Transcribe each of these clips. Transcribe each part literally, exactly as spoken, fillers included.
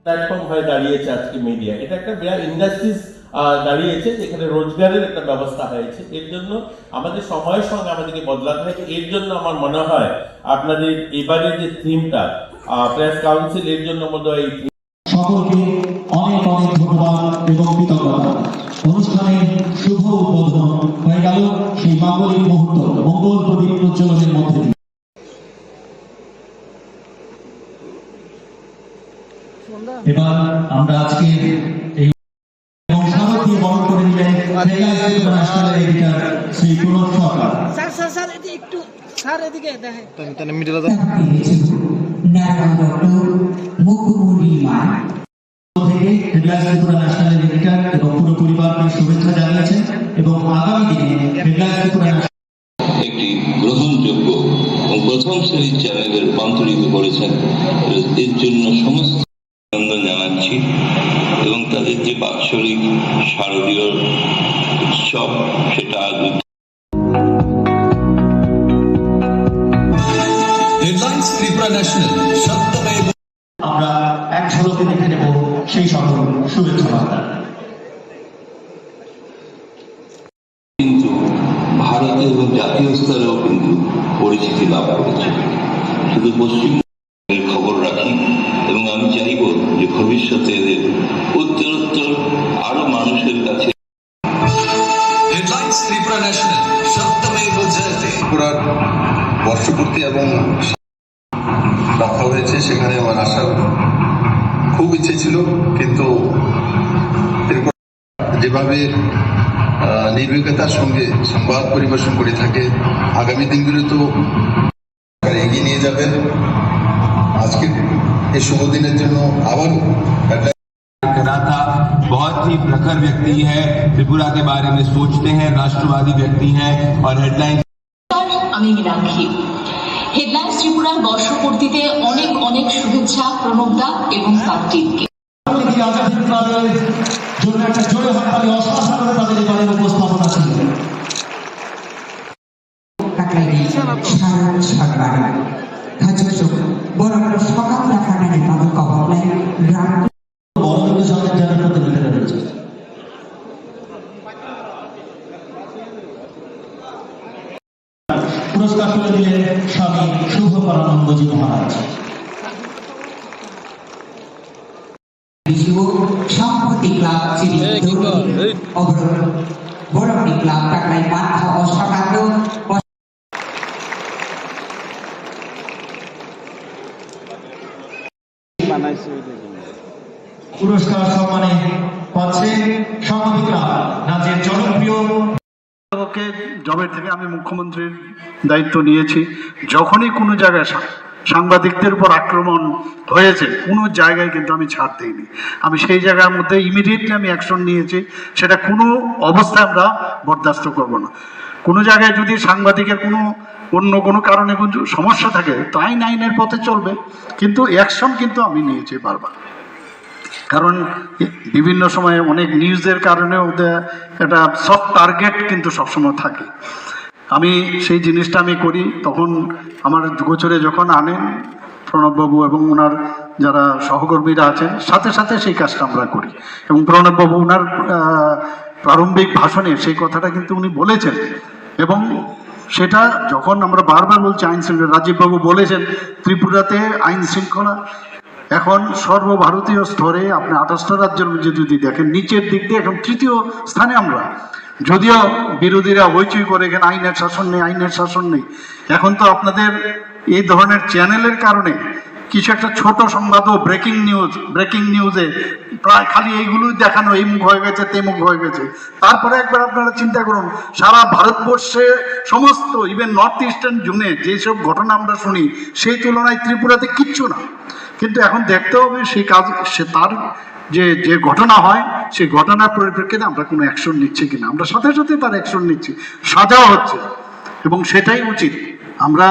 প্ল্যাটফর্ম হয়ে দাঁড়িয়েছে আজকে মিডিয়া। এটা একটা বিরাট ইন্ডাস্ট্রিজ দাঁড়িয়েছে, যেখানে রোজগারের একটা ব্যবস্থা হয়েছে। এর জন্য আমাদের সময়ের সঙ্গে আমাদেরকে বদলাতে হবে। এর জন্য আমার মনে হয় আপনাদের এবারে যে থিমটা, প্রেস কাউন্সিল, এর জন্য বোধহয় এই সকলকে অনেক অনেক ধন্যবাদ এবং কৃতজ্ঞতা। অনুষ্ঠানের শুভ উদ্বোধন হয়ে গেল সেই মাঙ্গলিক মুহূর্ত, মঙ্গল প্রদীপ প্রজ্বলনের মধ্যে দিয়ে। এবার আমরা আজকে এই এবং স্মারক দিয়ে বরণ করে নিলেন হেডলাইন্স ত্রিপুরা ন্যাশনাল এডিটর শ্রী প্রণব সরকার। স্যার, স্যার, স্যার, এটি একটু, স্যার, এদিকে দেখেন। তাহলে, তাহলে মিডলে দাও। নারায়ণ দত্ত, মুকুমুনি মা। থেকে হেডলাইন্স ত্রিপুরা ন্যাশনাল এডিটর এবং পুরো পরিবারকে শুভেচ্ছা জানিয়েছেন এবং আগামী দিনে হেডলাইন্স ত্রিপুরা একটি গ্রহণযোগ্য এবং প্রথম শ্রেণীর চ্যানেলে রূপান্তরিত করেছেন। এর জন্য সমস্ত অভিনন্দন জানাচ্ছি এবং তাদের যে বাৎসরিক শারদীয় উৎসব, সেটা আজ হেডলাইন্স ত্রিপুরা ন্যাশনাল, সত্যমেব আমরা এক ঝলকে দেখে নেব সেই সকল শুভেচ্ছা বার্তা। কিন্তু ভারতে এবং জাতীয় স্তরেও কিন্তু পরিচিতি লাভ করেছে। শুধু পশ্চিম খবর রাখি এবং আমি চাইব যে ভবিষ্যতে এদের উত্তরোত্তর আরো মানুষের কাছে হেডলাইন্স ত্রিপুরা ন্যাশনাল, সত্যমেব জয়তে। ত্রিপুরার বর্ষপূর্তি এবং রাখা হয়েছে, সেখানে আমার আসার খুব ইচ্ছে ছিল, কিন্তু ত্রিপুরা যেভাবে, আহ, নির্ভীকতার সঙ্গে সংবাদ পরিবেশন করে থাকে, আগামী দিনগুলোতেও এগিয়ে নিয়ে যাবেন। আজকের এই শুভ দিনের জন্য আবার একটা रहा था। बहुत ही प्रखर व्यक्ति है, त्रिपुरा के बारे में सोचते हैं, राष्ट्रवादी व्यक्ति है और हेडलाइन আমি মীনাক্ষী। হেডলাইন্স ত্রিপুরার বর্ষপূর্তিতে অনেক অনেক শুভেচ্ছা প্রণব দা এবং তার টিমকে। আজাদির প্রাণের জন্য একটা জোরে হাততালি অসাধারণ তাদের এবারের উপস্থাপনা ছিল। Kaklaidi Sharon Chakmani. Khachuk borok no sokam rafanani bagwi koboklai gram. বড় সরকার যারা প্রতিনিধিরা রয়েছে। পুরস্কার তুলে দিলেন স্বামী শুভকরানন্দজি মহারাজ। Bijigo Sampati Club Chiri Dori Obrok Borokni Club Taklai Mantha Osakando. পুরস্কার সম্মানে পাচ্ছে সাংবাদিকরা রাজ্যের জনপ্রিয়। পক্ষে জবের থেকে আমি মুখ্যমন্ত্রীর দায়িত্ব নিয়েছি। যখনই কোনো জায়গায় সা-, সাংবাদিকদের উপর আক্রমণ হয়েছে, কোনো জায়গায় কিন্তু আমি ছাড় দিইনি। আমি সেই জায়গার মধ্যে ইমিডিয়েটলি আমি অ্যাকশন নিয়েছি, সেটা কোনো অবস্থায় আমরা বরদাস্ত করব না। কোনো জায়গায় যদি সাংবাদিকের কোনো অন্য কোনো কারণে কোনো সমস্যা থাকে, তো আইন আইনের পথে চলবে, কিন্তু অ্যাকশন কিন্তু আমি নিয়েছি বারবার। কারণ বিভিন্ন সময় অনেক নিউজের কারণে ওদের একটা সফট টার্গেট কিন্তু সবসময় থাকে। আমি সেই জিনিসটা আমি করি, তখন আমার গোচরে যখন আনেন প্রণববাবু এবং ওনার যারা সহকর্মীরা আছেন, সাথে সাথে সেই কাজটা আমরা করি। এবং প্রণববাবু ওনার, আহ, প্রারম্ভিক ভাষণে সেই কথাটা কিন্তু উনি বলেছেন। এবং সেটা যখন আমরা বারবার বলছি আইন শৃঙ্খলা, রাজীববাবু বলেছেন ত্রিপুরাতে আইন শৃঙ্খলা এখন সর্বভারতীয় স্তরে আপনি আঠাশটা রাজ্যের মধ্যে যদি দেখেন, নিচের দিক দিয়ে এখন তৃতীয় স্থানে আমরা। যদিও বিরোধীরা হইচই করে এখানে আইনের শাসন নেই, আইনের শাসন নেই, এখন তো আপনাদের এই ধরনের চ্যানেলের কারণে কিছু একটা ছোট সংবাদও ব্রেকিং নিউজ, ব্রেকিং নিউজে প্রায় খালি এইগুলোই দেখানো, এই মুখ হয়ে গেছে, তেমুক হয়ে গেছে। তারপরে একবার আপনারা চিন্তা করুন, সারা ভারতবর্ষে সমস্ত, ইভেন নর্থ ইস্টার্ন জোনে যেসব ঘটনা আমরা শুনি, সেই তুলনায় ত্রিপুরাতে কিচ্ছু না। কিন্তু এখন দেখতে হবে সেই কাজ, সে তার যে, যে ঘটনা হয়, সেই ঘটনার পরিপ্রেক্ষিতে আমরা কোনো অ্যাকশন নিচ্ছি কিনা। আমরা সাথে সাথে তার অ্যাকশন নিচ্ছি, সাজাও হচ্ছে, এবং সেটাই উচিত। আমরা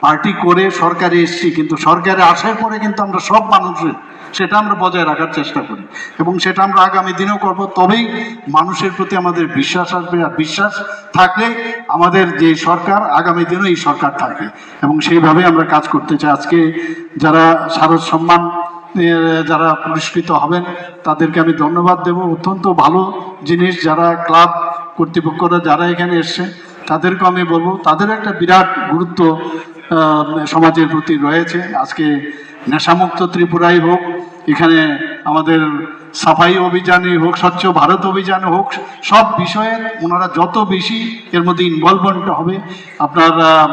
পার্টি করে সরকারে এসছি, কিন্তু সরকারে আসার পরে কিন্তু আমরা সব মানুষের সেটা আমরা বজায় রাখার চেষ্টা করি এবং সেটা আমরা আগামী দিনেও করব। তবেই মানুষের প্রতি আমাদের বিশ্বাস আসবে, আর বিশ্বাস থাকলে আমাদের যে সরকার, আগামী দিনও এই সরকার থাকবে এবং সেইভাবেই আমরা কাজ করতে চাই। আজকে যারা শারদ সম্মান এ, যারা পুরস্কৃত হবেন, তাদেরকে আমি ধন্যবাদ দেব। অত্যন্ত ভালো জিনিস, যারা ক্লাব কর্তৃপক্ষরা যারা এখানে এসছে, তাদেরকে আমি বলবো, তাদের একটা বিরাট গুরুত্ব, আহ, সমাজের প্রতি রয়েছে। আজকে নেশামুক্ত ত্রিপুরাই হোক, এখানে আমাদের সাফাই অভিযানই হোক, স্বচ্ছ ভারত অভিযান হোক, সব বিষয়ে ওনারা যত বেশি এর মধ্যে ইনভলভমেন্ট হবে, আপনার, আহ,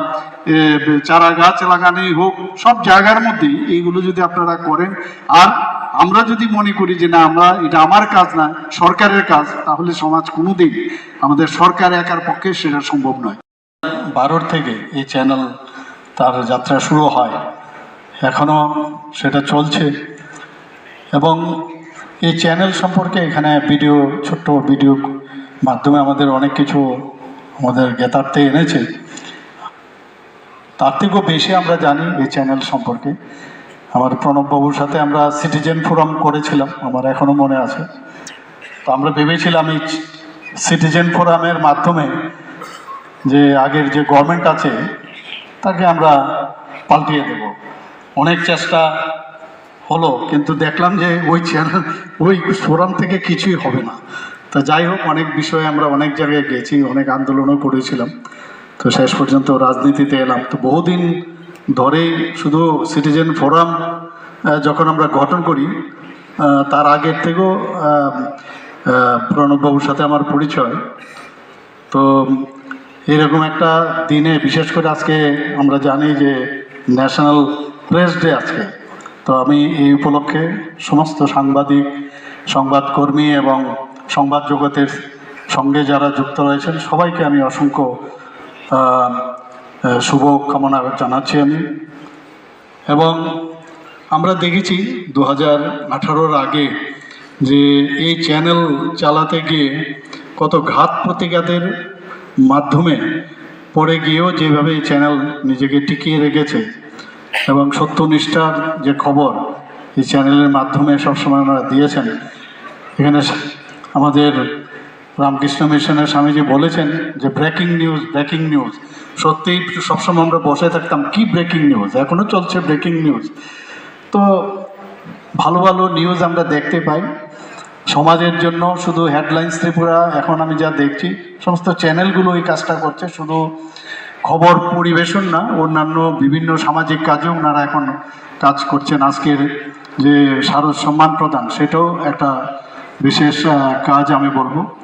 এ, চারা গাছ লাগানোই হোক, সব জায়গার মধ্যেই এইগুলো যদি আপনারা করেন, আর আমরা যদি মনে করি যে না, আমরা, এটা আমার কাজ না, সরকারের কাজ, তাহলে সমাজ কোনোদিন, আমাদের সরকার একার পক্ষে সেটা সম্ভব নয়। বারোর থেকে এই চ্যানেল তার যাত্রা শুরু হয়, এখনো সেটা চলছে। এবং এই চ্যানেল সম্পর্কে এখানে ভিডিও, ছোট্ট ভিডিও মাধ্যমে আমাদের অনেক কিছু আমাদের জ্ঞাতার্থে এনেছে। তার থেকেও বেশি আমরা জানি এই চ্যানেল সম্পর্কে। আমার প্রণববাবুর সাথে আমরা সিটিজেন ফোরাম করেছিলাম, আমার এখনো মনে আছে। তো আমরা ভেবেছিলাম এই সিটিজেন ফোরামের মাধ্যমে যে আগের যে গভর্নমেন্ট আছে, তাকে আমরা পাল্টিয়ে দেব। অনেক চেষ্টা হলো, কিন্তু দেখলাম যে ওই চ্যানেল, ওই ফোরাম থেকে কিছুই হবে না। তো যাই হোক, অনেক বিষয়ে আমরা অনেক জায়গায় গেছি, অনেক আন্দোলনও করেছিলাম। তো শেষ পর্যন্ত রাজনীতিতে এলাম। তো বহুদিন ধরেই শুধু সিটিজেন ফোরাম, আহ, যখন আমরা গঠন করি, আহ, তার আগের থেকেও, আহ, আহ, প্রণববাবুর সাথে আমার পরিচয়। তো এরকম একটা দিনে, বিশেষ করে আজকে আমরা জানি যে ন্যাশনাল প্রেস ডে আজকে, তো আমি এই উপলক্ষে সমস্ত সাংবাদিক, সংবাদকর্মী এবং সংবাদ জগতের সঙ্গে যারা যুক্ত রয়েছেন, সবাইকে আমি অসংখ্য, আহ, আহ, শুভকামনা জানাচ্ছি আমি। এবং আমরা দেখেছি দু হাজার আঠারোর আগে যে এই চ্যানেল চালাতে গিয়ে কত ঘাত প্রতিঘাতের মাধ্যমে পড়ে গিয়েও যেভাবে এই চ্যানেল নিজেকে টিকিয়ে রেখেছে এবং সত্যনিষ্ঠার যে খবর এই চ্যানেলের মাধ্যমে সবসময় ওনারা দিয়েছেন। এখানে আমাদের রামকৃষ্ণ মিশনের স্বামীজি বলেছেন যে ব্রেকিং নিউজ, ব্রেকিং নিউজ। সত্যিই সবসময় আমরা বসে থাকতাম, কি ব্রেকিং নিউজ, এখনো চলছে ব্রেকিং নিউজ। তো ভালো ভালো নিউজ আমরা দেখতে পাই সমাজের জন্য। শুধু হেডলাইন্স ত্রিপুরা, এখন আমি যা দেখছি, সমস্ত চ্যানেলগুলো এই কাজটা করছে। শুধু খবর পরিবেশন না, অন্যান্য বিভিন্ন সামাজিক কাজেও ওনারা এখন কাজ করছেন। আজকের যে শারদ সম্মান প্রদান, সেটাও একটা বিশেষ, আহ, কাজ আমি বলবো।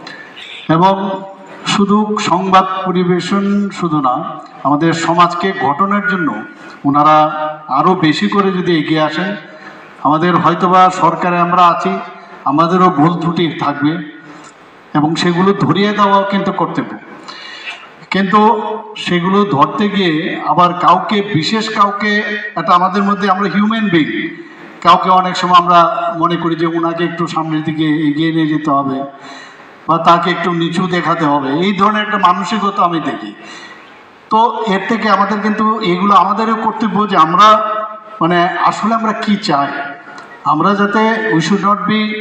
এবং শুধু সংবাদ পরিবেশন শুধু না, আমাদের সমাজকে গঠনের জন্য ওনারা আরও বেশি করে যদি এগিয়ে আসেন, আমাদের হয়তোবা সরকারে আমরা আছি, আমাদেরও ভুল ত্রুটি থাকবে এবং সেগুলো ধরিয়ে দেওয়াও কিন্তু কর্তব্য। কিন্তু সেগুলো ধরতে গিয়ে আবার কাউকে, বিশেষ কাউকে, এটা আমাদের মধ্যে, আমরা হিউম্যান বিং, কাউকে অনেক সময় আমরা মনে করি যে ওনাকে একটু সামনের দিকে এগিয়ে নিয়ে যেতে হবে বা তাকে একটু নিচু দেখাতে হবে, এই ধরনের একটা মানসিকতা আমি দেখি। তো এর থেকে আমাদের কিন্তু এগুলো আমাদেরও কর্তব্য যে আমরা, মানে, আসলে আমরা কি চাই। আমরা যাতে, we should not be,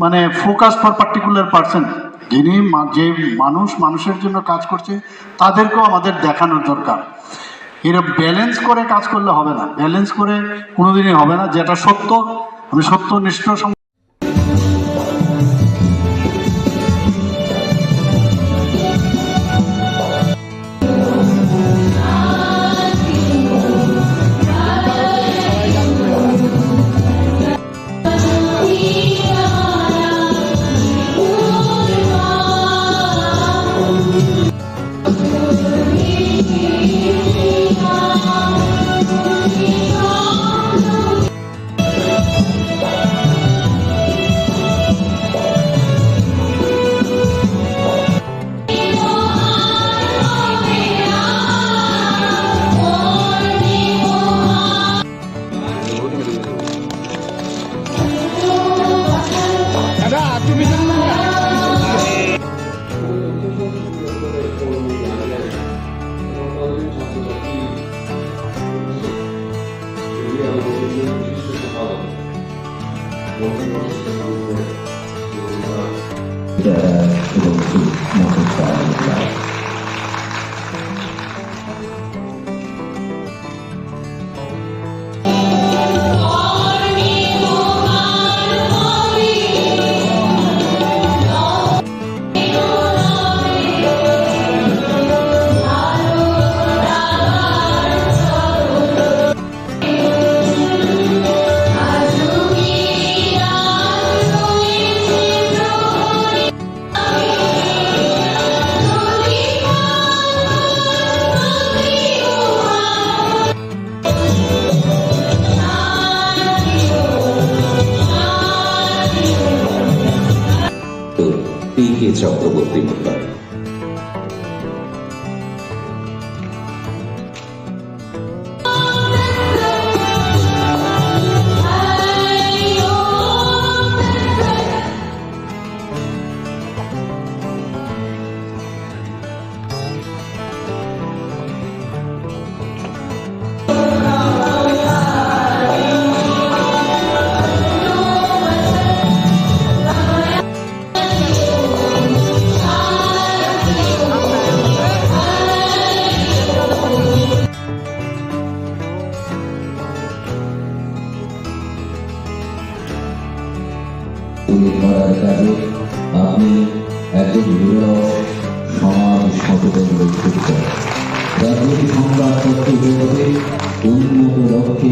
মানে, focus for particular person, যিনি মা-, যে মানুষ মানুষের জন্য কাজ করছে, তাদেরকেও আমাদের দেখানোর দরকার। এরা ব্যালেন্স করে কাজ করলে হবে না, ব্যালেন্স করে কোনোদিনই হবে না। যেটা সত্য, আমি সত্যনিষ্ঠ সং-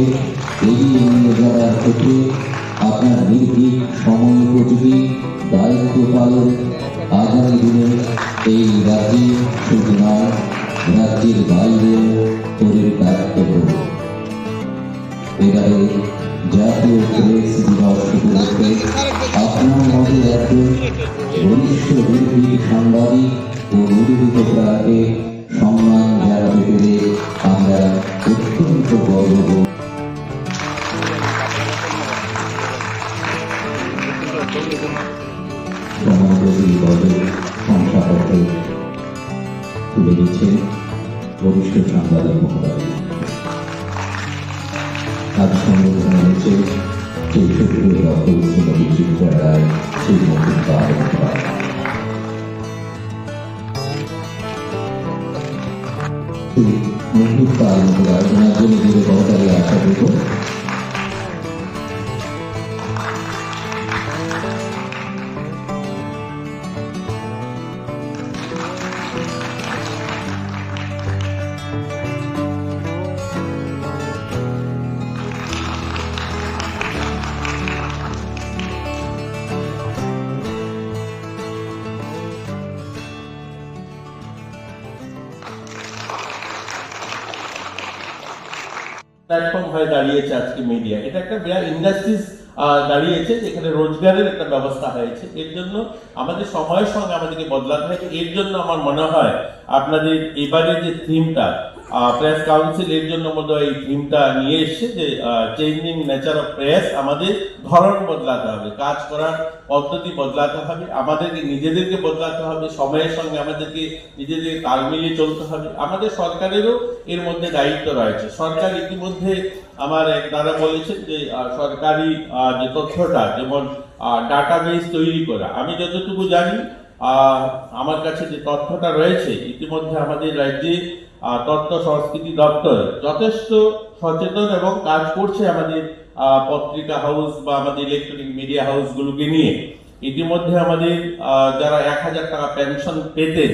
এগিয়ে নিয়ে যাওয়ার ক্ষেত্রে আপনার নির্ভীক, সময়োপযোগী দায়িত্ব পালন আগামী দিনে এই রাজ্যে শুধু নয়, রাজ্যের বাইরেও পরিব্যাপ্ত হোক। এবারে জাতীয় প্রেস দিবস উপলক্ষে আপনার মতো একজন বরিষ্ঠ নির্ভীক সাংবাদিক ও নিবেদিত প্রাণকে সম্মান জানাতে পেরে আমরা অত্যন্ত গর্ববোধ। সম্মানিত এই পদে শংসাপত্র তুলে দিচ্ছেন বরিষ্ঠ সাংবাদিক মহোদয়। আজ সম্বর্ধনা রয়েছে চৌষট্টি রক্ত শ্রীমতী চিত্রা রায়, শ্রীমতী পারমিতা। মুকুট পাল মুকুট আলোচনার জন্য যে বক্তাকে আশা করব। প্ল্যাটফর্ম হয়ে দাঁড়িয়েছে আজকে মিডিয়া। এটা একটা বিরাট ইন্ডাস্ট্রিজ দাঁড়িয়েছে, যেখানে রোজগারের একটা ব্যবস্থা হয়েছে। এর জন্য আমাদের সময়ের সঙ্গে আমাদেরকে বদলাতে হয়। এর জন্য আমার মনে হয় আপনাদের এবারে যে থিমটা, প্রেস কাউন্সিল এর জন্য বোধহয় এই থিমটা নিয়ে এসছে যে চেঞ্জিং নেচার অফ প্রেস। আমাদের ধরন বদলাতে হবে, কাজ করার পদ্ধতি বদলাতে হবে, আমাদেরকে নিজেদেরকে বদলাতে হবে, সময়ের সঙ্গে আমাদেরকে নিজেদেরকে তাল মিলিয়ে চলতে হবে। আমাদের সরকারেরও এর মধ্যে দায়িত্ব রয়েছে। সরকার ইতিমধ্যে আমার এক দাদা বলেছেন যে আহ, সরকারি আহ, যে তথ্যটা, যেমন ডাটাবেস তৈরি করা, আমি যতটুকু জানি, আহ, আমার কাছে যে তথ্যটা রয়েছে, ইতিমধ্যে আমাদের রাজ্যে আহ, তথ্য সংস্কৃতি দপ্তর যথেষ্ট সচেতন এবং কাজ করছে আমাদের আহ, পত্রিকা হাউস বা আমাদের ইলেকট্রনিক মিডিয়া হাউসগুলোকে নিয়ে। ইতিমধ্যে আমাদের আহ, যারা এক হাজার টাকা পেনশন পেতেন,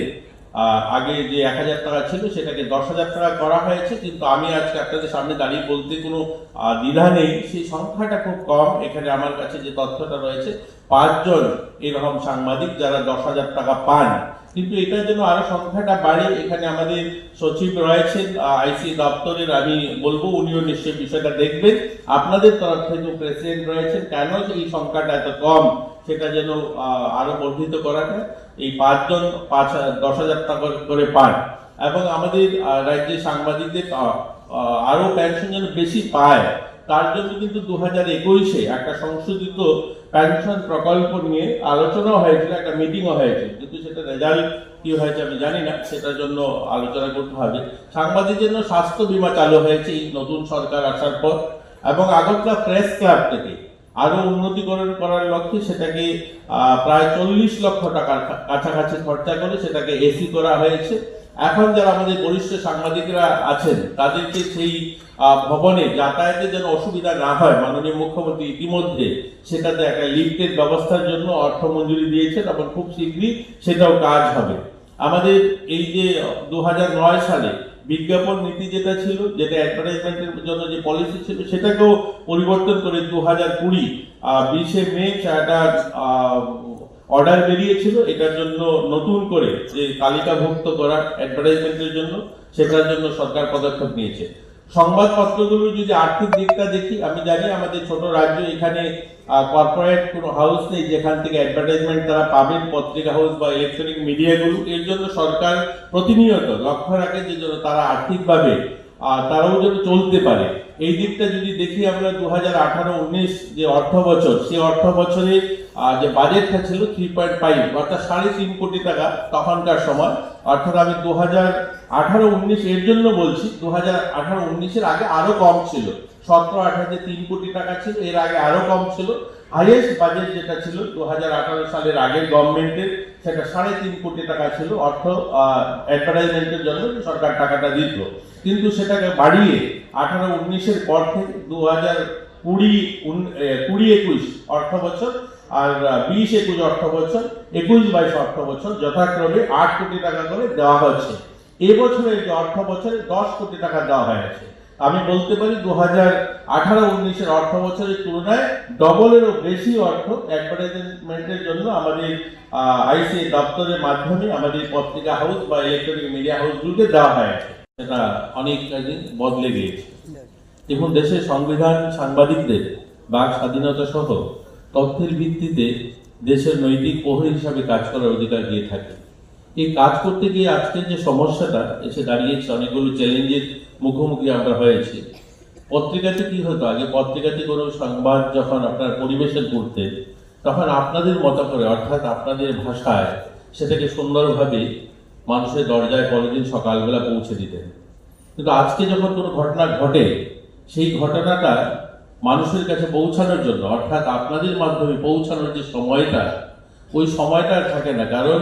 আহ, আগে যে এক হাজার টাকা ছিল, সেটাকে দশ হাজার টাকা করা হয়েছে। কিন্তু আমি আজকে আপনাদের সামনে দাঁড়িয়ে বলতে কোনো আহ, দ্বিধা নেই, সেই সংখ্যাটা খুব কম। এখানে আমার কাছে যে তথ্যটা রয়েছে, পাঁচজন এরকম সাংবাদিক যারা দশ হাজার টাকা পান। কিন্তু এটা যেন আরো সংখ্যাটা বাড়ে। এখানে আমাদের সচিব রয়েছেন আইসি দপ্তরের, আমি বলবো উনিও নিশ্চয়ই বিষয়টা দেখবেন। আপনাদের তরফ থেকে প্রেসিডেন্ট রয়েছেন, কেন এই সংখ্যাটা এত কম সেটা যেন আহ, আরো বর্ধিত করা যায়। এই পাঁচজন পাঁচ দশ হাজার টাকা করে পান এবং আমাদের আহ, রাজ্যে সাংবাদিকদের আহ, আহ, আরো পেনশন যেন বেশি পায়, তার জন্য কিন্তু দু হাজার একুশে একটা সংশোধিত পেনশন প্রকল্প নিয়ে আলোচনা হয়েছিল, একটা মিটিংও হয়েছিল, কিন্তু সেটা রেজাল্ট কি হয়েছে আমি জানি না, সেটার জন্য আলোচনা করতে হবে। সাংবাদিকদের জন্য স্বাস্থ্য বীমা চালু হয়েছে এই নতুন সরকার আসার পর, এবং আগরতলা প্রেস ক্লাব থেকে আরো উন্নতিকরণ করার লক্ষ্যে সেটাকে আহ, প্রায় চল্লিশ লক্ষ টাকার কা- কাছাকাছি খরচা করে সেটাকে এসি করা হয়েছে। এখন যারা আমাদের বরিষ্ঠ সাংবাদিকরা আছেন, তাদেরকে সেই আহ, ভবনে যাতায়াতে যেন অসুবিধা না হয়, মাননীয় মুখ্যমন্ত্রী ইতিমধ্যে সেটাতে একটা লিফটের ব্যবস্থার জন্য অর্থ মঞ্জুরি দিয়েছেন এবং খুব শীঘ্রই সেটাও কাজ হবে। আমাদের এই যে দু হাজার নয় সালে বিজ্ঞাপন নীতি যেটা ছিল, যেটা অ্যাডভার্টাইজমেন্টের জন্য যে পলিসি ছিল, সেটাকেও পরিবর্তন করে দু হাজার কুড়ি বিশে মে একটা অর্ডার বেরিয়েছিল এটার জন্য, নতুন করে যে তালিকাভুক্ত করা অ্যাডভার্টাইজমেন্টের জন্য, সেটার জন্য সরকার পদক্ষেপ নিয়েছে। সংবাদপত্রগুলো যদি আর্থিক দিকটা দেখি, আমি জানি আমাদের ছোট রাজ্য, এখানে কর্পোরেট কোনো হাউস নেই যেখান থেকে অ্যাডভার্টাইজমেন্ট তারা পাবেন, পত্রিকা হাউস বা ইলেকট্রনিক মিডিয়াগুলো। এর জন্য সরকার প্রতিনিয়ত লক্ষ্য রাখে যে যেন তারা আর্থিকভাবে আহ, তারাও যেন চলতে পারে। এই দিকটা যদি দেখি আমরা দু হাজার আঠারো উনিশ যে অর্থ বছর, সেই অর্থ বছরে আহ, যে বাজেটটা ছিল থ্রি পয়েন্ট ফাইভ, অর্থাৎ সাড়ে তিন কোটি টাকা তখনকার সময়, অর্থাৎ আমি দু হাজার আঠারো উনিশ এর জন্য বলছি, দু হাজার আঠারো উনিশের আগে আরো কম ছিল, সতেরো আঠারো যে তিন কোটি টাকা ছিল, এর আগে আরো কম ছিল। হাইয়েস্ট বাজেট যেটা ছিল দু হাজার আঠারো সালের আগের গভর্নমেন্টের, সেটা সাড়ে তিন কোটি টাকা ছিল অর্থ অ্যাডভার্টাইজমেন্টের জন্য সরকার টাকাটা দিত, কিন্তু সেটাকে বাড়িয়ে আঠারো উনিশের পর থেকে দু হাজার কুড়ি উন- এ, কুড়ি একুশ অর্থ বছর আর আহ, বিশ একুশ অর্থ বছর, একুশ বাইশ অর্থ বছর যথাক্রমে আট কোটি টাকা করে দেওয়া হচ্ছে। এবছরের যে অর্থ বছরে দশ কোটি টাকা দেওয়া হয়েছে। আমি বলতে পারি দু হাজার আঠারো উনিশের অর্থ বছরের তুলনায় ডবলেরও বেশি অর্থ অ্যাডভার্টাইজমেন্টের জন্য আমাদের আইসিএ দপ্তরের মাধ্যমে আমাদের পত্রিকা হাউস বা ইলেকট্রনিক মিডিয়া হাউসগুলোকে দেওয়া হয়। সেটা অনেক কাজে বদলে গিয়েছে। দেখুন, দেশের সংবিধান, সাংবাদিকদের বাক স্বাধীনতা সহ তথ্যের ভিত্তিতে দেশের নৈতিক প্রহরী হিসাবে কাজ করার অধিকার দিয়ে থাকে। এই কাজ করতে গিয়ে আজকে যে সমস্যাটা এসে দাঁড়িয়েছে, অনেকগুলো চ্যালেঞ্জের মুখোমুখি আমরা হয়েছি। পত্রিকাতে কি হতো, আগে পত্রিকাতে কোনো সংবাদ যখন আপনারা পরিবেশন করতেন, তখন আপনাদের মতো করে, অর্থাৎ আপনাদের ভাষায় সেটাকে সুন্দরভাবে মানুষের দরজায় পরের দিন সকালবেলা পৌঁছে দিতেন। কিন্তু আজকে যখন কোনো ঘটনা ঘটে, সেই ঘটনাটা মানুষের কাছে পৌঁছানোর জন্য, অর্থাৎ আপনাদের মাধ্যমে পৌঁছানোর যে সময়টা, ওই সময়টা আর থাকে না, কারণ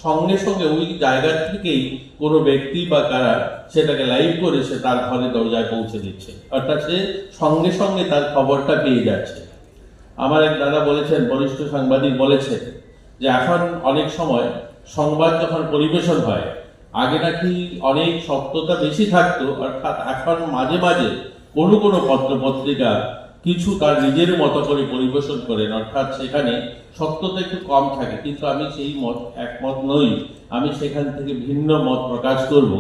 সঙ্গে সঙ্গে ওই জায়গা থেকেই কোনো ব্যক্তি বা কারা সেটাকে লাইভ করে সে তার ঘরে দরজায় পৌঁছে দিচ্ছে, অর্থাৎ সে সঙ্গে সঙ্গে তার খবরটা পেয়ে যাচ্ছে। আমার এক দাদা বলেছেন, বরিষ্ঠ সাংবাদিক বলেছেন যে এখন অনেক সময় সংবাদ যখন পরিবেশন হয়, আগে নাকি অনেক সত্যতা বেশি থাকতো, অর্থাৎ এখন মাঝে মাঝে কোনো কোনো পত্র পত্রিকা কিছু তার নিজের মতো করে পরিবেশন করেন, অর্থাৎ সেখানে সত্যতা একটু কম থাকে, কিন্তু আমি সেই মত একমত নই। আমি সেখান থেকে ভিন্ন মত প্রকাশ করব।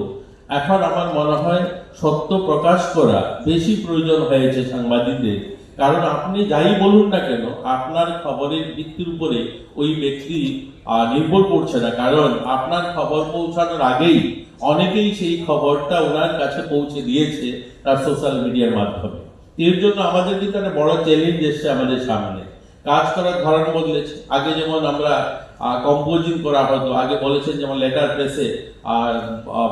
এখন আমার মনে হয় সত্য প্রকাশ করা বেশি প্রয়োজন হয়েছে সাংবাদিকদের, কারণ আপনি যাই বলুন না কেন, আপনার খবরের ভিত্তির উপরে ওই ব্যক্তি আহ, নির্ভর করছে না, কারণ আপনার খবর পৌঁছানোর আগেই অনেকেই সেই খবরটা ওনার কাছে পৌঁছে দিয়েছে তার সোশ্যাল মিডিয়ার মাধ্যমে। এর জন্য আমাদের কিন্তু একটা বড় চ্যালেঞ্জ এসছে আমাদের সামনে। কাজ করার ধরন বদলেছে। আগে যেমন আমরা কম্পোজিং করা হতো, আগে বলেছেন যেমন লেটার প্রেসে আর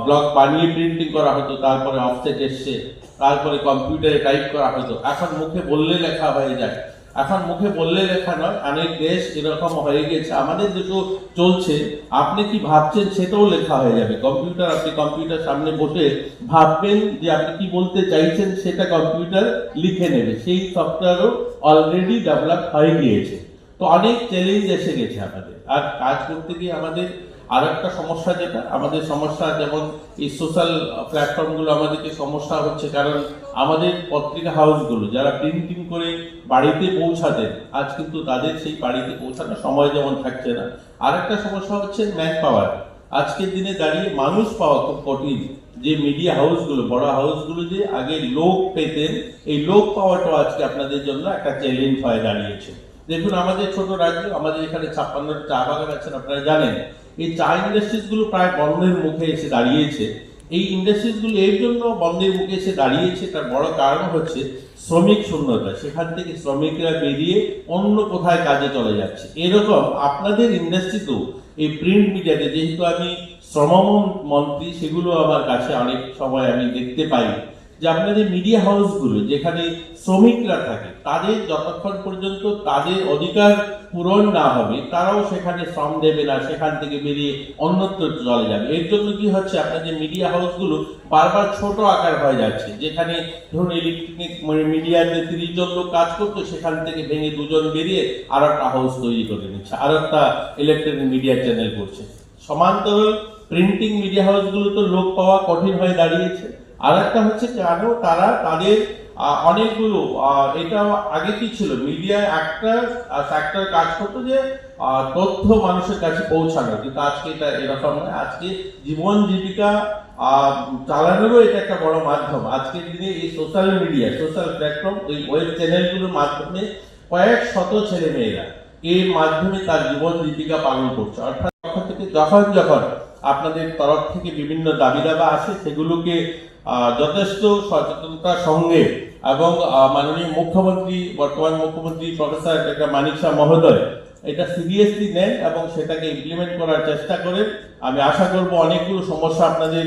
ব্লক বানিয়ে প্রিন্টিং করা হতো, তারপরে অফসেট এসছে, তারপরে কম্পিউটারে টাইপ করা হতো। এখন মুখে বললে লেখা হয়ে যায়। এখন মুখে বললে লেখা নয়, অনেক দেশ এরকম হয়ে গেছে। আমাদের দেশও চলছে। আপনি কি ভাবছেন সেটাও লেখা হয়ে যাবে। কম্পিউটার, আপনি কম্পিউটার সামনে বসে ভাববেন যে আপনি কি বলতে চাইছেন, সেটা কম্পিউটার লিখে নেবে। সেই সফটওয়্যারও অলরেডি ডেভেলপ হয়ে গিয়েছে। তো অনেক চ্যালেঞ্জ এসে গেছে আমাদের। আর কাজ করতে গিয়ে আমাদের আর একটা সমস্যা, যেটা আমাদের সমস্যা, যেমন এই সোশ্যাল প্ল্যাটফর্মগুলো আমাদেরকে সমস্যা হচ্ছে, কারণ আমাদের পত্রিকা হাউসগুলো যারা প্রিন্টিং করে বাড়িতে পৌঁছাতেন, আজ কিন্তু তাদের সেই বাড়িতে পৌঁছানোর সময় যেমন থাকছে না। আর একটা সমস্যা হচ্ছে ম্যান পাওয়ার। আজকের দিনে দাঁড়িয়ে মানুষ পাওয়া খুব কঠিন। যে মিডিয়া হাউসগুলো, বড় হাউসগুলো যে আগে লোক পেতেন, এই লোক পাওয়াটাও আজকে আপনাদের জন্য একটা চ্যালেঞ্জ হয়ে দাঁড়িয়েছে। দেখুন, আমাদের ছোট রাজ্য, আমাদের এখানে ছাপ্পান্নটা চা বাগান আছেন, আপনারা জানেন। এই চা ইন্ডাস্ট্রিজগুলো প্রায় বন্ধের মুখে এসে দাঁড়িয়েছে। এই ইন্ডাস্ট্রিজগুলো এর জন্য বন্ধের মুখে এসে দাঁড়িয়েছে, তার বড় কারণ হচ্ছে শ্রমিক শূন্যতা। সেখান থেকে শ্রমিকরা বেরিয়ে অন্য কোথায় কাজে চলে যাচ্ছে। এরকম আপনাদের ইন্ডাস্ট্রিতেও এই প্রিন্ট মিডিয়াতে, যেহেতু আমি শ্রম মন-, মন্ত্রী, সেগুলো আমার কাছে অনেক সময় আমি দেখতে পাই যে আপনাদের মিডিয়া হাউসগুলো, যেখানে শ্রমিকরা থাকে, তাদের যতক্ষণ পর্যন্ত তাদের অধিকার পূরণ না হবে, তারাও সেখানে শ্রম দেবে না, সেখান থেকে বেরিয়ে অন্যত্র চলে যাবে। এর জন্য কি হচ্ছে, আপনাদের মিডিয়া হাউসগুলো বারবার ছোট আকার হয়ে যাচ্ছে, যেখানে ধরুন ইলেকট্রনিক মিডিয়াতে তিরিশ জন লোক কাজ করতো, সেখান থেকে ভেঙে দুজন বেরিয়ে আর একটা হাউস তৈরি করে নিচ্ছে, আর একটা ইলেকট্রনিক মিডিয়া চ্যানেল করছে। সমান্তরাল প্রিন্টিং মিডিয়া হাউসগুলো তো লোক পাওয়া কঠিন হয়ে দাঁড়িয়েছে। আর একটা হচ্ছে কেন তারা তাদের আহ, অনেকগুলো আহ, এটা আগে কি ছিল, মিডিয়া একটা সেক্টর কাজ করতো যে আহ, তথ্য মানুষের কাছে পৌঁছানো, কিন্তু আজকে এটা এরকম নয়। আজকে জীবন জীবিকা আহ, চালানোরও এটা একটা বড় মাধ্যম। আজকের দিনে এই সোশ্যাল মিডিয়া, সোশ্যাল প্ল্যাটফর্ম, এই ওয়েব চ্যানেলগুলোর মাধ্যমে কয়েক শত ছেলে মেয়েরা এর মাধ্যমে তার জীবন জীবিকা পালন করছে। অর্থাৎ পক্ষ থেকে যখন যখন আপনাদের তরফ থেকে বিভিন্ন দাবি দাবা আসে, সেগুলোকে আহ, যথেষ্ট সচেতনতার সঙ্গে এবং আহ, মাননীয় মুখ্যমন্ত্রী, বর্তমান মুখ্যমন্ত্রী প্রফেসর ডক্টর মানিক শাহ মহোদয় এটা সিরিয়াসলি নেন এবং সেটাকে ইমপ্লিমেন্ট করার চেষ্টা করেন। আমি আশা করব অনেকগুলো সমস্যা আপনাদের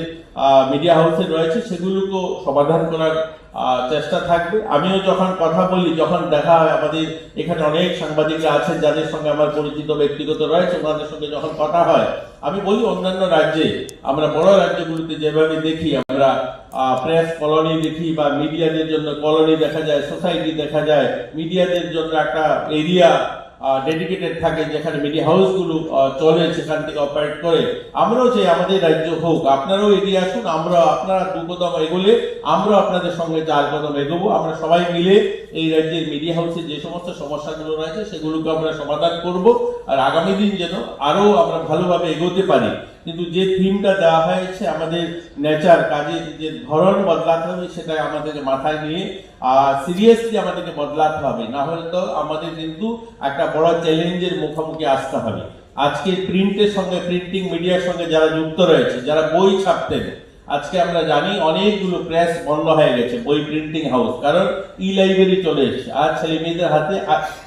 মিডিয়া হাউসে রয়েছে, সেগুলোকেও সমাধান করার আহ, চেষ্টা থাকবে। আমিও যখন কথা বলি, যখন দেখা হয়, আমাদের এখানে অনেক সাংবাদিকরা আছেন যাদের সঙ্গে আমার পরিচিত ব্যক্তিগত রয়েছে, ওনাদের সঙ্গে যখন কথা হয়, আমি বলি অন্যান্য রাজ্যে, আমরা বড় রাজ্যগুলোতে যেভাবে দেখি, আমরা প্রেস কলোনি দেখি বা মিডিয়াদের জন্য কলোনি দেখা যায়, সোসাইটি দেখা যায়, মিডিয়াদের জন্য একটা এরিয়া ডেডিকেটেড থাকে, যেখানে মিডিয়া হাউসগুলো আহ, চলে, সেখান থেকে অপারেট করে। আমরাও চাই আমাদের রাজ্য হোক, আপনারাও এগিয়ে আসুন। আমরা, আপনারা দু কদম এগোলে আমরাও আপনাদের সঙ্গে চার কদম এগোবো। আমরা সবাই মিলে এই রাজ্যের মিডিয়া হাউসে যে সমস্ত সমস্যাগুলো রয়েছে, সেগুলোকে আমরা সমাধান করব। আর আগামী দিন যেন আরো আমরা ভালোভাবে এগোতে পারি। কিন্তু যে থিমটা দেওয়া হয়েছে, আমাদের নেচার, কাজের যে ধরন বদলাতে হবে, সেটা আমাদেরকে মাথায় নিয়ে, আহ সিরিয়াসলি আমাদেরকে বদলাতে হবে। না হলে তো আমাদের কিন্তু একটা বড় চ্যালেঞ্জের মুখোমুখি আসতে হবে। আজকে প্রিন্টের সঙ্গে, প্রিন্টিং মিডিয়ার সঙ্গে যারা যুক্ত রয়েছে, যারা বই ছাপতেন, আজকে আমরা জানি অনেকগুলো প্রেস বন্ধ হয়ে গেছে, বই প্রিন্টিং হাউস, কারণ ই লাইব্রেরি চলে এসেছে। আর ছেলে মেয়েদের হাতে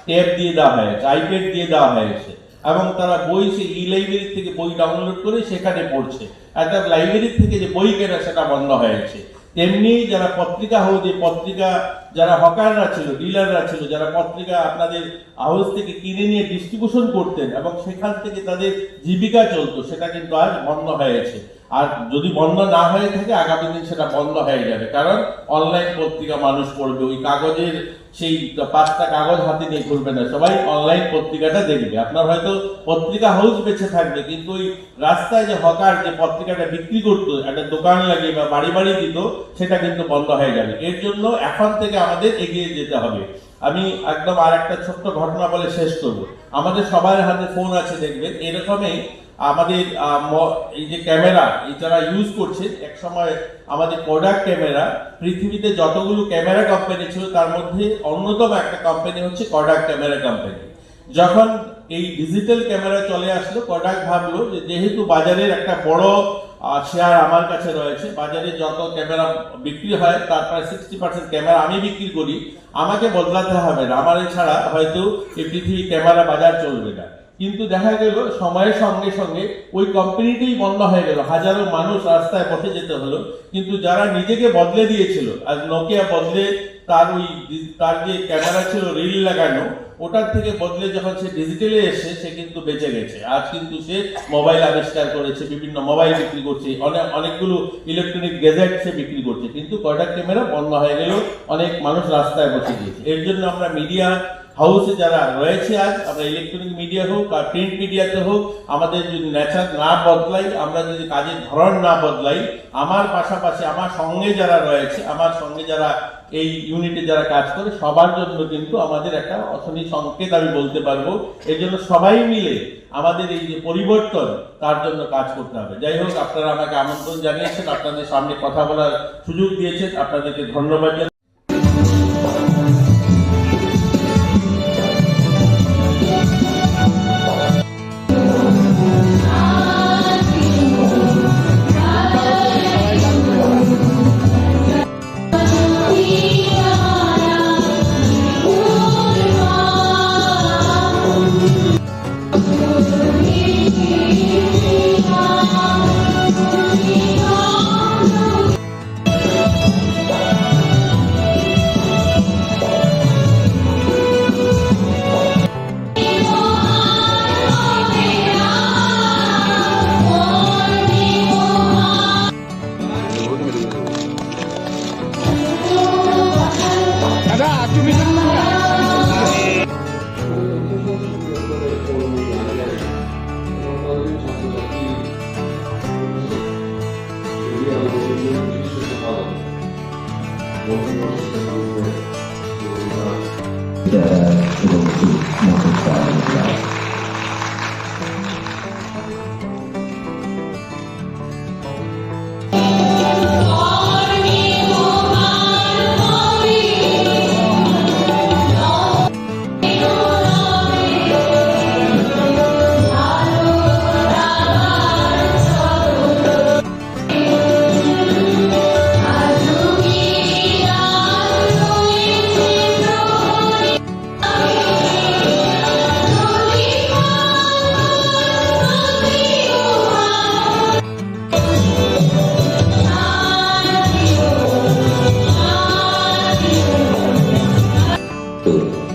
ট্যাব দিয়ে দেওয়া হয়েছে, আইপ্যাড দিয়ে দেওয়া হয়েছে, এবং তারা বই সেই ই লাইব্রেরি থেকে বই ডাউনলোড করে সেখানে পড়ছে। অর্থাৎ লাইব্রেরি থেকে যে বই কেনা, সেটা বন্ধ হয়ে গেছে। তেমনি যারা পত্রিকা হাউস, যে পত্রিকা, যারা হকাররা ছিল, ডিলাররা ছিল, যারা পত্রিকা আপনাদের হাউস থেকে কিনে নিয়ে ডিস্ট্রিবিউশন করতেন এবং সেখান থেকে তাদের জীবিকা চলতো, সেটা কিন্তু আজ বন্ধ হয়ে গেছে। আর যদি বন্ধ না হয়ে থাকে, আগামী দিন সেটা বন্ধ হয়ে যাবে, কারণ অনলাইন পত্রিকা মানুষ পড়বে। ওই কাগজের সেই পাঁচটা কাগজ হাতে নিয়ে ঘুরবে না, সবাই অনলাইন পত্রিকাটা দেখবে। আপনার হয়তো পত্রিকা হাউস বেঁচে থাকবে, কিন্তু ওই রাস্তায় যে হকার যে পত্রিকাটা বিক্রি করতো, একটা দোকান লাগিয়ে বা বাড়ি বাড়ি দিত, সেটা কিন্তু বন্ধ হয়ে যাবে। এর জন্য এখন থেকে আমাদের এগিয়ে যেতে হবে। আমি একদম আর একটা ছোট্ট ঘটনা বলে শেষ করব। আমাদের সবার হাতে ফোন আছে, দেখবেন, এরকমই আমাদের আহ, ম- এই যে ক্যামেরা, এই যারা ইউজ করছে, এক সময় আমাদের কোডাক ক্যামেরা, পৃথিবীতে যতগুলো ক্যামেরা কোম্পানি ছিল, তার মধ্যে অন্যতম একটা কোম্পানি হচ্ছে কোডাক ক্যামেরা কোম্পানি। যখন এই ডিজিটাল ক্যামেরা চলে আসলো, কোডাক ভাবলো যে যেহেতু বাজারের একটা বড় শেয়ার আমার কাছে রয়েছে, বাজারে যত ক্যামেরা বিক্রি হয়, তার প্রায় সিক্সটি পার্সেন্ট ক্যামেরা আমি বিক্রি করি, আমাকে বদলাতে হবে না। আমার এছাড়া হয়তো এই পৃথিবীর ক্যামেরা বাজার চলবে না। কিন্তু দেখা গেল, সময়ের সঙ্গে সঙ্গে ওই কোম্পানিটাই বন্ধ হয়ে গেল, হাজারো মানুষ রাস্তায় বসে যেতে হলো। কিন্তু যারা নিজেকে বদলে দিয়েছিল, আজ নোকিয়া বদলে তার ওই ডি- তার যে ক্যামেরা ছিল রিল লাগানো, ওটার থেকে বদলে যখন সে ডিজিটালে এসে, সে কিন্তু বেঁচে গেছে। আজ কিন্তু সে মোবাইল আবিষ্কার করেছে, বিভিন্ন মোবাইল বিক্রি করছে, অনেক অনেকগুলো ইলেকট্রনিক গ্যাজেট সে বিক্রি করছে। কিন্তু কোডাক ক্যামেরা বন্ধ হয়ে গেল, অনেক মানুষ রাস্তায় বসে গিয়েছে। এর জন্য আমরা মিডিয়া হাউসে যারা রয়েছে আজ, আমরা ইলেকট্রনিক মিডিয়া হোক আর প্রিন্ট মিডিয়াতে হোক, আমাদের যদি নেচার না বদলাই, আমরা যদি কাজের ধরন না বদলাই, আমার পাশাপাশি আমার সঙ্গে যারা রয়েছে, আমার সঙ্গে যারা এই ইউনিটে যারা কাজ করে, সবার জন্য কিন্তু আমাদের একটা অশনি সংকেত আমি বলতে পারবো। এই জন্য সবাই মিলে আমাদের এই যে পরিবর্তন, তার জন্য কাজ করতে হবে। যাই হোক, আপনারা আমাকে আমন্ত্রণ জানিয়েছেন, আপনাদের সামনে কথা বলার সুযোগ দিয়েছেন, আপনাদেরকে ধন্যবাদ জানাই।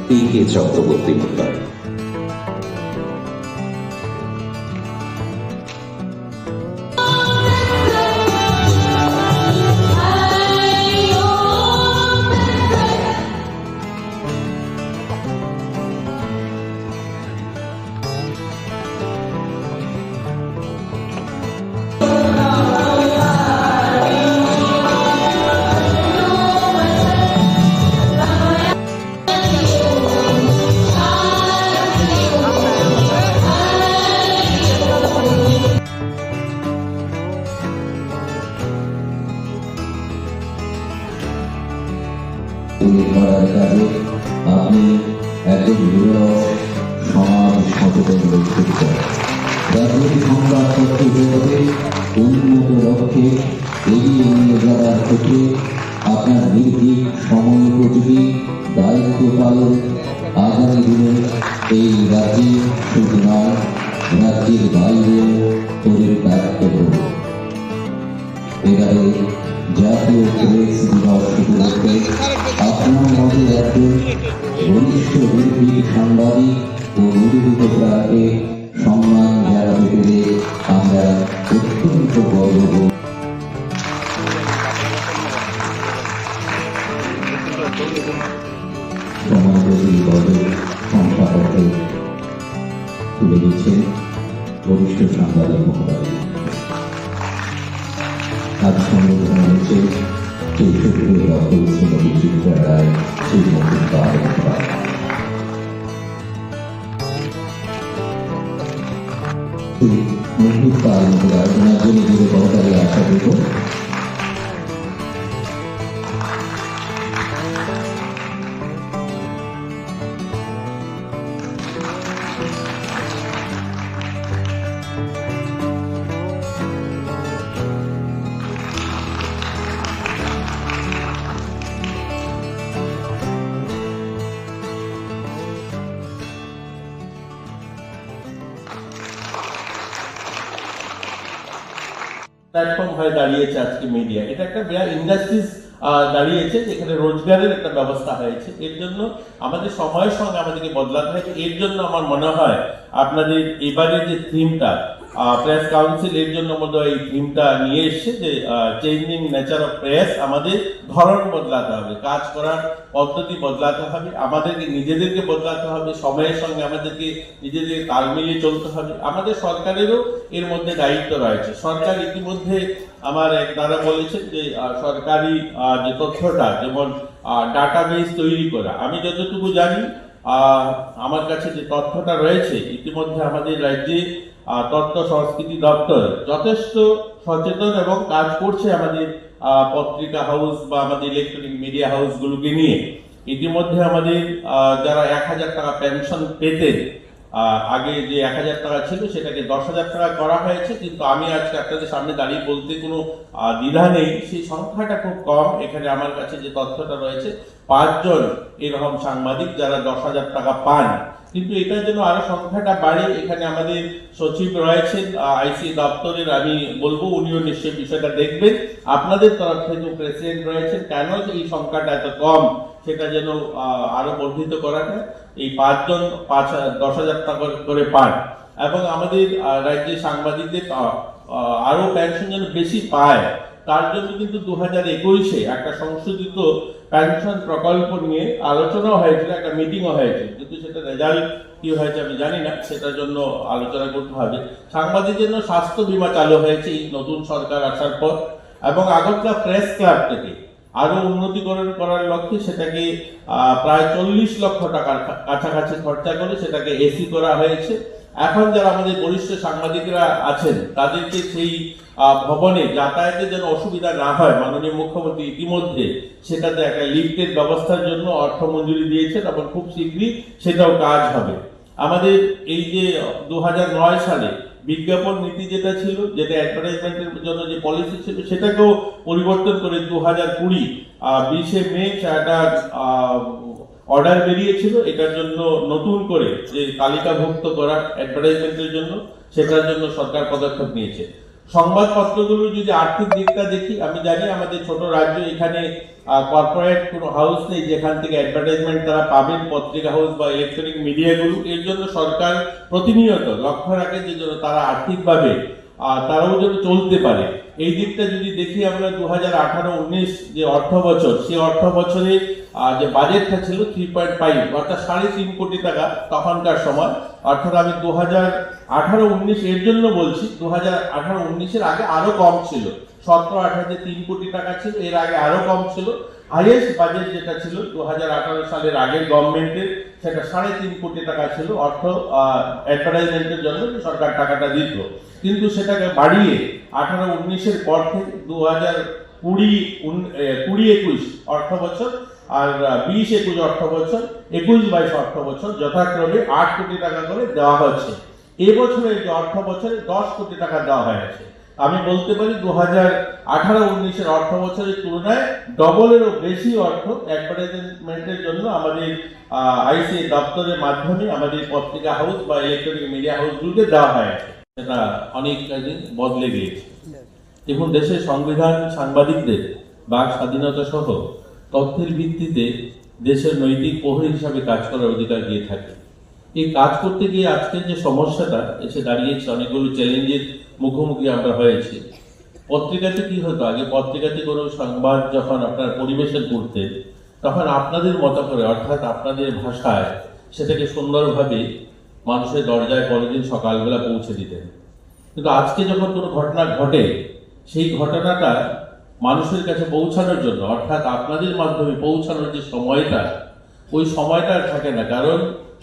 টি কে চক্রবর্তী মুখপাত্র। করার কাজে আপনি একজন নীরব সমাজ সচেতন ব্যক্তিত্ব। রাজনৈতিক সংবাদপত্র জগতে উন্নত লক্ষ্যে এগিয়ে নিয়ে যাওয়ার ক্ষেত্রে আপনার নির্ভীক, সময়োপযোগী দায়িত্ব পালন আগামী দিনে এই রাজ্যে শুধু নয়, রাজ্যের বাইরেও পরিব্যাপ্ত হোক। এবারে জাতীয় প্রেস দিবস উপলক্ষে আপনার মতো একজন বরিষ্ঠ নির্ভীক সাংবাদিক ও নিবেদিত প্রাণকে সম্মান জানাতে পেরে আমরা অত্যন্ত গর্ববোধ। সম্মানিত এই পদক শংসাপত্র তুলে দিচ্ছেন বরিষ্ঠ সাংবাদিক মহোদয়। আজ সম্বর্ধনা হচ্ছে চৌষট্টি রক্ত শ্রীমতী চিত্রা রায়, শ্রীমতী পার্বতী রায়। শ্রী মঞ্জুর পাল মহোদয়, ওনার জন্য জোরে করতালি আশা করব। প্ল্যাটফর্ম হয়ে দাঁড়িয়েছে আজকে মিডিয়া। এটা একটা বিরাট ইন্ডাস্ট্রিজ দাঁড়িয়েছে, যেখানে রোজগারের একটা ব্যবস্থা হয়েছে। এর জন্য আমাদের সময়ের সঙ্গে আমাদেরকে বদলাতে হবে। এর জন্য আমার মনে হয় আপনাদের এবারে যে থিমটা, প্রেস কাউন্সিল এর জন্য বোধহয় এই থিমটা নিয়ে এসছে যে চেঞ্জিং নেচার অফ প্রেস, আমাদের ধরন বদলাতে হবে, কাজ করার পদ্ধতি বদলাতে হবে, আমাদেরকে নিজেদেরকে বদলাতে হবে, সময়ের সঙ্গে আমাদেরকে নিজেদের তাল মিলিয়ে চলতে হবে। আমাদের সরকারেরও এর মধ্যে দায়িত্ব রয়েছে। সরকার ইতিমধ্যে, আমার এক দাদা বলেছেন যে আহ, সরকারি আহ, যে তথ্যটা, যেমন ডাটাবেস তৈরি করা, আমি যতটুকু জানি, আহ, আমার কাছে যে তথ্যটা রয়েছে, ইতিমধ্যে আমাদের রাজ্যে আহ, তথ্য সংস্কৃতি দপ্তর যথেষ্ট সচেতন এবং কাজ করছে আমাদের আহ, পত্রিকা হাউস বা আমাদের ইলেকট্রনিক মিডিয়া হাউসগুলোকে নিয়ে। ইতিমধ্যে আমাদের আহ, যারা এক হাজার টাকা পেনশন পেতেন, আহ, আগে যে এক হাজার টাকা ছিল, সেটাকে দশ হাজার টাকা করা হয়েছে। কিন্তু আমি আজকে আপনাদের সামনে দাঁড়িয়ে বলতে কোনো আহ, দ্বিধা নেই, সেই সংখ্যাটা খুব কম। এখানে আমার কাছে যে তথ্যটা রয়েছে, পাঁচজন এরকম সাংবাদিক যারা দশ হাজার টাকা পান, কিন্তু এটা যেন আরো সংখ্যাটা বাড়ে। এখানে আমাদের সচিব রয়েছেন আইসি দপ্তরের, আমি বলবো উনিও নিশ্চয়ই বিষয়টা দেখবেন। আপনাদের তরফ থেকে প্রেসিডেন্ট রয়েছেন, কেন এই সংখ্যাটা এত কম সেটা যেন আহ, আরো বর্ধিত করা যায়। এই পাঁচজন পাঁচ দশ হাজার টাকা করে পান এবং আমাদের আহ, রাজ্যে সাংবাদিকদের আহ, আহ, আরো পেনশন যেন বেশি পায়, তার জন্য কিন্তু দু হাজার একুশে একটা সংশোধিত পেনশন প্রকল্প নিয়ে আলোচনা হয়েছিল, একটা মিটিংও হয়েছিল, কিন্তু সেটা রেজাল্ট কি হয়েছে আমি জানি না। সেটার জন্য আলোচনা করতে হবে। সাংবাদিকদের জন্য স্বাস্থ্য বীমা চালু হয়েছে এই নতুন সরকার আসার পর, এবং আগরতলা প্রেস ক্লাব থেকে আরো উন্নতিকরণ করার লক্ষ্যে সেটাকে আহ, প্রায় চল্লিশ লক্ষ টাকার কা- কাছাকাছি খরচা করে সেটাকে এসি করা হয়েছে। এখন যারা আমাদের বরিষ্ঠ সাংবাদিকরা আছেন, তাদেরকে সেই আহ, ভবনে যাতায়াতে যেন অসুবিধা না হয়, মাননীয় মুখ্যমন্ত্রী ইতিমধ্যে সেটাতে একটা লিফটের ব্যবস্থার জন্য অর্থ মঞ্জুরি দিয়েছেন এবং খুব শীঘ্রই সেটাও কাজ হবে। আমাদের এই যে দু হাজার নয় সালে বিজ্ঞাপন নীতি যেটা ছিল, যেটা অ্যাডভার্টাইজমেন্টের জন্য যে পলিসি ছিল, সেটাকেও পরিবর্তন করে দু হাজার কুড়ি বিশে মে একটা অর্ডার বেরিয়েছিল এটার জন্য, নতুন করে যে তালিকাভুক্ত করা অ্যাডভার্টাইজমেন্টের জন্য, সেটার জন্য সরকার পদক্ষেপ নিয়েছে। সংবাদপত্রগুলো যদি আর্থিক দিকটা দেখি, আমি জানি আমাদের ছোট রাজ্য, এখানে কর্পোরেট কোনো হাউস নেই যেখান থেকে অ্যাডভার্টাইজমেন্ট তারা পাবেন, পত্রিকা হাউস বা ইলেকট্রনিক মিডিয়াগুলো। এর জন্য সরকার প্রতিনিয়ত লক্ষ্য রাখে যে যেন তারা আর্থিকভাবে আহ, তারাও যেন চলতে পারে। এই দিকটা যদি দেখি আমরা, দু হাজার আঠারো উনিশ যে অর্থ বছর, সেই অর্থ বছরে আহ, যে বাজেটটা ছিল থ্রি পয়েন্ট ফাইভ, অর্থাৎ সাড়ে তিন কোটি টাকা তখনকার সময়। অর্থাৎ আমি দু হাজার আঠারো উনিশ এর জন্য বলছি, দু হাজার আঠারো উনিশের আগে আরো কম ছিল। সতেরো আঠারো যে তিন কোটি টাকা ছিল, এর আগে আরো কম ছিল। হাইয়েস্ট বাজেট যেটা ছিল দু হাজার আঠারো সালের আগের গভর্নমেন্টের, সেটা সাড়ে তিন কোটি টাকা ছিল অর্থ, অ্যাডভার্টাইজমেন্টের জন্য যে সরকার টাকাটা দিত, কিন্তু সেটাকে বাড়িয়ে আঠারো উনিশের পর থেকে দু হাজার কুড়ি উন- এ, কুড়ি একুশ অর্থ বছর আর আহ, বিশ একুশ অর্থ বছর, একুশ বাইশ অর্থ বছর যথাক্রমে আট কোটি টাকা করে দেওয়া হচ্ছে। এবছরের যে অর্থ বছরে দশ কোটি টাকা দেওয়া হয়েছে। আমি বলতে পারি দু হাজার আঠারো উনিশের অর্থ বছরের তুলনায় ডবলেরও বেশি অর্থ অ্যাডভার্টাইজমেন্টের জন্য আমাদের আইসিএ দপ্তরের মাধ্যমে আমাদের পত্রিকা হাউস বা ইলেকট্রনিক মিডিয়া হাউসগুলোকে দেওয়া হয়েছে। সেটা অনেক কাজে বদলে গিয়েছে। দেখুন, দেশের সংবিধান সাংবাদিকদের বাক স্বাধীনতা সহ তথ্যের ভিত্তিতে দেশের নৈতিক প্রহরী হিসাবে কাজ করার অধিকার দিয়ে থাকে। এই কাজ করতে গিয়ে আজকের যে সমস্যাটা এসে দাঁড়িয়েছে, অনেকগুলো চ্যালেঞ্জের মুখোমুখি আমরা হয়েছি। পত্রিকাতে কি হতো, আগে পত্রিকাতে কোনো সংবাদ যখন আপনারা পরিবেশন করতেন, তখন আপনাদের মতো করে, অর্থাৎ আপনাদের ভাষায় সেটাকে সুন্দরভাবে মানুষের দরজায় পরের দিন সকালবেলা পৌঁছে দিতেন। কিন্তু আজকে যখন কোনো ঘটনা ঘটে, সেই ঘটনাটা মানুষের কাছে পৌঁছানোর জন্য, অর্থাৎ আপনাদের মাধ্যমে পৌঁছানোর যে সময়টা, ওই সময়টা আর থাকে না। কারণ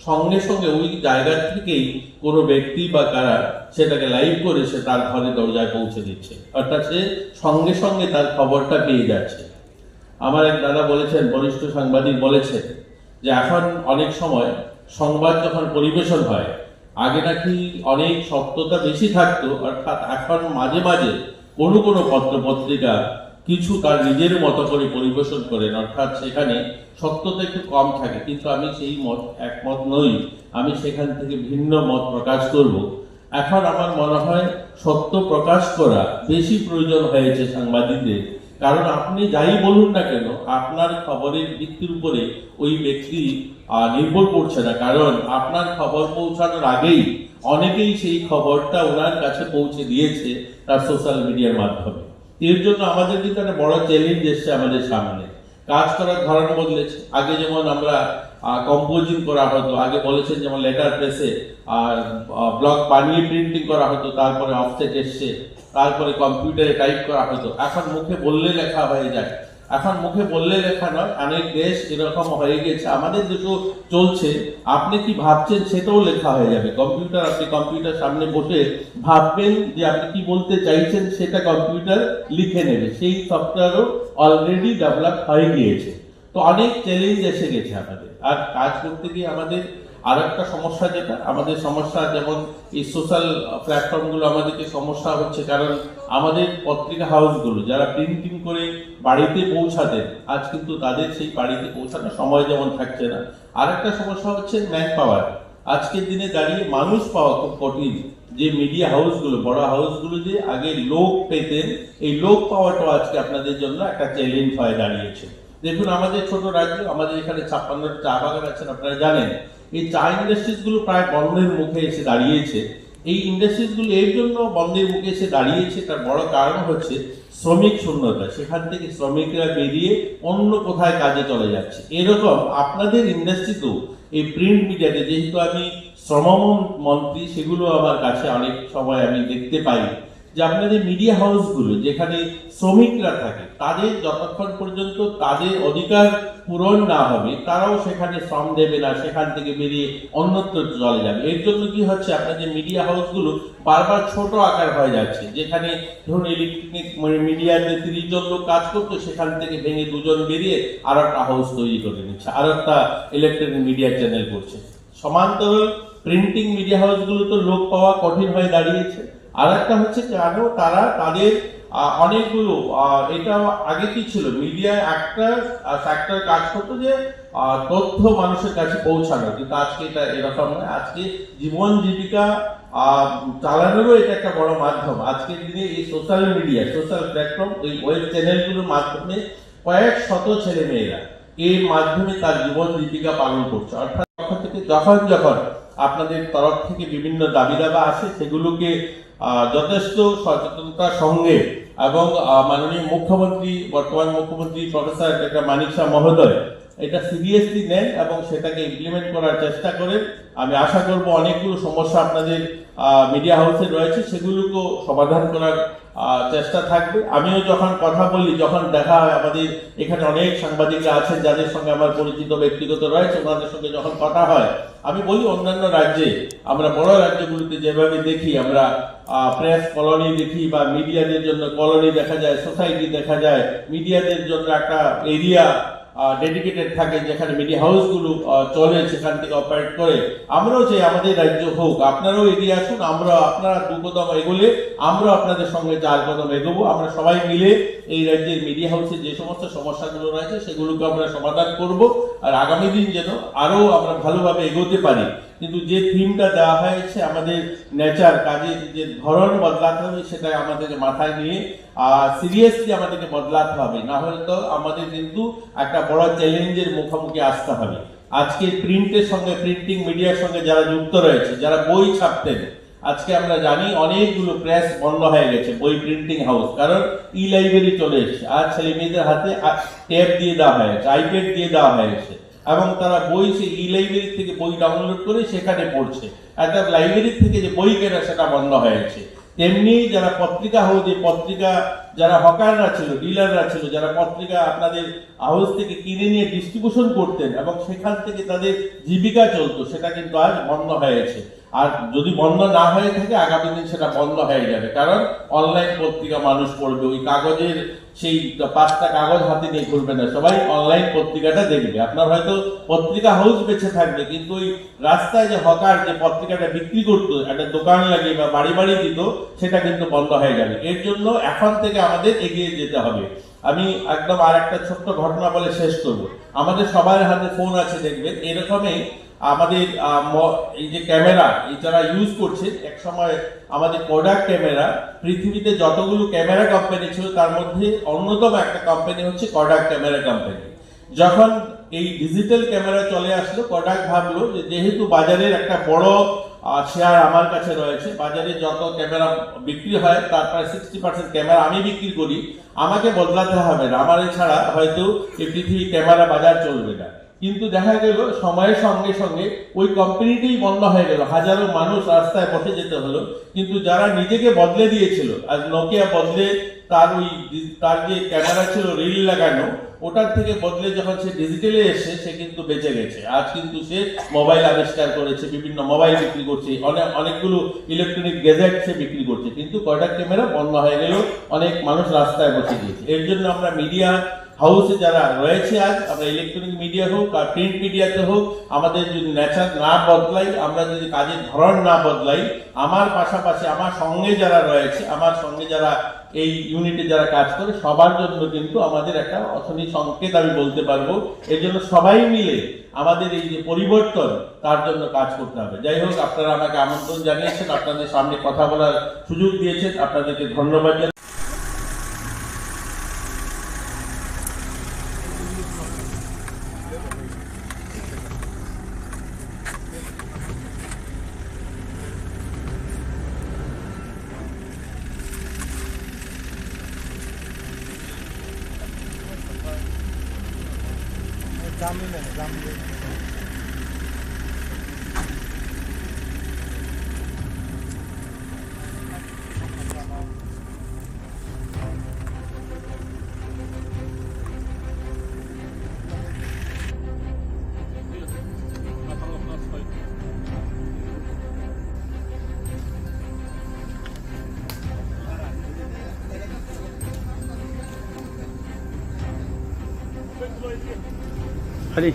সঙ্গে সঙ্গে ওই জায়গা থেকেই কোনো ব্যক্তি বা কারা সেটাকে লাইভ করে সে তার ঘরে দরজায় পৌঁছে দিচ্ছে, অর্থাৎ সে সঙ্গে সঙ্গে তার খবরটা পেয়ে যাচ্ছে। আমার এক দাদা বলেছেন, বরিষ্ঠ সাংবাদিক বলেছেন যে এখন অনেক সময় সংবাদ যখন পরিবেশন হয়, আগে নাকি অনেক সত্যতা বেশি থাকতো, অর্থাৎ এখন মাঝে মাঝে কোনো কোনো পত্র পত্রিকা কিছু তার নিজের মতো করে পরিবেশন করেন, অর্থাৎ সেখানে সত্যতা একটু কম থাকে। কিন্তু আমি সেই মত, একমত নই। আমি সেখান থেকে ভিন্ন মত প্রকাশ করব। এখন আমার মনে হয় সত্য প্রকাশ করা বেশি প্রয়োজন হয়েছে সাংবাদিকদের। কারণ আপনি যাই বলুন না কেন, আপনার খবরের ভিত্তির উপরে ওই ব্যক্তি আহ, নির্ভর করছে না। কারণ আপনার খবর পৌঁছানোর আগেই অনেকেই সেই খবরটা ওনার কাছে পৌঁছে দিয়েছে তার সোশ্যাল মিডিয়ার মাধ্যমে। এর জন্য আমাদের কিন্তু একটা বড় চ্যালেঞ্জ এসছে আমাদের সামনে। কাজ করার ধরন বদলেছে। আগে যেমন আমরা কম্পোজিং করা হতো, আগে বলেছেন যেমন লেটার প্রেসে আর ব্লক বানিয়ে প্রিন্টিং করা হতো, তারপরে অফসেট এসছে, তারপরে কম্পিউটারে টাইপ করা হতো। এখন মুখে বললে লেখা হয়ে যায়। এখন মুখে বললে লেখা নয়, অনেক দেশ এরকম হয়ে গেছে। আমাদের যেহেতু চলছে, আপনি কি ভাবছেন সেটাও লেখা হয়ে যাবে। কম্পিউটার, আপনি কম্পিউটার সামনে বসে ভাববেন যে আপনি কি বলতে চাইছেন, সেটা কম্পিউটার লিখে নেবে। সেই সফটওয়্যারও অলরেডি ডেভেলপ হয়ে গিয়েছে। তো অনেক চ্যালেঞ্জ এসে গেছে আমাদের। আর কাজ করতে গিয়ে আমাদের আর একটা সমস্যা, যেটা আমাদের সমস্যা, যেমন এই সোশ্যাল প্ল্যাটফর্মগুলো আমাদেরকে সমস্যা হচ্ছে, কারণ আমাদের পত্রিকা হাউসগুলো যারা প্রিন্টিং করে বাড়িতে পৌঁছাতেন, আজ কিন্তু তাদের সেই বাড়িতে পৌঁছানোর সময় যেমন থাকছে না। আর একটা সমস্যা হচ্ছে ম্যান পাওয়ার। আজকের দিনে দাঁড়িয়ে মানুষ পাওয়া খুব কঠিন। যে মিডিয়া হাউসগুলো, বড় হাউসগুলো যে আগে লোক পেতেন, এই লোক পাওয়াটাও আজকে আপনাদের জন্য একটা চ্যালেঞ্জ হয়ে দাঁড়িয়েছে। দেখুন, আমাদের ছোট রাজ্য, আমাদের এখানে ছাপ্পান্নটা চা বাগান আছেন, আপনারা জানেন। এই চা ইন্ডাস্ট্রিজগুলো প্রায় বন্ধের মুখে এসে দাঁড়িয়েছে। এই ইন্ডাস্ট্রিজগুলো এর জন্য বন্ধের মুখে এসে দাঁড়িয়েছে, তার বড় কারণ হচ্ছে শ্রমিক শূন্যতা। সেখান থেকে শ্রমিকরা বেরিয়ে অন্য কোথায় কাজে চলে যাচ্ছে। এরকম আপনাদের ইন্ডাস্ট্রিতেও এই প্রিন্ট মিডিয়াতে, যেহেতু আমি শ্রম মন-, মন্ত্রী, সেগুলো আমার কাছে অনেক সময় আমি দেখতে পাই যে আপনাদের মিডিয়া হাউসগুলো, যেখানে শ্রমিকরা থাকে, তাদের যতক্ষণ পর্যন্ত তাদের অধিকার পূরণ না হবে, তারাও সেখানে শ্রম দেবে না, সেখান থেকে বেরিয়ে অন্যত্র চলে যাবে। এর জন্য কি হচ্ছে, আপনাদের মিডিয়া হাউসগুলো বারবার ছোট আকার হয়ে যাচ্ছে। যেখানে ধরুন ইলেকট্রনিক, মানে, মিডিয়াতে তিরিশ জন লোক কাজ করতো, সেখান থেকে ভেঙে দুজন বেরিয়ে আর একটা হাউস তৈরি করে নিচ্ছে, আর একটা ইলেকট্রনিক মিডিয়া চ্যানেল করছে। সমান্তরাল প্রিন্টিং মিডিয়া হাউসগুলো তো লোক পাওয়া কঠিন হয়ে দাঁড়িয়েছে। আর একটা হচ্ছে কেন তারা তাদের, আহ, অনেকগুলো, আহ, এটা আগে কি ছিল, মিডিয়ায় একটা ফ্যাক্টর কাজ করতো যে আহ, তথ্য মানুষের কাছে পৌঁছানো, কিন্তু আজকে এটা এরকম নয়। আজকে জীবন জীবিকা আহ, চালানোরও এটা একটা বড় মাধ্যম। আজকের দিনে এই সোশ্যাল মিডিয়া, সোশ্যাল প্ল্যাটফর্ম, এই ওয়েব চ্যানেলগুলোর মাধ্যমে কয়েক শত ছেলে মেয়েরা এর মাধ্যমে তার জীবন জীবিকা পালন করছে। অর্থাৎ পক্ষ থেকে যখন যখন আপনাদের তরফ থেকে বিভিন্ন দাবি দাবা আসে, সেগুলোকে আহ, যথেষ্ট সচেতনতার সঙ্গে এবং আহ, মাননীয় মুখ্যমন্ত্রী, বর্তমান মুখ্যমন্ত্রী প্রফেসর ডক্টর মানিক সাহা মহোদয় এটা সিরিয়াসলি নেন এবং সেটাকে ইমপ্লিমেন্ট করার চেষ্টা করেন। আমি আশা করব অনেকগুলো সমস্যা আপনাদের মিডিয়া হাউসে রয়েছে, সেগুলোকেও সমাধান করার আহ, চেষ্টা থাকবে। আমিও যখন কথা বলি, যখন দেখা হয়, আমাদের এখানে অনেক সাংবাদিকরা আছেন যাদের সঙ্গে আমার পরিচিত ব্যক্তিগত রয়েছে, ওনাদের সঙ্গে যখন কথা হয়, আমি বলি অন্যান্য রাজ্যে আমরা বড় রাজ্যগুলিতে যেভাবে দেখি, আমরা প্রেস কলোনি দেখি বা মিডিয়াদের জন্য কলোনি দেখা যায়, সোসাইটি দেখা যায়, মিডিয়াদের জন্য একটা এরিয়া ডেডিকেটেড থাকে, যেখানে মিডিয়া হাউসগুলো আহ, চলে, সেখান থেকে অপারেট করে। আমরাও চাই আমাদের রাজ্য হোক, আপনারাও এগিয়ে আসুন। আমরা, আপনারা দু কদম এগোলে আমরাও আপনাদের সঙ্গে চার কদম এগোবো। আমরা সবাই মিলে এই রাজ্যের মিডিয়া হাউসে যে সমস্ত সমস্যাগুলো রয়েছে, সেগুলোকে আমরা সমাধান করব। আর আগামী দিন যেন আরো আমরা ভালোভাবে এগোতে পারি। কিন্তু যে থিমটা দেওয়া হয়েছে, আমাদের নেচার, কাজের যে ধরন বদলাতে হবে, সেটা আমাদেরকে মাথায় নিয়ে, আহ সিরিয়াসলি আমাদেরকে বদলাতে হবে। না হলে তো আমাদের কিন্তু একটা বড় চ্যালেঞ্জের মুখোমুখি আসতে হবে। আজকে প্রিন্টের সঙ্গে, প্রিন্টিং মিডিয়ার সঙ্গে যারা যুক্ত রয়েছে, যারা বই ছাপতেন, আজকে আমরা জানি অনেকগুলো প্রেস বন্ধ হয়ে গেছে, বই প্রিন্টিং হাউস, কারণ ই লাইব্রেরি চলে এসেছে। আর ছেলে মেয়েদের হাতে ট্যাব দিয়ে দেওয়া হয়েছে, আইপ্যাড দিয়ে দেওয়া হয়েছে, এবং তারা বই সেই ই লাইব্রেরি থেকে বই ডাউনলোড করে সেখানে পড়ছে। অর্থাৎ লাইব্রেরি থেকে যে বই কেনা, সেটা বন্ধ হয়েছে। তেমনি যারা পত্রিকা হাউস, যে পত্রিকা, যারা হকাররা ছিল, ডিলাররা ছিল, যারা পত্রিকা আপনাদের হাউস থেকে কিনে নিয়ে ডিস্ট্রিবিউশন করতেন এবং সেখান থেকে তাদের জীবিকা চলতো, সেটা কিন্তু আজ বন্ধ হয়েছে। আর যদি বন্ধ না হয়ে থাকে, আগামী দিন সেটা বন্ধ হয়ে যাবে, কারণ অনলাইন পত্রিকা মানুষ পড়বে। ওই কাগজের সেই পাঁচটা কাগজ হাতে নিয়ে ঘুরবে না, সবাই অনলাইন পত্রিকাটা দেখবে। আপনার হয়তো পত্রিকা হাউস বেঁচে থাকবে, কিন্তু ওই রাস্তায় যে হকার যে পত্রিকাটা বিক্রি করতো, একটা দোকান লাগিয়ে বা বাড়ি বাড়ি দিত, সেটা কিন্তু বন্ধ হয়ে যাবে। এর জন্য এখন থেকে আমাদের এগিয়ে যেতে হবে। আমি একদম আর একটা ছোট্ট ঘটনা বলে শেষ করব। আমাদের সবার হাতে ফোন আছে, দেখবেন এরকমই আমাদের আহ, ম- এই যে ক্যামেরা, এই যারা ইউজ করছে, এক সময় আমাদের কোডাক ক্যামেরা, পৃথিবীতে যতগুলো ক্যামেরা কোম্পানি ছিল, তার মধ্যে অন্যতম একটা কোম্পানি হচ্ছে কোডাক ক্যামেরা কোম্পানি। যখন এই ডিজিটাল ক্যামেরা চলে আসলো, কোডাক ভাবলো যে যেহেতু বাজারের একটা বড় শেয়ার আমার কাছে রয়েছে, বাজারে যত ক্যামেরা বিক্রি হয়, তার প্রায় সিক্সটি পার্সেন্ট ক্যামেরা আমি বিক্রি করি, আমাকে বদলাতে হবে না। আমার এছাড়া হয়তো এই পৃথিবী ক্যামেরা বাজার চলবে না। কিন্তু দেখা গেল সময়ের সঙ্গে সঙ্গে ওই কোম্পানিটাই বন্ধ হয়ে গেল, হাজারো মানুষ রাস্তায় বসে যেতে হলো। কিন্তু যারা নিজেকে বদলে দিয়েছিল, আজ নোকিয়া বদলে তার ওই ডি- তার যে ক্যামেরা ছিল রিল লাগানো, ওটার থেকে বদলে যখন সে ডিজিটালে এসে, সে কিন্তু বেঁচে গেছে। আজ কিন্তু সে মোবাইল আবিষ্কার করেছে, বিভিন্ন মোবাইল বিক্রি করছে, অনেক অনেকগুলো ইলেকট্রনিক গ্যাজেট সে বিক্রি করছে। কিন্তু কোডাক ক্যামেরা বন্ধ হয়ে গেল, অনেক মানুষ রাস্তায় বসে গিয়েছে। এর জন্য আমরা মিডিয়া হাউসে যারা রয়েছে আজ, আমরা ইলেকট্রনিক মিডিয়া হোক আর প্রিন্ট মিডিয়াতে হোক, আমাদের যদি নেচার না বদলাই, আমরা যদি কাজের ধরন না বদলাই, আমার পাশাপাশি আমার সঙ্গে যারা রয়েছে, আমার সঙ্গে যারা এই ইউনিটে যারা কাজ করে, সবার জন্য কিন্তু আমাদের একটা অশনি সংকেত আমি বলতে পারবো। এর জন্য সবাই মিলে আমাদের এই যে পরিবর্তন, তার জন্য কাজ করতে হবে। যাই হোক, আপনারা আমাকে আমন্ত্রণ জানিয়েছেন, আপনাদের সামনে কথা বলার সুযোগ দিয়েছেন, আপনাদেরকে ধন্যবাদ জানাই। Hadi.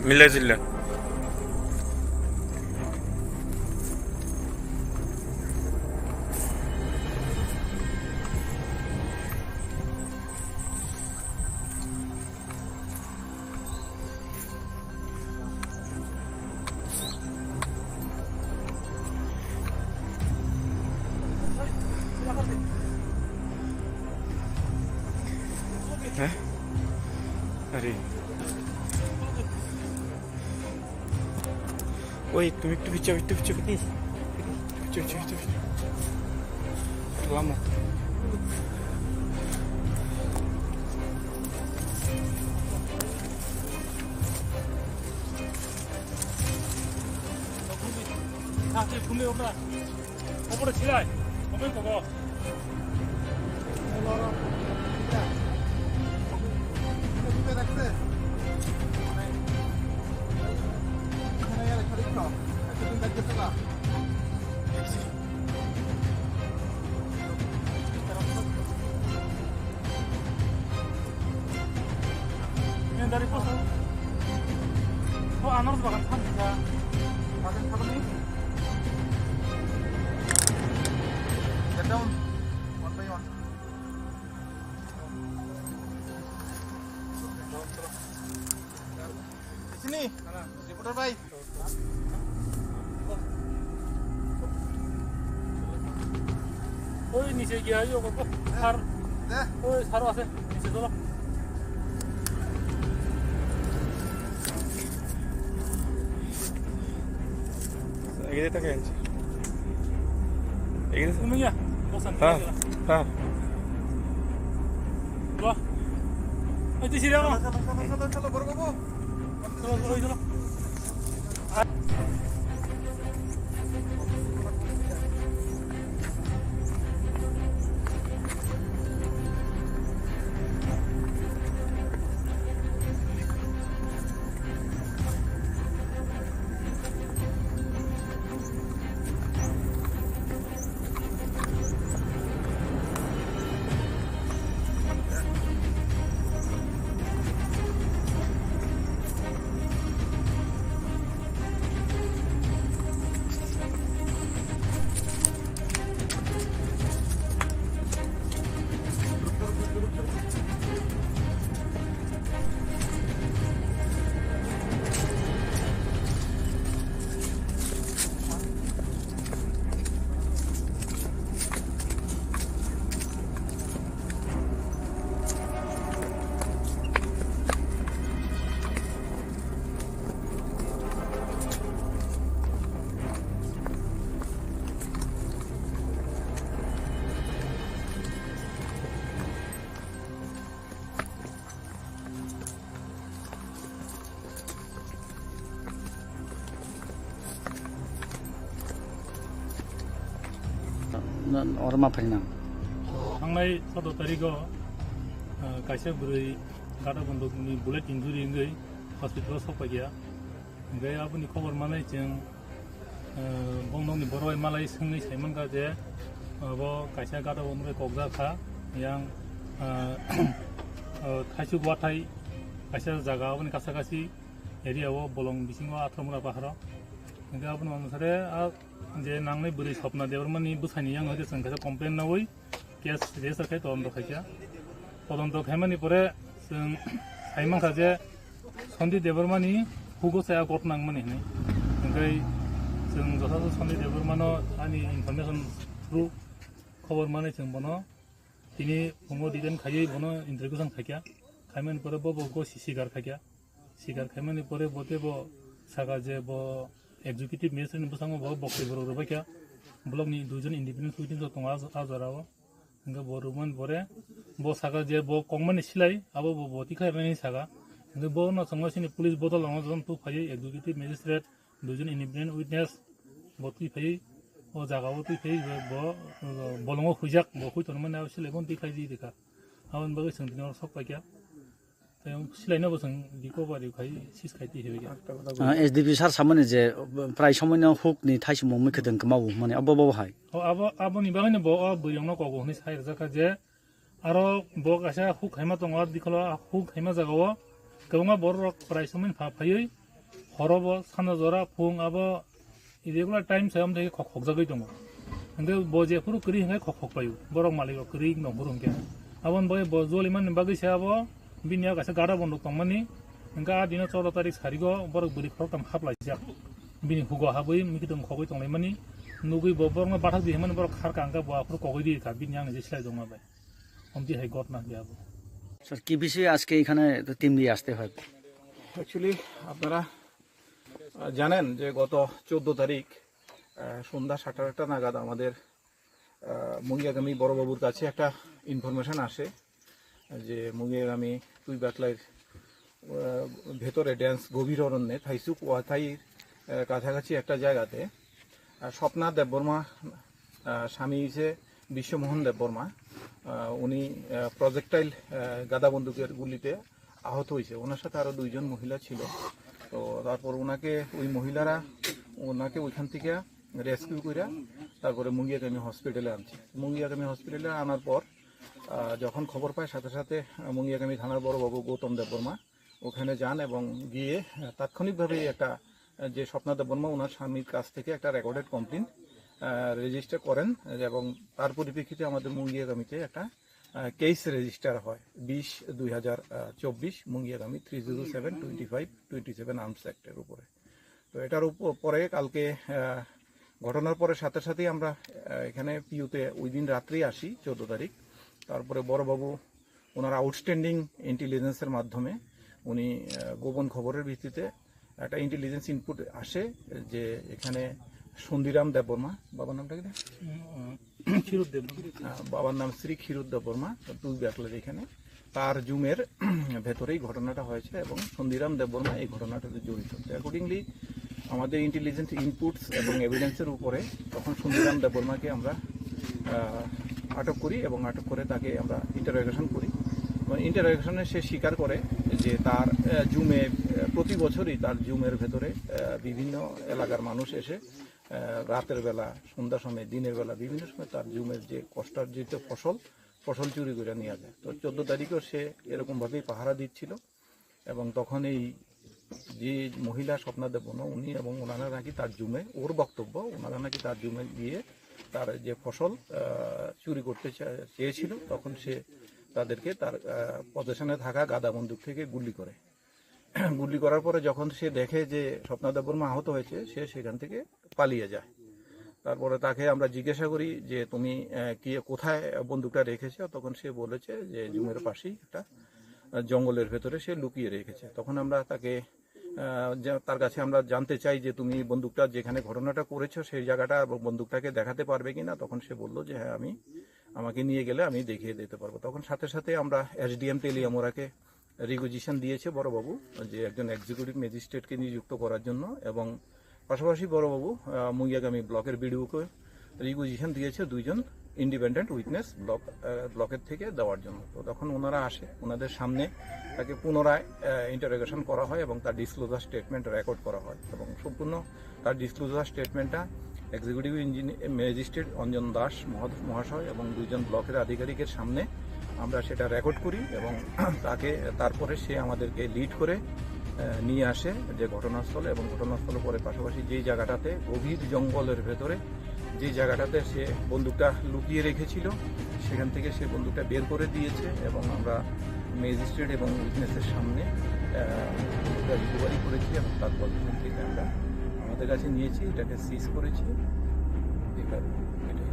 Milai jilla. হ্যাঁ? আরে। ওই, তুমি একটু পিছাও, একটু পিছাও। Tui, tui, tui. Lama. Obo silai, obo kogo. Ini dari pos. Oh, anaros bagan kan bisa. Bagan apa nih? Get down. One by one. Sini, reporter bhai. Oi, niche gaya, yo, ko, ko, sar. Deh. Oi, sar ase, niche dolo. Egede ta kenchi. Egede. Kumiya, bosan. Ha, ha. Wah. Oi, tisi dia, no? Chalo, chalo, chalo, chalo, baru, baru. Orma phainang. Thangnai chaudo tarigo, ah, kaisa bwrwi gada bondokni bullet injury wngwi hospital o sokpaiya. Hingke aboni khobor manwi chwng, eh, bongdokni borok bai malai swngwi saimankha je, abo kaisa gada bo wngwi kokjak kha, yang, eh, eh, Thaisuk Wathai kaisa jaga aboni kasa kasi area o bolong bisingo Atharmura paharo. Hingke aboni onusare a je nangnai bwrwi Swapna Debbarmani bwsaini yang hoite chwng kaisa complaint nawi, case register khai todonto khaikha. Todonto khaimani pore chwng saimankha je Sandip Debbarmani hugo saya got nangmani hinwi. Hingke chwng jothato Sandip Debbarmano ani information through khobor manwi chwng bono tini phungo detain khaiwi bono interrogation khaikha. Khaimani pore bo bo go sisi gar khaikha. Sikar khaimani pore bo tei bo saka je bo executive magistrate ni bwskango bo boktoi borok rwbaikha, block ni duijon independent witness rok tongo ah, ah jora o. Hingke bo rwmani pore bo saka je bo kokmani silai abo bo boti khairani saka. Hingke bo no chwngno sini police bodol rok no twi phaiwi executive magistrate duijon independent witness bo twi phaiwi o jaga o twi phaiwi bo, bo bolongo huijak bo hui tonmani abo silai bo twi khaidi rikha. Aboni bagwi chwng tini oro sok paikha. Tei silaino bo chwng recovery khai sis khai twi hibai. Ah, S D P sir samani je, uh, prai somoino huk ni thaisimo mui khwtwng kwmao mani abo bo hai. O abo, aboni bagwino bo o bwrwino kogo hwnwi sai rwjak kha je aro bo kaisa huk khaima tongo, aro dikolo huk khaima jagao kwbangma borok rok prai somoino pha phaiwi horo bo sanda jora phung abo Irregular time se amtwi khok khokjagwi tongo. Hingke bo jephuru kwrwi hingke khok khok paio. Borok malik rok kwrwi nongkhor hingke. Aboni bagwi bo joli mani bagwi se abo bini yak kaisa gada bondok tongmani. Hingke a dino choudo tarik sarigo borok bwrwi khoroktham haplaijak. Bini hugo habwi mikitwng khogwi tonglaimani. Nugwi bo borokno bathak di himani borok kharka hingke bo aphuru kogwi rikha bini yakni je silai tongma bai. Omtwi hai gotna hingke abo. Sir, কি বিষয়ে আজকে এখানে তিন দিয়ে আসতে হয়? Actually, আপনারা আহ, জানেন যে গত চোদ্দ তারিখ, আহ, সন্ধ্যা সাতটা আটটা নাগাদ আমাদের, আহ, মুঙ্গিয়াগামী বড়বাবুর কাছে একটা ইনফরমেশন আসে যে মুঙ্গিয়াগামী তুই বাকলাইর, আহ, ভেতরে ডেন্স গভীর অরণ্যে থাইসুক ওয়াথাইর, আহ, কাছাকাছি একটা জায়গাতে, আহ, স্বপ্না দেববর্মা, আহ, স্বামী হইছে বিশ্বমোহন দেববর্মা, আহ, উনি, আহ, প্রজেক্টাইল, আহ, গাদা বন্দুকের গুলিতে আহত হয়েছে। ওনার সাথে আরো দুইজন মহিলা ছিল। তো তারপর ওনাকে, ওই মহিলারা ওনাকে ওইখান থেকে রেস্কিউ করে তারপরে মুঙ্গিয়াকামি হসপিটালে আনছে। মুঙ্গিয়াকামি হসপিটালে আনার পর, আহ, যখন খবর পায়, সাথে সাথে মুঙ্গিয়াকামি থানার বড়বাবু গৌতম দেববর্মা ওখানে যান এবং গিয়ে, আহ, তাৎক্ষণিকভাবেই একটা, আহ, যে স্বপ্না দেববর্মা ওনার স্বামীর কাছ থেকে একটা রেকর্ডেড কমপ্লেন রেজিস্টার করেন এবং তার পরিপ্রেক্ষিতে আমাদের মুঙ্গিয়াকামিতে একটা, আহ, কেস রেজিস্টার হয় বিশ দুই হাজার চব্বিশ Mungiakami three zero seven twenty five twenty seven arms অ্যাক্টের উপরে। তো এটার উপর পরে কালকে, আহ, ঘটনার পরে সাথে সাথেই আমরা, আহ, এখানে পিউতে ওই দিন রাত্রেই আসি, চোদ্দ তারিখ। তারপরে বড়বাবু ওনার আউটস্ট্যান্ডিং ইন্টেলিজেন্সের মাধ্যমে উনি, আহ, গোপন খবরের ভিত্তিতে একটা ইন্টেলিজেন্স ইনপুট আসে যে এখানে সন্ধিরাম দেববর্মা, বাবার নামটা কি? উম, ক্ষীরোদ দেববর্মা। আহ, বাবার নাম শ্রী ক্ষীরোদ দেববর্মা, দুই ব্যাকলের এখানে। তার জুমের ভেতরেই ঘটনাটা হয়েছে এবং সন্ধিরাম দেববর্মা এই ঘটনাটাতে জড়িত। অ্যাকর্ডিংলি আমাদের ইন্টেলিজেন্স ইনপুটস এবং এভিডেন্সের উপরে তখন সন্ধিরাম দেববর্মাকে আমরা, আহ, আটক করি এবং আটক করে তাকে আমরা ইন্টারোগেশন করি। এবং ইন্টারোগেশনে সে স্বীকার করে যে তার, আহ, জুমে, আহ, প্রতি বছরই তার জুমের ভেতরে, আহ, বিভিন্ন এলাকার মানুষ এসে, আহ, রাতের বেলা, সন্ধ্যার সময়, দিনের বেলা বিভিন্ন সময় তার জুমের যে কষ্টার্জিত ফসল, ফসল চুরি করে নিয়ে যায়। তো চোদ্দ তারিখও সে এরকমভাবেই পাহারা দিচ্ছিল এবং তখন এই যে মহিলা স্বপ্না দেববর্মা, উনি এবং ওনারা নাকি তার জুমে, ওর বক্তব্য, ওনারা নাকি তার জুমে গিয়ে তার যে ফসল, আহ, চুরি করতে চা-, চেয়েছিল, তখন সে তাদেরকে তার, আহ, পজিশনে থাকা গাদা বন্দুক থেকে গুলি করে। গুলি করার পরে যখন সে দেখে যে স্বপ্না দেববর্মা আহত হয়েছে, সে সেখান থেকে পালিয়ে যায়। তারপরে তাকে আমরা জিজ্ঞাসা করি যে, "তুমি, আহ, কি, কোথায় বন্দুকটা রেখেছো?" তখন সে বলেছে যে জুমের পাশেই একটা, আহ, জঙ্গলের ভেতরে সে লুকিয়ে রেখেছে। তখন আমরা তাকে, আহ, জা-, তার কাছে আমরা জানতে চাই যে, "তুমি বন্দুকটা যেখানে ঘটনাটা করেছো সেই জায়গাটা এবং বন্দুকটাকে দেখাতে পারবে কিনা?" তখন সে বলল যে, "হ্যাঁ, আমি, আমাকে নিয়ে গেলে আমি দেখিয়ে দিতে পারবো।" তখন সাথে সাথে আমরা এসডিএম তেলিয়ামুড়াকে রিকুইজিশন দিয়েছে বড়বাবু, যে একজন এক্সিকিউটিভ ম্যাজিস্ট্রেটকে নিযুক্ত করার জন্য, এবং পাশাপাশি বড়বাবু, আহ, মুঙ্গিয়াকামি ব্লকের বিডিওকে রিকুইজিশন দিয়েছে দুইজন ইন্ডিপেন্ডেন্ট উইটনেস ব্লক, আহ, ব্লকের থেকে দেওয়ার জন্য। তো তখন ওনারা আসে, ওনাদের সামনে তাকে পুনরায়, আহ, ইন্টারোগেশন করা হয় এবং তার ডিসক্লোজার স্টেটমেন্ট রেকর্ড করা হয় এবং সম্পূর্ণ তার ডিসক্লোজার স্টেটমেন্টটা এক্সিকিউটিভ ইঞ্জিনিয়ার ম্যাজিস্ট্রেট অঞ্জন দাস মহোদ-, মহাশয় এবং দুইজন ব্লকের আধিকারিকের সামনে আমরা সেটা রেকর্ড করি এবং তাকে, তারপরে সে আমাদেরকে লিড করে, আহ, নিয়ে আসে যে ঘটনাস্থলে, এবং ঘটনাস্থলে পরে পাশাপাশি যেই জায়গাটাতে গভীর জঙ্গলের ভেতরে যে জায়গাটাতে সে বন্দুকটা লুকিয়ে রেখেছিল, সেখান থেকে সে বন্দুকটা বের করে দিয়েছে এবং আমরা ম্যাজিস্ট্রেট এবং উইটনেসের সামনে, আহ, বন্দুকটা রিকভারি করেছি এবং তার পজিশন থেকে আমরা আমাদের কাছে নিয়েছি, এটাকে সিজ করেছি। এবার এটাই।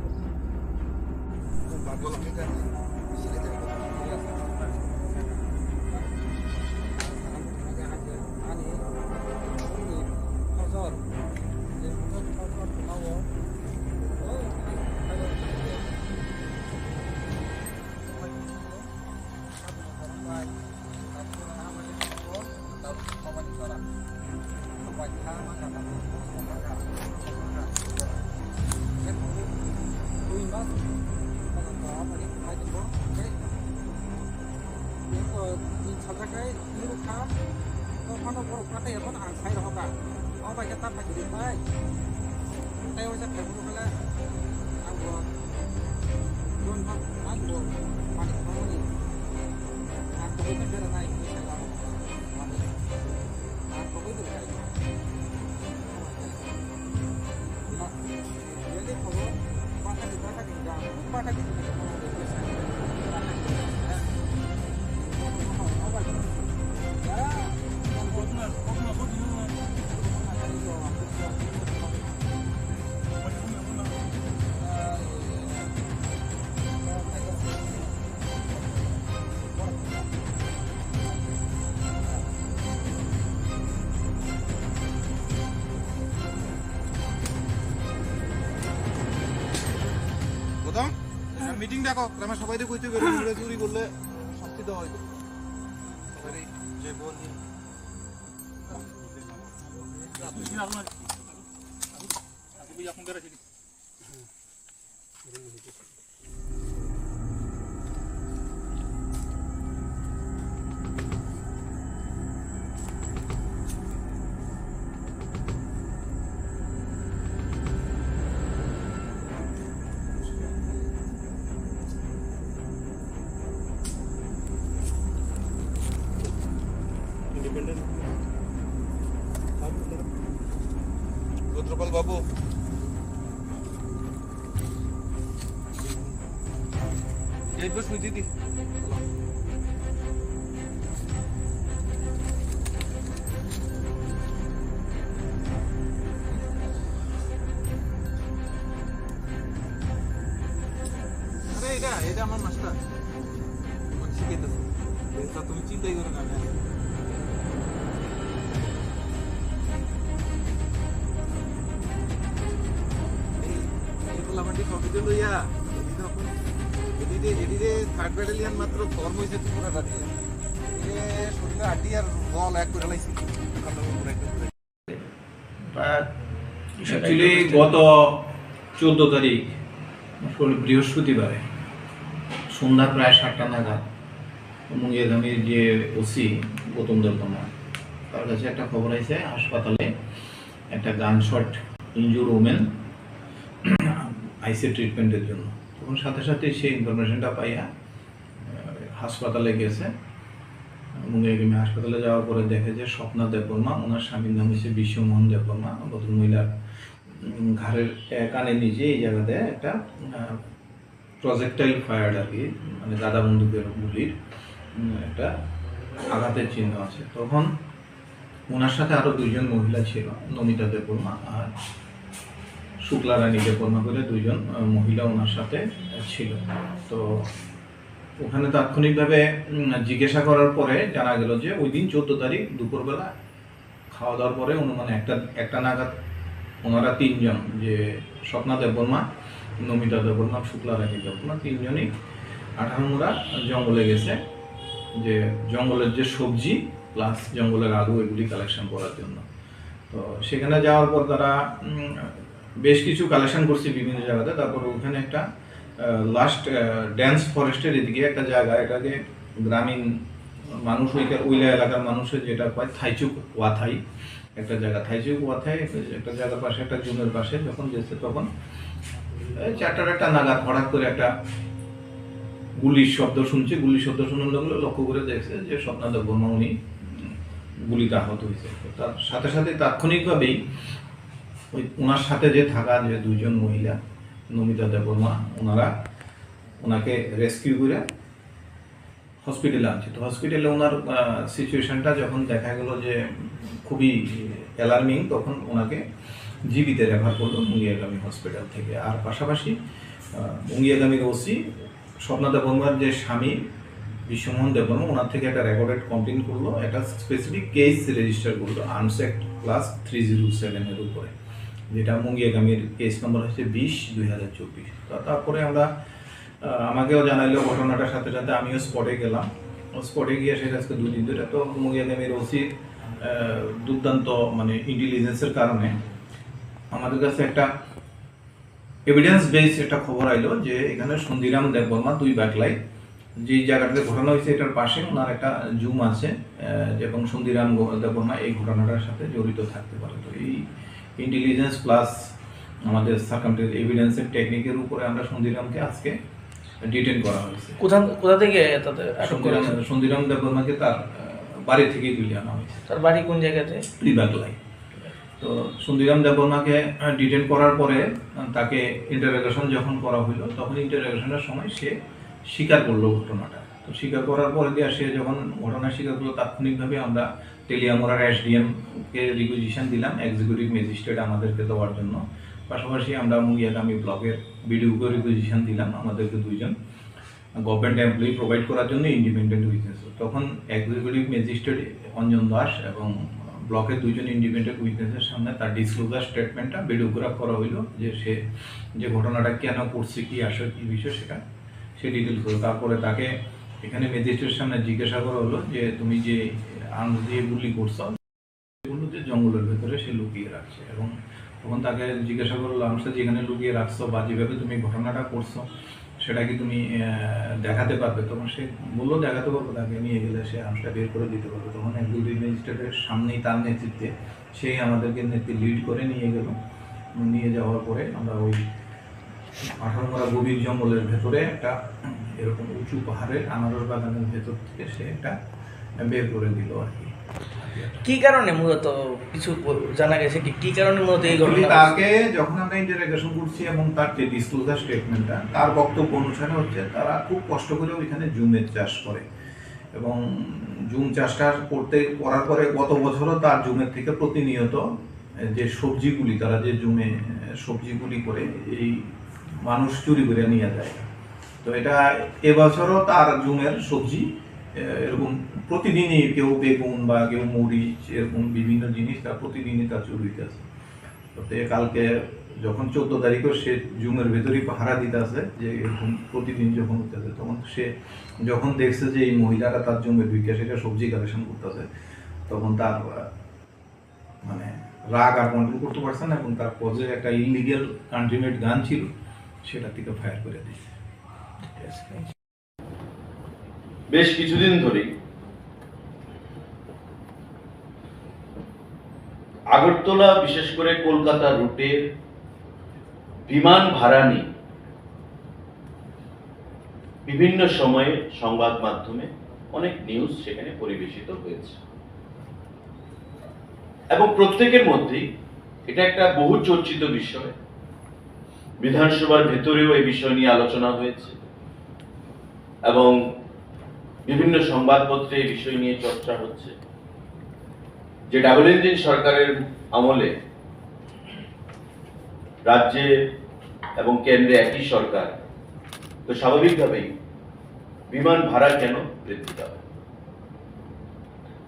Sajakai nurukha tophano borok katai yabon ang sai rohoka. O bai khe ta phai kiri bai. Tei o jak khe borok khala ang bo don bak ang bo mani khoroknwi. Ang bo khe bera nai khe sai rohoka. Ang bo khe bera nai. Meeting ডাকো, গ্রামের সবাইকে কইতে হবে, এরকম করে চুরি করলে শাস্তি দেওয়া হইবে। রুদ্রপাল বাবু। এই বস, ওই দিদি। আরে, এটা, এটা আমার মাস্টার। তোমাকে শিখাইতেছে। এটা তুমি চিন্তাই করো না, আমি আছি। এই, এই পোলাপানটি কম্পিউটার লইয়া, এটি তখন, এটি যে, এটি যে থার্ড ব্যাটালিয়ন মাত্র ফর্ম হইছে ত্রিপুরা রাজ্যে। এ, শরীরে আড্ডি আর বল এক করে লাইছি। ওখান থেকে পুরো একদম পুরো। প্রায় actually গত চোদ্দ তারিখ, বৃহস্পতিবারে সন্ধ্যা প্রায় সাতটা নাগাদ মুঙ্গিয়াগামীর যে ওসি গৌতম দেববর্মা, তার কাছে একটা খবর আছে হাসপাতালে একটা গান শট ইনজুর ওমেন আইসি ট্রিটমেন্টের জন্য। তখন সাথে সাথে সেই ইনফরমেশনটা পাইয়া হাসপাতালে গেছে। মুঙ্গিয়াগামী হাসপাতালে যাওয়ার পরে দেখে যে স্বপ্না দেববর্মা, ওনার স্বামীর নাম হচ্ছে বিশ্বমোহন দেববর্মা, ভদ্রমহিলার, উম, ঘাড়ের, এ, কানের নিচে এই জায়গাতে একটা, আহ, প্রজেক্টাইল ফায়ার আর কি, মানে গাদা বন্দুকের গুলির, উম, একটা আঘাতের চিহ্ন আছে। তখন ওনার সাথে আরো দুইজন মহিলা ছিল, নমিতা দেববর্মা আর শুক্লা রানী দেববর্মা করে দুইজন, আহ, মহিলা ওনার সাথে ছিল। তো ওখানে তাৎক্ষণিকভাবে, উম, জিজ্ঞাসা করার পরে জানা গেল যে ওই দিন চোদ্দ তারিখ দুপুরবেলা খাওয়া দাওয়ার পরে অনুমানে একটা, একটা নাগাদ ওনারা তিনজন, যে স্বপ্না দেববর্মা, নমিতা দেববর্মা, শুক্লা রানী দেববর্মা, তিনজনই আঠারোমুড়া জঙ্গলে গেছে, যে জঙ্গলের যে সবজি প্লাস জঙ্গলের আলু এগুলি কালেকশন করার জন্য। তো সেখানে যাওয়ার পর তারা, উম, বেশ কিছু কালেকশন করছে বিভিন্ন জায়গাতে। তারপর ওখানে একটা, আহ, লাস্ট, আহ, ডেন্স ফরেস্টের এদিকে একটা জায়গা, এটাকে গ্রামীণ মানুষ ওইটা, ওইলা এলাকার মানুষের যেটা কয় থাইচুক ওয়াথাই একটা জায়গা, থাইচুক ওয়াথাই একটা, একটা জায়গার পাশে, একটা জুমের পাশে যখন গেছে তখন এই চারটা একটা নাগাদ হঠাৎ করে একটা গুলির শব্দ শুনছে। গুলির শব্দ শোনার লগে লগে লক্ষ্য করে দেখছে যে স্বপ্না দেববর্মা উনি, উম, গুলিতে আহত হয়েছে। তো তার সাথে সাথে তাৎক্ষণিকভাবেই ওই ওনার সাথে যে থাকা যে দুইজন মহিলা, নমিতা দেববর্মা, ওনারা ওনাকে রেস্কিউ করে হসপিটালে আনছে। তো হসপিটালে ওনার, আহ, সিচুয়েশনটা যখন দেখা গেল যে খুবই অ্যালার্মিং, তখন ওনাকে জিবিতে রেফার করলো মুঙ্গিয়াগামী হসপিটাল থেকে। আর পাশাপাশি, আহ, মুঙ্গিয়াগামীর ওসি স্বপ্না দেববর্মার যে স্বামী বিশ্বমোহন দেববর্মা, ওনার থেকে একটা রেকর্ডেড কমপ্লেন করলো, একটা স্পেসিফিক কেস রেজিস্টার করলো arms act class three zero সেভেনের উপরে, যেটা মুঙ্গিয়াগামীর কেস নম্বর হচ্ছে বিশ দুই হাজার চব্বিশ। তো তারপরে আমরা, আহ, আমাকেও জানাইলো ঘটনাটার সাথে সাথে আমিও স্পটে গেলাম। স্পটে গিয়ে সেটা আজকে দুই দিন ধরে। তো মুঙ্গিয়াগামীর ওসির, আহ, দুর্দান্ত মানে ইন্টেলিজেন্সের কারণে আমাদের কাছে একটা এভিডেন্স বেস একটা খবর আইলো যে এখানে সন্ধিরাম দেববর্মা দুই বাগলাই যে জায়গাটাতে ঘটনা হয়েছে এটার পাশে ওনার একটা জুম আছে, আহ, এবং সন্ধিরাম গো-, দেববর্মা এই ঘটনাটার সাথে জড়িত থাকতে পারে। তো এই ইন্টেলিজেন্স প্লাস আমাদের সার্কামস্টেন্স এভিডেন্সের টেকনিকের উপরে আমরা সন্ধিরামকে আজকে ডিটেইন করা হয়েছে। কোথা, কোথা থেকে তাদের আটক করা হয়েছে? সন্ধিরাম, সন্ধিরাম দেববর্মাকে তার, আহ, বাড়ি থেকে তুলে আনা হয়েছে। তার বাড়ি কোন জায়গাতে? দুই বাগলাই। তো সন্ধিরাম দেববর্মাকে, আহ, ডিটেইন করার পরে, আহ, তাকে ইন্টারোগেশন যখন করা হইল, তখন ইন্টারোগেশনের সময় সে স্বীকার করলো ঘটনাটা। তো স্বীকার করার পরে দিয়ে সে যখন ঘটনা স্বীকার করলো, তাৎক্ষণিকভাবে আমরা তেলিয়ামুড়ার এসডিএম কে রিকুইজিশন দিলাম, এক্সিকিউটিভ ম্যাজিস্ট্রেট আমাদেরকে দেওয়ার জন্য। পাশাপাশি আমরা মুঙ্গিয়াগামী ব্লকের বিডিওকে রিকুইজিশন দিলাম, আমাদেরকে দুইজন গভর্নমেন্ট এমপ্লয়ি প্রোভাইড করার জন্য ইন্ডিপেন্ডেন্ট উইটনেস। তখন এক্সিকিউটিভ ম্যাজিস্ট্রেট অঞ্জন দাস এবং ব্লকের দুইজন ইন্ডিপেন্ডেন্ট উইটনেসের সামনে তার ডিসক্লোজার স্টেটমেন্টটা ভিডিওগ্রাফ করা হইলো, যে সে যে ঘটনাটা কেন করছে, কি আসলে কি বিষয়, সেটা সে ডিটেলস হলো। তারপরে তাকে এখানে ম্যাজিস্ট্রেট সামনে জিজ্ঞাসা করা হলো যে, "তুমি যে আর্মস দিয়ে গুলি করছো, বললো যে জঙ্গলের ভেতরে সে লুকিয়ে রাখছে।" এবং তখন তাকে জিজ্ঞাসা করা হলো, "আর্মসটা যেখানে লুকিয়ে রাখছো বা যেভাবে তুমি ঘটনাটা করছো, সেটা কি তুমি, আহ, দেখাতে পারবে?" তখন সে বললো, "দেখাতে পারবো, তাকে নিয়ে গেলে সে আর্মসটা বের করে দিতে পারবে।" তখন এক দুই ম্যাজিস্ট্রেটের সামনেই তার নেতৃত্বে সেই আমাদেরকে নেতৃত্ব লিড করে নিয়ে গেল। নিয়ে যাওয়ার পরে আমরা ওই আঠারোমরা গভীর জঙ্গলের ভেতরে একটা এরকম উঁচু পাহাড়ের আনারস বাগানের ভেতর থেকে সে এটা বের করে দিল আর কি। কি কারণে মূলত কিছু ব- জানা গেছে কি, কি কারণে মূলত এই Actually, ঘটনা? তাকে যখন আমরা ইন্টারোগেশন করছি এবং তার যে ডিসক্লোজার স্টেটমেন্টটা, তার বক্তব্য অনুসারে হচ্ছে তারা খুব কষ্ট করে ওইখানে জুমের চাষ করে এবং জুম চাষটা করতে করার পরে গত বছরও তার জুমের থেকে প্রতিনিয়ত যে সবজিগুলি, তারা যে জুমে সবজিগুলি করে, এই মানুষ চুরি করে নিয়ে যায়। তো এটা এবছরও তার জুমের সবজি, আহ, এরকম প্রতিদিনই কেউ বেগুন বা কেউ মরিচ, এরকম বিভিন্ন জিনিস তার প্রতিদিনই তার চুরি হইতেছে। তো তে কালকে যখন চোদ্দ তারিখও সে জুমের ভেতরেই পাহারা দিতে আছে, যে এরকম প্রতিদিন যখন হইতেছে, তখন সে যখন দেখছে যে এই মহিলারা তার জুমে ঢুকে সেটা সবজি কালেকশন করতেছে, তখন তার, আহ, মানে, রাগ আর কন্ট্রোল করতে পারছে না এবং তার পজে একটা ইলিগ্যাল কান্ট্রিমেড গান ছিল, সেটা থেকে ফায়ার করে দিয়েছে। বেশ কিছুদিন ধরেই আগরতলা, বিশেষ করে কলকাতা রুটে বিমান ভাড়া নিয়ে বিভিন্ন সময়ে সংবাদ মাধ্যমে অনেক নিউজ সেখানে পরিবেশিত হয়েছে এবং প্রত্যেকের মধ্যেই এটা একটা বহু চর্চিত বিষয়। বিধানসভার ভেতরেও এই বিষয় নিয়ে আলোচনা হয়েছে এবং বিভিন্ন সংবাদপত্রে এই বিষয় নিয়ে চর্চা হচ্ছে যে ডাবল ইঞ্জিন সরকারের আমলে রাজ্যে এবং কেন্দ্রে একই সরকার, তো স্বাভাবিকভাবেই বিমান ভাড়া কেন বৃদ্ধি পাবে?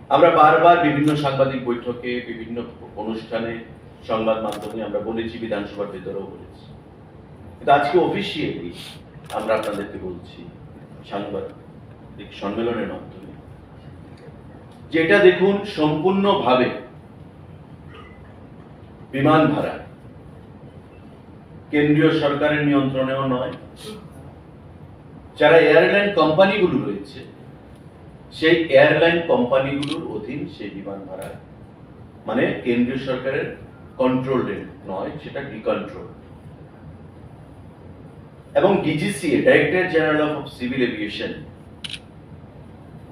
আমরা বারবার বিভিন্ন সাংবাদিক বৈঠকে, বিভিন্ন অনুষ্ঠানে, সংবাদ মাধ্যমে আমরা বলেছি, বিধানসভার ভেতরেও বলেছি, কিন্তু আজকে অফিসিয়ালি আমরা আপনাদেরকে বলছি সাংবাদিক সম্মেলনের মাধ্যমে, যেটা দেখুন সম্পূর্ণভাবে বিমান ভাড়া কেন্দ্রীয় সরকারের নিয়ন্ত্রণেও নয়। যারা এয়ারলাইন কোম্পানিগুলো রয়েছে, সেই এয়ারলাইন কোম্পানিগুলোর অধীন সেই বিমান ভাড়া, মানে কেন্দ্রীয় সরকারের কন্ট্রোল নয়, সেটা ডিকন্ট্রোল। এবং DGCA, directorate general of civil aviation,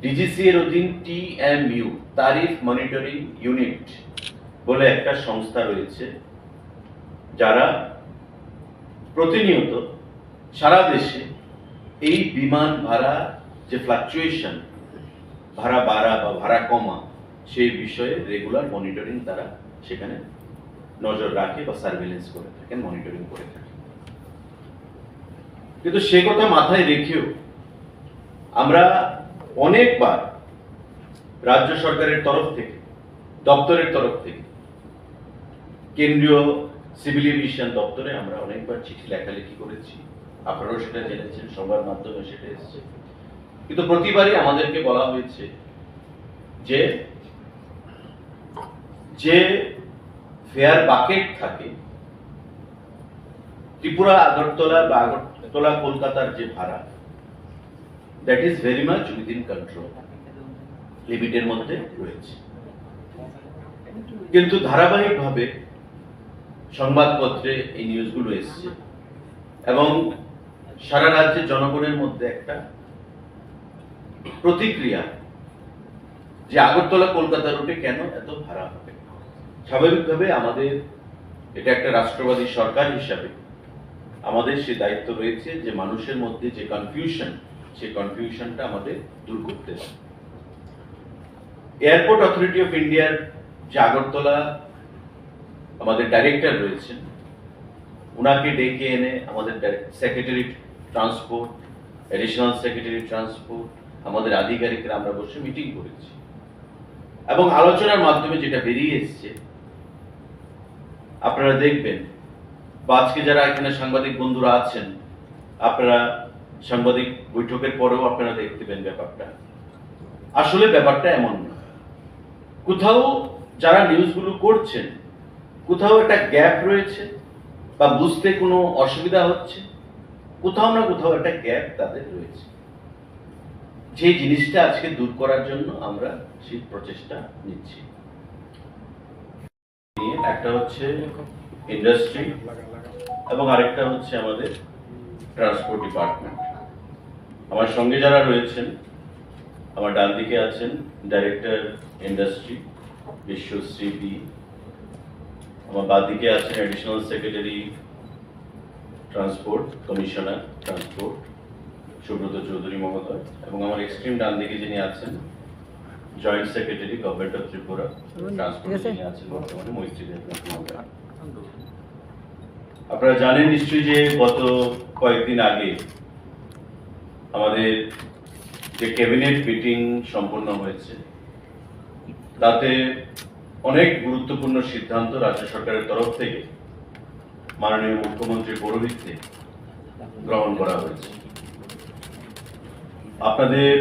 DGCA এর অধীন টিএমইউ, তারিফ মনিটরিং ইউনিট বলে একটা সংস্থা রয়েছে, যারা প্রতিনিয়ত সারা দেশে এই বিমান ভাড়া যে ফ্লাকচুয়েশন, ভাড়া বাড়া বা ভাড়া কমা, সেই বিষয়ে রেগুলার মনিটরিং তারা সেখানে নজর রাখে বা সার্ভেলেন্স করে থাকেন, মনিটরিং করে থাকেন। কিন্তু সে কথা মাথায় রেখেও আমরা অনেকবার রাজ্য সরকারের তরফ থেকে, দপ্তরের তরফ থেকে, কেন্দ্রীয় সিভিল এভিয়েশন দপ্তরে আমরা অনেকবার চিঠি লেখালেখি করেছি, আপনারাও সেটা জেনেছেন, সংবাদ মাধ্যমে সেটা এসেছে। কিন্তু প্রতিবারই আমাদেরকে বলা হয়েছে যে, যে ফেয়ার বাকেট থাকে, ত্রিপুরা আগরতলা বা আগরতলা কলকাতার যে ভাড়া, that is very much within control, লিমিটের মধ্যে রয়েছে। কিন্তু ধারাবাহিকভাবে সংবাদপত্রে এই নিউজগুলো এসছে এবং সারা রাজ্যের জনগণের মধ্যে একটা প্রতিক্রিয়া যে আগরতলা কলকাতা রুটে কেন এত ভাড়া হবে। স্বাভাবিকভাবে আমাদের এটা একটা রাষ্ট্রবাদী সরকার হিসাবে আমাদের সে দায়িত্ব রয়েছে যে মানুষের মধ্যে যে কনফিউশন, সেই কনফিউশনটা আমাদের দূর করতে হবে। এয়ারপোর্ট অথরিটি অফ ইন্ডিয়ার যে আগরতলা আমাদের ডাইরেক্টর রয়েছেন, ওনাকে ডেকে এনে আমাদের secretary transport, additional secretary transport, আমাদের আধিকারিকরা আমরা বসে মিটিং করেছি এবং আলোচনার মাধ্যমে যেটা বেরিয়ে এসছে, আপনারা দেখবেন বা আজকে যারা এখানে সাংবাদিক বন্ধুরা আছেন, আপনারা সাংবাদিক বৈঠকের পরেও আপনারা দেখতে পেন ব্যাপারটা। আসলে ব্যাপারটা এমন না। কোথাও যারা নিউজগুলো করছেন, কোথাও একটা গ্যাপ রয়েছে বা বুঝতে কোনো অসুবিধা হচ্ছে, কোথাও না কোথাও একটা গ্যাপ তাদের রয়েছে। সেই জিনিসটা আজকে দূর করার জন্য আমরা সেই প্রচেষ্টা নিচ্ছি। একটা হচ্ছে ইন্ডাস্ট্রি এবং আরেকটা হচ্ছে আমাদের ট্রান্সপোর্ট ডিপার্টমেন্ট। আমার সঙ্গে যারা রয়েছেন, আমার ডান দিকে আছেন ডাইরেক্টর ইন্ডাস্ট্রি বিশ্বশ্রী বি, আমার বাঁ দিকে আছেন additional secretary transport, commissioner transport Subrata Chowdhury মহোদয়, এবং আমার এক্সট্রিম ডান দিকে যিনি আছেন joint secretary government of Tripura transport, যিনি আছেন বর্তমানে মৈত্রী দেবনাথ মহোদয়। আপনারা জানেন নিশ্চয়ই যে গত কয়েকদিন আগে আমাদের যে ক্যাবিনেট মিটিং সম্পন্ন হয়েছে, তাতে অনেক গুরুত্বপূর্ণ সিদ্ধান্ত রাজ্য সরকারের তরফ থেকে মাননীয় মুখ্যমন্ত্রীর পৌরোহিত্যে গ্রহণ করা হয়েছে। আপনাদের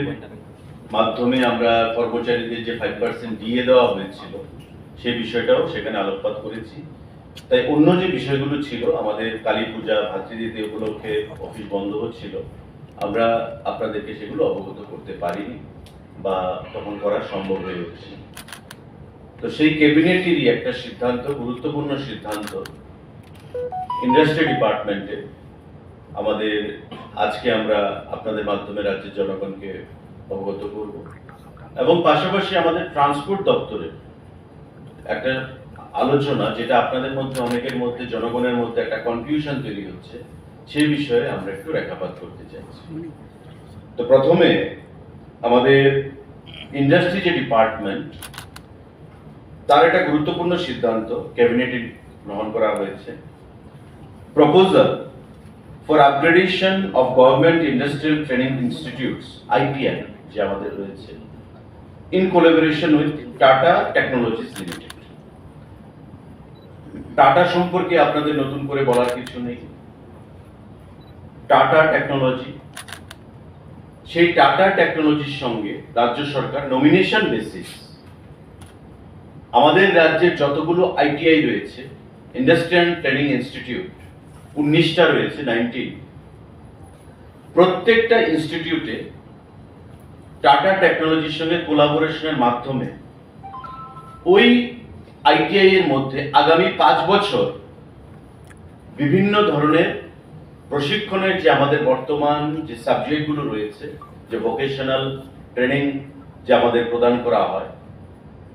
মাধ্যমে আমরা কর্মচারীদের যে ফাইভ পার্সেন্ট ডিএ দেওয়া হয়েছিল, সেই বিষয়টাও সেখানে আলোকপাত করেছি। তাই অন্য যে বিষয়গুলো ছিল, আমাদের কালী পূজা, ভাতৃদ্বিতীয়া উপলক্ষে অফিস বন্ধ হচ্ছিল, আমরা আপনাদেরকে সেগুলো অবগত করতে পারিনি বা তখন করা সম্ভব হয়ে উঠেনি। তো সেই ক্যাবিনেটেরই একটা সিদ্ধান্ত, গুরুত্বপূর্ণ সিদ্ধান্ত, ইন্ডাস্ট্রি ডিপার্টমেন্টে আমাদের আজকে আমরা আপনাদের মাধ্যমে রাজ্যের জনগণকে অবগত করব। এবং পাশাপাশি আমাদের ট্রান্সপোর্ট দপ্তরের একটা আলোচনা, যেটা আপনাদের মধ্যে অনেকের মধ্যে, জনগণের মধ্যে একটা কনফিউশন তৈরি হচ্ছে, সেই বিষয়ে আমরা একটু রেখাপাত করতে চাইছি। তো প্রথমে আমাদের ইন্ডাস্ট্রি যে ডিপার্টমেন্ট, তার একটা গুরুত্বপূর্ণ সিদ্ধান্ত ক্যাবিনেটে গ্রহণ করা হয়েছে। Proposal for upgradation of Government Industrial Training Institutes, ITI, যে আমাদের রয়েছে, in collaboration with Tata Technologies Limited। Tata সম্পর্কে আপনাদের নতুন করে বলার কিছু নেই। টাটা টেকনোলজি, সেই টাটা টেকনোলজির সঙ্গে রাজ্য সরকার নমিনেশন বেসিস আমাদের রাজ্যের যতগুলো আইটিআই রয়েছে, ইন্ডাস্ট্রিয়াল ট্রেনিং ইনস্টিটিউট উনিশটা রয়েছে, নাইনটিন, প্রত্যেকটা ইনস্টিটিউটে টাটা টেকনোলজির সঙ্গে কোলাবোরেশনের মাধ্যমে ওই আইটিআই এর মধ্যে আগামী পাঁচ বছর বিভিন্ন ধরনের প্রশিক্ষণের যে আমাদের বর্তমান যে সাবজেক্টগুলো রয়েছে, যে ভোকেশনাল ট্রেনিং যে আমাদের প্রদান করা হয়,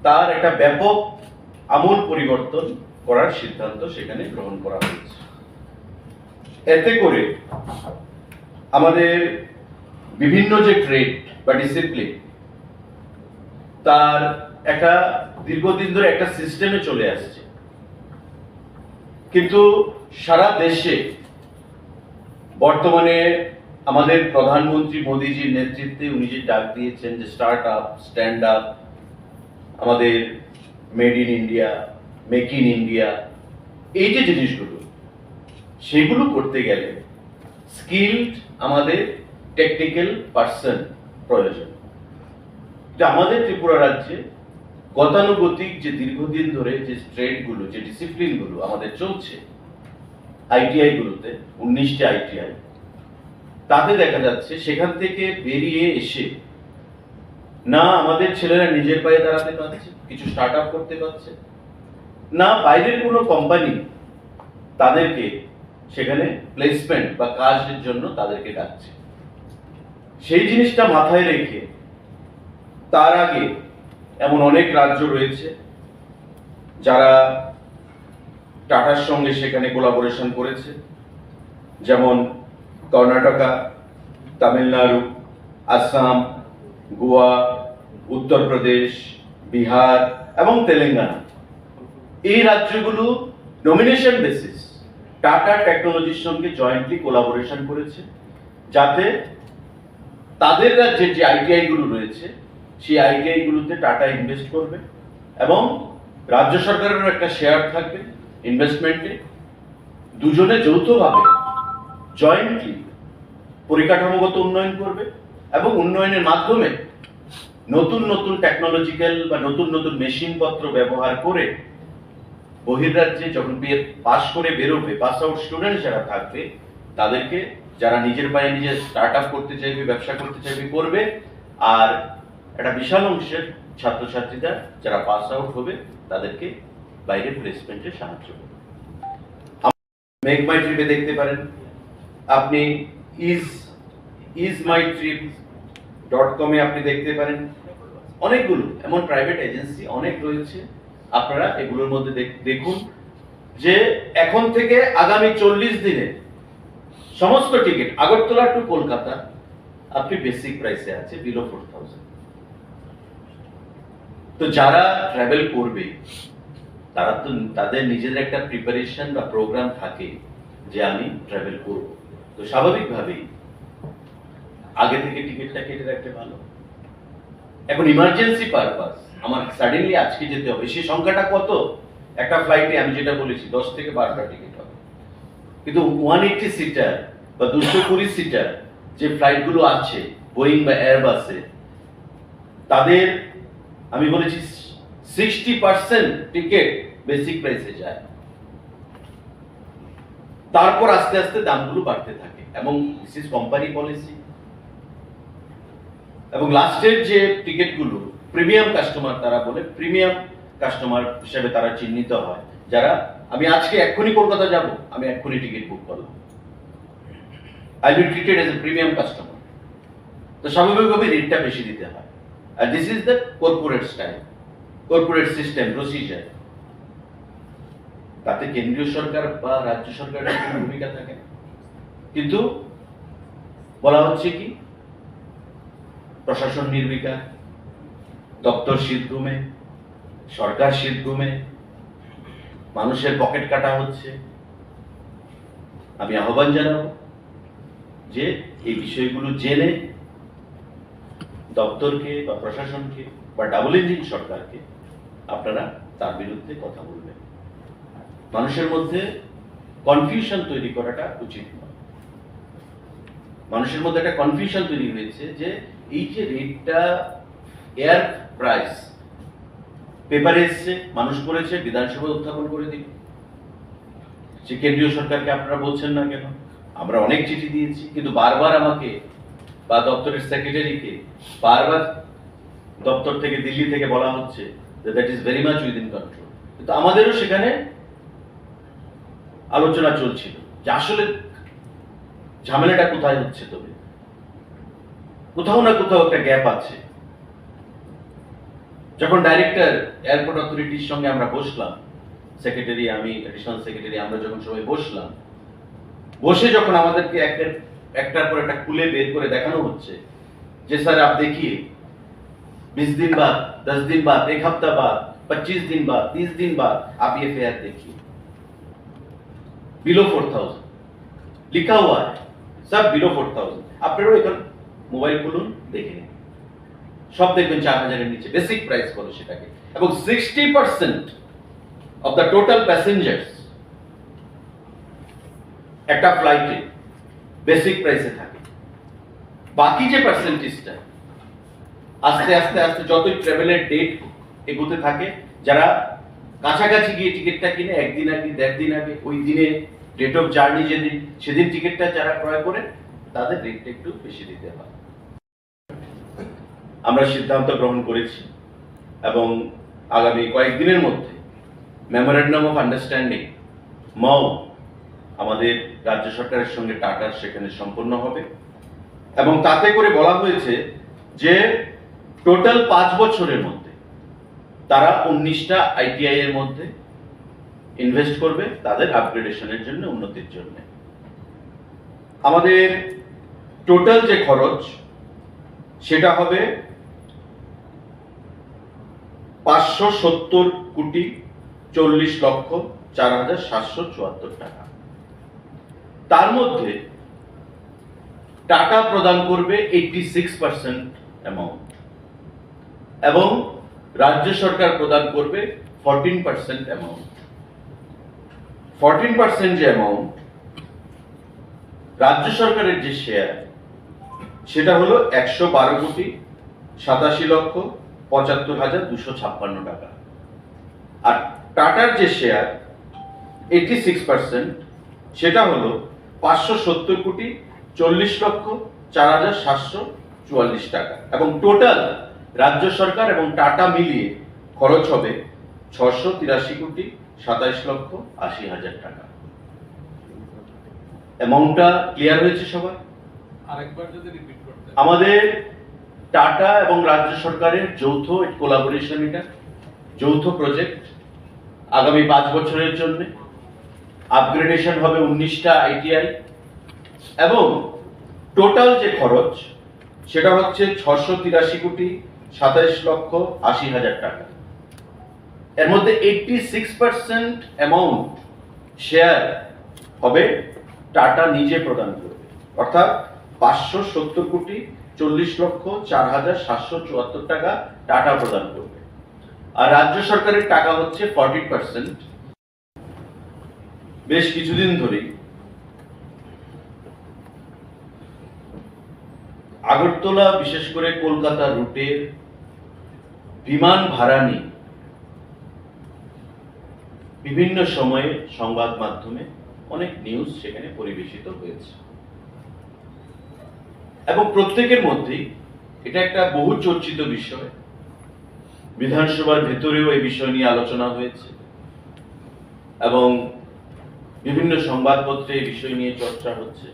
তার একটা ব্যাপক আমূল পরিবর্তন করার সিদ্ধান্ত সেখানে গ্রহণ করা হয়েছে। এতে করে আমাদের বিভিন্ন যে ট্রেড বা ডিসিপ্লিন, তার একটা দীর্ঘদিন ধরে একটা সিস্টেমে চলে আসছে, কিন্তু সারা দেশে বর্তমানে আমাদের প্রধানমন্ত্রী মোদীজির নেতৃত্বে উনি যে ডাক দিয়েছেন যে স্টার্ট আপ, স্ট্যান্ড আপ, আমাদের made in India, make in India, এই যে জিনিসগুলো, সেগুলো করতে গেলে স্কিলড আমাদের টেকনিক্যাল পার্সন প্রয়োজন। যে আমাদের ত্রিপুরা রাজ্যে গতানুগতিক যে দীর্ঘদিন ধরে যে ট্রেডগুলো, যে ডিসিপ্লিনগুলো আমাদের চলছে আইটিআই গুলোতে, উনিশটা আইটিআই, তাতে দেখা যাচ্ছে সেখান থেকে বেরিয়ে এসে না আমাদের ছেলেরা নিজের পায়ে দাঁড়াতে পারছে, কিছু স্টার্ট আপ করতে পারছে, না বাইরের কোনো কোম্পানি তাদেরকে সেখানে প্লেসমেন্ট বা কাজের জন্য তাদেরকে ডাকছে। সেই জিনিসটা মাথায় রেখে তার আগে এমন অনেক রাজ্য রয়েছে যারা টাটার সঙ্গে সেখানে কোলাবোরেশন করেছে, যেমন কর্ণাটকা, তামিলনাড়ু, আসাম, গোয়া, উত্তরপ্রদেশ, বিহার এবং তেলেঙ্গানা। এই রাজ্যগুলো নমিনেশন বেসিস টাটা টেকনোলজির সঙ্গে জয়েন্টলি কোলাবোরেশন করেছে, যাতে তাদের রাজ্যের যে আইটিআই গুলো রয়েছে, সেই আইটিআই গুলোতে টাটা ইনভেস্ট করবে এবং রাজ্য সরকারেরও একটা শেয়ার থাকবে ইনভেস্টমেন্টে। দুজনে যৌথভাবে, জয়েন্টলি পরিকাঠামোগত উন্নয়ন করবে এবং উন্নয়নের মাধ্যমে নতুন নতুন টেকনোলজিক্যাল বা নতুন নতুন মেশিনপত্র ব্যবহার করে বহির্রাজ্যে যখন বিএ পাস করে বেরোবে, পাস আউট স্টুডেন্ট যারা থাকবে, তাদেরকে, যারা নিজের পায়ে নিজে স্টার্ট আপ করতে চাইবে, ব্যবসা করতে চাইবে, করবে। আর একটা বিশাল অংশের ছাত্রছাত্রীরা যারা পাস আউট হবে, তাদেরকে বাইরে প্লেসমেন্টে সাহায্য করবে। মেক মাই ট্রিপে দেখতে পারেন, আপনি is is my trip dot কমে আপনি দেখতে পারেন। অনেকগুলো এমন প্রাইভেট এজেন্সি অনেক রয়েছে, আপনারা এগুলোর মধ্যে দেখ- দেখুন যে এখন থেকে আগামী চল্লিশ দিনে সমস্ত টিকিট আগরতলা টু কলকাতা আপনি বেসিক প্রাইসে আছে, বিলো ফোর থাউজেন্ড। তো যারা ট্রাভেল করবে, তারা তো, তাদের নিজেদের একটা প্রিপারেশন বা প্রোগ্রাম থাকে যে আমি ট্রাভেল করব। তো স্বাভাবিকভাবেই আগে থেকে টিকিটটা কেটে রাখতে ভালো। এখন ইমার্জেন্সি পারপাস, আমার সাডেনলি আজকে যেতে হবে, সেই সংখ্যাটা কত? একটা ফ্লাইটে আমি যেটা বলেছি, দশ থেকে বারোটা টিকিট হবে, কিন্তু ওয়ান এইটটি সিটার বা দুশো কুড়ি সিটার যে ফ্লাইটগুলো আছে বোয়িং বা এয়ারবাসে, তাদের, আমি বলেছি, সিক্সটি পার্সেন্ট টিকিট বেসিক প্রাইসে যায়, তারপর আস্তে আস্তে দামগুলো বাড়তে থাকে এবং দিস ইজ কোম্পানি পলিসি। এবং লাস্টের যে টিকিটগুলো প্রিমিয়াম কাস্টমার, তারা বলে প্রিমিয়াম কাস্টমার হিসেবে তারা চিহ্নিত হয়, যারা, আমি আজকে এক্ষুনি কলকাতা যাব, আমি এক্ষুনি টিকিট বুক করলাম, I will treated as a premium customer. তো স্বাভাবিকভাবে রেটটা বেশি দিতে হয়। আর this is the corporate style, corporate system, procedure. তাতে কেন্দ্রীয় সরকার বা রাজ্য সরকারের কোনো ভূমিকা থাকে না। কিন্তু বলা হচ্ছে কি, প্রশাসন নির্বিকার, দপ্তর শীত ঘুমে, সরকার শীত ঘুমে, মানুষের পকেট কাটা হচ্ছে। আমি আহ্বান জানাবো যে এই বিষয়গুলো জেনে দপ্তরকে বা প্রশাসনকে বা ডাবল ইঞ্জিন সরকারকে আপনারা তার বিরুদ্ধে কথা বলবেন। মানুষের মধ্যে কনফিউশন তৈরি করাটা উচিত নয়। মানুষের মধ্যে একটা কনফিউশন তৈরি হয়েছে যে এই যে রেটটা, এয়ার প্রাইস, পেপারে এসছে, মানুষ পড়েছে, বিধানসভায় উত্থাপন করে দিল। যে কেন্দ্রীয় সরকারকে আপনারা বলছেন না কেন? আমরা অনেক চিঠি দিয়েছি, কিন্তু বারবার আমাকে বা দপ্তরের সেক্রেটারিকে বারবার দপ্তর থেকে, দিল্লি থেকে বলা হচ্ছে যে that is very much within control। কিন্তু আমাদেরও সেখানে আলোচনা চলছিল যে আসলে ঝামেলাটা কোথায় হচ্ছে, তবে কোথাও না কোথাও একটা গ্যাপ আছে। যখন ডাইরেক্টর এয়ারপোর্ট অথরিটির সঙ্গে আমরা বসলাম, সেক্রেটারি, আমি, অ্যাডিশনাল সেক্রেটারি, আমরা যখন সবাই বসলাম, বসে যখন আমাদেরকে একটা, একটার পর একটা খুলে বের করে দেখানো হচ্ছে যে স্যার, আপ দেখিয়ে, বিশ দিন বাদ, দশ দিন বাদ, এক হপ্তাহ বাদ, পঁচিশ দিন বাদ, তিরিশ দিন বাদ, আপ ইয়ে ফেয়ার দেখিয়ে, বিলো ফোর থাউজেন্ড লিখা হুয়া হ্যায়, সব বিলো ফোর থাউজেন্ড। আপনারাও এখন মোবাইল খুলুন, দেখে নিন, সব দেখবেন চার হাজারের নিচে বেসিক প্রাইস বলে সেটাকে। এবং sixty percent of the total passengers একটা ফ্লাইটে বেসিক প্রাইসে থাকে। বাকি যে পার্সেন্টেজটা আস্তে আস্তে আস্তে যতই ট্রাভেলের ডেট এগোতে থাকে, যারা কাছাকাছি গিয়ে টিকিটটা কিনে একদিন আগে, দেড় দিন আগে, ওই দিনে, ডেট অফ জার্নি যেদিন, সেদিন টিকিটটা যারা ক্রয় করে, তাদের রেটটা একটু বেশি দিতে হয়। আমরা সিদ্ধান্ত গ্রহণ করেছি এবং আগামী কয়েকদিনের মধ্যে মেমোরেন্ডাম অফ আন্ডারস্ট্যান্ডিং, মউ, আমাদের রাজ্য সরকারের সঙ্গে টাটার সেখানে সম্পন্ন হবে। এবং তাতে করে বলা হয়েছে যে টোটাল পাঁচ বছরের মধ্যে তারা উনিশটা আইটিআই এর মধ্যে ইনভেস্ট করবে তাদের আপগ্রেডেশনের জন্য, উন্নতির জন্য। আমাদের টোটাল যে খরচ, সেটা হবে পাঁচশো সত্তর কোটি চল্লিশ লক্ষ চার হাজার সাতশো চুয়াত্তর টাকা। তার মধ্যে টাটা প্রদান করবে এইটটি সিক্স পার্সেন্ট অ্যামাউন্ট এবং রাজ্য সরকার প্রদান করবে fourteen percent amount. Fourteen percent যে অ্যামাউন্ট, রাজ্য সরকারের যে শেয়ার, সেটা হলো একশো বারো কোটি সাতাশি লক্ষ পঁচাত্তর হাজার দুশো ছাপ্পান্ন টাকা। আর টাটার যে শেয়ার, এইটি সিক্স পার্সেন্ট, সেটা হলো পাঁচশো সত্তর কোটি চল্লিশ লক্ষ চার হাজার সাতশো চুয়াল্লিশ টাকা, এবং টোটাল রাজ্য সরকার এবং টাটা মিলিয়ে খরচ হবে ছশো তিরাশি কোটি সাতাইশ লক্ষ আশি হাজার টাকা। অ্যামাউন্টটা ক্লিয়ার হয়েছে সবার? আরেকবার যদি রিপিট করতে। আমাদের টাটা এবং রাজ্য সরকারের যৌথ কোলাবোরেশন, এটা যৌথ প্রজেক্ট। আগামী পাঁচ বছরের জন্য আপগ্রেডেশন হবে উনিশটা আইটিআই, এবং টোটাল যে খরচ, সেটা হচ্ছে ছশো তিরাশি কোটি সাতাইশ লক্ষ আশি হাজার টাকা। এর মধ্যে eighty six percent amount share হবে টাটা নিজে প্রদান করবে, অর্থাৎ পাঁচশো সত্তর কোটি চল্লিশ লক্ষ চার হাজার সাতশো চুয়াত্তর টাকা টাটা প্রদান করবে। আর রাজ্য সরকারের টাকা হচ্ছে ফর্টি পার্সেন্ট। বেশ কিছুদিন ধরেই আগরতলা, বিশেষ করে কলকাতা রুটের বিমান ভাড়া নিয়ে বিভিন্ন সময়ে সংবাদ মাধ্যমে অনেক নিউজ সেখানে পরিবেশিত হয়েছে, এবং প্রত্যেকের মধ্যেই এটা একটা বহু চর্চিত বিষয়। বিধানসভার ভেতরেও এই বিষয় নিয়ে আলোচনা হয়েছে এবং বিভিন্ন সংবাদপত্রে এই বিষয় নিয়ে চর্চা হচ্ছে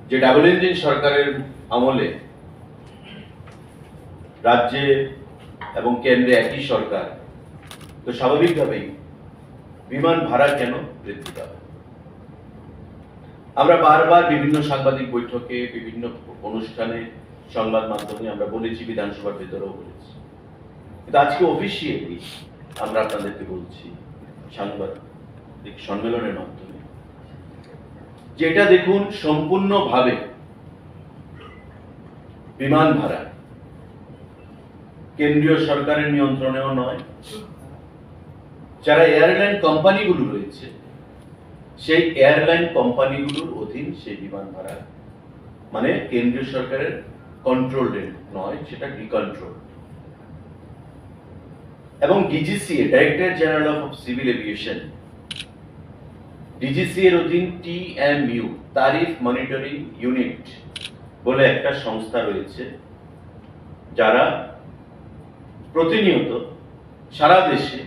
যে ডাবল ইঞ্জিন সরকারের আমলে রাজ্যে এবং কেন্দ্রে একই সরকার, তো স্বাভাবিকভাবেই বিমান ভাড়া কেন বৃদ্ধি পাবে? আমরা বারবার বিভিন্ন সাংবাদিক বৈঠকে, বিভিন্ন অনুষ্ঠানে, সংবাদ মাধ্যমে আমরা বলেছি, বিধানসভার ভেতরেও বলেছি, কিন্তু আজকে অফিসিয়ালি আমরা আপনাদেরকে বলছি সাংবাদিক সম্মেলনের মাধ্যমে, যেটা দেখুন সম্পূর্ণভাবে বিমান ভাড়া কেন্দ্রীয় সরকারের নিয়ন্ত্রণেও নয়। যারা এয়ারলাইন কোম্পানিগুলো রয়েছে, সেই এয়ারলাইন কোম্পানিগুলোর অধীন সেই বিমান ভাড়া, মানে কেন্দ্রীয় সরকারের কন্ট্রোলড নয়, সেটা ডিকন্ট্রোল। এবং DGCA, director general of civil aviation, DGCA এর অধীন টিএমইউ, ট্যারিফ মনিটরিং ইউনিট বলে একটা সংস্থা রয়েছে, যারা প্রতিনিয়ত সারা দেশে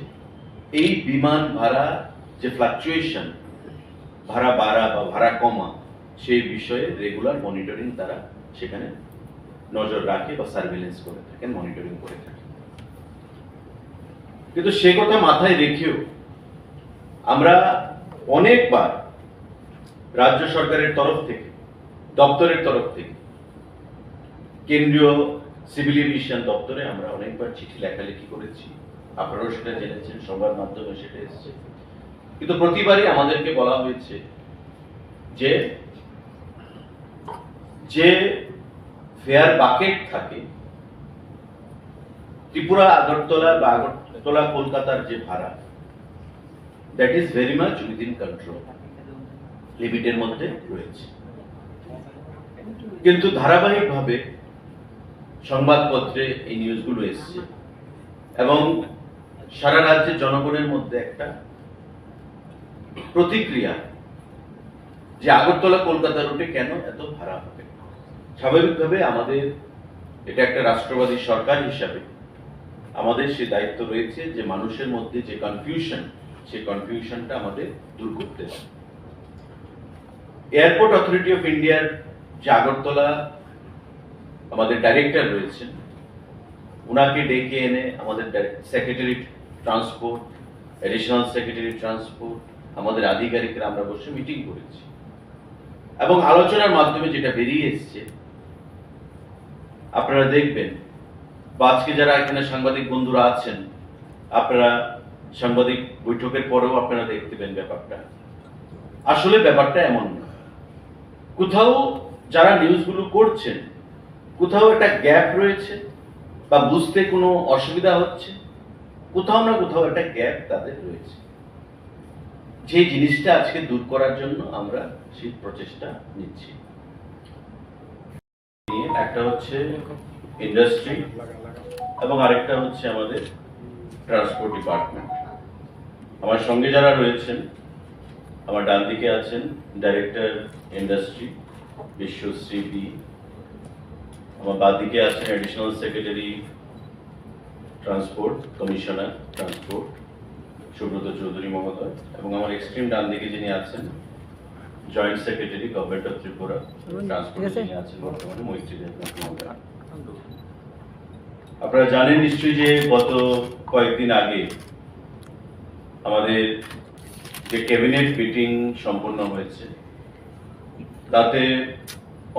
এই বিমান ভাড়া যে ফ্লাকচুয়েশন, ভাড়া বাড়া বা ভাড়া কমা, সেই বিষয়ে রেগুলার মনিটরিং তারা সেখানে নজর রাখে বা সার্ভেলেন্স করে থাকেন, মনিটরিং করে থাকেন। কিন্তু সে কথা মাথায় রেখেও আমরা অনেকবার রাজ্য সরকারের তরফ থেকে, দপ্তরের তরফ থেকে, কেন্দ্রীয় সিভিল এভিয়েশন দপ্তরে আমরা অনেকবার চিঠি লেখালেখি করেছি, আপনারাও সেটা জেনেছেন, সংবাদ মাধ্যমে সেটা এসছে। কিন্তু প্রতিবারই আমাদেরকে বলা হয়েছে যে, যে ফেয়ার বাকেট থাকে ত্রিপুরা আগরতলা বা আগরতলা কলকাতার যে ভাড়া, that is very much within control, লিমিটের মধ্যে রয়েছে। কিন্তু ধারাবাহিকভাবে সংবাদপত্রে এই নিউজগুলো এসছে এবং সারা রাজ্যের জনগণের মধ্যে একটা প্রতিক্রিয়া যে আগরতলা কলকাতা রুটে কেন এত ভাড়া হবে। স্বাভাবিকভাবে আমাদের, এটা একটা রাষ্ট্রবাদী সরকার হিসাবে আমাদের সে দায়িত্ব রয়েছে যে মানুষের মধ্যে যে কনফিউশন, সেই কনফিউশনটা আমাদের দূর করতে হবে। এয়ারপোর্ট অথরিটি অফ ইন্ডিয়ার যে আগরতলা আমাদের ডাইরেক্টর রয়েছেন, ওনাকে ডেকে এনে আমাদের secretary transport, additional secretary transport, আমাদের আধিকারিকরা আমরা বসে মিটিং করেছি এবং আলোচনার মাধ্যমে যেটা বেরিয়ে এসছে, আপনারা দেখবেন বা আজকে যারা এখানে সাংবাদিক বন্ধুরা আছেন, আপনারা সাংবাদিক বৈঠকের পরেও আপনারা দেখতে পেন ব্যাপারটা। আসলে ব্যাপারটা এমন না। কোথাও যারা নিউজগুলো করছেন, কোথাও একটা গ্যাপ রয়েছে বা বুঝতে কোনো অসুবিধা হচ্ছে, কোথাও না কোথাও একটা গ্যাপ তাদের রয়েছে। যে জিনিসটা আজকে দূর করার জন্য আমরা সেই প্রচেষ্টা নিচ্ছি। একটা হচ্ছে ইন্ডাস্ট্রি এবং আরেকটা হচ্ছে আমাদের ট্রান্সপোর্ট ডিপার্টমেন্ট। আমার সঙ্গে যারা রয়েছেন, আমার ডান দিকে আছেন ডাইরেক্টর ইন্ডাস্ট্রি বিশ্বশ্রী বি, আমার বাঁ দিকে আছেন additional secretary transport, commissioner transport Subrata Chowdhury মহোদয়, এবং আমার এক্সট্রিম ডান দিকে যিনি আছেন joint secretary government of Tripura transport, যিনি আছেন বর্তমানে মৈত্রী দেবনাথ মহোদয়। আপনারা জানেন নিশ্চয়ই যে গত কয়েকদিন আগে আমাদের যে ক্যাবিনেট মিটিং সম্পন্ন হয়েছে, তাতে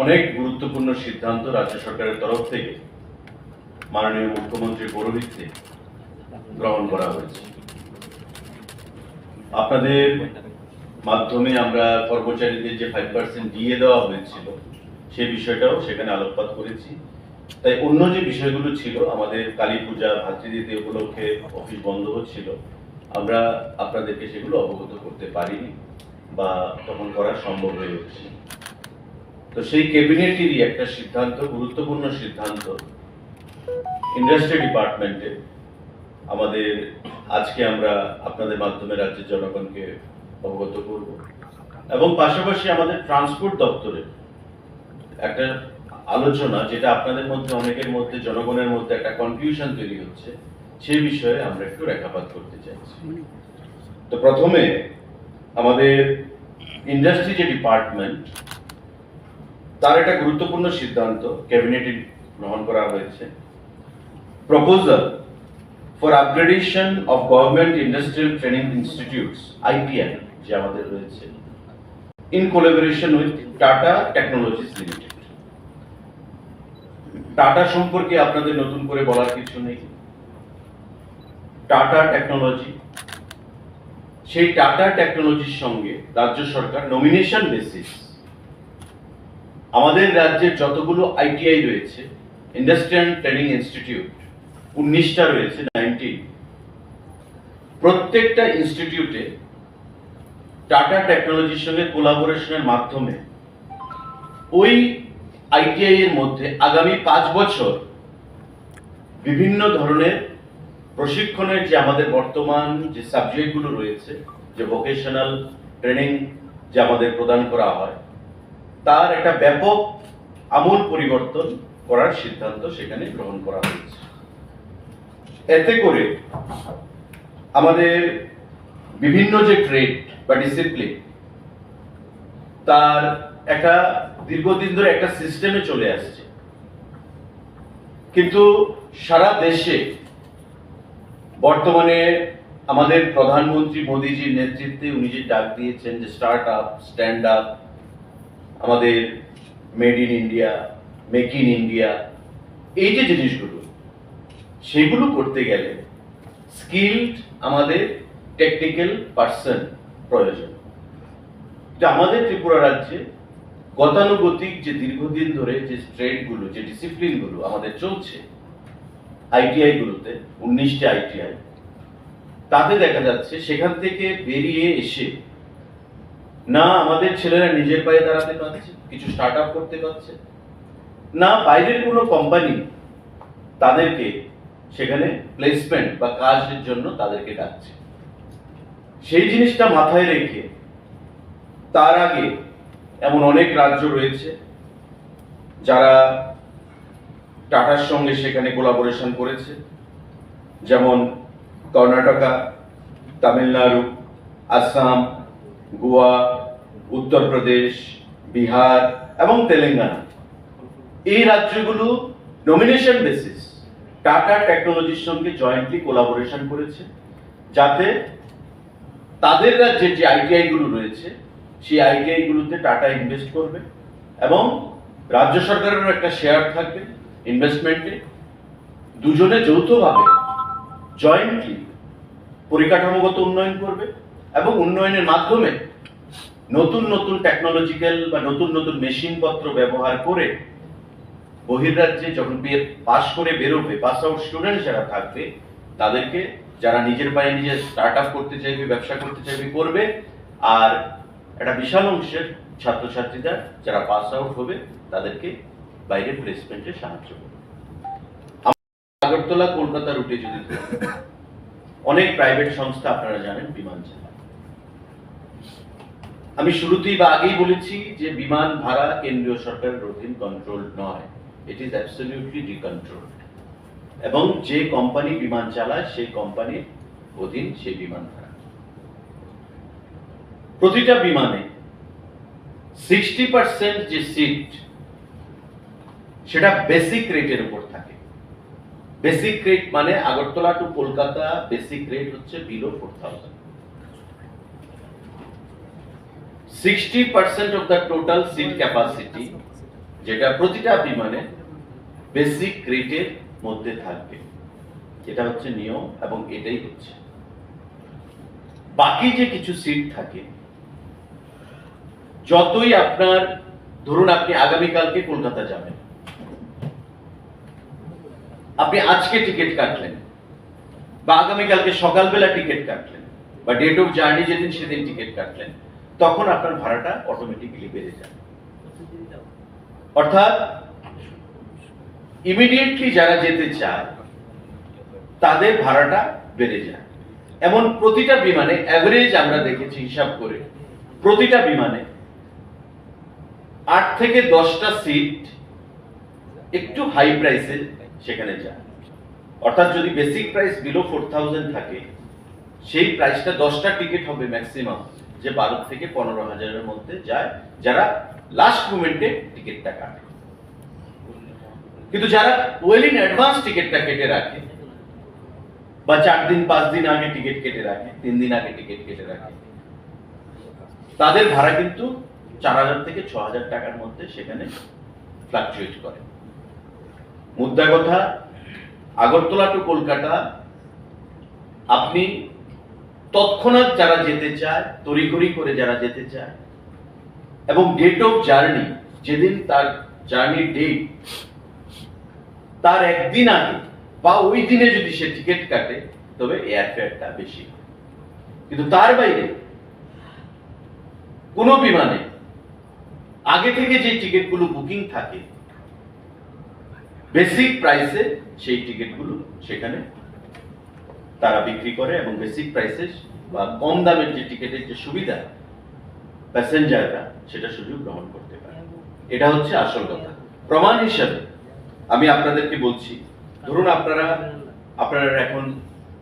অনেক গুরুত্বপূর্ণ সিদ্ধান্ত রাজ্য সরকারের তরফ থেকে মাননীয় মুখ্যমন্ত্রীর পৌরোহিত্যে গ্রহণ করা হয়েছে। আপনাদের মাধ্যমে আমরা কর্মচারীদের যে ফাইভ পার্সেন্ট ডিএ দেওয়া হয়েছিল, সেই বিষয়টাও সেখানে আলোকপাত করেছি। তাই অন্য যে বিষয়গুলো ছিল, আমাদের কালী পূজা, ভাতৃদ্বিতীয়া উপলক্ষে অফিস বন্ধ হচ্ছিল, আমরা আপনাদেরকে সেগুলো অবগত করতে পারিনি বা তখন করা সম্ভব হয়ে উঠেনি। তো সেই ক্যাবিনেটেরই একটা সিদ্ধান্ত, গুরুত্বপূর্ণ সিদ্ধান্ত, ইন্ডাস্ট্রি ডিপার্টমেন্টে আমাদের, আজকে আমরা আপনাদের মাধ্যমে রাজ্যের জনগণকে অবগত করব। এবং পাশাপাশি আমাদের ট্রান্সপোর্ট দপ্তরের একটা আলোচনা, যেটা আপনাদের মধ্যে অনেকের মধ্যে, জনগণের মধ্যে একটা কনফিউশন তৈরি হচ্ছে, সেই বিষয়ে আমরা একটু রেখাপাত করতে চাইছি। তো প্রথমে আমাদের ইন্ডাস্ট্রি যে ডিপার্টমেন্ট, তার একটা গুরুত্বপূর্ণ সিদ্ধান্ত ক্যাবিনেটে গ্রহণ করা হয়েছে। Proposal for upgradation of government industrial training institutes, ITI, যে আমাদের রয়েছে, in collaboration with tata technologies limited. Tata সম্পর্কে আপনাদের নতুন করে বলার কিছু নেই। টাটা টেকনোলজি, সেই টাটা টেকনোলজির সঙ্গে রাজ্য সরকার নমিনেশন বেসিস আমাদের রাজ্যের যতগুলো আইটিআই রয়েছে, ইন্ডাস্ট্রিয়াল ট্রেনিং ইনস্টিটিউট, উনিশটা রয়েছে, নাইনটিন, প্রত্যেকটা ইনস্টিটিউটে টাটা টেকনোলজির সঙ্গে কোলাবোরেশনের মাধ্যমে ওই আইটিআই এর মধ্যে আগামী পাঁচ বছর বিভিন্ন ধরনের প্রশিক্ষণের যে আমাদের বর্তমান যে সাবজেক্টগুলো রয়েছে, যে ভোকেশনাল ট্রেনিং যে আমাদের প্রদান করা হয়, তার একটা ব্যাপক আমূল পরিবর্তন করার সিদ্ধান্ত সেখানে গ্রহণ করা হয়েছে। এতে করে আমাদের বিভিন্ন যে ট্রেড বা ডিসিপ্লিন, তার একটা দীর্ঘদিন ধরে একটা সিস্টেমে চলে আসছে, কিন্তু সারা দেশে বর্তমানে আমাদের প্রধানমন্ত্রী মোদীজির নেতৃত্বে উনি যে ডাক দিয়েছেন যে স্টার্ট আপ, স্ট্যান্ড আপ, আমাদের made in India, make in India, এই যে জিনিসগুলো, সেগুলো করতে গেলে স্কিল্ড আমাদের টেকনিক্যাল পার্সন প্রয়োজন। কিন্তু আমাদের ত্রিপুরা রাজ্যে গতানুগতিক যে দীর্ঘদিন ধরে যে ট্রেডগুলো, যে ডিসিপ্লিনগুলো আমাদের চলছে আইটিআই গুলোতে, উনিশটা আইটিআই, তাতে দেখা যাচ্ছে সেখান থেকে বেরিয়ে এসে না আমাদের ছেলেরা নিজের পায়ে দাঁড়াতে পারছে, কিছু স্টার্ট আপ করতে পারছে, না বাইরের কোনো কোম্পানি তাদেরকে সেখানে প্লেসমেন্ট বা কাজের জন্য তাদেরকে ডাকছে। সেই জিনিসটা মাথায় রেখে তার আগে এমন অনেক রাজ্য রয়েছে যারা টাটার সঙ্গে সেখানে কোলাবোরেশন করেছে, যেমন কর্ণাটকা, তামিলনাড়ু, আসাম, গোয়া, উত্তরপ্রদেশ, বিহার এবং তেলেঙ্গানা। এই রাজ্যগুলো নমিনেশন বেসিস টাটা টেকনোলজির সঙ্গে জয়েন্টলি কোলাবোরেশন করেছে, যাতে তাদের রাজ্যের যে আইটিআই গুলো রয়েছে, সেই আইটিআই গুলোতে টাটা ইনভেস্ট করবে এবং রাজ্য সরকারেরও একটা শেয়ার থাকবে ইনভেস্টমেন্টে। দুজনে যৌথভাবে, জয়েন্টলি পরিকাঠামোগত উন্নয়ন করবে এবং উন্নয়নের মাধ্যমে নতুন নতুন টেকনোলজিক্যাল বা নতুন নতুন মেশিনপত্র ব্যবহার করে বহির্রাজ্যে যখন পাস করে বেরোবে, পাস আউট স্টুডেন্ট যারা থাকবে, তাদেরকে, যারা নিজের পায়ে নিজে স্টার্ট আপ করতে চাইবে, ব্যবসা করতে চাইবে, করবে। আর একটা বিশাল অংশের ছাত্রছাত্রীরা যারা পাস আউট হবে, তাদেরকে বাইরে প্লেসমেন্টে সাহায্য করবে। আগরতলা কলকাতা রুটে যদি ধরেন, অনেক প্রাইভেট সংস্থা আপনারা জানেন বিমান চালায়। আমি শুরুতেই বা আগেই বলেছি যে বিমান ভাড়া কেন্দ্রীয় সরকারের অধীন, কন্ট্রোল নয়, it is absolutely decontrolled। এবং যে কোম্পানি বিমান চালায় সেই কোম্পানির অধীন সেই বিমান ভাড়া। প্রতিটা বিমানে সিক্সটি পার্সেন্ট যে সিট, সেটা বেসিক রেটের উপর থাকে। বেসিক রেট মানে Agartala to Kolkata basic rate হচ্ছে below four thousand. Sixty percent of the total seat capacity, যেটা প্রতিটা বিমানে বেসিক রেটের মধ্যে থাকবে, এটা হচ্ছে নিয়ম এবং এটাই হচ্ছে। বাকি যে কিছু সিট থাকে, যতই আপনার, ধরুন, আপনি আগামীকালকে কলকাতা যাবেন, আপনি আজকে টিকিট কাটলেন বা আগামীকালকে সকালবেলা টিকিট কাটলেন বা ডেট অফ জার্নি যেদিন সেদিন টিকিট কাটলেন, তখন আপনার ভাড়াটা অটোমেটিক্যালি বেড়ে যায়। অর্থাৎ ইমিডিয়েটলি যারা যেতে চায় তাদের ভাড়াটা বেড়ে যায়। এমন প্রতিটা বিমানে, অ্যাভারেজ আমরা দেখেছি হিসাব করে, প্রতিটা বিমানে আট থেকে দশটা সিট একটু হাই প্রাইসে সেখানে যায়। অর্থাৎ যদি basic price below four thousand থাকে, সেই প্রাইসটা, দশটা টিকিট হবে ম্যাক্সিমাম, যে বারো থেকে পনেরো হাজারের মধ্যে যায়, যারা লাস্ট মোমেন্টে টিকিটটা কাটে। কিন্তু যারা ওয়েল ইন অ্যাডভান্স টিকিটটা কেটে রাখে বা চার দিন পাঁচ দিন আগে টিকিট কেটে রাখে, তিন দিন আগে টিকিট কেটে রাখে, তাদের ভাড়া কিন্তু চার হাজার থেকে ছ হাজার টাকার মধ্যে সেখানে ফ্লাকচুয়েট করে। মুদ্রা কথা, আগরতলা টু কলকাতা আপনি তৎক্ষণাৎ যারা যেতে চায়, তড়িঘড়ি করে যারা যেতে চায়, এবং ডেট অফ জার্নি, যেদিন তার জার্নি ডেট, তার একদিন আগে বা ওই দিনে যদি সে টিকিট কাটে, তবে এয়ারফেয়ারটা বেশি হয়। কিন্তু তার বাইরে কোনো বিমানে আগে থেকে যে টিকিটগুলো বুকিং থাকে, বেসিক প্রাইসে সেই টিকিটগুলো সেখানে তারা বিক্রি করে এবং বেসিক প্রাইসে বা কম দামের যে টিকিটের যে সুবিধা প্যাসেঞ্জাররা, সেটা সুযোগ গ্রহণ করতে পারে। এটা হচ্ছে আসল কথা। প্রমাণ হিসাবে আমি আপনাদেরকে বলছি, ধরুন আপনারা, আপনারা এখন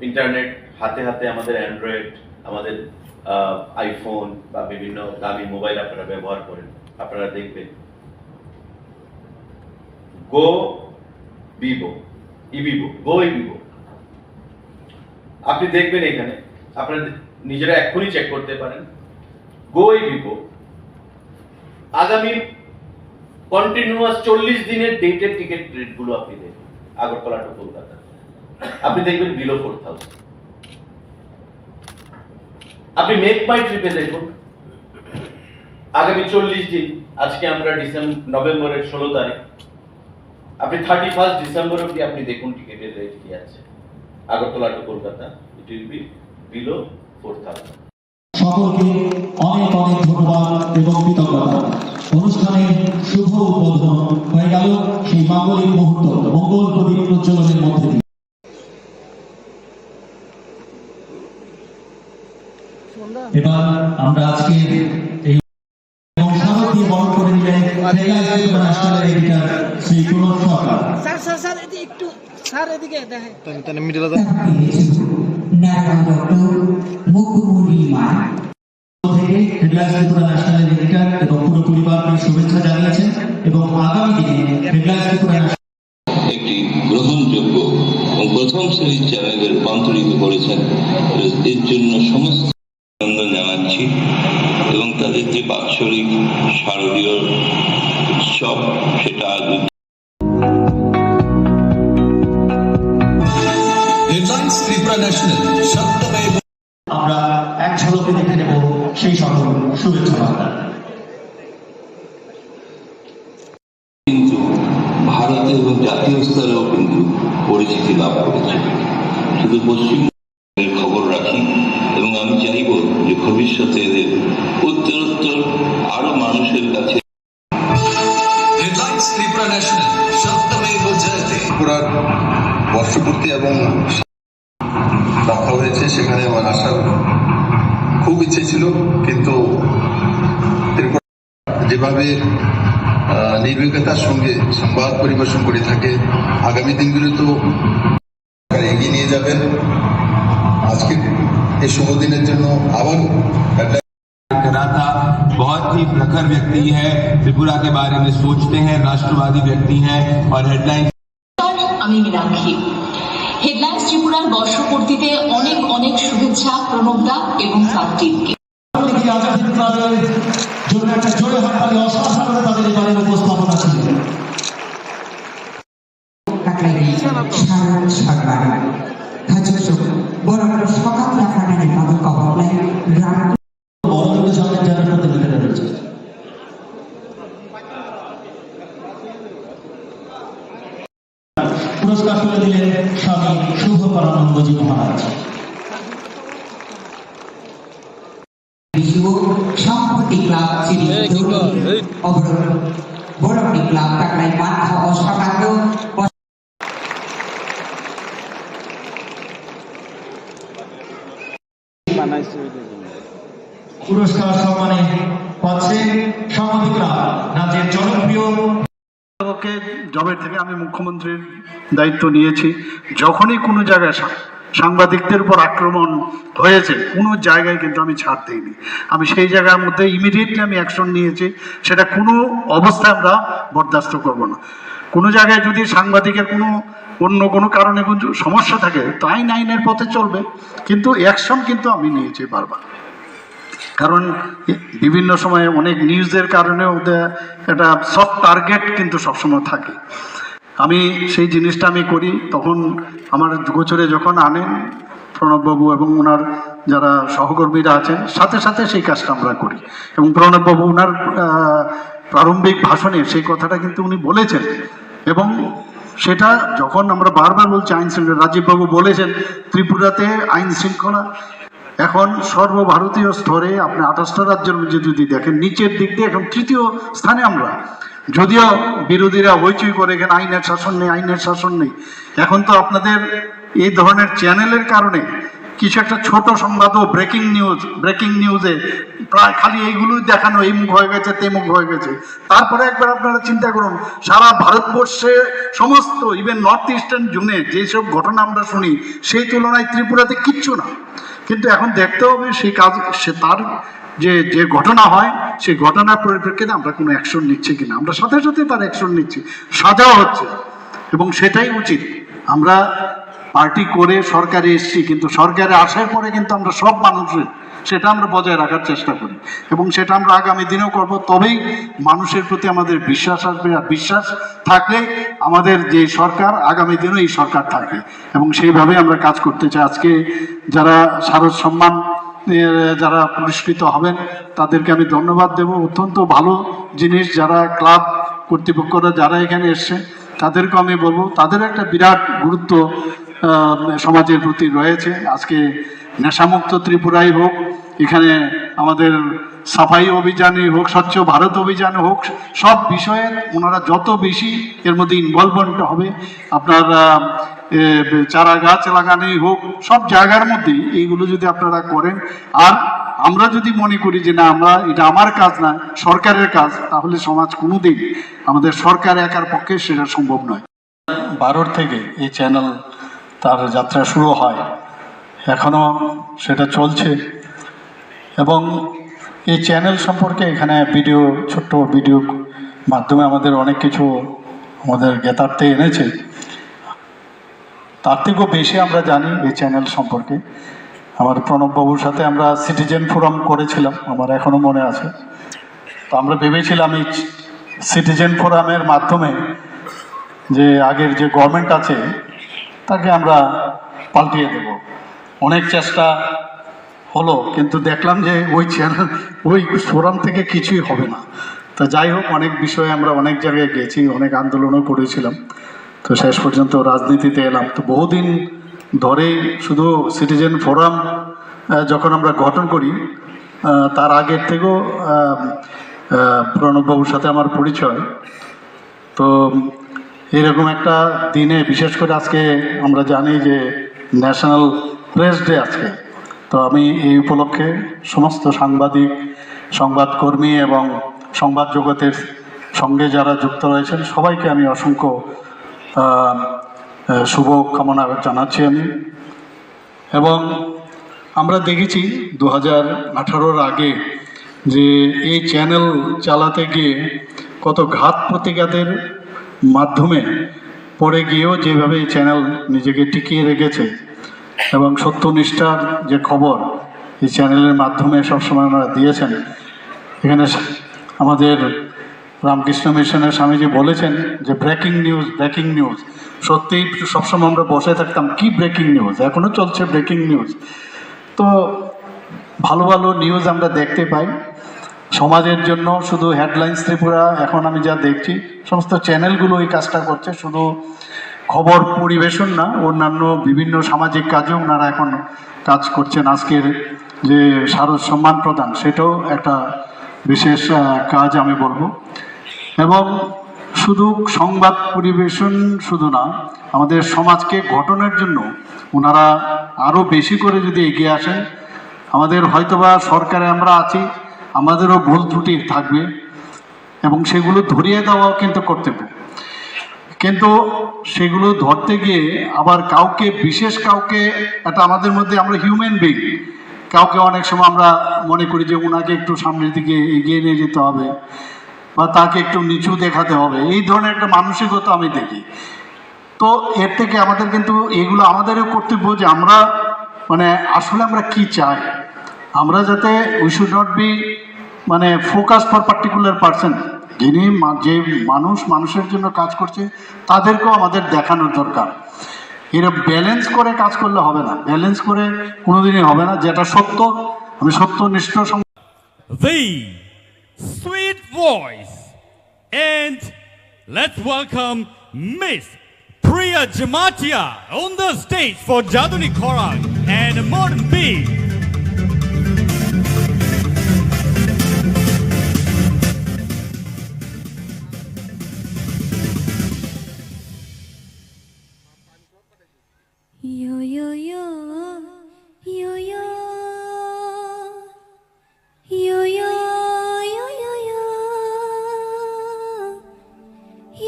ইন্টারনেট হাতে হাতে, আমাদের অ্যান্ড্রয়েড, আমাদের আইফোন বা বিভিন্ন দামি মোবাইল আপনারা ব্যবহার করেন, আপনারা দেখবেন গো বিবো, ইবিবো, গো ইবিবো। আপনি দেখবেন এখানে, আপনারা নিজেরা এক্ষুনি চেক করতে পারেন। গো ইবিবো আগামী কন্টিনিউয়াস চল্লিশ দিনের ডেটের টিকিট রেটগুলো আপনি দেখবেন, আগরতলা টু কলকাতা, আপনি দেখবেন বিলো ফোর থাউজেন্ড। আপনি মেক মাই ট্রিপে দেখুন, আগামী চল্লিশ দিন, আজকে আমরা ডিসেম্বর, নভেম্বরের ষোলো তারিখ, আপনি থার্টি ফার্স্ট ডিসেম্বর অব্দি আপনি দেখুন টিকিটের রেট কি আছে। Agartala to Kolkata, it will be below four thousand। সকলকে অনেক অনেক ধন্যবাদ এবং কৃতজ্ঞতা। অনুষ্ঠানের শুভ উদ্বোধন হয়ে গেল সেই মাঙ্গলিক মুহূর্ত, মঙ্গল প্রদীপ প্রজ্বলনের মধ্যে দিয়ে। এবার আমরা আজকে এই এবং স্মারক দিয়ে বরণ করে নিলেন হেডলাইন্স ত্রিপুরা ন্যাশনালের এডিটর শ্রী প্রণব সরকার। স্যার, স্যার, স্যার, এদিকে একটু, স্যার, এদিকে দেখেন। তাহলে, তাহলে মিডলে দাও। ন্যাশনাল ডক্টর মুকুমুরি মাই। থেকে হেডলাইন্স ত্রিপুরা ন্যাশনালের এডিটর এবং পুরো পরিবারকে শুভেচ্ছা জানিয়েছেন এবং আগামী দিনে হেডলাইন্স ত্রিপুরা ন্যাশনাল একটি গ্রহণযোগ্য এবং প্রথম শ্রেণীর চ্যানেলে রূপান্তরিত করেছেন। এর জন্য সমস্ত অভিনন্দন জানাচ্ছি এবং তাদের যে বাৎসরিক শারদীয় উৎসব, সেটা আজ হেডলাইন্স ত্রিপুরা ন্যাশনাল, সত্যমেব আমরা এক ঝলকে দেখে নেব সেই সকল শুভেচ্ছা বার্তা। কিন্তু ভারতে এবং জাতীয় স্তরেও কিন্তু পরিচিতি লাভ করেছে। শুধু পশ্চিম খবর রাখি এবং আমি চাইব যে ভবিষ্যতে এদের উত্তরোত্তর আরো মানুষের কাছে হেডলাইন্স ত্রিপুরা ন্যাশনাল। এভাবে আহ, নির্ভীকতার সঙ্গে সংবাদ পরিবেশন করে থাকে। আগামী দিনগুলোতেও এগিয়ে নিয়ে যাবেন। আজকের এই শুভ দিনের জন্য আবারও हेडलाइन करा था। बहुत ही प्रखर व्यक्ति है, त्रिपुरा के बारे में सोचते हैं, राष्ट्रवादी व्यक्ति हैं और हेडलाइन আমি মীনাক্ষী। হেডলাইন্স ত্রিপুরার বর্ষপূর্তিতে অনেক অনেক শুভেচ্ছা প্রণব দা এবং তার টিমকে। আজাদির তাদের জন্য একটা জোরে হাততালি অসাধারণ তাদের এবারের উপস্থাপনা ছিল। Kaklaini Sharon Sarmani. Khachuk borok no sokat yapharnani bagwi koboklai gram. বড় সামনে যারা প্রতিযোগিতা রয়েছে। পুরস্কার তুলে দিলেন স্বামী শুভ পরানন্দজি মহারাজ। Bisu Sampati Club Chiri Dori Obrol Borokni Club Taklai Mantha Osakando. পুরস্কার সম্মানে পাচ্ছে সাংবাদিকরা রাজ্যের জনপ্রিয়। পক্ষে জবের থেকে আমি মুখ্যমন্ত্রীর দায়িত্ব নিয়েছি। যখনই কোনো জায়গায় সা-, সাংবাদিকদের উপর আক্রমণ হয়েছে, কোনো জায়গায় কিন্তু আমি ছাড় দিইনি। আমি সেই জায়গার মধ্যে ইমিডিয়েটলি আমি অ্যাকশন নিয়েছি। সেটা কোনো অবস্থায় আমরা বরদাস্ত করব না। কোনো জায়গায় যদি সাংবাদিকের কোনো অন্য কোনো কারণে কোনো সমস্যা থাকে, তো আইন আইনের পথে চলবে, কিন্তু অ্যাকশন কিন্তু আমি নিয়েছি বারবার। কারণ বিভিন্ন সময় অনেক নিউজের কারণে ওদের একটা সফট টার্গেট কিন্তু সবসময় থাকে। আমি সেই জিনিসটা আমি করি, তখন আমার গোচরে যখন আনেন প্রণববাবু এবং ওনার যারা সহকর্মীরা আছেন, সাথে সাথে সেই কাজটা আমরা করি। এবং প্রণববাবু ওনার আহ, প্রারম্ভিক ভাষণে সেই কথাটা কিন্তু উনি বলেছেন। এবং সেটা যখন আমরা বারবার বলছি আইন শৃঙ্খলা, রাজীববাবু বলেছেন ত্রিপুরাতে আইন শৃঙ্খলা এখন সর্বভারতীয় স্তরে আপনি আঠাশটা রাজ্যের মধ্যে যদি দেখেন, নিচের দিক দিয়ে এখন তৃতীয় স্থানে আমরা। যদিও বিরোধীরা হইচই করে এখানে আইনের শাসন নেই, আইনের শাসন নেই, এখন তো আপনাদের এই ধরনের চ্যানেলের কারণে কিছু একটা ছোট সংবাদও ব্রেকিং নিউজ, ব্রেকিং নিউজে প্রায় খালি এইগুলোই দেখানো, এই মুখ হয়ে গেছে, তে মুখ হয়ে গেছে। তারপরে একবার আপনারা চিন্তা করুন, সারা ভারতবর্ষে সমস্ত, ইভেন নর্থ ইস্টার্ন জোনে যেসব ঘটনা আমরা শুনি, সেই তুলনায় ত্রিপুরাতে কিচ্ছু না। কিন্তু এখন দেখতে হবে সেই কাজ, সে তার যে, যে ঘটনা হয়, সেই ঘটনার পরিপ্রেক্ষিতে আমরা কোনো অ্যাকশন নিচ্ছি কিনা। আমরা সাথে সাথে তার অ্যাকশন নিচ্ছি, সাজাও হচ্ছে, এবং সেটাই উচিত। আমরা পার্টি করে সরকারে এসছি, কিন্তু সরকারে আসার পরে কিন্তু আমরা সব মানুষের সেটা আমরা বজায় রাখার চেষ্টা করি, এবং সেটা আমরা আগামী দিনেও করব। তবেই মানুষের প্রতি আমাদের বিশ্বাস আসবে, আর বিশ্বাস থাকলে আমাদের যে সরকার, আগামী দিনও এই সরকার থাকবে, এবং সেইভাবেই আমরা কাজ করতে চাই। আজকে যারা শারদ সম্মান, এ, যারা পুরস্কৃত হবেন, তাদেরকে আমি ধন্যবাদ দেব। অত্যন্ত ভালো জিনিস, যারা ক্লাব কর্তৃপক্ষরা যারা এখানে এসছে, তাদেরকে আমি বলবো, তাদের একটা বিরাট গুরুত্ব, আহ, সমাজের প্রতি রয়েছে। আজকে নেশামুক্ত ত্রিপুরাই হোক, এখানে আমাদের সাফাই অভিযানই হোক, স্বচ্ছ ভারত অভিযান হোক, সব বিষয়ে ওনারা যত বেশি এর মধ্যে ইনভলভমেন্ট হবে, আপনার, আহ, এ, চারা গাছ লাগানোই হোক, সব জায়গার মধ্যেই এইগুলো যদি আপনারা করেন, আর আমরা যদি মনে করি যে না, আমরা, এটা আমার কাজ না, সরকারের কাজ, তাহলে সমাজ কোনোদিন, আমাদের সরকার একার পক্ষে সেটা সম্ভব নয়। বারোর থেকে এই চ্যানেল তার যাত্রা শুরু হয়, এখনও সেটা চলছে। এবং এই চ্যানেল সম্পর্কে এখানে ভিডিও, ছোট্ট ভিডিও মাধ্যমে আমাদের অনেক কিছু আমাদের জ্ঞাতার্থে এনেছে। তার থেকেও বেশি আমরা জানি এই চ্যানেল সম্পর্কে। আমার প্রণববাবুর সাথে আমরা সিটিজেন ফোরাম করেছিলাম, আমার এখনও মনে আছে। তো আমরা ভেবেছিলাম এই সিটিজেন ফোরামের মাধ্যমে যে আগের যে গভর্নমেন্ট আছে, তাকে আমরা পাল্টিয়ে দেব। অনেক চেষ্টা হলো, কিন্তু দেখলাম যে ওই চ্যানেল, ওই ফোরাম থেকে কিছুই হবে না। তো যাই হোক, অনেক বিষয়ে আমরা অনেক জায়গায় গেছি, অনেক আন্দোলনও করেছিলাম। তো শেষ পর্যন্ত রাজনীতিতে এলাম। তো বহুদিন ধরেই শুধু সিটিজেন ফোরাম, আহ, যখন আমরা গঠন করি, আহ, তার আগের থেকেও, আহ, আহ, প্রণববাবুর সাথে আমার পরিচয়। তো এরকম একটা দিনে, বিশেষ করে আজকে আমরা জানি যে ন্যাশনাল প্রেস ডে আজকে, তো আমি এই উপলক্ষে সমস্ত সাংবাদিক, সংবাদকর্মী এবং সংবাদ জগতের সঙ্গে যারা যুক্ত রয়েছেন, সবাইকে আমি অসংখ্য, আহ, আহ, শুভকামনা জানাচ্ছি আমি। এবং আমরা দেখেছি দু হাজার আঠারোর আগে যে এই চ্যানেল চালাতে গিয়ে কত ঘাত প্রতিঘাতের মাধ্যমে পড়ে গিয়েও যেভাবে এই চ্যানেল নিজেকে টিকিয়ে রেখেছে এবং সত্যনিষ্ঠার যে খবর এই চ্যানেলের মাধ্যমে সবসময় ওনারা দিয়েছেন। এখানে আমাদের রামকৃষ্ণ মিশনের স্বামীজি বলেছেন যে ব্রেকিং নিউজ, ব্রেকিং নিউজ। সত্যিই সবসময় আমরা বসে থাকতাম, কি ব্রেকিং নিউজ, এখনো চলছে ব্রেকিং নিউজ। তো ভালো ভালো নিউজ আমরা দেখতে পাই সমাজের জন্য। শুধু হেডলাইন্স ত্রিপুরা, এখন আমি যা দেখছি, সমস্ত চ্যানেলগুলো এই কাজটা করছে। শুধু খবর পরিবেশন না, অন্যান্য বিভিন্ন সামাজিক কাজেও ওনারা এখন কাজ করছেন। আজকের যে শারদ সম্মান প্রদান, সেটাও একটা বিশেষ, আহ, কাজ আমি বলবো। এবং শুধু সংবাদ পরিবেশন শুধু না, আমাদের সমাজকে গঠনের জন্য ওনারা আরও বেশি করে যদি এগিয়ে আসেন, আমাদের হয়তোবা সরকারে আমরা আছি, আমাদেরও ভুল ত্রুটি থাকবে এবং সেগুলো ধরিয়ে দেওয়াও কিন্তু কর্তব্য। কিন্তু সেগুলো ধরতে গিয়ে আবার কাউকে, বিশেষ কাউকে, এটা আমাদের মধ্যে, আমরা হিউম্যান বিং, কাউকে অনেক সময় আমরা মনে করি যে ওনাকে একটু সামনের দিকে এগিয়ে নিয়ে যেতে হবে বা তাকে একটু নিচু দেখাতে হবে, এই ধরনের একটা মানসিকতা আমি দেখি। তো এর থেকে আমাদের কিন্তু এগুলো আমাদেরও কর্তব্য যে আমরা, মানে, আসলে আমরা কি চাই। আমরা যাতে, we should not be, মানে, focus for particular person, যিনি মা-, যে মানুষ মানুষের জন্য কাজ করছে, তাদেরকেও আমাদের দেখানোর দরকার। এরা ব্যালেন্স করে কাজ করলে হবে না, ব্যালেন্স করে কোনোদিনই হবে না। যেটা সত্য, আমি সত্যনিষ্ঠ song- The sweet voice. And let's welcome Miss Priya Jamatia on the stage for Jaduni Khorang and Modern Beat. Yo, yo, yo, yo, yo. Yo, yo, yo, yo, yo.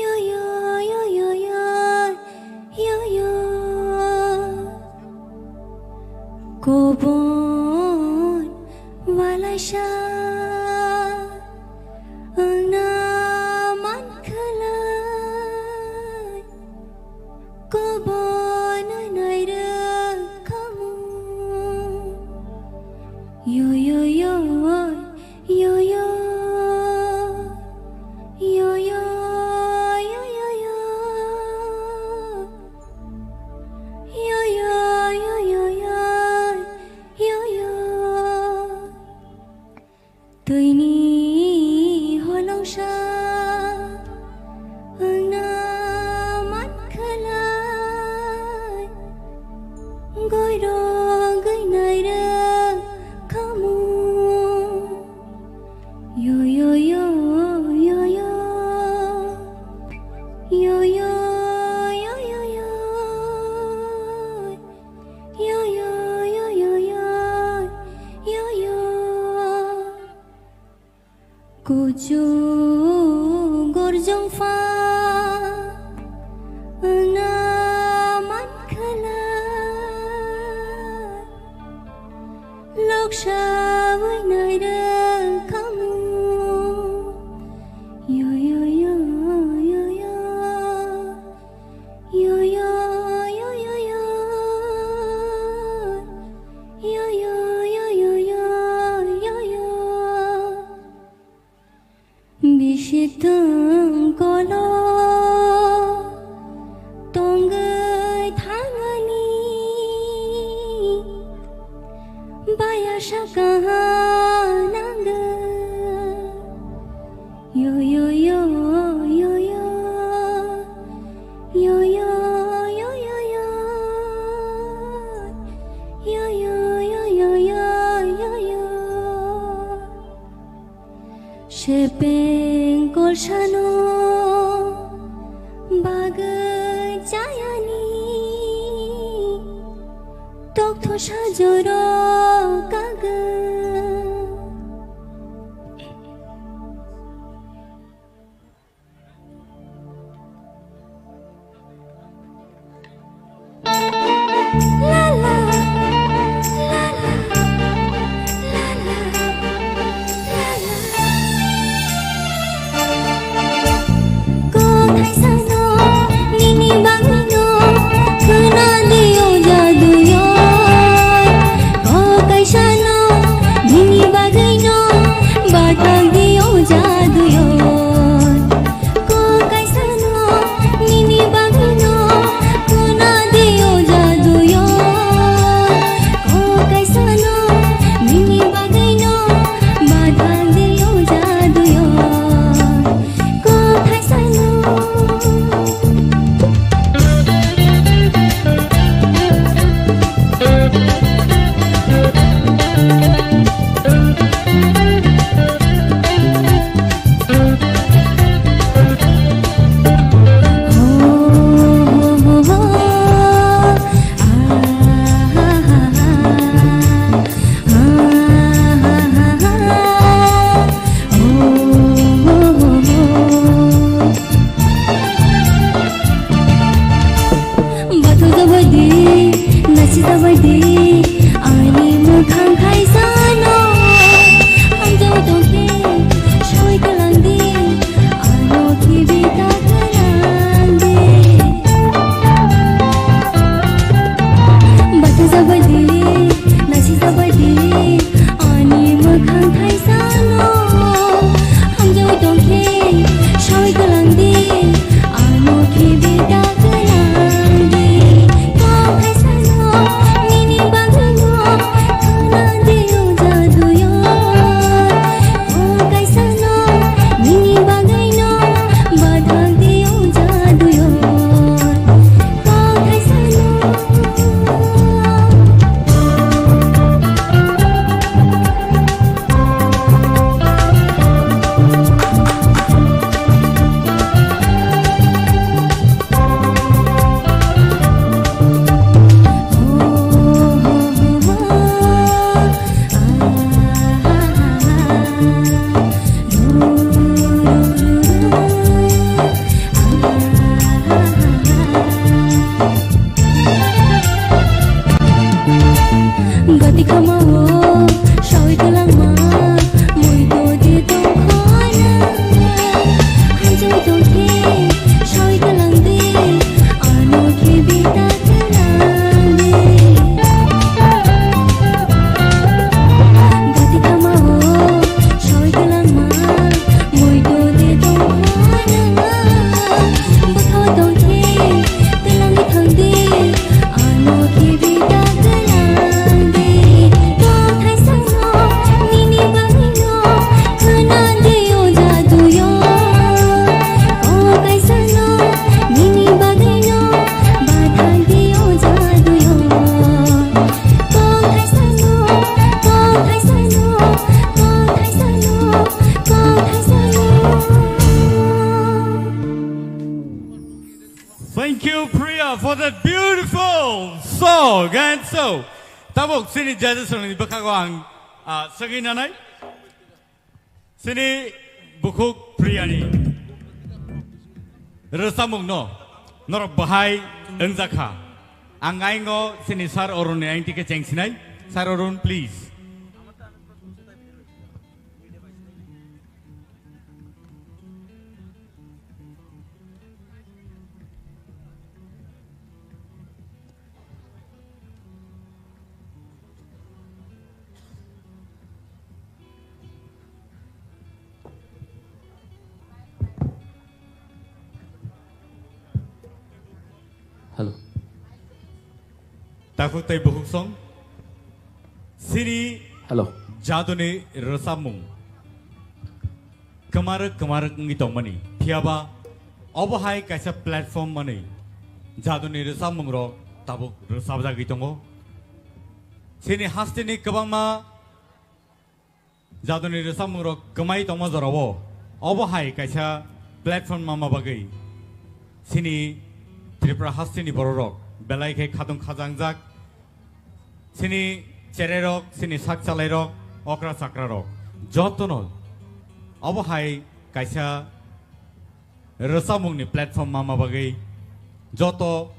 Yo, yo, yo, yo, yo, yo, yo. Kobon walaisa wngna mankhalai. Kobon nairwkhamu. Yo, yo, yo, yo, yo. Yo, yo, yo, yo, yo. Yo, yo, yo, yo, yo. Yo, yo. Twini holongsa wngna mankhalai, goirok gwnai rwkhamu. Yo, yo, yo, yo, yo. Yo, yo, yo, yo, yo. Yo, yo, yo, yo, yo, yo, yo. Kuchuk gorjong pha wngna mankhalai, loksa wngna rwkhamu. Yo, yo, yo, yo, yo. Yo, yo, yo, yo, yo. Yo, yo, yo, yo, yo, yo, yo. Bisi thwng kolo tongwi thangani, baya saka nangwi. Yo, yo, yo, yo, yo. Yo, yo, yo, yo, yo. Yo, yo, yo, yo, yo, yo, yo. Sepeng kolsano bagwi chayani, tokthosajoro kagwi. For that beautiful song and so, tabuk sini judges ni bwkhago ang, ah, swngwi nanai. Sini bukhuk Priyani rwchapmung no norok bahai wngjakha. Ang aingo sini Sir Arun ni aing tike chengsinai. Sir Arun, please. Hello. Takhuk tei bukhuk song. Sini Hello. Jaduni rwchapmung. Kwmarwk kwmarwk wngwi tongmani. Phiyaba obo hai kaisa platform manwi jaduni rwchapmungrok tabuk rwchapjagwi tongo. Chini hasteni kwbangma jaduni rwchapmungrok kwmai tongma jorao obo hai kaisa platform manma bagwi chini Tripura hasteni bororok belai khe khatung khajangjak. Chini chererok, chini sak chalairok, okra chakrarok, jotono obo hai kaisa rwchapmungni platform manma bagwi joto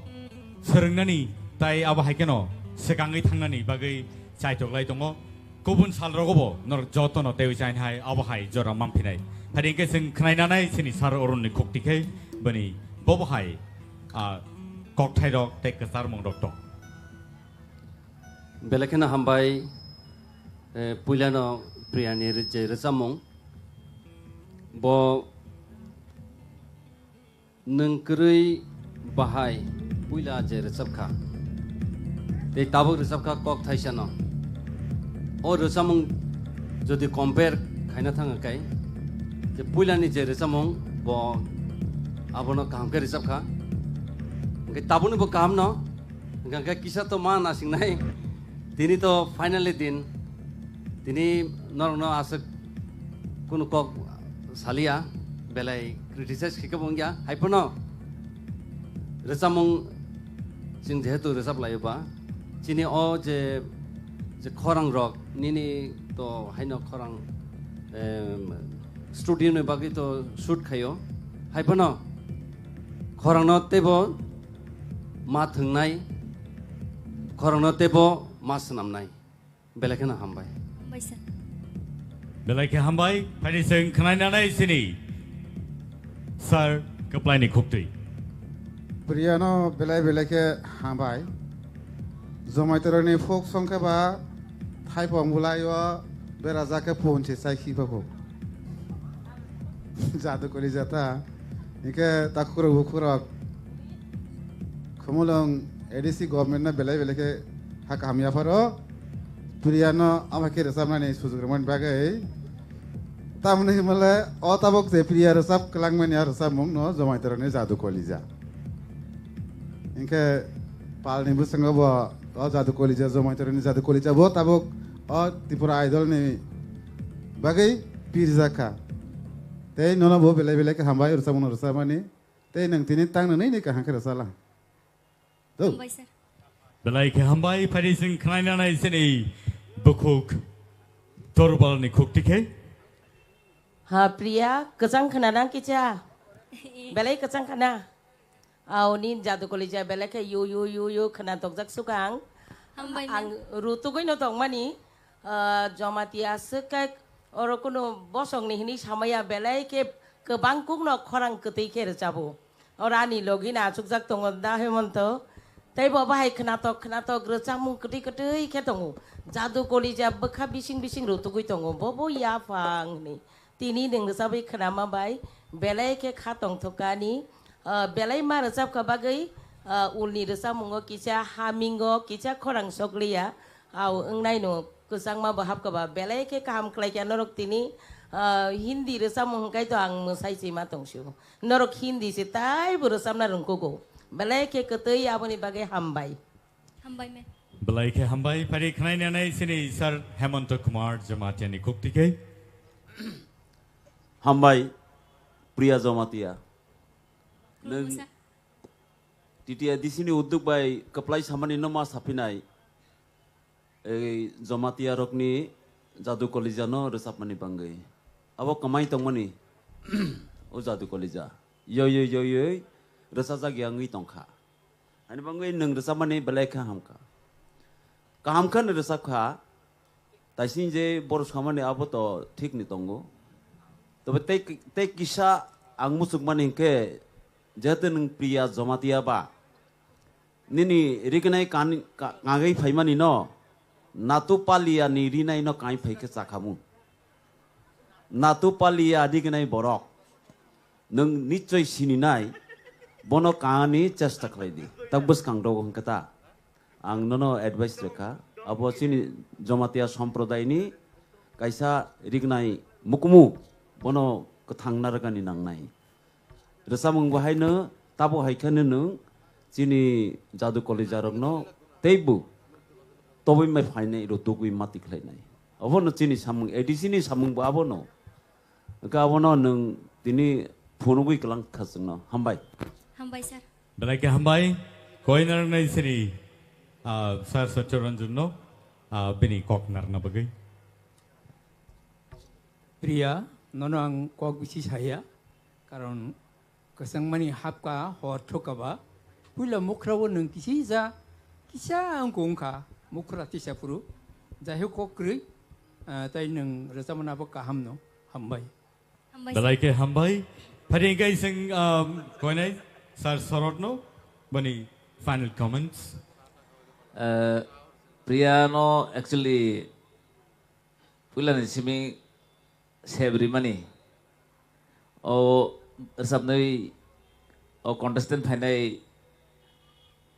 swrwngnani tai abo hai kheno swkangwi thangnani bagwi chaitok lai tongo. Kubun salrogobo norok jotono teiwi chainhai abo hai jora manphinai. Phai hwnkhe chwng khnainanai chini Sir Arunni khukti khe bini bobo hai, ah, kokthairok tei kwcharmungrok tong. Belai kheno hambai, eh, puilano Priyani rw-, je rwchapmung. Bo nwng kwrwi bahai puila je rwchapkha. Tei tabuk rwchapkha kok thaisano. O rwchapmung jodi compare khaina thangkha kai, je puilani je rwchapmung bo abono kaham khe rwchapkha. Hwnkhe tabukni bo kaham no. Hwnkhe kisa to ma nasingnai. Tini to finally din. Tini norokno aswk kunu kok saliya, belai criticize khe kebo wngya. Haiphano rwchapmung chwng jehetu rwchap laio ba, chini o je, je khorang rok nini to haino khorang, em, studio ni bagwi to shoot khaio. Haiphano khorangno teibo ma thwngnai, khorokno teibo ma swnamnai. Belai kheno hambai. Hambai sir. Belai khe hambai, phai di chwng khnainanai sini Sir Kwplaini khuktwi. Priyano belai belai khe hambai. Jomaitorokni folk song khe ba thaipong bwlai o berajak khe punchi chai khipa kho. Jadu kori jata. Hingke takhurok bukhurok Khumulwng A D C government no belai belai khe ha kaham yapharo. Priyano ama khe rwchapnani sujuk rwmani bagwi. Tamoni himale o tabuk je Priya rwchap kwlangmani a rwchapmung no Jomaitorokni Jadu Kolija. Hingke palni bwskango bo o Jadu Kolija, Jomaitorokni Jadu Kolija bo tabuk o Tripura Idol ni bagwi pirjak kha. Tei nono bo belai belai khe hambai rwchapmung no rwchapmani. Tei nwng tini tang nwnwi ni kaham khe rwchapla. Tau. Hambai sir. Belai khe hambai, phai di chwng khnainanai chini bukhuk Dorbalni khukti khe. Ha, Priya, kwchang khna nang kicha? Belai kwchang khna. Aw, nini Jadu Kolija belai khe yu, yu, yu, yu khna tokjak sukang. Hambai, ma'am. Ang rutugwi no tongmani, ah, Jamatia swk khe oro kunu bosongni hinwi samaya belai khe kwbang kukno khorang kwtwi khe rwchabo. Oro ani logi no achukjak tongo da Hemonto. Tei bo bahai khnatok khnatok rwchapmung kwtwi kwtwi khe tongo. Jadu Kolija bwkha bising bising rutugwi tongo. Bo bo yaphang hinwi. Tini nwng rwchapwi khnama bai belai khe kha tongthokani, ah, belai ma rwchapkha bagwi, ah, ulni rwchapmungo kisa hamingo kisa khorang sokliya, aw wngnaino kwchangma bo hapkha ba belai khe kaham khlaikha norok tini, ah, Hindi rwchapmung hwnkhe to ang mwsai sima tongsio. Norok Hindi se taibo rwchapna rwngkugo. Belai khe kwtwi aboni bagwi hambai. Hambai me. Belai khe hambai, phari khnainanai sini Sir Hemonto Kumar Jamatia ni khukti khe. Hambai, Priya Jamatia. Nwng, Khulumsa. T T A D C ni udduk bai kwplai samani no ma saphinai, ei Jamatia rokni Jadu Kolija no rwchapmani bangwi. Abo kwmai tongmani, o Jadu Kolija. Yoi, yoi, yoi, yoi, rwchajak ya wngwi tongkha. Ani bangwi nwng rwchapmani belai kha hamkha. Kaham khe nwng rwchapkha, taising je boro samani abo to thik ni tongo. Tobe tei, tei kisa ang muchukmani hinkhe, jehetu nwng Priya Jamatia ba, nini rignai kan-, ka-, kangwi phaimani no, Natu Palia ni rinai no kain phai khe chakhamu. Natu Palia rignai borok, nwng nichoi sininai, bono kani chesta khlai di. Tak bwskang rogo hwnkhe ta. Ang nono advice rwkha, abo chini Jamatia somprodai ni kaisa rignai mukumu, bono kwthang narwkani nangnai. Rwchapmung bo haino tabo hai kheno nwng chini Jadu Kolija rokno teibo tobwi mai phainai rw tugwi mati khlainai. Obono chini samung, A D C ni samung bo abono. Hwnkhe abono nwng tini phunugwi kwlang kha chwngno. Hambai. Hambai, sir. Belai khe hambai. Koinar nai siri, ah, Sir Satya Ranjan no, ah, bini kok narna bagwi. Priya, nono ang kok bisi saya, karon kwchangmani hapka hor thokaba, puila mukhra o nwng kisi ja, kisa wngkha wngkha, mukhra tisa phuru, jai ho kok kwrwi, ah, tai nwng rwchapmani abo kaham no, hambai. Hambai, sir. Belai khe hambai. Phari hwnkhe iseng, um, koinai Sir Sorot no, bani final comments. Eh, Priya no actually puilani simi seb rimani. O rwchapnwi o contestant phainai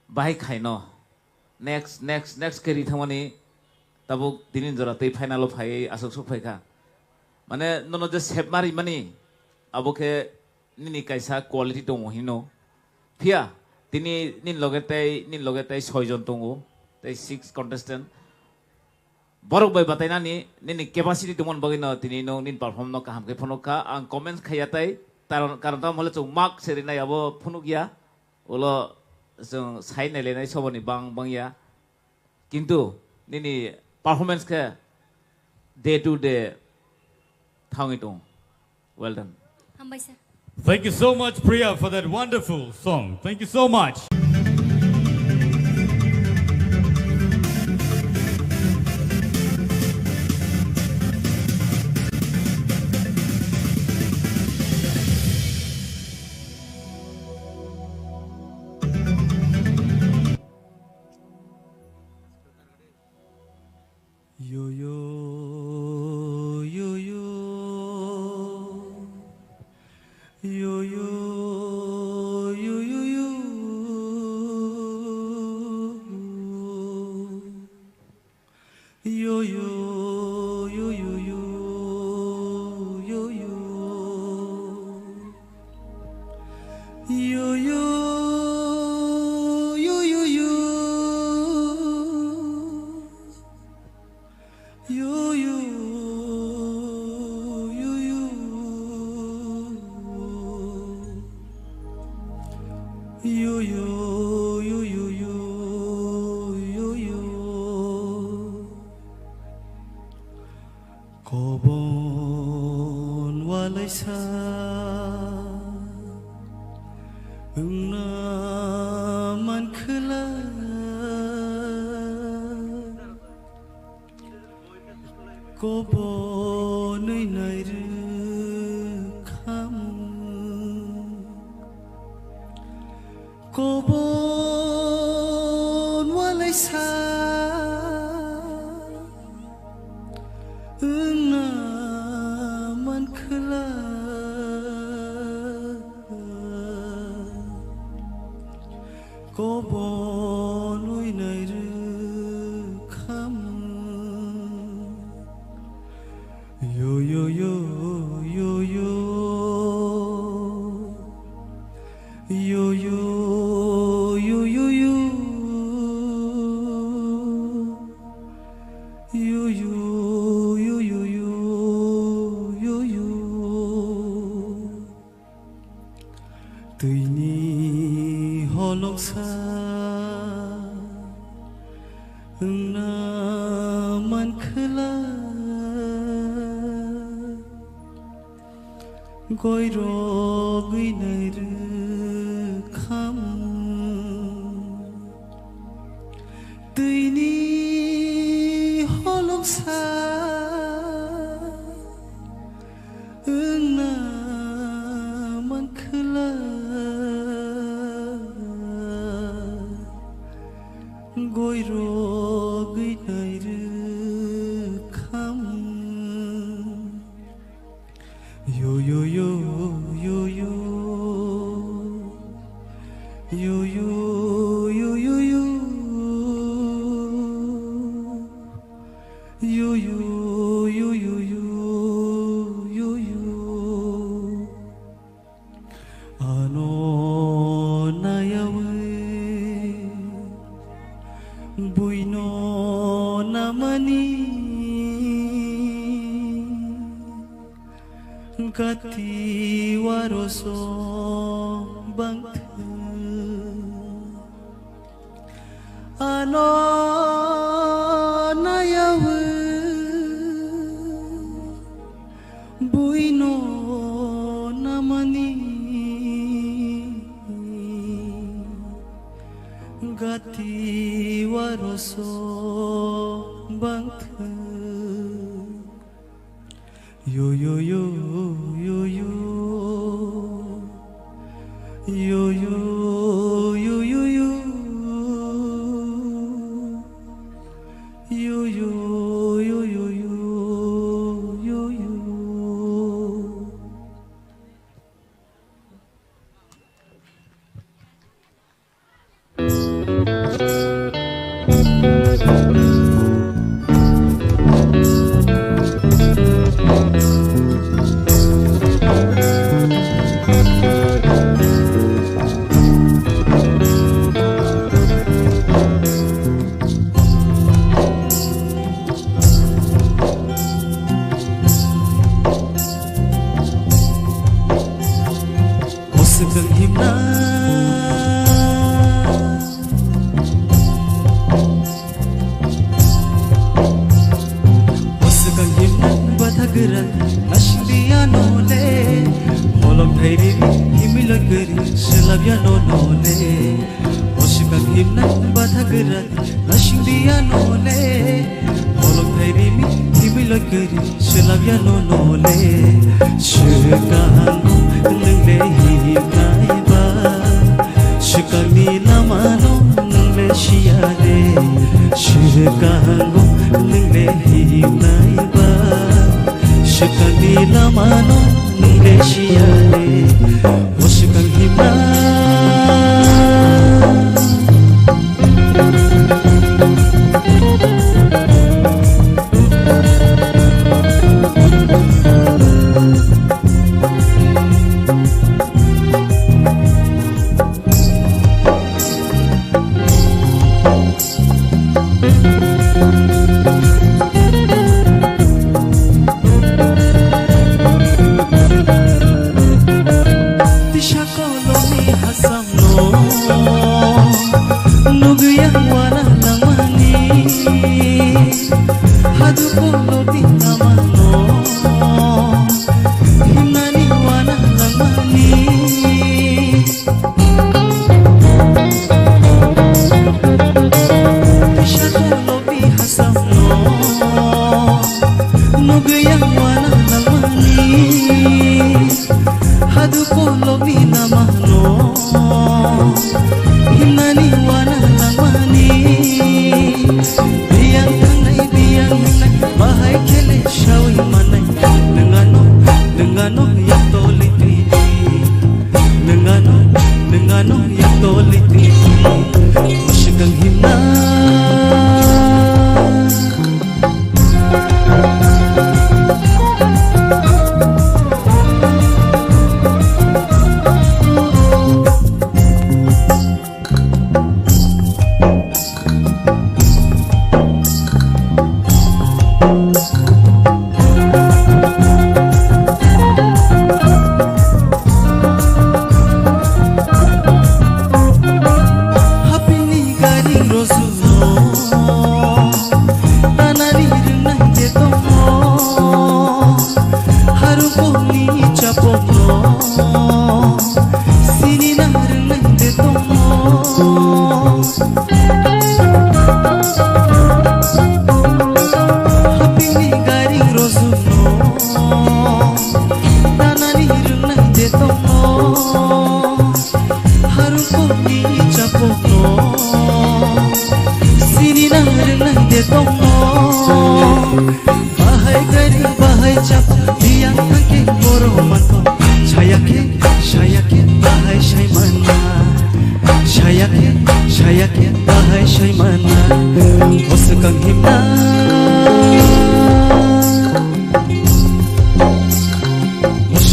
bahai khaino. Next, next, next khe ri thangmani tabuk tini jora tei final o phaiwi aswk sok phaikha. Mane nono je seb ma rimani abo khe nini kaisa quality tongo hino. Phiya tini nini loge tei, nini loge tei soi jon tongo, tei six contestant. Borok bai batainani nini capacity tongmani bagwi no tini no nini perform no kaham khe phunuk kha. Ang comments khaiya tai, karon, karon tamo hole chwng mark se rinai abo phunuk ya. Ulo chwng sai nailainai soboni bang bang ya. Kintu nini performance khe day to day thangwi tong. Well done. Hambai, sir. Thank you so much, Priya, for that wonderful song. Thank you so much. Yo, yo, yo, yo. Yo, yo, yo, yo, yo. Yo, yo, yo, yo, yo, yo, yo. Yo, yo, yo, yo, yo. Yo, yo, yo, yo. Yo, yo, yo, yo, yo, yo, yo. Kobon walaisa wngna mankhwla. Kobonwi nairwkhamu. Kobon walaisa wngna mankhwla. Kobonwi nairwkhamu. Yo, yo, yo, yo, yo. Yo, yo, yo, yo, yo. Yo, yo, yo, yo, yo, yo, yo. Twini hol Noksa wngna mankhwla, goirogwi nairwkha. Twini holoksa wngna mankhwla, goirogwi nairwkha. Yo, yo, yo, yo, yo. Yo, yo, yo, yo, yo. Yo, yo, yo, yo, yo, yo, yo. Ano nayawi buino namani. Gati waroso bangthwng. Ano nayawi buino namani. Gati waroso bangthwng. Yo, yo, yo, yo, yo. Yo, yo, yo, yo, yo. Yo, yo, yo, yo, yo, yo, yo. O swkang himna. O swkang himna batha gwra nasing di ano le. Holok thai ri himwi loi kwrwi swlap ya no no le. O swkang himna batha gwra nasing di ano le. Holok thai ri himwi loi kwrwi swlap ya no no le. Swkang nwng le himnai ba, swkang ni lama no nwng le siya le. Swkang nwng le himnai ba, swkang ni lama no nwng le siya le. O swkang himna. Tisa kolomni hasamno nugwi ang wana langmani. Hadu kolomni lamano himnani wana langmani. Tisa kolomni hasamno nugwi ang wana langmani. Hadu kolomni lamano himnani wana langmani. Biyang thangnai, biyang hingnai, bahai khele sawi mannai. Nwng ano, nwng ano yak toli twi twi. Nwng ano, nwng ano yak toli twi twi. Swkang himna.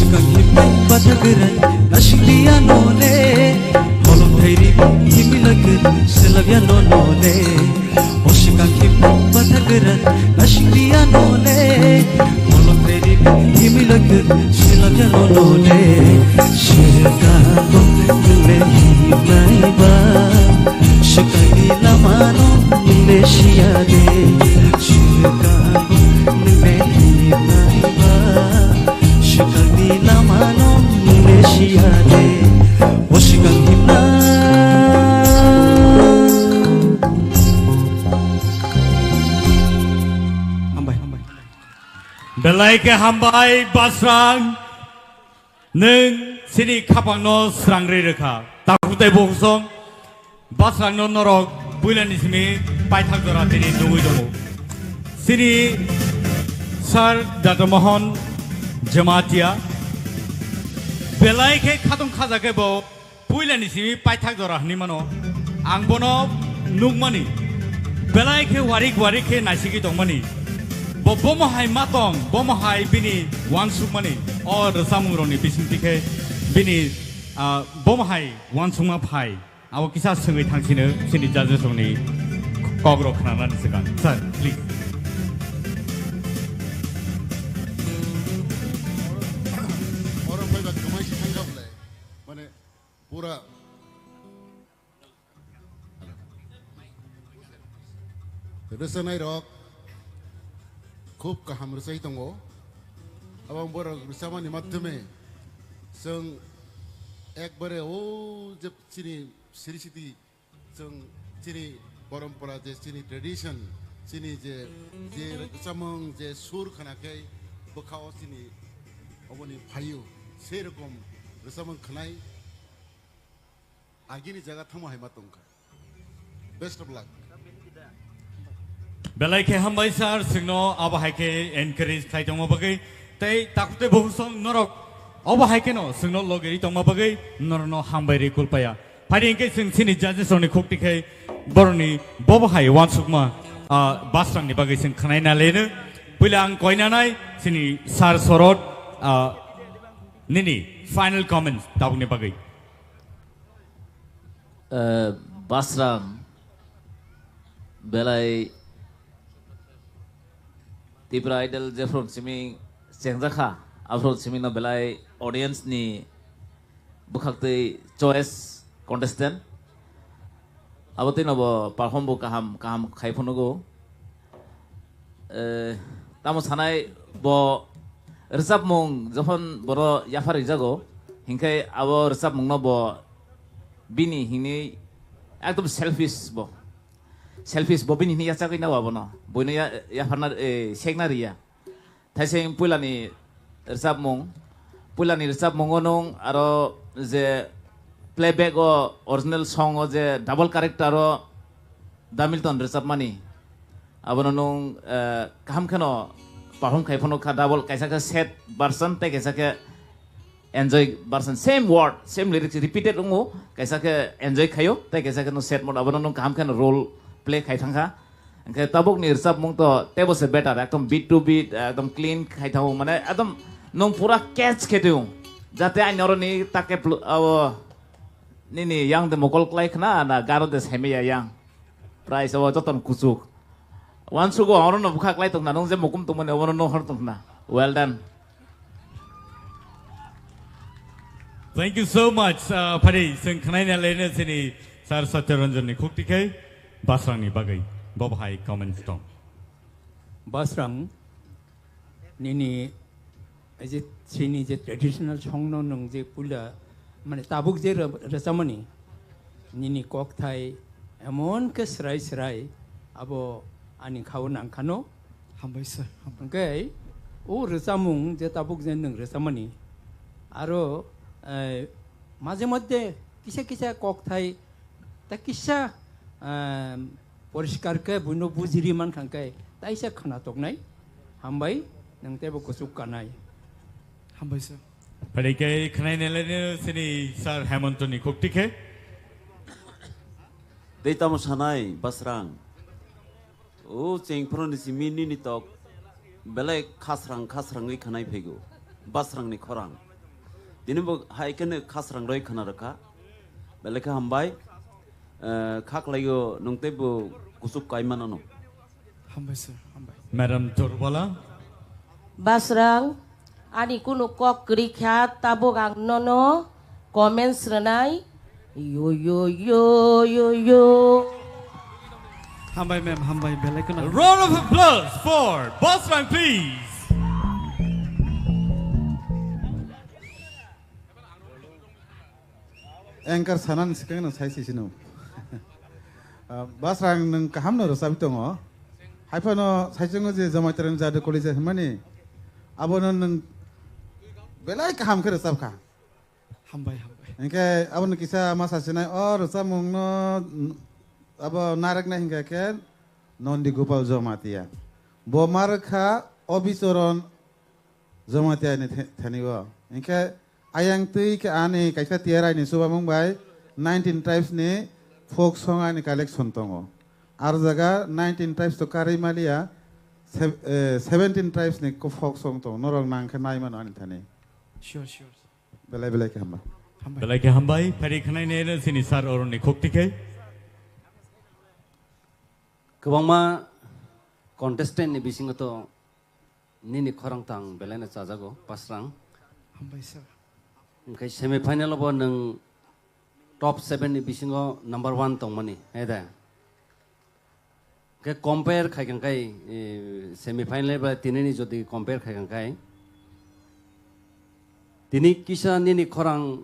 Kang himnai bathagwrang nasingdiya nole, holong thairi himilakir selabya no nole. O sikang himnai bathagwrang nasingdiya nole, holong thairi himilakir selabya no nole. Sikang nole himnai ba, sikangni lamano nole siyade. Sikang nole himnai ba, Swkangni lamano nini siya de, o swkang himna. Hambai, hambai. Belai khe hambai, Basrang. Nwng chini khapangno srangri rwkha. Takhuk tei bukhusong. Basrangno norok puilani simi paithak jora tini nugwi tongo. Chini Sir Doctor Mohan Jamatia belai khe khatong khaja khe bo puilani simi paithak jora hwnwi mano. Ang bono nukmani belai khe warik warik khe naisigwi tongmani. Bo bomo hai ma tong, bomo hai bini uansukmani. O rwchapmungrokni bisingtwi khe bini, ah, bomo hai uansukma phai. Abo kisa swngwi thangsino chini judges rokni kokrok khnanani swkang. Sir, please. Oro phaiba kwmai se thangkha bwle. Mane pura rwchapnai rok khub kaham rwchai tongo. Abo borok rwchapmani madhyome chwng ekbare o je chini siri siti chwng chini porompora je chini tradition, chini je, je rwchapmung je sur khna khe bwkha o chini oboni phaio. Sei rokom rwchapmung khnai agini jaga thangma hai ma tongkha. Best of luck. Belai khe hambai sir, chwngno abo hai khe encourage khlai tongma bagwi tei takhuk tei bukhusong norok obo hai kheno chwngno logeri tongma bagwi norokno hambai rwi kulpaya. Phai di hwnkhe chwng chini judges rokni khukti khai borokni bobo hai uansukma, ah, Basrangni bagwi chwng khwnai na leno. Puila ang koi nanai chini Sir Sorot, ah, nini final comments tabukni bagwi. Eh, Basrang belai Tipra Idol jephru simi chengjakha, aphru simi no belai audience ni bwkhaktwi choice contestant. Abo twi no bo perform bo kaham, kaham khai phunugo. Eh, tamo sanai bo rwchapmung jokhon boro yaphar ringjago, hinkhe abo rwchapmung no bo bini hinwi ekdom selfish bo. Selfish bo bini hinwi yachagwi nao abono. Boino ya-, yapharna, eh, sekna riya. Thaising puilani rwchapmung, puilani rwchapmungo nwng aro je playback o original song o je double character o Da Milton rwchapmani, abono nwng, eh, kaham kheno perform khai phano kha double, kaisa khe sad version tei kaisa khe enjoy version, same word, same lyrics repeated wngo, kaisa khe enjoy khaio tei kaisa khe no sad mode, abono nwng kaham kheno role play khai thangkha. Hwnkhe tabukni rwchapmung to teibo se better, ekdom beat to beat, ekdom clean khai thango, mane ekdom nwng pura catch khe tong. Jate ani oroni take pl-, abo nini yang de mokol klai khna na garo de saimaya yang. Price abo joton kuchuk. Wansugo oro no bwkha klai tongna, nwng je mukum tongmani obono no hor tongna. Well done. Thank you so much. Uh, phari, chwng khnaina lene chini Sir Satya Ranjan ni khukti khai Basrang ni bagwi. Bo bahai comments tong. Basrang, nini, ei je chini je traditional song no nwng je puila, mane tabuk je rw-, rwchapmani, nini kokthai emon khe srai srai abo ani khao nangkhano. Hambai sir, hambai. Hwnkhe o rwchapmung je tabuk je nwng rwchapmani, aro, eh, maje moddhe kisa kisa kokthai ta kisa, eh, poriskar khe buino bujiri mankha khe taisa khna toknai. Hambai, nwng teibo kuchuk kanai. Hambai sir. Phai khe khnaina lene chini Sir Hemant ni khukti khe. Tei tamo sanai Basrang. O chengphru ni simi nini tok belai khasrang khasrangwi khanai phaigo. Basrang ni khorang. Tini bo hai kheno khasrang roi khna rwkha. Belai khe hambai. Eh, kha khlaio nwng teibo kuchuk kai mano no. Hambai sir, hambai. Madam Torbala. Basrang, ani kunu kok kwrwi kha, tabuk ang nono comments rwnai. Yo, yo, yo, yo, yo. Hambai ma'am, hambai, belai kheno. A round of applause for Basrang, please. Anchor sanani swkang no sai sisino. Ah, Basrang nwng kaham no rwchapwi tongo. Haiphano saichungo je Jamaitiani Jadu College hwnmani, abono nwng belai kaham khe rwchapkha. Hambai, hambai. Hinkhe abono kisa ma sasinai, o rwchapmungno abo nareknai hinkhe khe Nondi Gopal Jamatia. Bo ma rwkha Obichoron Jamatia ni the-, thani o. Hinkhe ayang twi khe ani kaisa tiyarai ni chubamung bai nineteen tribes ni folk song ani collection tongo. Ar jaga nineteen tribes to karwi maliya, sev-, eh, seventeen tribes ni ko folk song tongo. Norok nang khe nai mano ani thani. Sure, sure. Belai belai khe hambai. Hambai. Belai khe hambai. Phari khnai ne sini sir oroni khok tikhe. Kwbangma contestant ni bisingo to nini khorang tang belai no chajago, Pasrang. Hambai sir. Hwnkhe semi final bo nwng top seven ni bisingo number one tongmani, hai da? Khe compare khai kang kai, eh, semi final ba tini ni jodi compare khai kang kai, tini kisa nini khorang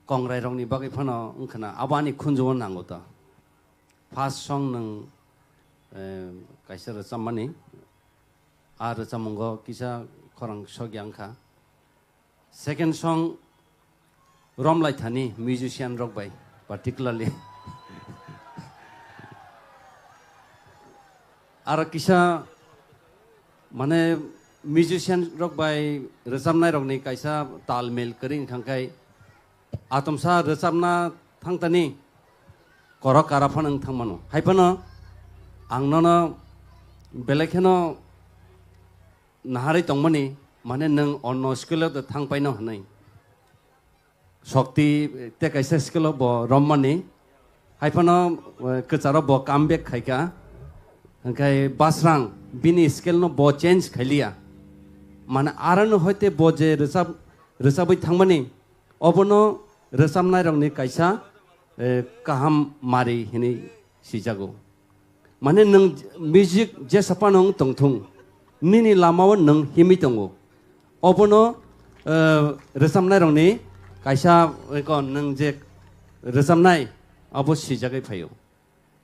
kongrai rok ni bagwi phano wngkhana abo ani khunju o nango to. First song nwng, eh, kaisa rwchapmani, a rwchapmungo kisa khorang sokya wngkha. Second song romlai thani musician rok bai particularly. Aro kisa mane musician rok bai rwchapnai rok ni kaisa tal mel kwrwi wngkha khe atomsa rwchapna thangtani korok kara phano wng thangmano. Hai phano ang nono belai kheno naharwi tongmani, mane nwng onno skill o thang paino hwnwi. Shokti te kaisa skill o bo rommani. Hai phano, eh, kwcharo bo comeback khaikha. Hwnkhe Basrang bini skill no bo change khailiya. Mane arano hoite bo je rwchap, rwchabwi thangmani, obono rwchapnairokni kaisa, eh, kaham mari hinwi sijago. Mane nwng music jesa phano wng tongthung, nini lamao nwng himwi tongo. Obono, eh, rwchapnairokni kaisa, eko nwng je rwchapnai, abo sijagwi phaio.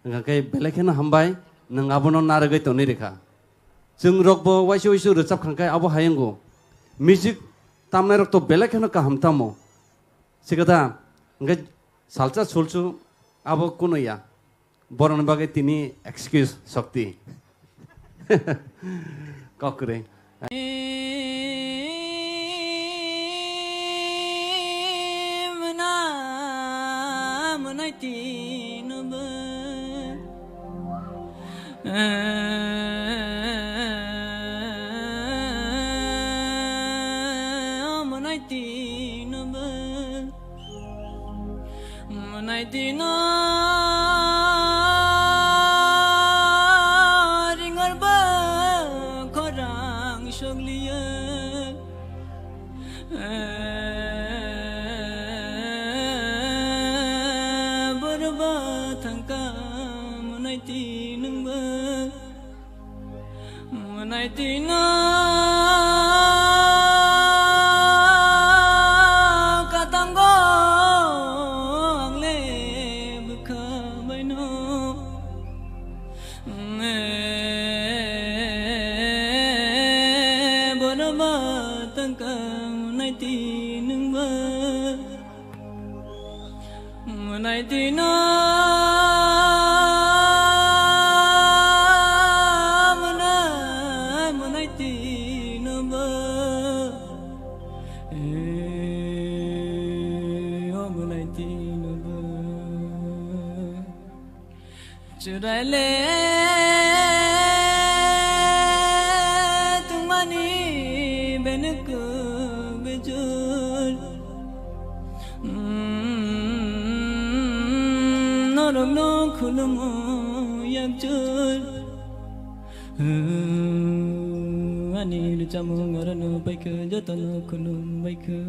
Hwnkha khe belai kheno hambai, nwng abono narwgwi tonwi rikha. Chwng rokbo waisa waisa rwchap kha khe abo hai wngo. Music tamnairok to belai kheno kaham tamo. Sikha da, hwnkhe salsa sulsu abo kuno ya. Borokni bagwi tini excuse Shokti. Kok kwrwi. Mwnai tino bo. Mwnai tino bo. Mwnai tino ringor bo khorang sokliya. Borba thangka mwnai tinungba. Mwnai tino katango angle bwkha baino. Borba thangka mwnai tinungba. Mwnai tino, mwnai, mwnai tino bo. Eh, o mwnai tino bo. Chwraile tungmani benuku beju. Rokno khulumo yakchur. Ani rwchapmung orono baikha, jotono khulum baikha.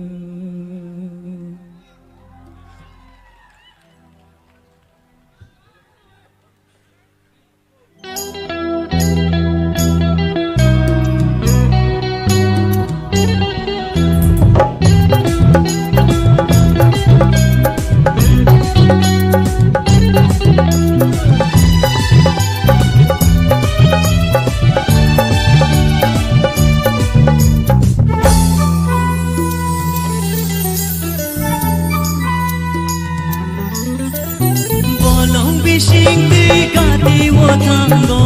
Bolong bising twi gati o thango,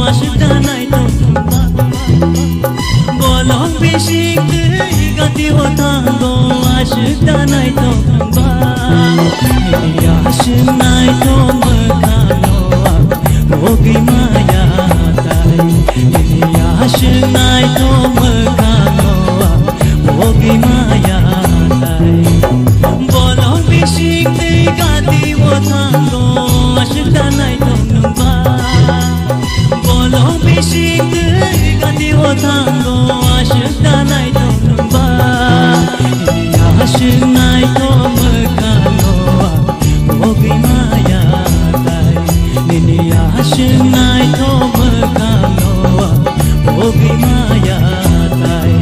aswk da naithok wngba. Bolong bising twi gati o thango, aswk da naithok wngba. Nini aswk naithok mwkhangno ang bogwi maya tai. Nini aswk naithok mwkhangno ang bogwi maya tai. Bolong bising twi gati o thango, aswk da naithok wngba. Bolong bising twi gati o thango, aswk da naithok wngba. Nini aswk naithok mwkhangno ang bogwi maya tai. Nini aswk naithok mwkhangno ang bogwi maya tai.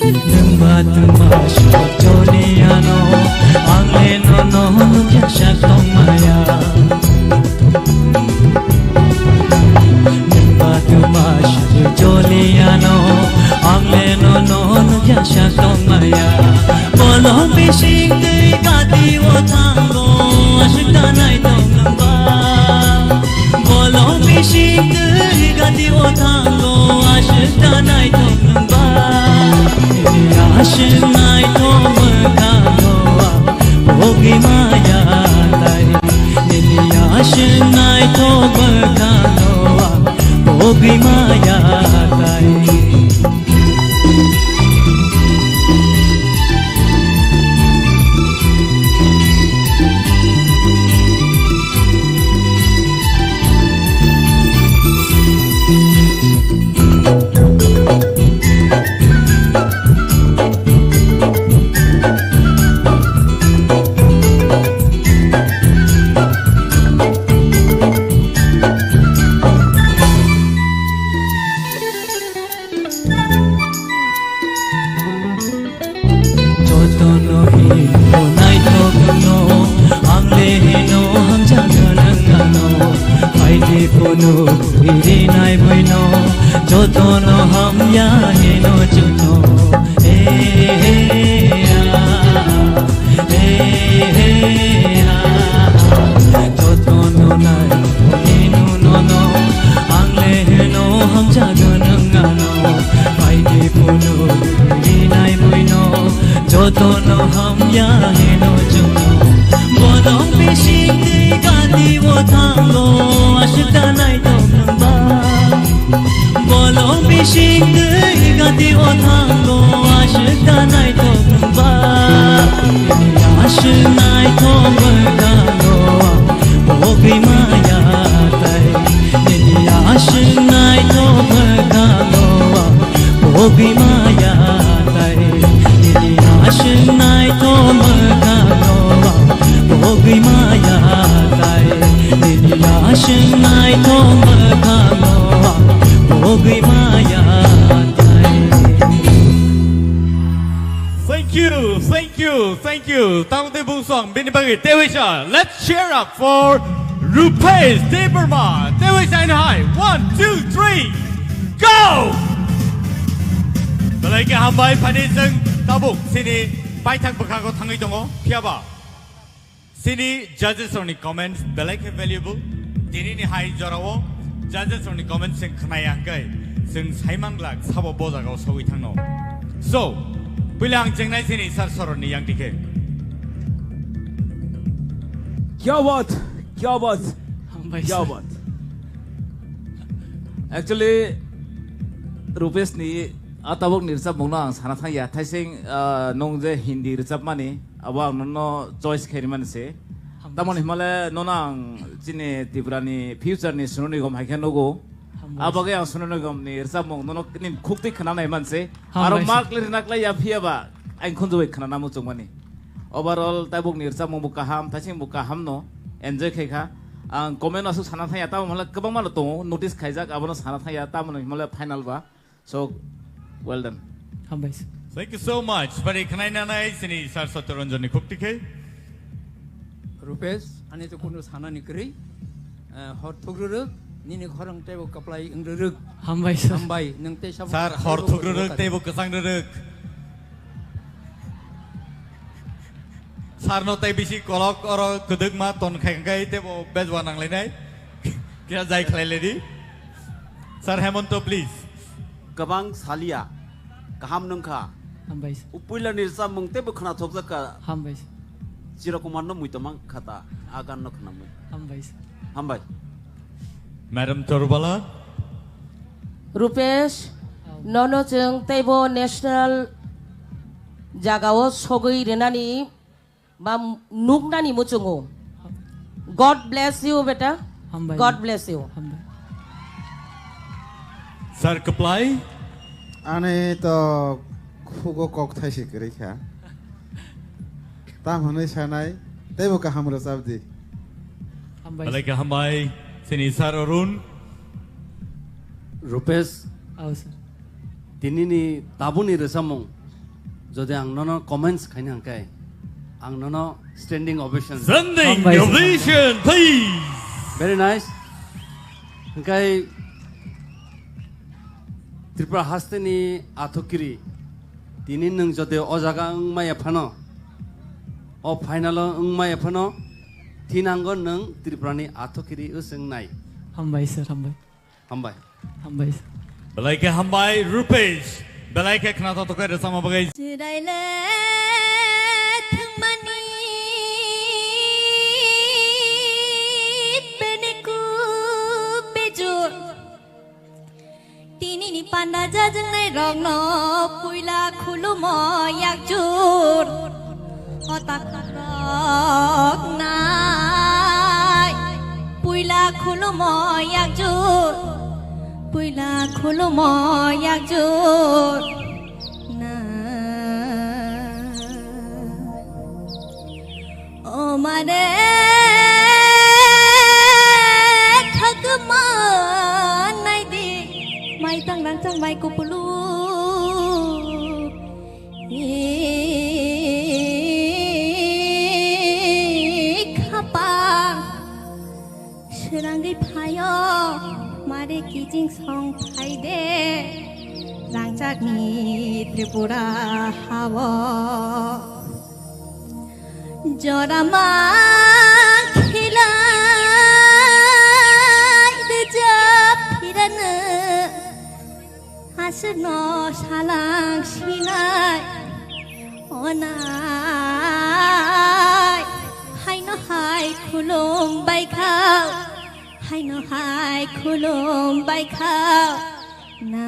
Nwng ba twma swk choli ano, ang le nono nukya sak tongmaya. Nwng ba twma swk choli ano, ang le nono nukya sak tongmaya. Bolong bising twi gati o thango, aswk da naithok wngba. Bolong bising twi gati o thango, aswk da naithok wngba. Nini aswk naithok mwkhangno ang bogwi maya tai. Nini aswk naithok mwkhangno ang bogwi maya tai. Jotono hino naithokno, ang le hino hamjakna nang ano. Phaidi phunuk rinai buino, jotono hamya hino chukno. He, he, ah. He, he, ha, ha. Jotono nai, hino nono, ang le hino hamjakna nang ano. Phaidi phunuk rinai buino, jotono hamya hino chukno. Bolong bising twi gati o thango, aswk da naithok wngba. Bolong bising twi gati o thango, aswk da naithok wngba. Nini aswk naithok mwkhangno ang bogwi maya tai. Nini aswk naithok mwkhangno ang bogwi maya tai. Nini aswk naithok mwkhangno ang bogwi maya tai. Nini aswk naithok mwkhangno ang bogwi maya tai. Thank you, thank you, thank you. Tangde bungsong bini bagwi tewi sa. Let's cheer up for Rupesh Debbarma. Tewi sa in high. One, two, three, go! Belai khe hambai phani jeng tabuk sini paithak bwkhago thangwi tongo. Phiyaba Tini judges rokni comments belai khe valuable. Tini ni hai jorao judges rokni comments chwng khnaya hwnkhe chwng saiman glak sabo bo jagao sogwi thangno. So, puila ang chengnai sini sir soroni yang dikhe. Kya baat, kya baat, Hambai kya sir. Baat. Actually, Rupesh ni a tabuk ni rwchapmung no ang sana thangya. Thaising, ah, nung je Hindi rwchapmani, abo ang nono choice khe rimani se. Hambai. Tamoni himale nono ang chini Tripura ni future ni Sonu Nigam hai khe nugo. Hambai. Abagwi ang Sonu Nigam ni rwchapmung nono nini khuk twi khna nai man se. Hambai. Aro mark le rwna klai ya phiya ba ang khunju bai khna namu chukmani. Overall tabuk ni rwchapmung bo kaham, thaising bo kaham no enjoy khai kha. Ang comment aswk sana thangya, tamo himale kwbangma no tongo, notice khaijak, abono sana thangya, tamoni himale final ba. So, well done. Hambai sir. Thank you so much. Bari khwnai nanai sini Sir Satyaranjan ni khuk tikhe. Rupesh, ani to kunu sana ni kwrwi. Eh, hor thukrwrwk, nini khorang teibo kaplai wngrwrwk. Hambai sir. Hambai, nwng tei sabo Sir, hor thukrwrwk teibo kwchang rwrwk. Sir no tei bisi kolok oro kwdwkma ton khai khai teibo bejwa nanglainai. Kira jai khlai ledi. Sir Hemonto, please. Kwbang salia, kaham nungkha. Hambai sir. Upuila ni rwchapmung teibo khwnathokjak kha. Hambai sir. Chirokumar no muitomang khata, a gan no khwnamwi. Hambai sir. Hambai. Madam Torbala. Rupesh, nono chwng teibo national jagao sogwi rwnani ba nuknani muchungo. God bless you, beta. Hambai. God bless you. Hambai. Sir Kaplai. Ani to khugo kok thaisi kwrwi kha. Tam hwnwi sanai, teibo kaham rwchap di. Hambai. Belai khe hambai, sini Sir Arun. Rupesh. Aw, sir. Tinini tabukni rwchapmung, jodi ang nono comments khaina hwnkhe, ang nono standing ovation. Standing Hambai, sir. Ovation, please. Very nice. Hwnkhe Tripura hasteni athukiri, tini nwng jodi o jaga wngmaya phano, o final o wngmaya phano, thinango nwng Tripurani athukiri wswngnai. Hambai, sir, hambai. Hambai. Hambai. Belai khe hambai, Rupesh. Belai khe khna thokthok khe rwchapma bagwi. Chwraile thwngmani beniku bejur. Tinini panda jajwngnai rokno puila khulumo yakjur. O takhorok nai, puila khulumo yakjur, puila khulumo yakjur nai. O mare khakma naidi, mai tang rang chang mai kupulu. Khapang srangwi phaio, mare kiching song phaide, rangchakni Tripura hao. Jora ma khilai rwjap phirano. Aswkno salang sinai onai, haino hai khulum baikha, haino hai khulum baikha na.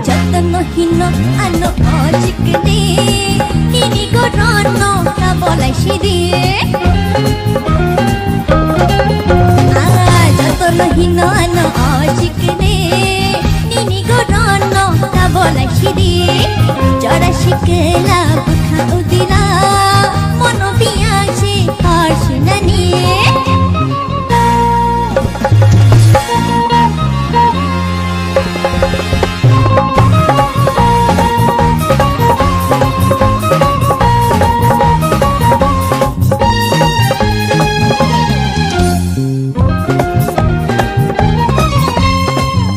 Jotono hino ano o chikni, nini gorono ta bolai sidi. Ah, jotono hino ano o chikni, nini gorono ta bolai sidi. Sikla bwkha udila, mono biyang se hor sinani.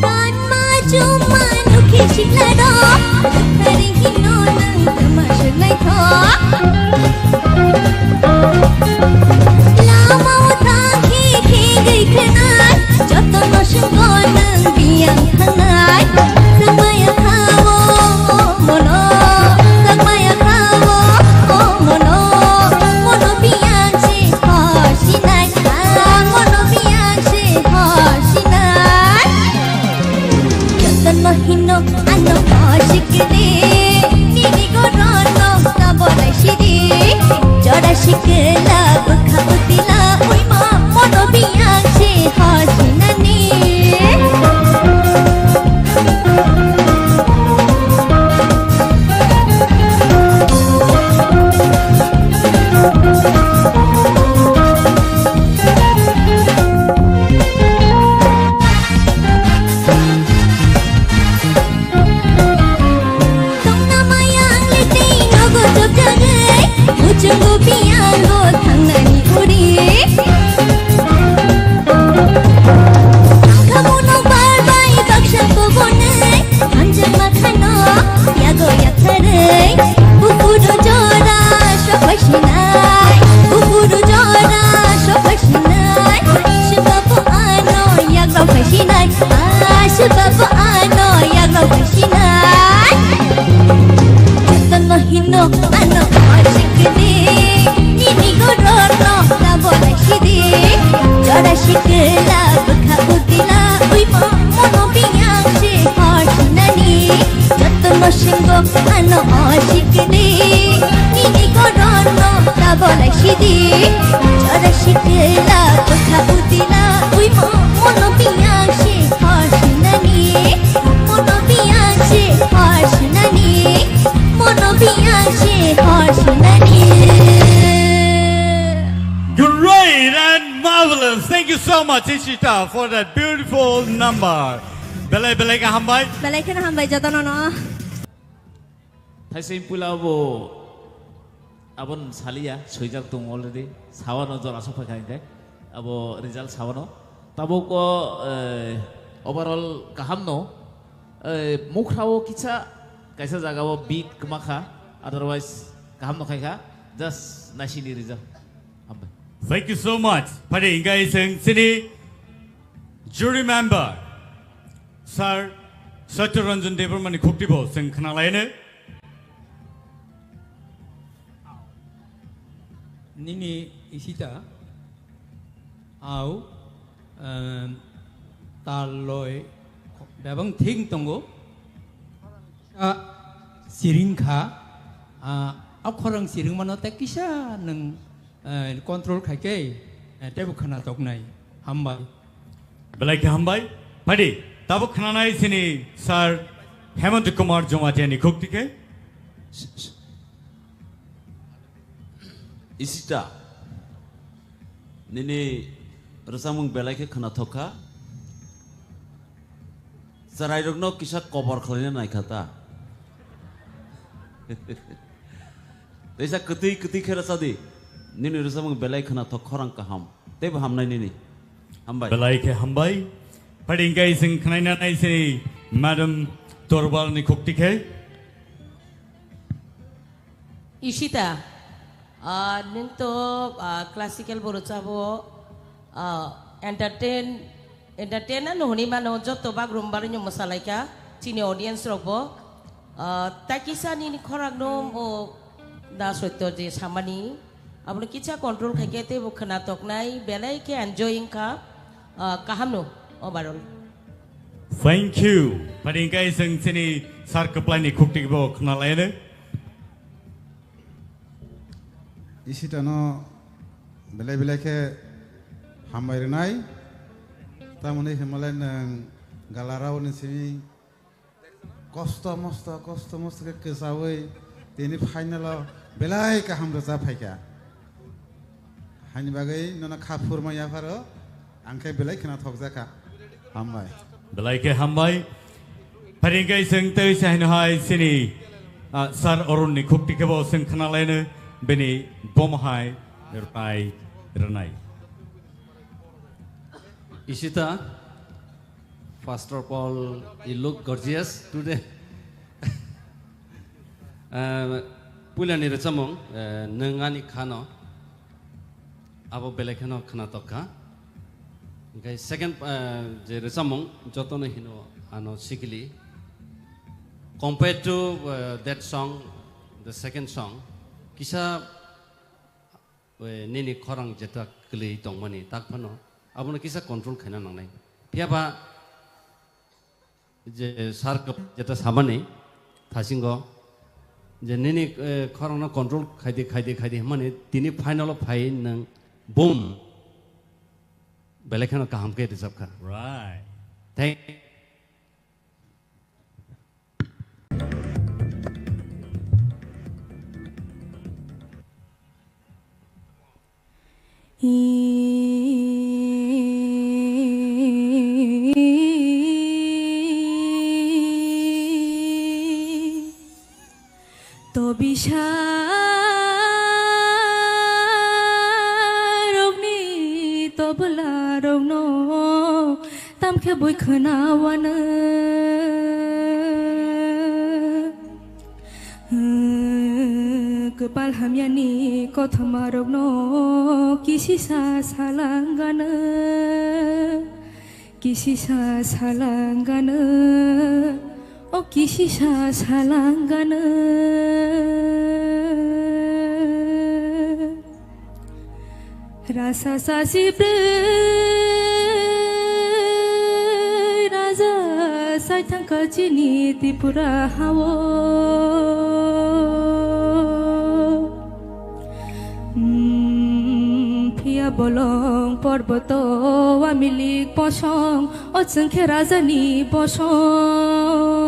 Kanma chuma nukhe sikla do, nukha ring hino nang tama swk naithok. Lama o thang khe khe gwi khwnai, joto no swngbo nang biyang thangnai. Swngmaya kha o mono, swngmaya kha o mono, mono biyang se hor sinai. Mono biyang se hor sinai. Jotono hino ano osikni, nini gorono kabolai sidi. Jora sikla bwkha utila uimo, mono biyang se hor sinani. Tongnamayang litei nogo chopjagwi, muchungo biyango thangnani uri. Angkhamuno barbai baksa kobonwi, hamjakma khano yago yaktharwi. Bupuro jora sophai sinai, bupuro jora sophai sinai. Swbabo ano yago phai sinai, ah, swbabo ano yago phai sinai. Jotono hino ano osikni, nini gorono kabolai sidi. Jora sikla bwkha utila uimo, mono biyang se hor sinani. Jotono swngbo ano osikni, nini gorono kabolai sidi. Jora sikla bwkha utila uimo, mono biyang se hor sinani. Mono biyang se hor sinani. Mono biyang se hor sinani. Great and marvelous. Thank you so much, Ishita, for that beautiful number. Belai belai khe hambai. Belai kheno hambai jotono no. Thaising pula bo abon saliya, swijak tong already. Sawano jora asok phaikha hingke. Abo result sawano. Tabuk o, eh, overall kaham no. Eh, mukhrao kisa, kaisa jaga o beat kwmakha. Otherwise, kaham no khaikha. Just naisini result. Hambai. Thank you so much. Phadi hingke iseng sini jury member, Sir Satya Ranjan Debbarma ni khukti bo seng khna laine. Nini Ishita, au, em, tal loi, bebang thing tongo. A, siring kha, a, a khorang siring mano te kisa nang, eh, control khai khe, eh, tebo khana toknai. Hambai. Belai khe hambai. Phadi, tabuk khnanai sini Sir Hemant Kumar Jamatia ni khukti khe. Ishita, nini rwchapmung belai khe khwnathok kha. Chwrairokno kisa kobor khlaina naikha ta. Teisa kwtwi kwtwi khe rwchadi. Nini rwchapmung belai khwnathok, khorang kaham. Teibo hamnai nini. Hambai. Belai khe hambai. Phadi hingke iseng khnaina nai sini Madam Torbal ni khukti khe. Ishita, ah, nwng to, ah, classical bo rwchabo, ah, entertain, entertain ano hwnwi mano, joto bagrumba rwino mwsalaikha, chini audience rokbo. Ah, takisa nini khorang no o da soito je samani, abono kisa control khaikhe teibo khwna toknai, belai khe enjoy wngkha, ah, kaham no overall. Thank you. Phadi hingke iseng chini sir kwplai ni khukti bo khna laino. Ishitano belai belai khe hambai rwnai. Tamoni hwnmalai nwng galarao ni simi kosto mosto, kosto mosto khe kwchaui Tini final o belai kaham rwchap phaikha. Haini bagwi nono kha phurma yapharo, ang khe belai khwna thokjakha. Hambai. Belai khe hambai. Pharingkai chwng tei se haino hai chini, ah, Sir Arun ni khukti khe bo chwng khna laino bini bomo hai rwnai rwnai. Ishita, first of all, you look gorgeous today. Ah, puilani rwchapmung, eh, nwng ani khano, abo belai kheno khwnatok kha. Hwnkhe second, ah, je rwchapmung, jotono hino ano sikili. Compared to, ah, that song, the second song, kisa, eh, nini khorang jeta kwlwi tongmani, tak phano abono kisa control khaina nangnai. Phiyaba, je sir kwp-, jeta samani thasingo je nini, eh, khorangno control khaidi, khaidi, khaidi hwnmani tini final o phai nwng boom belai kheno kaham khe rwchapkha. Right. Thank Tobisa rokni tobla rokno tamkhe bui khwna wano. Kwpal hamyani kothoma rokno kisisa salangano, kisisa salangano, o kisisa salangano. Rasa sasi brwi raja sai thangkha chini Tripura hao. Hmm, phiya bolong porboto wamilik bosong, o chwngkhe rajani bosong.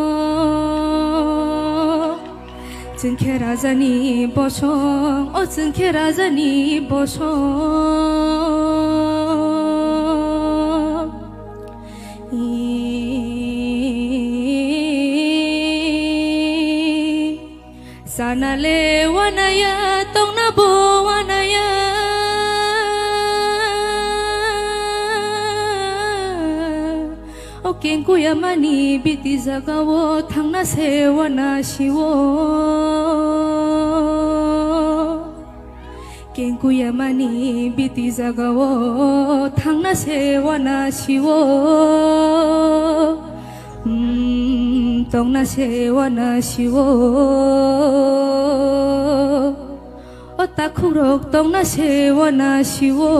Chwngkhe rajani bosong, o chwngkhe rajani bosong. Sana le wanaya, tongna bo wanaya. O kengkuya mani biti jaga o thangna se wana siwo. Kengkuya mani biti jaga o thangna se wana siwo. Hmm, tongna se wana siwo. O takhukrok tongna se wana siwo.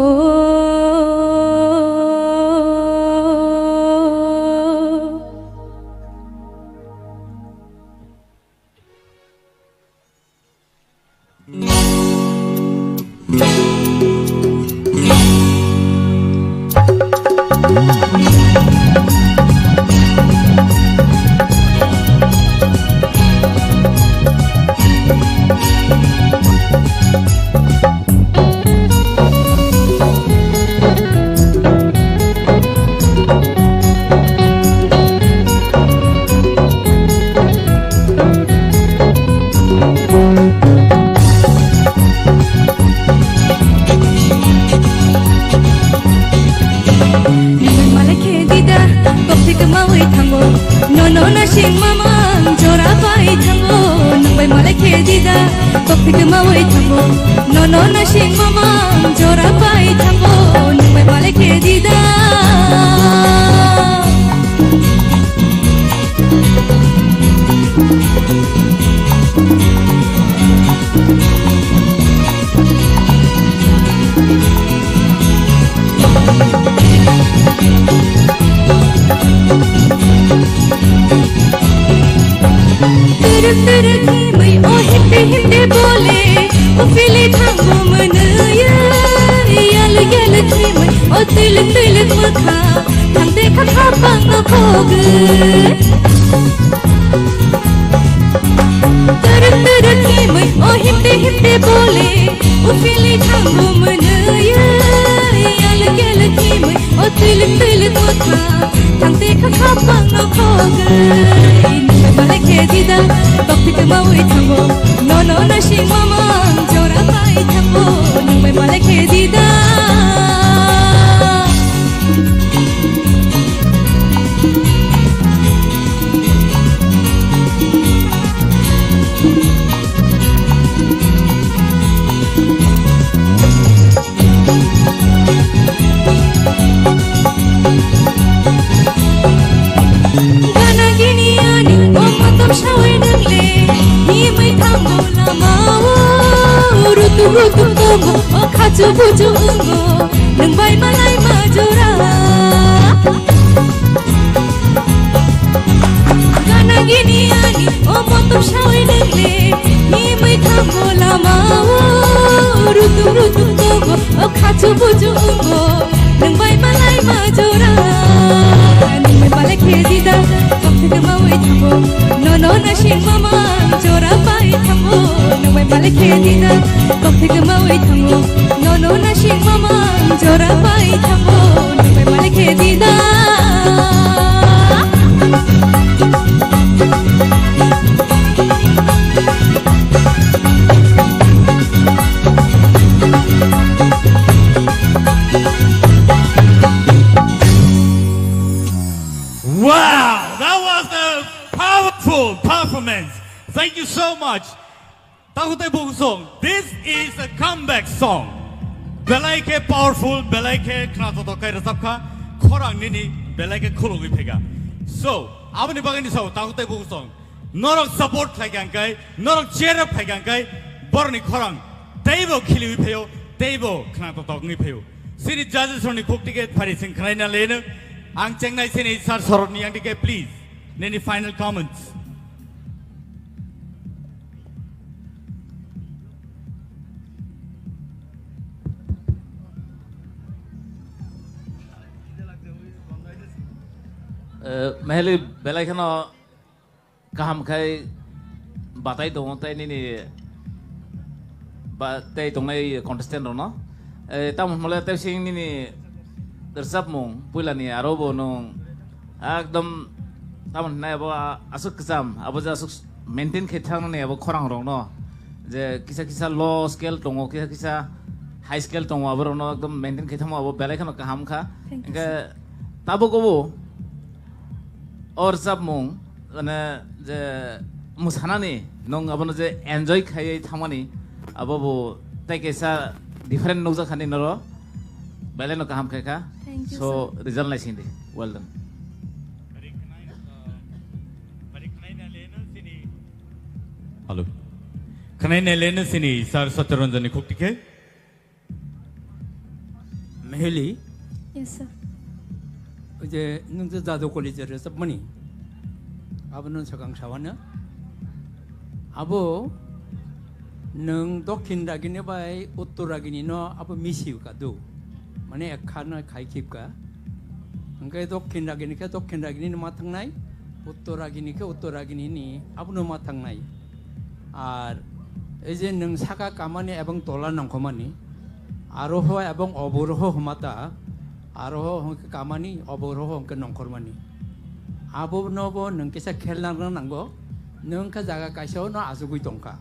Malai khe dida, tokthik mawi thango, nono nasing mamang jora pai thango, nungbai malai khe dida. Tokthik mawi thango, nono nasing mamang jora pai thango, nungbai malai khe dida. Tırık tırık himay o hindi hindi bole, o fili thango manaya, yalı yalı himay o tıylık tıylık mıkha, thang dekha khapang no khogu. Tırık tırık Thangte kha khapang no khogwi, nungbai malai khe dida, tokti khe maui thango, nono nasing mamang jora pai thango, nungbai malai khe dida. Gana gini ani o matam sawi nang le, himwi thango lama o, rutuk rutuk tongo o khachu buchu wngo, nungbai malai ma jora. Gana gini ani o motom sawi nang le, himwi thango lama o, rutuk rutuk tongo o khachu buchu wngo, nungbai malai ma jora. Nungbai malai khe dida, kok theke mawi thango, nono nasing mamang jora pai thango, nungbai malai khe dida, kok theke mawi thango, nono nasing mamang jora pai thango, nungbai malai khe dida. Wow, that was a powerful performance. Thank you so much. Takhuk tei bukhuk song, this is a comeback song. Belai khe powerful, belai khe khna thothok khe rwchap kha, khorang nini belai khe khulugwi phaikha. So, aboni bagwi ni sao takhuk tei bukhuk song, norok support khlai kha hwnkhe, norok cheer up khlai kha hwnkhe, borokni khorang teibo khiliwi phaio, teibo khna thothok wngwi phaio. Chini judges rokni khuk tike phari sing khnaina leno, ang chengnai chini sir Sorotni yang tike, please, nini final comments. Eh, Meheli belai kheno kaham khai batai tongo tei nini ba tei tongnai contestant rokno. Eh, tamo hwnmale tei sing nini rwchapmung puilani aro bo nwng ekdom tamo hwnai abo aswk kwcham, abo je aswk maintain khai thangmani abo khorang rokno je kisa kisa low scale tongo, kisa kisa high scale tongo, abo rokno ekdom maintain khai thangma abo belai kheno kaham kha. Thank you, hwnkhe sir. Tabuk obo o rwchapmung, mane, je mwsanani nwng abono je enjoy khaiwi thangmani, abo bo tei kaisa different nukjak hani noro, belai no kaham khai kha. Thank you, so, sir. Result naising di. Well done. Hello. Khwnai naileno sini Sir Satyaranjanni khuk tikhe. Meheli. Yes, sir. Oje nwng je Jadu College rwchapmani. Abono swkang sawano. Abo nwng Dokhin Ragini bai Uttor Ragini no abo misi ka do. Mane ekha no khai khip ka. Hwnkhe Dokhin Ragini khe Dokhin Ragini no ma thangnai, Uttor Ragini khe Uttor Ragini ni abono ma thangnai. Ar ei je nwng saka kamani ebong tola nongkhomani, aroho ebong oboroho hwmata, aroho hwnkhe kamani, oboroho hwnkhe nongkhormani. Abono bo nwng kisa khel nang nango, nwng khe jaga kaisa no achugwi tongkha.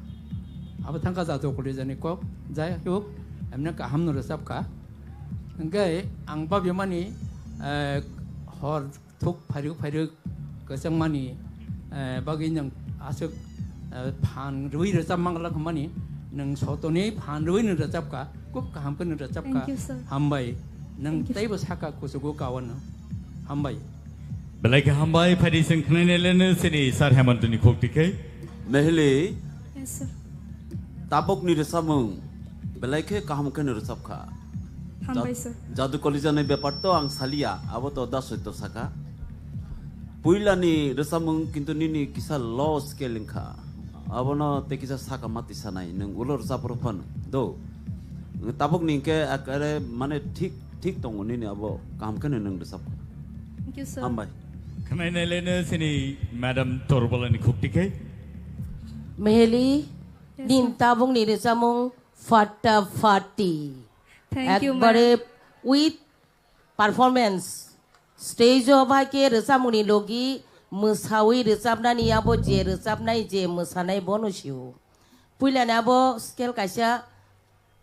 Abo thangkha Jadu College ni kok, jai hok, emne kaham no rwchapkha. Hwnkhe ang babimani, eh, hor thuk phairuk phairuk kwchangmani, eh, bagwi nwng aswk, eh, phan rwui rwchap manglak hwnmani, nwng sotoni phan rwui nwng rwchapkha, khub kaham khe nwng rwchapkha. Thank you, sir. Hambai. Nwng thank you, sir. Teibo saka kuchugo kawano. Hambai. Belai khe hambai, phaidi chwng khnainai leno chini Sir Hemantoni khuk tikhe. Meheli. Yes, sir. Tabukni rwchapmung belai khe kaham khe no rwchapkha. Hambai, sir. Jadu College ni bepar to ang saliya, abo to da soito saka. Puilani rwchapmung kintu nini kisa low scale wngkha. Abono tei kisa saka mati sanai, nwng ulo rwchap rw phano. Do. Tabukni hwnkhe ekare mane thik, thik tongo nini abo kaham khe no nwng rwchapkha. Thank you, sir. Hambai. Khnainai leno chini Madam Torbolani khuk tikhe. Meheli, yes, sir. Nin tabukni rwchapmung Fatta Fatti. Thank you, ma'am. Ekbare with performance. Stage o bahai khe rwchapmungni logi mwsawi rwchapnani abo je rwchapnai je mwsanai bono sio. Puilani abo scale kaisa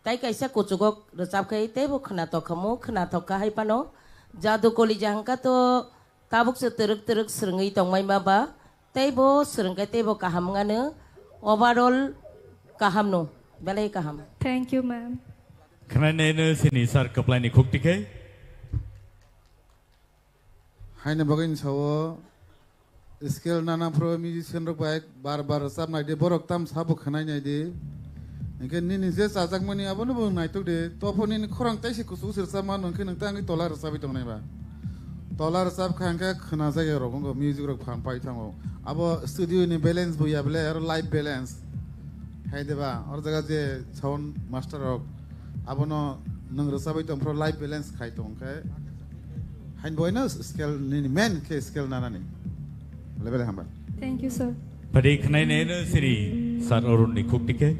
tai kaisa kuchugo rwchap khai teibo khwnatok khamu, khwnatok kha hai phano. Jadu Kolija hwnkha to tabuk se twrwk twrwk swrwngwi tongmai ma ba, teibo swrwng khe teibo kaham wngano, overall kaham no, belai kaham. Thank you, ma'am. Khwnai nai no sini sir kwplai ni khuk tikhe. Haino bagwi ni sao scale nana phro musician rok bai bar bar rwchap nai di, borok tam sabo khwnai nai di. Hinkhe nini je chajakmani abono bo naitok di, tophor nini khorang taisi kuchuk se rwchap mano hinkhe nwng tei ang tola rwchapwi tongnai ba. Tola rwchap kha hinkhe khwna jagya rok wngkha, music rok phan pai thango. Abo studio ni balance bo ya bele aro live balance. Hai de ba, or jaga je sound master rok abono nwng rwchapwi tong phro live balance khai tong khe. Hain boino scale nini main khe scale nanani. Level hambai. Thank you, sir. Padi khnai neno sini sir Arun ni khuk tikhe.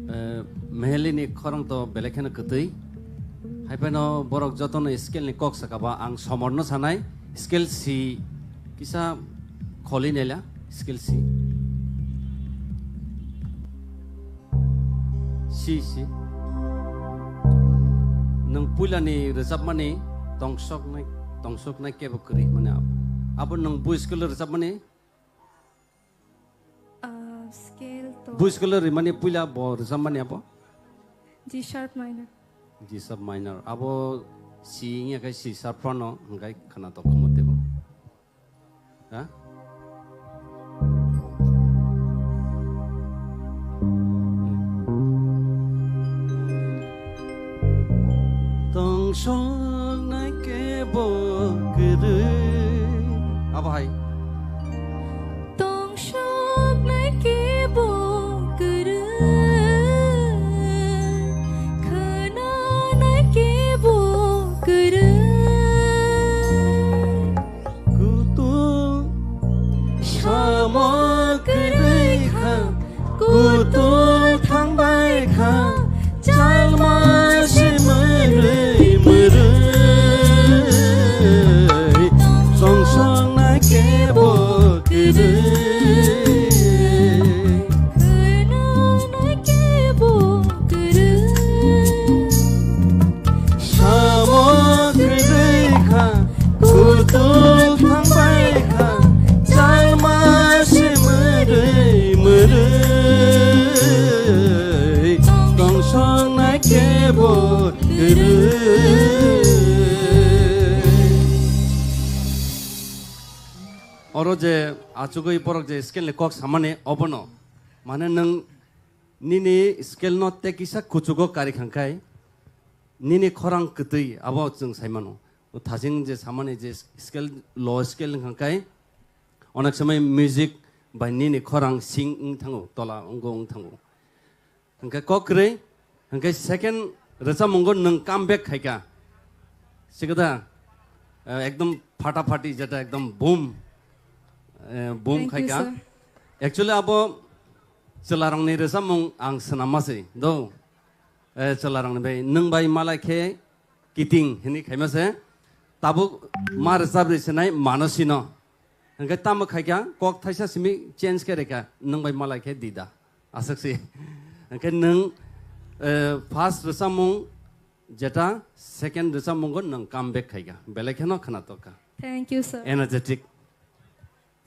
Eh, Meheli ni khorang to belai kheno kwtwi. Hai phano borok jotono scale ni kok sakaba ang somor no sanai. Scale si kisa kholi nela scale si. Si, si. Nwng puilani rwchapmani tongsoknai, tongsoknai kebo kwrwi hwnmani abo. Abo nwng bu scale rwchapmani? Ah, scale to bu scale rimani puila bo rwchapmani abo? G sharp minor. G sharp minor. Abo si wngya khe C sharp phano hwnkhai khwnatok khamu teibo. Ha? Tongsoknai kebo kwrwi. Abo hai. Tongsoknai kebo kwrwi. Khwnanai kebo kwrwi. Kutung samo kwrwi kha, kutung thangbai kha, chalma se mwrwi mwrwi. Songsong na kebo kwrwi. Khwnanai kebo kwrwi. Samo kwrwi kha, kutung thangbai kha, chalma se mwrwi mwrwi. Tongsong na kebo kwrwi. Oro je achugwi borok je scale ni kok samani obono, mane nwng nini scale no tei kisa kuchugo kari khankhai, nini khorang kwtwi abo chwng saimano. O thajing je samani je scale, low scale wngkha khe, onek somoi music bai nini khorang sing wng thango, tola wnggo wng thango. Hwnkhe kok kwrwi, hwnkhe second rwchapmungo nwng come back khaikha. Sikada, eh, ekdom phata phati jeta ekdom boom, eh, boom khaikha. Thank you, sir. Actually abo chwlarokni rwchapmung ang swnamma se do. Eh, chwlarokni bai nwng bai malai khe kiting hwnwi khaima se. Tabuk ma rwchap rwi sinai mano sino. Hwnkhe tamo khaikha kok thaisa simi change khe rwkha nwng bai malai khe dida. Aswk si. Hwnkhe nwng, eh, first rwchapmung jeta second rwchapmungo nwng come back khaikha. Belai kheno khwnatok kha. Thank you, sir. Energetic.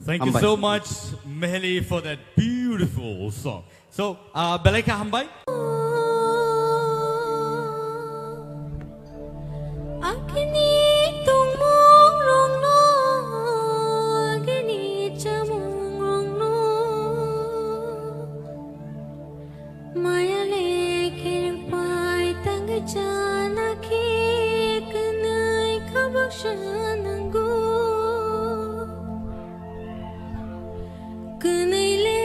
Thank you so much, Meheli, for that beautiful song. So, uh, belai kha hambai. Agini tongmung rokno, agini chamung rokno. Maya le khe pai tang chana khe kwnwi khabak sa nango. Kwnwi le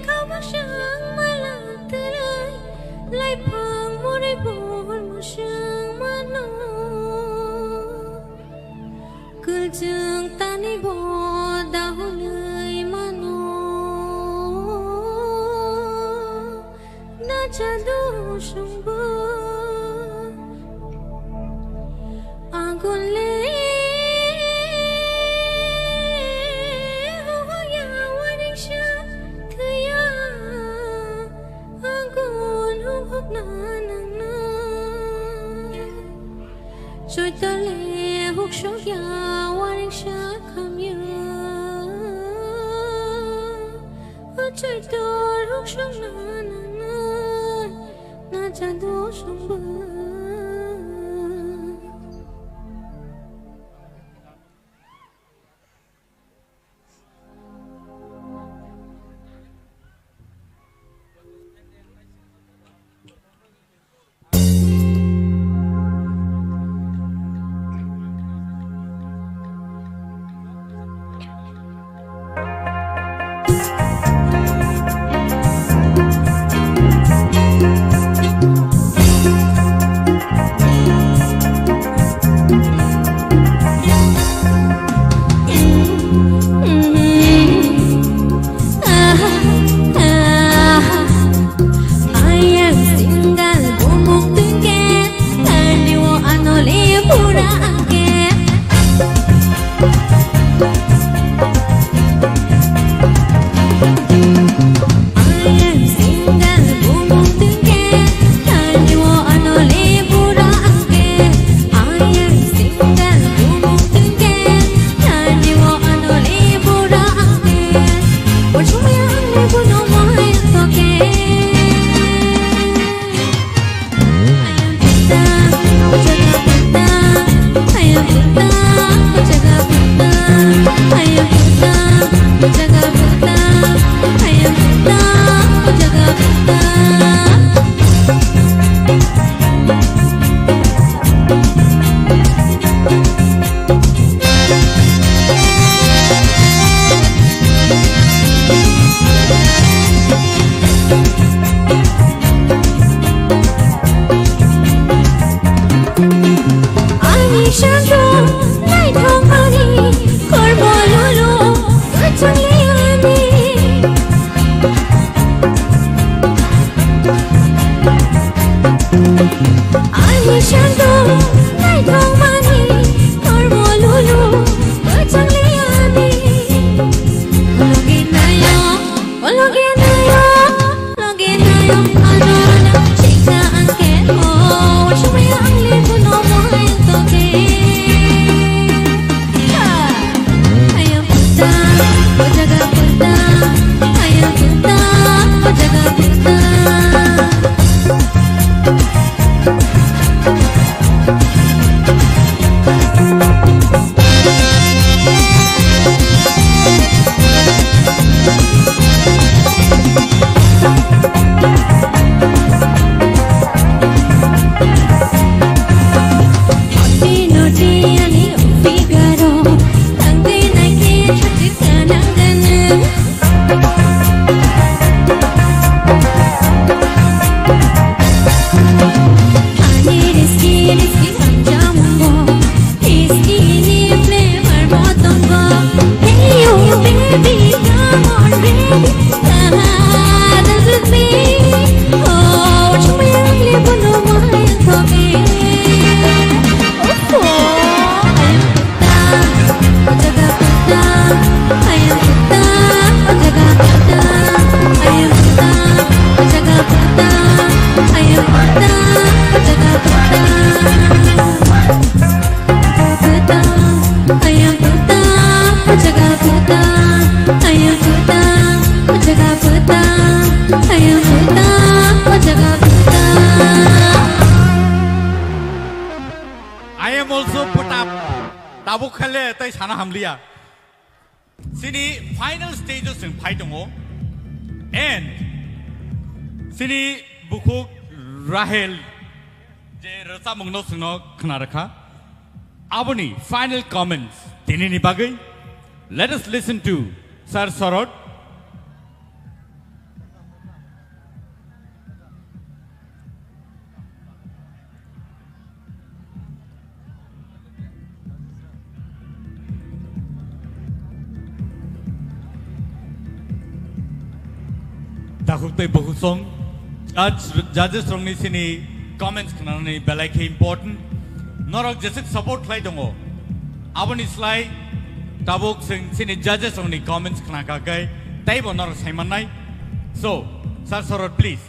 khabak sa ang mala twlai lai phang muri bor musang mano. Kwchwng tani bo dahulwi mano. Na chadu sungbo Kunle hoya waringsa thwiya, agun huk hukna nangna. Choitole huksokya waringsa khamya, choitor huksokna nangna. Na jadu songba. Ayang single bumung tingke, tani wo ano le pura angke. Ani shanto naithokmani kormo lolo kwchangli ani. Ani shanto naithokmani kormo lolo kwchangli ani. Logi nayo, logi nayo. I am also put up. Tabuk khale tai sana hamliya. Chini final stage o chwng phai tongo. And chini bukhuk Rahel je rwchapmungno chwngno khna rwkha, aboni final comments tinini bagwi. Let us listen to Sir Sorot. Takhuk tei bukhuk song, judge, judges rokni sini comments khnanani belai khe important. Norok jesuk support khlai tongo. Aboni slai tabuk chwng chini judges rokni comments khna kha khe teibo norok sai mannai. So, Sir Sorot, please.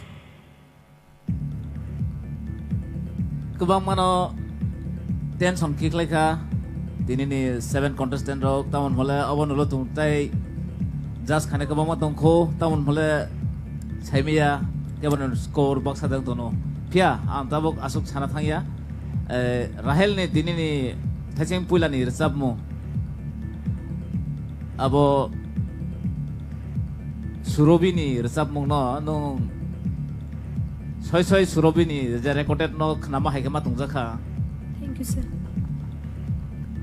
Kwbangmano tension khiklai kha tinini seven contestant rok, tamoni hole obono ulo tung tei judge khane kwbangma tongkho, tamoni hole saimaya keboni score baksa dang tono. Phiya ang tabuk aswk sana thangya, eh, Rahel ni tinini thaising puilani rwchapmung abo Surobi ni rwchapmung no nwng soi soi Surobi ni je recorded no khnama hai khe ma tongjakha. Thank you, sir.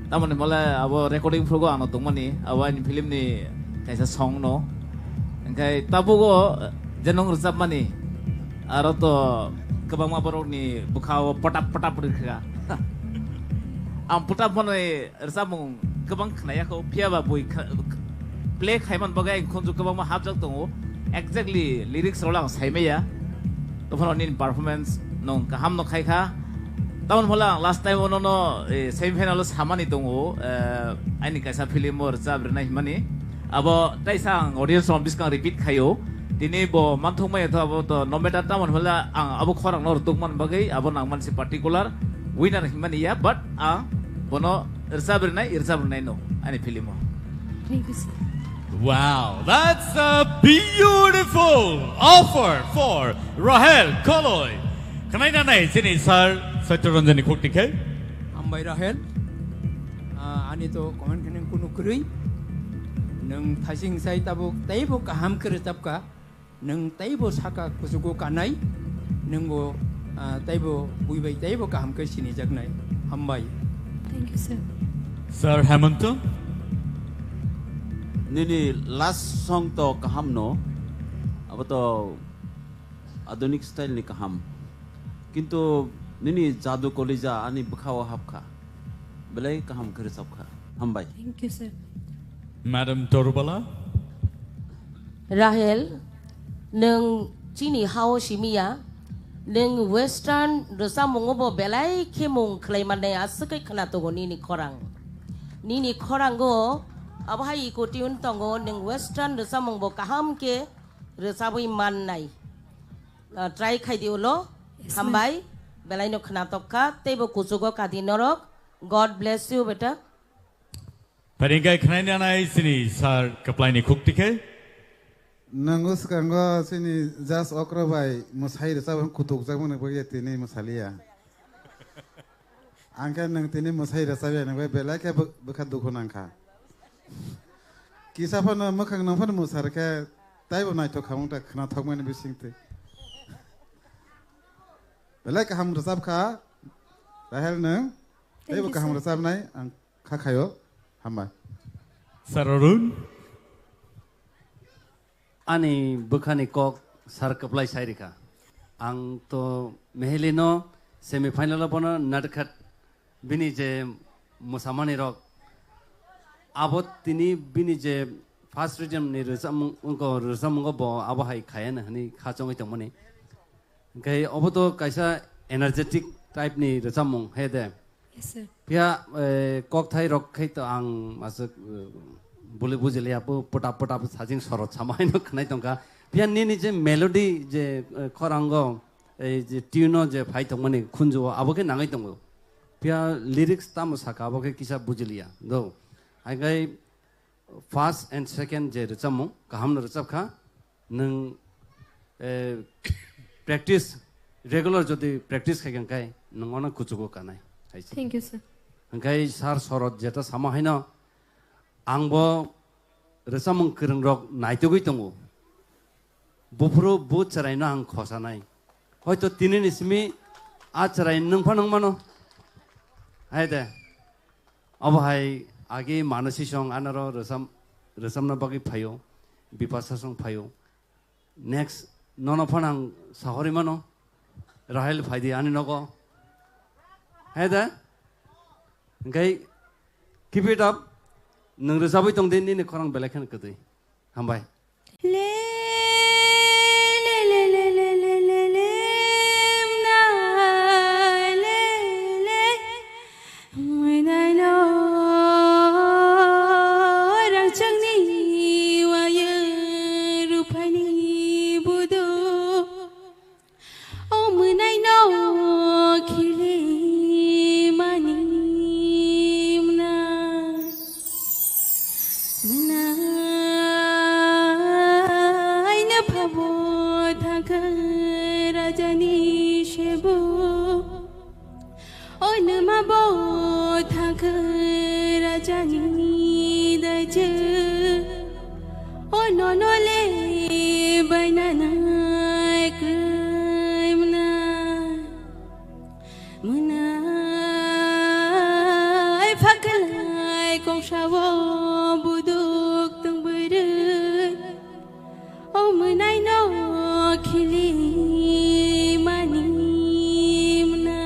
Tamoni mole abo recording phrugo ano tongmani, abo ani film ni kaisa song no. Engkai tabugo je nwng rwchapmani, aro to kwbangma borok ni bwkha o potap potap rwkha. Ang potap mani rwchapmung kwbang khnaya kho, phiya ba bui kha-, play khaiman bagwi ang khunju kwbangma hapjak tongo. Exactly lyrics rok ang saimaya. Tophano nini performance nong kaham no khai kha. Tamoni hole ang last time ono no, eh, semi final o samani tongo, eh, ani kaisa film o rwchap rwnai himani. Abo taisa ang audience rok biskang repeat khaio. Tini bo manthok maya tho abo to no matter tamoni hole ang abo khorang no rwtuk man bagwi abo nang man si particular winner himani ya, but ang bono rwchap rwnai, rwchap rwnai no ani film o. Thank you, sir. Wow, that's a beautiful offer for Rahel Koloi. Khwnai nanai chini sir Satya Ranjan ni khuk tikhe. Hambai Rahel. Ah, ani to comment kheneng kunu kwrwi. Nwng thaising sai tabuk teibo kaham khe rwchapka. Nwng teibo saka kuchugo kanai, nwngbo, ah, teibo buibai teibo kaham khe sinijaknai. Hambai. Thank you, sir. Sir Hemanta? Nini last song to kaham no, abo to adunik style ni kaham. Kintu nini jadu kolija ani bwkhao hapkha. Belai kaham khe rwchapkha. Hambai. Thank you, sir. Madam Torubala? Rahel, nwng chini hao simiya, nwng western rwchapmungo bo belai khe mung khlai mannai aswk khai khwna tongo nini khorang. Nini khorango abo hai eco tune tongo, nwng western rwchapmung bo kaham khe rwchabwi mannai. Ah, try khai di ulo. Yes, ma'am. Hambai, belai no khwna tokkha, teibo kuchugo kadi norok. God bless you, beta. Pharingkai khwnai nanai chini sir kwplaini khuk tikhe. Nwngo swkango chini judge okra bai mwsai rwchapmani kutukjakmani bagwi tini mwsaliya. Ang khe nwng tini mwsai rwchapya nang bai belai khe bw-, bwkha dukhu nangkha. Kisa phano mwkhang nang phano mwsar khe taibo naithok kha wngta khwnathokmani bisingtwi. Belai kaham rwchapkha, Rahel nwng. Thank you, sir. Teibo kaham rwchapnai ang kha khaio. Hambai. Sir Arun. Ani bwkhani kok sir kwplai sai rikha. Ang to Mehelino semi final o bono natkhat bini je mwsamani rok abo tini bini je first region ni rwchapmung, wngkha rwchapmungo bo abo hai khayana hwnwi kha chongwi tongmani. Hwnkhe obo to kaisa energetic type ni rwchapmung, he de? Yes, sir. Phiya, eh, kokthai rok khai to ang aswk, eh, buli bujiliya, bo pota pota sajing sorot sama haino khwnai tongkha. Phiya nini je melody je, eh, khorango, ei je tune o je phai tongmani khunju o, abo khe nangwi tongo. Phiya lyrics tamo saka, abo khe kisa bujiliya. Do. Hai khai first and second je rwchapmung, kaham no rwchapkha. Nwng, eh, practice, regular jodi practice khai khe, hwnkhe nwng ono kuchugo kanai, hai se. Thank you, sir. Hwnkhe sir Sorot jeta sama haino, ang bo rwchapmung kwrwng rok naitugwi tongo. Buphuru bu chwraino ang khosanai. Hoito tini ni simi a chwrai nwng phano wng mano. Hai de. Obo hai agi Manasi song anaro rwchap, rwchapna bagwi phaio, Bipasa song phaio. Next nono phano ang sahori mano, Rahel phaidi ani nogo. Hai da? Hwnkhe keep it up. Nwng rwchapwi tong di, nini khorang belai kheno kwtwi. Hambai. Le, le, le, le, le, le, le, le, mna, le, le. O nwma bo thangkhe rajani daije, o nono le baina nai kwrwi mwnai. Mwnai phaklai kongsa o buduk tong bwrwi. O mwnai no khili mani mwnai.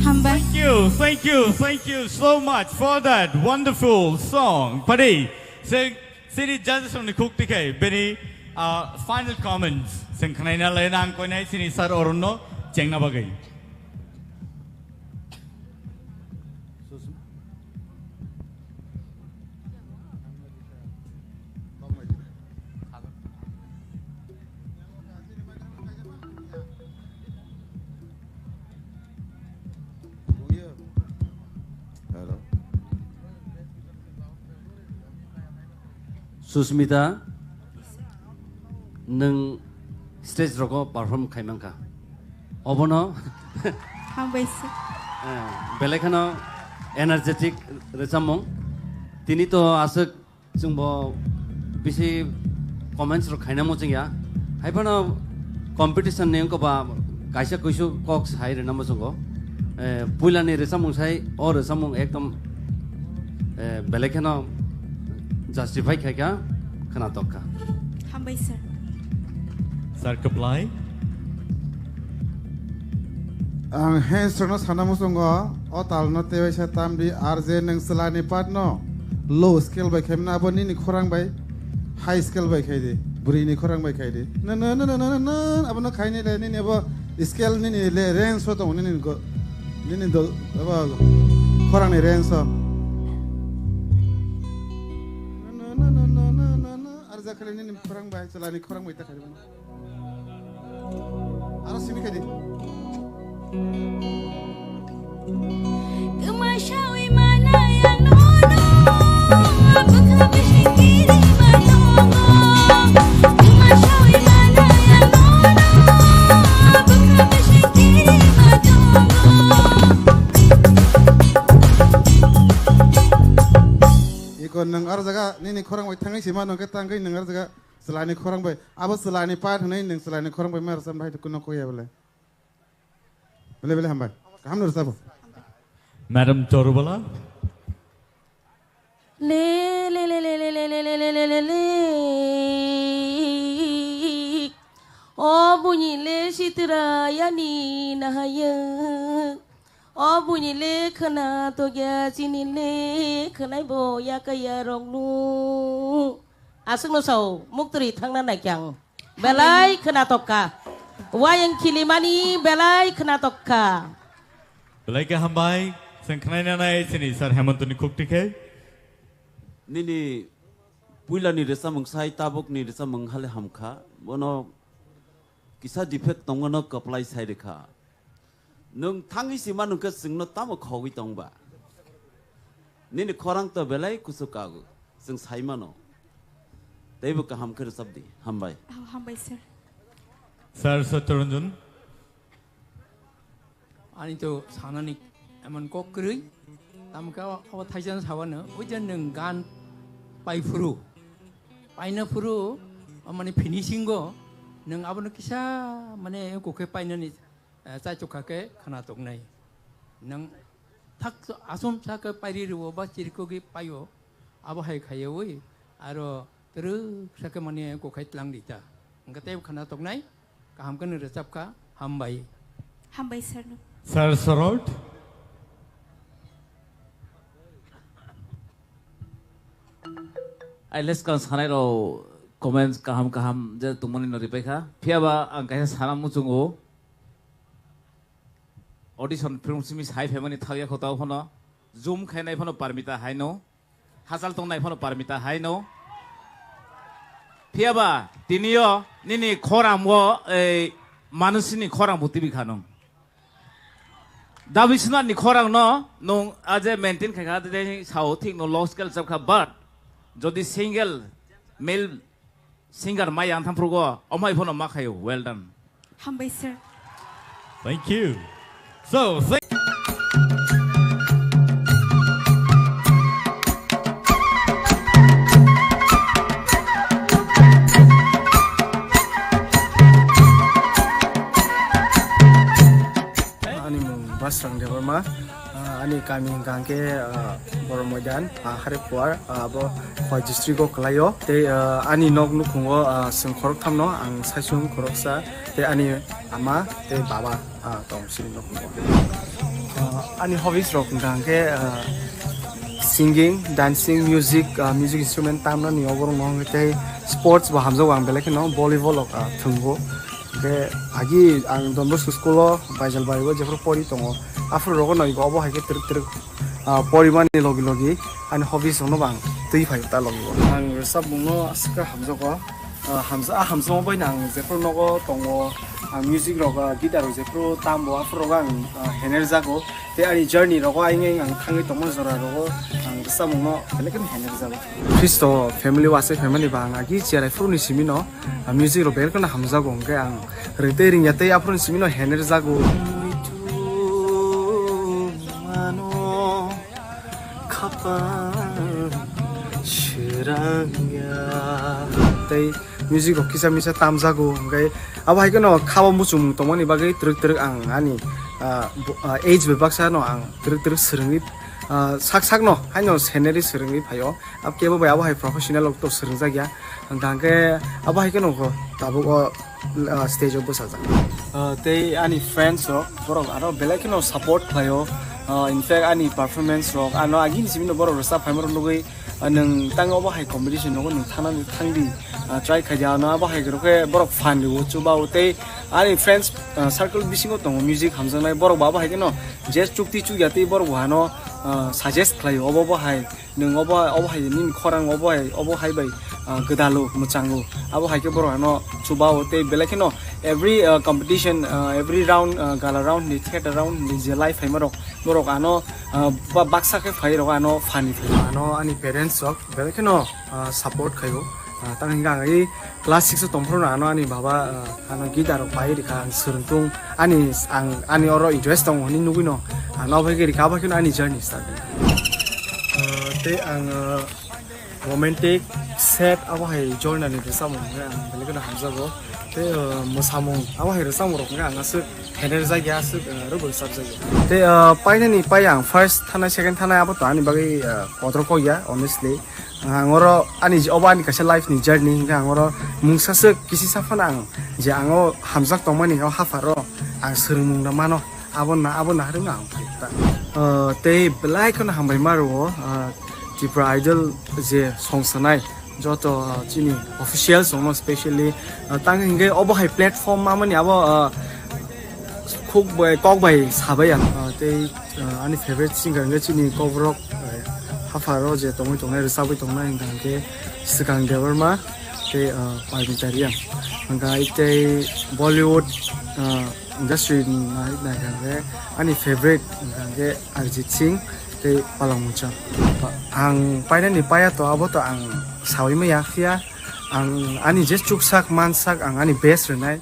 Hambai. Thank you, thank you, thank you so much for that wonderful song. Pari, se, sini judges rokni khuk tikhe, bini, ah, final comments. Seng khnaina lai nang koinai sini sir Arun no chengna bagwi. Hello. Susmita, nwng stage rogo perform khai mankha. Obono Hambai sir. Eh, belai kheno energetic rwchapmung. Tini to aswk chwngbo bisi comments rok khaina muchungya. Haiphano competition ni wngkha ba kaisa kuisu kok sai rwna muchungo. Eh, puilani rwchapmung sai, o rwchapmung ekdom, eh, belai kheno justify khaikha, khwnatok kha. Hambai sir. Sir Kwplai. Ang hands no sana muchungo, o tal no tewaisa tamdi, R J nwng chwla ni part no low scale bai khaimano, abo nini khorang bai high scale bai khai di, bwrwi ni khorang bai khai di. Na, na, na, abo no khaini le, nini abo scale nini le range o tongo, nini go, nini do, abo khorang ni range o. Na, na, na, R J khali nini khorang bai, chwla ni khorang bai ta khai di. Aro simi khaidi. Kwma sawi manai ang nono, bwkha bising kiri ma tongo. Kwma sawi manai ang nono, bwkha bising kiri ma tongo. Iko nwng aro jaga nini khorang bai thangwi sima nongkhe tangwi nwng aro jaga. Chwlani khorang bai, abo chwlani part hwnwi nwng chwlani khorang bai ma rwchapna hai kuno kok ya bole. Bele bele hambai. Kaham no rwchabo. Madam Chorubala. Le, le, le. O buini le sitra yani nahayung. O buini le khwna tokya chini le khwnai bo yakaya roknu. Aswkno sao, muktwrwi thangna naikhe ang. Belai khwnatok kha. Wayang khilimani belai khwnatok kha. Belai khe hambai, chwng khwnaina nai chini Sir Hemantoni khuk tikhe. Nini puilani rwchapmung sai tabukni rwchapmung hale hamkha. Bono kisa defect tongmano kwplai sai rwkha. Nwng thangwi sima nungkhe chwngno tamo khogwi tongba? Nini khorang to belai kuchuk kago, chwng sai mano. Teibo kaham khe rwchapdi. Hambai. Oh, hambai, sir. Sir Satyaranjan. Ani to sanani emon kok kwrwi, tamo khe abo thaisa sabano, oi je nwng gan pai phuru, paina phuru, o mane finishing o nwng abono kisa mane kokhe painani eh, chaichuk kha khe khwnatok nai. Nwng thak asum sa khe pairi rwo ba chirikogwi paio, abo hai khaiwi aro twrwk sa khe mane kokhai tlang di ta. Hwnkhe tei khwnatok nai, kaham khe nw rwchap kha, hambai. Hambai sir no. Sir Sorot. Ai leskang sanai rok comments kaham kaham je tongmani no ripai kha. Phiya ba ang kaisa sana muchungo. Audition film simi sai phaimani thakya kho tao phano. Zoom khainai phano Parmita haino. Hachal tongnai phano Parmita haino. Phiya ba tiniyo nini khorang o, ei, manusini khorang bo tibi kha nung. Dabi Swnarni khorang no nung aje maintain khai kha, de sao thik no low scale chap kha, but jodi single male singer mai yang thamprugo, omai phono ma khayo. Well done. Hambai, sir. Thank you. So, thank Ani mung Basrang Debbarma. Ah, Ani kami hwnkha hwnkhe, ah, Borok Moidan, ah, Hariphuar, ah, abo Khowai district o kwlaio. Tei, ah, ani nok nukhungo, ah, chwng khoroktham no, ang saichung khoroksa, tei ani ama tei baba, ah, tong chini nok nukhungo. Ah, ani hobbies rok hwnkha hwnkhe, ah, singing, dancing, music, ah, music instrument tamnani oborok no hwnkhe tei sports bo hamjago ang belai kheno volleyball rok, ah, thwngo. Hwnkhe agi ang Don Bosco school o Baijalbari o jephru pori tongo, aphuru rogo no obo hai khe twrwk twrwk, ah, porimani logi logi ani hobbies rokno bo ang twi phai ta logi o. Ang rwchapmung no aswk khe hamjago. Ah, hamsa-, ah, hamjakma bai no ang jephru nogo tongo, ah, music rok, ah, guitar rok jephru tambo aphuru rogo ang, ah, hener jago. Tei ani journey rogo ayang ayang ang thangwi tongma jora rogo ang rwchapmung no belai kheno hener jago. Khristo family o aswk phaimani ba ang agi cherai phuru ni simi no, ah, music rok belai kheno hamjago hwnkhe ang ring tei ring ya tei aphuru ni simi no hener jago. Khapang srangya. Tei music rok kisa misa tamjago, hwnkhe abo hai kheno khabo muchungmung tongmani bagwi twrwk twrwk ang ani, ah, bo-, ah, age bai baksa no ang twrwk twrwk swrwngwi, ah, sak sak no haino scenery swrwngwi phaio. Abo kebo bai abo hai professional rok to swrwngjak ya. Hwnkha hwnkhe abo hai kheno kho tabuk o, ah, stage o bwsajak. Ah, tei ani friends rok, borok aro belai kheno support khlaio. Ah, in fact, ani performance rok, ano agini simi no borok rwchap phaima rok nugwi, ah, nwng tang obo hai competition nogo nwng thangna thangdi, ah, try khaidi, ano abo hai rok khe borok fan rwo, chuba o. Tei ani friends, ah, circle bisingo tongo music hamjaknai, borok bo abo hai kheno je chukti chukya tei borok bo ano, ah, suggest khlaio, obo bo hai nwng obo, obo hai nini khorang obo hai, obo hai bai, ah, gwdalo, mwchango. Abo hai khe borok ano chuba o tei belai kheno every, ah, competition, ah, every round, ah, gala round ni, theater round ni je live phaima rok, borok ano, ah, ba-, baksa khe phai rok ano fan ni phai. Ano ani parents rok belai kheno, ah, support khaio. Ah, tamni hwnkhe ang i class six o tongphuru no ano ani baba, ah, ano guitar rok pai rikha, ang swrwngthung, ani, ang, ani oro interest tongo hinwi nugwi no, ano abo hai khe rikha, abo hai kheno ani journey start. Ah, tei ang, ah, romantic, sad abo hai genre ni rwchapmung hwnkhe ang belai kheno hamjago. Tei, ah, mwsamung abo hai rwchapmung rok hwnkhe ang aswk hener jakya, aswk, ah, rwbwk chapjakya. Tei, ah, painani pai ang first thanai, second thanai abo to ani bagwi, ah, kotor kok ya, honestly. Ang oro ani je-, obo ani kaisa life ni journey, hingke ang oro mungsa swk kisi sa phano ang je ang o hamjak tongmani o hapharo ang swrwngmung no mano, abo na, abo naharwi no ang phai ta. Ah, tei belai kheno hambai ma rwo, ah, Tripura Idol je song sanai joto, ah, chini officials rokno specially, ah, tang hingke obo hai platform mamani abo, ah, khuk bai, kok bai sabai ang, ah, tei, ah, ani favorite singer hingke chini kokborok, ah, hapharo je tongwi tongnai, rwchapwi tongnai hingka hingke Swkang Debbarma tei, ah, Parmita Reang. Hingka tei Bollywood, ah, industry ni nai, naikha hingke ani favorite hingka hingke Arijit Singh tei Palak Mungsa. Ang painani paiya to abo to ang sawi maya phiya. Ang ani je chuksak mansak ang ani best rwnai.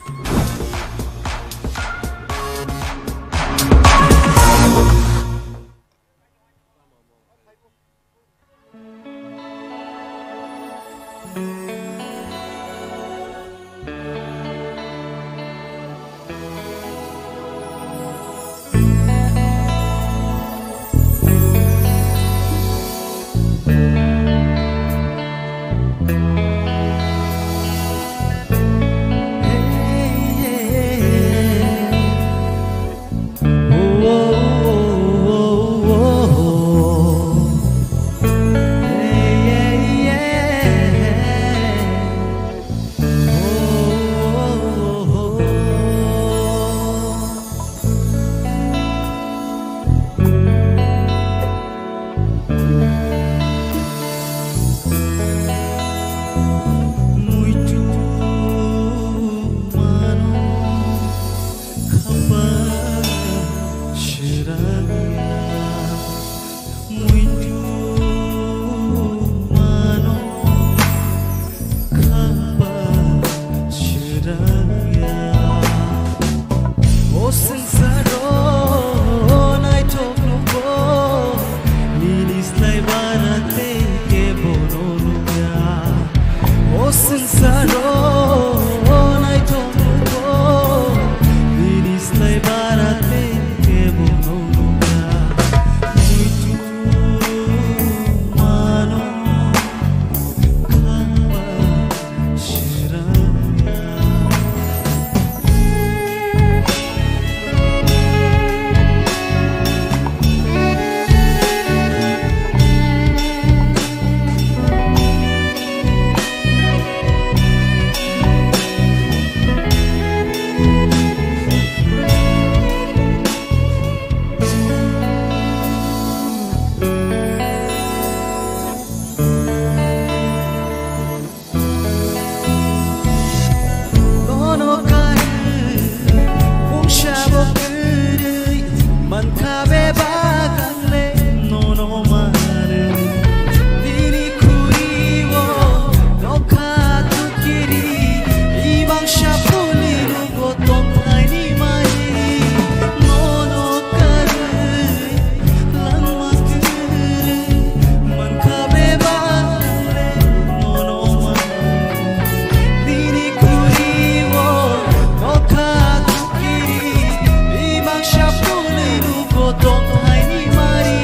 Khabe bagan le nono mare, bini khuri o nokha tukiri, imang shapuli rugo tongthaini mari, nono karwi langma kwrwi, mankhabe bagan le nono mare, bini khuri o nokha tukiri, imang shapuli rugo tongthaini mari.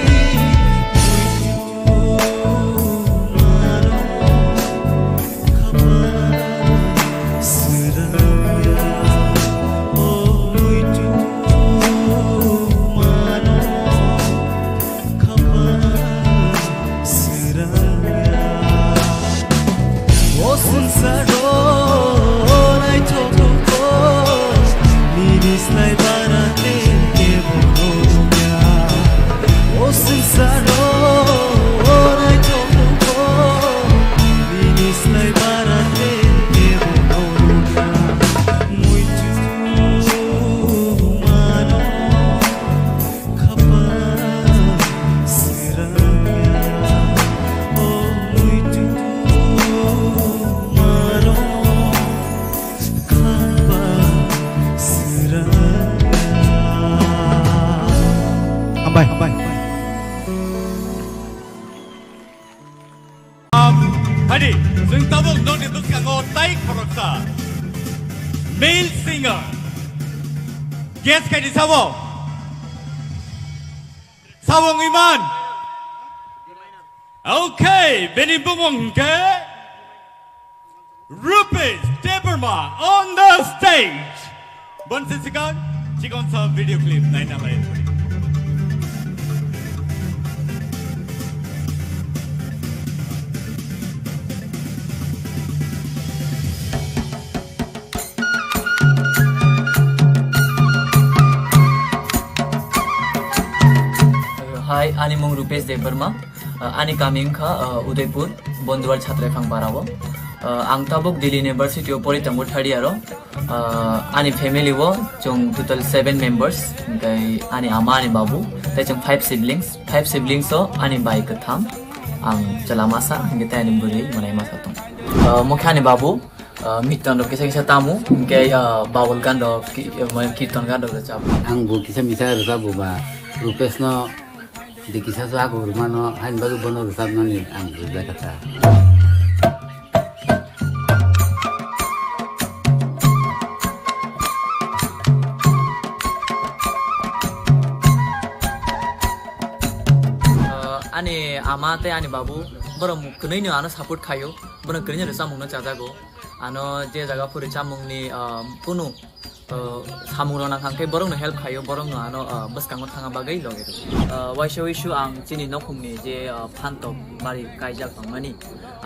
O swngcharo naithok tongkho, nini slai bara tei kebo nukya. O swngcharo naithok tongkho, nini slai bara tei kebo nukya. Muitu mano. Hambai, hambai. Um, hadi, chwng tabuk nokni bwskango tai khoroksa male singer. Guess khaidi sabo? Sabo wngwi man? Okay, bini bumung hwnkhe Rupesh Debbarma on the stage. Bonsi sikang, chikon sa video clip naina lai. Hi, ani mung Rupesh Debbarma. Uh, ani kami wngkha, uh, Udaipur, Bonduwar Chhatraiphang Parao. Uh, ang tabuk Delhi University o pori tongo third year o. Uh, ani family o chwng total seven members, hwnkhe ani ama, ani babu, tei chwng five siblings. Five siblings o ani bai kwtham, ang chwla masa, hwnkhe tei ani bwrwi mwnai masa tongo. Uh, mokhe ani babu, uh, miton rok kisa kisa tamo, hwnkhe, uh, babul gan rok, ki-, uh, kirton gan rok rwchap. Ang bo kisa misa rwchapbo ba, Rupesh no Di kisa so ako rwmano, haini bagwi bono rwchapnani ang rwjak kha ta. Ah, ani ama tei ani babu, borok kwnwi no ano support khaio, bono kwnwi no rwchapmung no chajago. Ano je jaga phuri chamungni, ah, kunu, ah, samung rok nang kha, hwnkhe borokno help khaio, borokno ano, ah, bwskango thangna bagwi logi rw. Ah, waisa wisu ang chini nokhungni je, ah, phantok bari kaijak tongmani,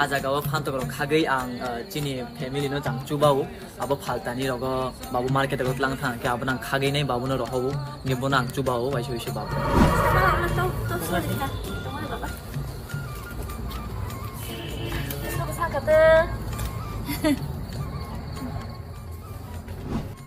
a jaga o phantok rok khagwi ang, ah, chini family no chang chubao, abo phaltani rogo babu market rogo tlang thang khe abono ang khagwi nai babuno rohobo, hwnkhe bono ang chubao waisa wisu babu.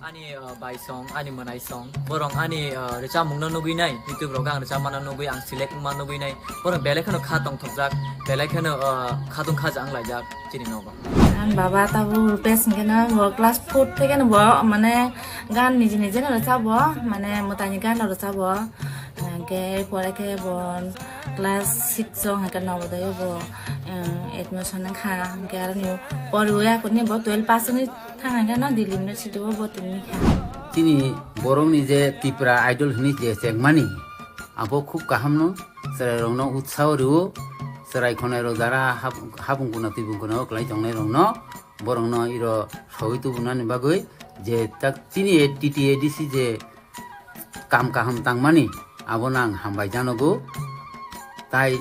Ani, uh, bai song, ani mwnai song, borok ani, uh, rwchapmung no nugwi nai, YouTube rogo ang rwchapma no nugwi, ang select wngma nugwi nai, borok belai kheno kha tongthokjak, belai kheno, uh, khatung khaja wnglaijak chini nogo. Ang baba tabuk Rupesh hwnkhe no bo class four theke no bo mane gan niji niji no rwchabo, mane mwtaini gan no rwchabo. Hwnkhe pore khe bo class six o hwnkhe Navodaya bo, eh, admission wngkha. Hwnkhe aroni poriwi akhorni bo twelve pass wngwi thang hwnkhe no Delhi University o bo tongwi kha. Chini borokni je Tipra Idol hwnwi je chengmani, abo khub kaham no, chwrairokno utsaho rwo, chwrai khonairok jara hab-, habung kuna tibung kuna o kwlai tongnairokno, borokno iro sogwi tubunani bagwi je tak chini T T A D C je kam kaham tangmani, abono ang hambai janogo. Tai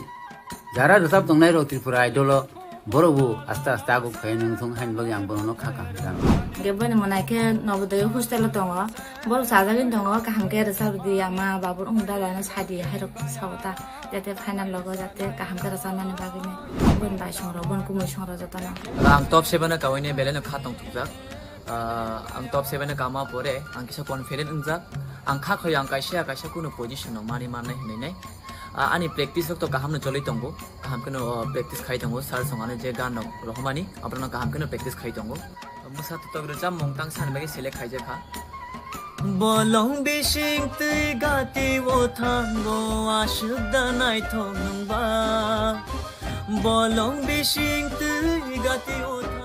jara rwchap tongnai rok Tripura Idol o, borok bo aste aste aguk phai nung thung haini bagwi ang bono kha kaham janogo. Hwnkhe boni mwnai khe Navodaya hostel o tongo, borok chajagwi tongo, kaham khe rwchap di ama babu wng dalai no sadi hai rok sao ta, jate final logo jate kaham khe rwchapmani bagwi nai boni bai song rok boni kumui song rok jotono. Ang top seven o kawini belai no kha tong thukjak. Ah, ang top seven o kama pore ang kisa confident wngjak. Ang kha khoi ang kaisa kaisa kunu position no mani mannai hinwi nai. Ah, ani practice rok to kaham no choli tongo. Kaham keno, oh, practice khai tongo. Sir song ani je gan rok rohormani, abono kaham keno practice khai tongo. Mwsa tutok rwchapmung tang sani bagwi select khaijak kha. Bolong bising twi gati o thango aswk da naithok nwngba. Bolong bising twi gati o thango.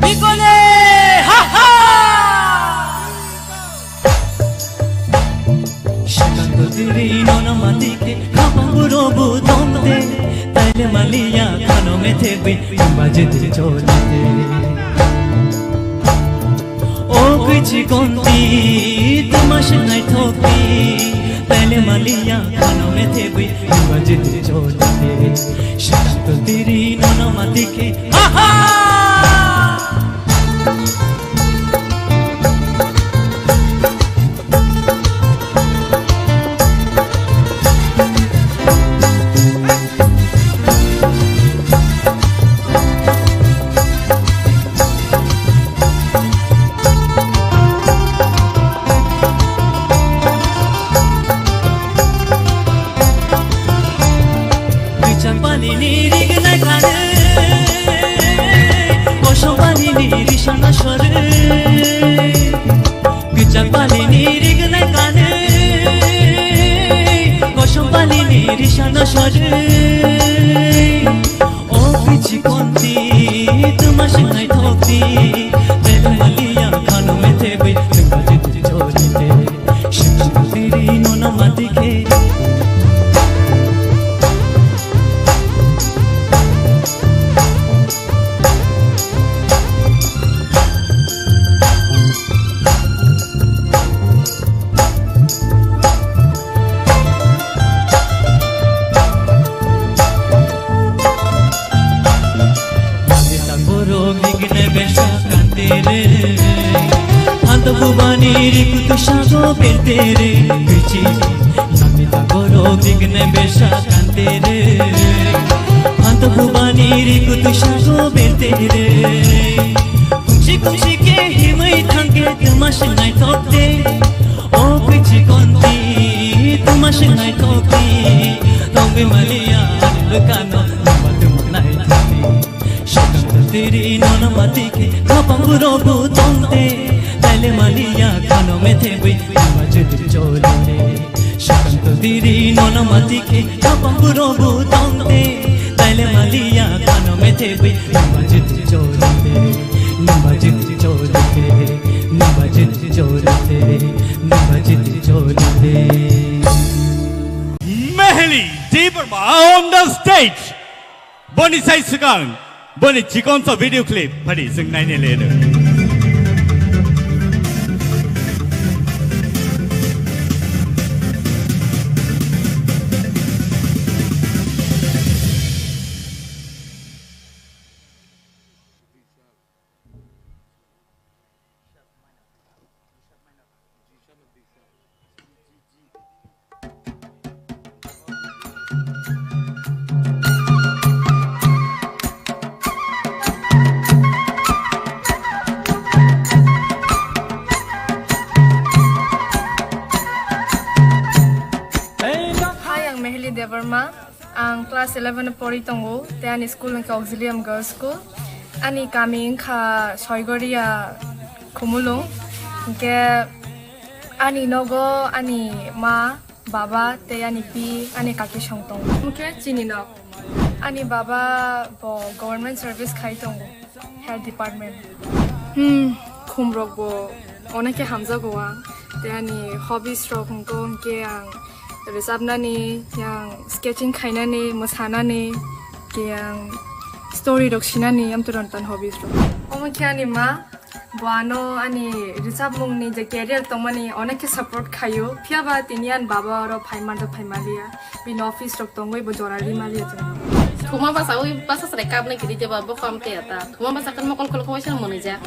Bikole, ha ha! Sikanto tiri nono matike, khapang burobu tongte, taile maliya khano methe bi, baje te cholite. O kwichi konti, tuma shenai thokti, taile maliya khano methe bi, baje te cholite. Sikanto tiri nono matike, ha ha! Rijak bali ni rignai kane, kosom bali ni risana sore. Rijak bali ni rignai kane, kosom bali ni risana sore. O pichi konti, tuma shingnai thokti, tele maliya khano methe bai, tuma jit chori te. Shikshiri nono matike. Borok ni gene besa kantere. Anto bubani rikutu shago bertere. Bichi. Namita borok ni gene besa kantere. Anto bubani rikutu shago bertere. Kumsi kumsi ke himai thangke tuma shingnai thokte. O kwichi konti, tuma shingnai thokti. Tongwi maliya ani lukano, tuma tuma nai thokti. Shikang tiri nona matike, khapang burobu tongte. Taile maliya khano methe bui, tuma judi choli. Shikang tiri nona matike, khapang burobu tongte. Taile maliya khano methe bui, tuma judi choli. Nima jit choli te, nima jit choli te, nima jit choli te. Meheli Debbarma on the stage. Boni sai swkang, boni chikonsa video clip phari chwng naina le rw. Hi, ang Meheli Debbarma. Ang class eleven o pori tongo, tei ani school wngkha Auxilium Girls School. Ani kami wngkha Soigoria Khumulwng. Hinkhe ani nogo ani ma, baba tei ani pi, ani kaki song tongo. Hinkhe chini nok. Ani baba bo government service khai tongo. Health department. Hmm, khumrok bo onek khe hamjago ang. Tei ani hobbies rok hwnkhe, hwnkhe ang rwchapnani, yang sketching khainani, mwsanani. Yang story rok sinani amtwrwng tan hobbies rok. Omo khe ani ma, bo ano ani rwchapmungni je career tongmani onek khe support khaio. Phiya ba tini ani baba oro phai manjak phai maliya. Bini office rok tongwi bo jora ri maliya chwng. Thuma basa ui basa srai kapnai kiri jeba bo kam te ata. Thuma basa kan mokol kol khowai sal mwnwi ja.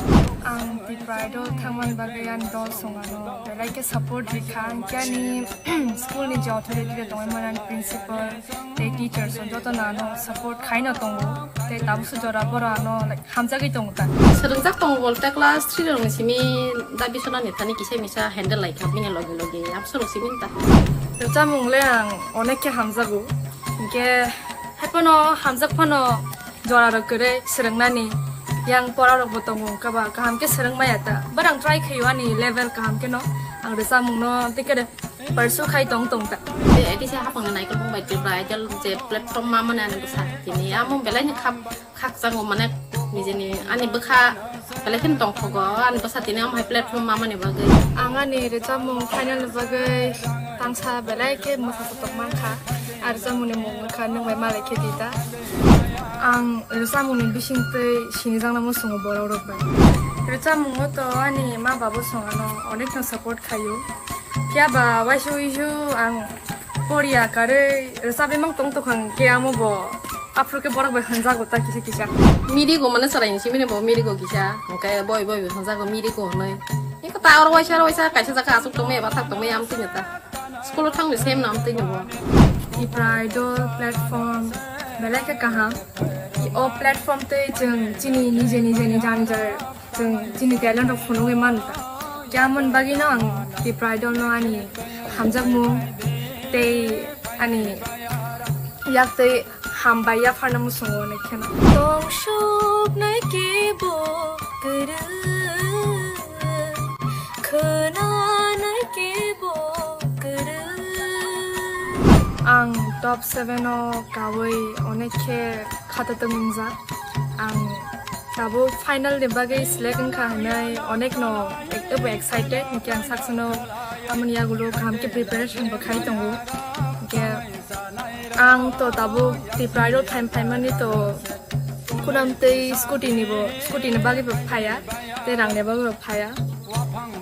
Ang Tipra Idol thangmani bagwi ani dol song ano belai khe support rikha. Ang khe ani school ni je authority rok tongwi mani ani principal tei teachers rok joto no ano support khaino tongo. Tei tabukso jora boro ano, like, hamjagwi tongo ta. Swrwngjak tongo bolte class three rokni simi da bisonani thani kisa misa handle lai kha bini loge loge. Abso rok simi ta. Rwchapmung le ang onek khe hamjago. Hinkhe hai phano hamjak phano jora rok kwrwi swrwngnani yang pora rok bo tongo, wngkha ba kaham khe swrwng maya ta. But ang try khaio ani level kaham khe no. Ang rwchapmung no tei khe pursue khai tong tong ta. Tei A D C hapang ni naikolmung bai Tipra Idol je platform ma mani ani bwsa tini amo belai ni khap khakchango mane nijeni ani bwkha belai kheno tongthogo ani bwsa tini amo hai platform ma mani bagwi. Ang ani rwchapmung final ni bagwi tangsa belai khe mwsa tongma kha. Ar rwchapmung ni mung wngkha Nwng Bai Malai Khe Di Da. Ang rwchapmung ni bising twi sinijakna muchungo borok rok bai. Rwchapmung o to ani ma babo song ano onek no support khaio. Phiya ba waisa uisu ang poriya karwi rwchapwi mang tong tokha hwnkhe amo bo aphuru khe borok bai hwnjago ta kisa kisa. Mirigo mane chwrai ni simi bo mirigo kisa hwnkhe boi boi bo hwnjago mirigo hwnwi. Eko ta oro waisa oro waisa kaisa jaga aswk tongmaya bathak tongmaya amtwino ta. School o thangwi sem no amtwino bo. Tipra Idol platform belai khe kaham. O platform tei chwng chini nije nije ni jani jar chwng chini talent rok phunugwi mano ta. Khe amoni bagwi no ang Tipra Idol no ani hamjakmung tei ani yak tei hambai yapharna muchungo onek kheno. Tong suknai kebo kwrwi, khwnanai kebo kwrwi. Ang top seven o kawi onek khe khata tongmung jak. Ang tabuk final ni bagwi select wngkha hwnwi onek no ek-, ebo excited, hinkhe ang saksa no amoni yagulo kaham khe preparation bo khai tongo. Hinkhe ang to tabuk Tipra Idol phaim phaimani to kunam tei scooty ni bo, scooty ni bagwi bo phaya, tei rang ni bagwi bo phaya.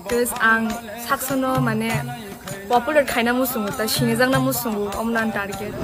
Because ang saksa no mane popular khaina muchungo, ta sinijakna muchungo, omo no ang target.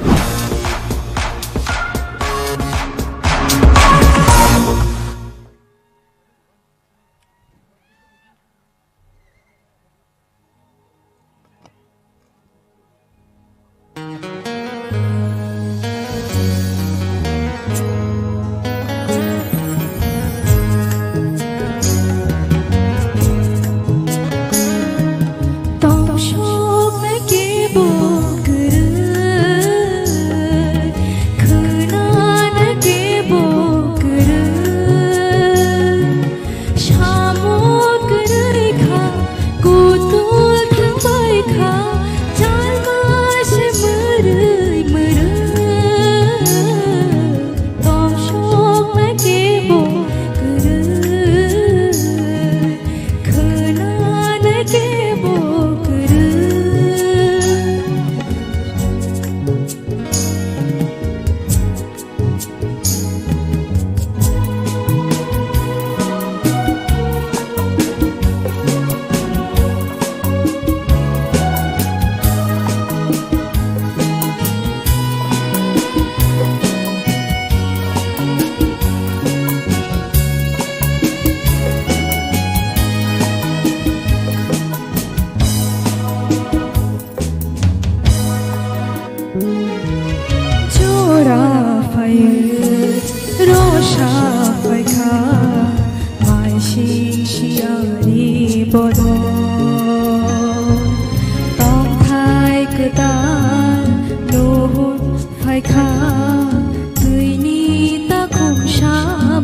Samung kwrwi kha, kutul thangbai kha, chalma se mwrwi mwrwi. Tongsokna kebo kwrwi, khwnana kebo kwrwi. Jora phaiwi rosa phaikha, mai sing siyari bodol. Tongthai kwtal nuhur phaikha, twini takhumsa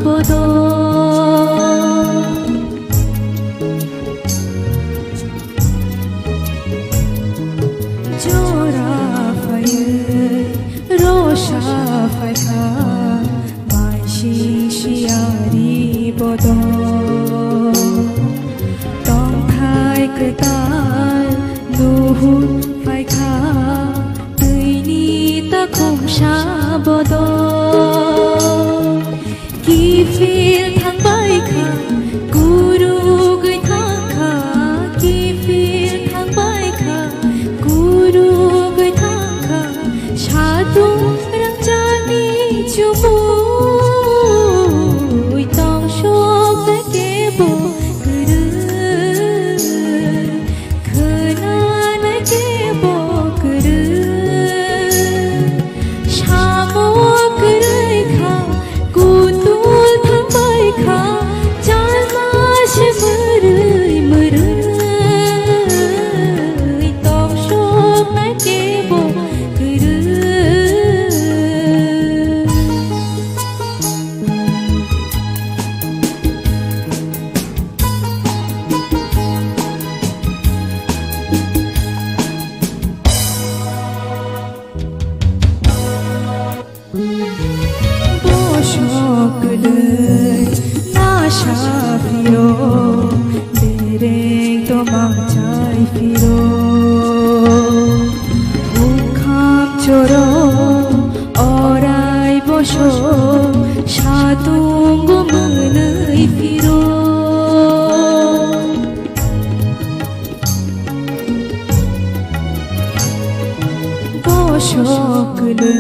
bodol. Jora phaiwi rosa phaikha, mai sing siyari bodol. Tongthai kwtal nuhur phaikha, twini takhumsa bodol. Tongmang chai phiro, bukham choro, orai boso, satung mwnwi phiro. Bosok kwlwi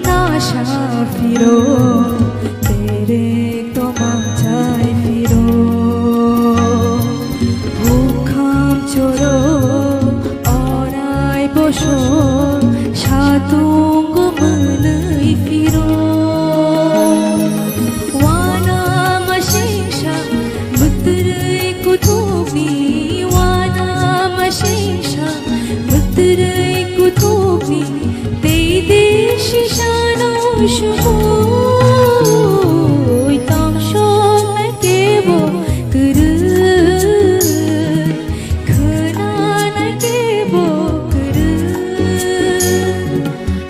nasa phiro, tere tongmang chai phiro. Bukham choro, orai boso, satung mwnwi phiro. Wana masingsa, bwtwrwi kuthukni, wana masingsa, bwtwrwi kuthukni, tei de sisano sumui, tongthoknai kebo kwrwi, khwnanai kebo kwrwi.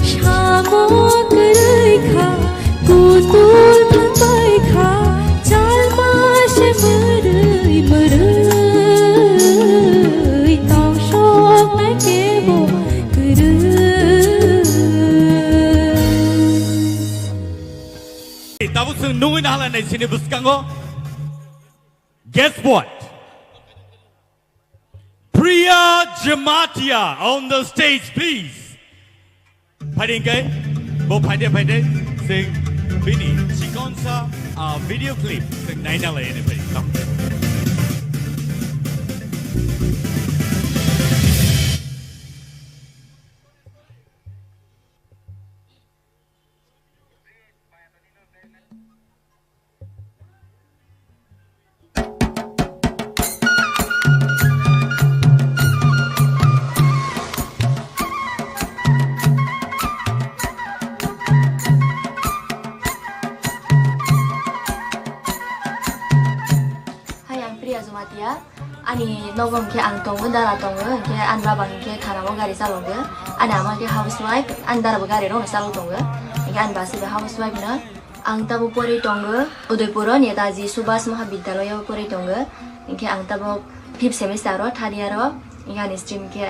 Samo kwrwi kha, kutul thangbai kha, chalma se mwrwi mwrwi, tongthoknai kebo kwrwi. Tabuk chwng nugwi nahalai nai sini bwskango. Guess what? Priya Jamatia on the stage, please. Phaidi hwnkhe, bo phaidi, phaidi, sing bini chikonsa, ah, video clip sing naina lai ani phaidi. Come. Hai, ang Priya Jamatia. Ani nogo hwnkhe ang tongo, dara tongo, hwnkhe ani baba hwnkhe thanao gari chalogo. Ani ama khe housewife, ani dara bo gari rokno chalok tongo. Hwnkhe ani basi bo housewife no. Ang tabuk porwi tongo Udaipuro Netaji Subhas Mahabidyalaya o porwi tongo. Hwnkhe ang tabuk fifth semester o, third year o. Hwnkhe ani stream khe,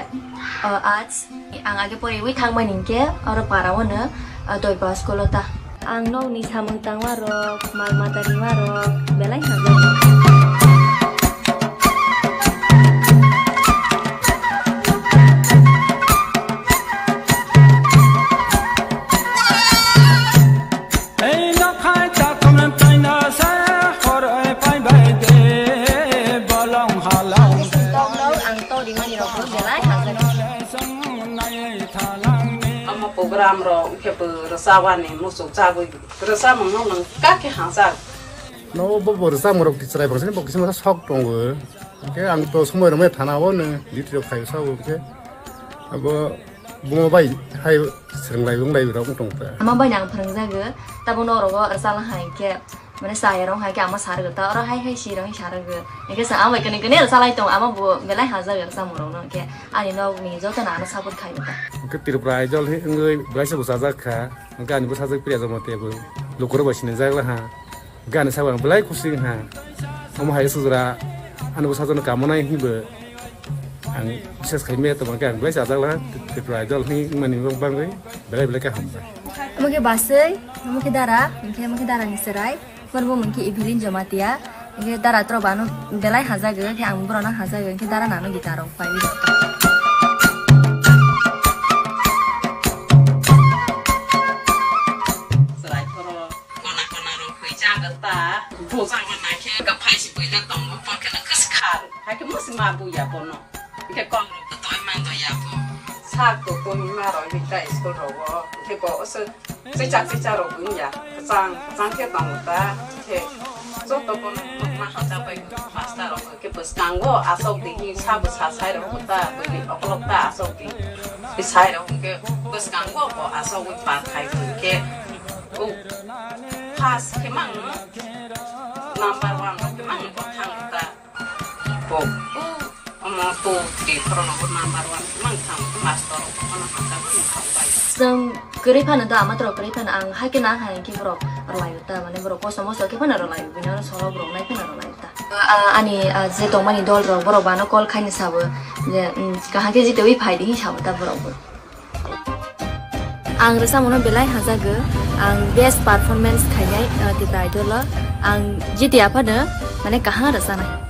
o, arts. Ang age poriwi thangmani hwnkhe oro para o no, o, Doipa school o ta. Ang nokni samung tangma rok, mal mata rima rok belai hamjak. Ei nokhai takhumrang taino se khoroi phaibai de bolong halong. Ang tok tok ang tok rimani rok belai hamjak. Omo program rok khe bo rwchapani muchuk chagwi rwchapmung no nwng kha khe hamjak. No bo bo rwchapmung rok chwrai bangsa ni bo kisa masa sok tongo. Hwnkhe ang to somoi rwmai thana o no duty rok khai sao hwnkhe abo buma bai hai swrwng lai wng lai rok wng tong ta. Ama bai nang phwrwng jago, tabuk no orogo rwchapna hai khe mane chaya rok hai khe ama sar gota oro hai hai si rok sa rwgo. Hwnkhe sa ama kene kene rwchap lai tong, ama bo belai hamjak rwchapmung rok no hwnkhe ani nok ni joto no ano support khai ta. Hwnkhe Tripura Idol hi wngwi belai se bwsajak kha, hwnkhe ani bwsajak Priya Jamatia bo lukurok bai sinijak laha. Gani sabo ang belai kusi wngha. Omo hai sujra ani bwsajwkno kamonai hinwi bo ang bises khai maya tongma khe ang belai chajak laha. Tripura Idol hinwi wngmani bagwi belai belai khe hambai. Omo khe baswi, omo khe dara, hwnkhe omo khe dara ni chwrai. Borok bo mungkhe Evelyn Jamatia. Hwnkhe dara tro bano belai hajago, khe ang borok no hajago, hwnkhe dara nano guitar rok pai. Chwrai khoro. Kona kona rok hoi jaga ta. Bo jaga na khe ga phai si boila tongo, bo khe na khas kha. Hai khe musi ma bu ya bono. Khe kong rok to toy man do ya bo. Sak to toy ma rok hi ta school rogo. Khe bo se se chak se cha rok bu ya. Chang chang khe tongo ta. Khe joto bono ma ha ta pai master rok khe bwskango asok di hi sa bo sa sai rok ta. Bwli okolok ta asok di. Bisai rok khe bwskango bo asok wi pa khai khe. Oh, first khe mang number one rok khe mang bo thang ta. Bo, oh, omo two, three khoro no bo number one khe mang thang master rok bono hamjak bo thang bai. Chwng kwrwi phano da, ama tro kwrwi phano ang hai khe na hai khe borok rwlai ta, mane borok kosom moso khe phano rwlai, bini oro solo borok nai phano rwlai ta. Ah, ani, ah, je tongmani dol rok, borok bo ano call khaina sabo je, mm, kaham khe jitewi phai di hin sabo ta borok bo. Ang rwchapmano belai hamjago, ang best performance khainai, ah, Tipra Idol o. Ang jiti aphano mane kaham rwchanai.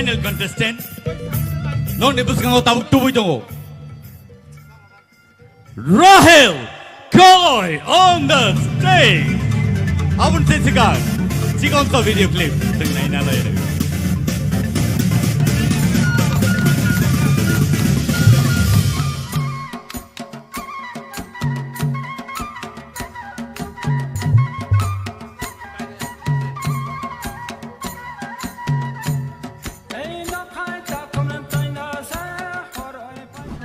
Final contestant, nokni bwskango tabuk tubui tongo. Rahel Koi on the stage. Aboni se sikang, chikon to video clip, chwng naina lai rw.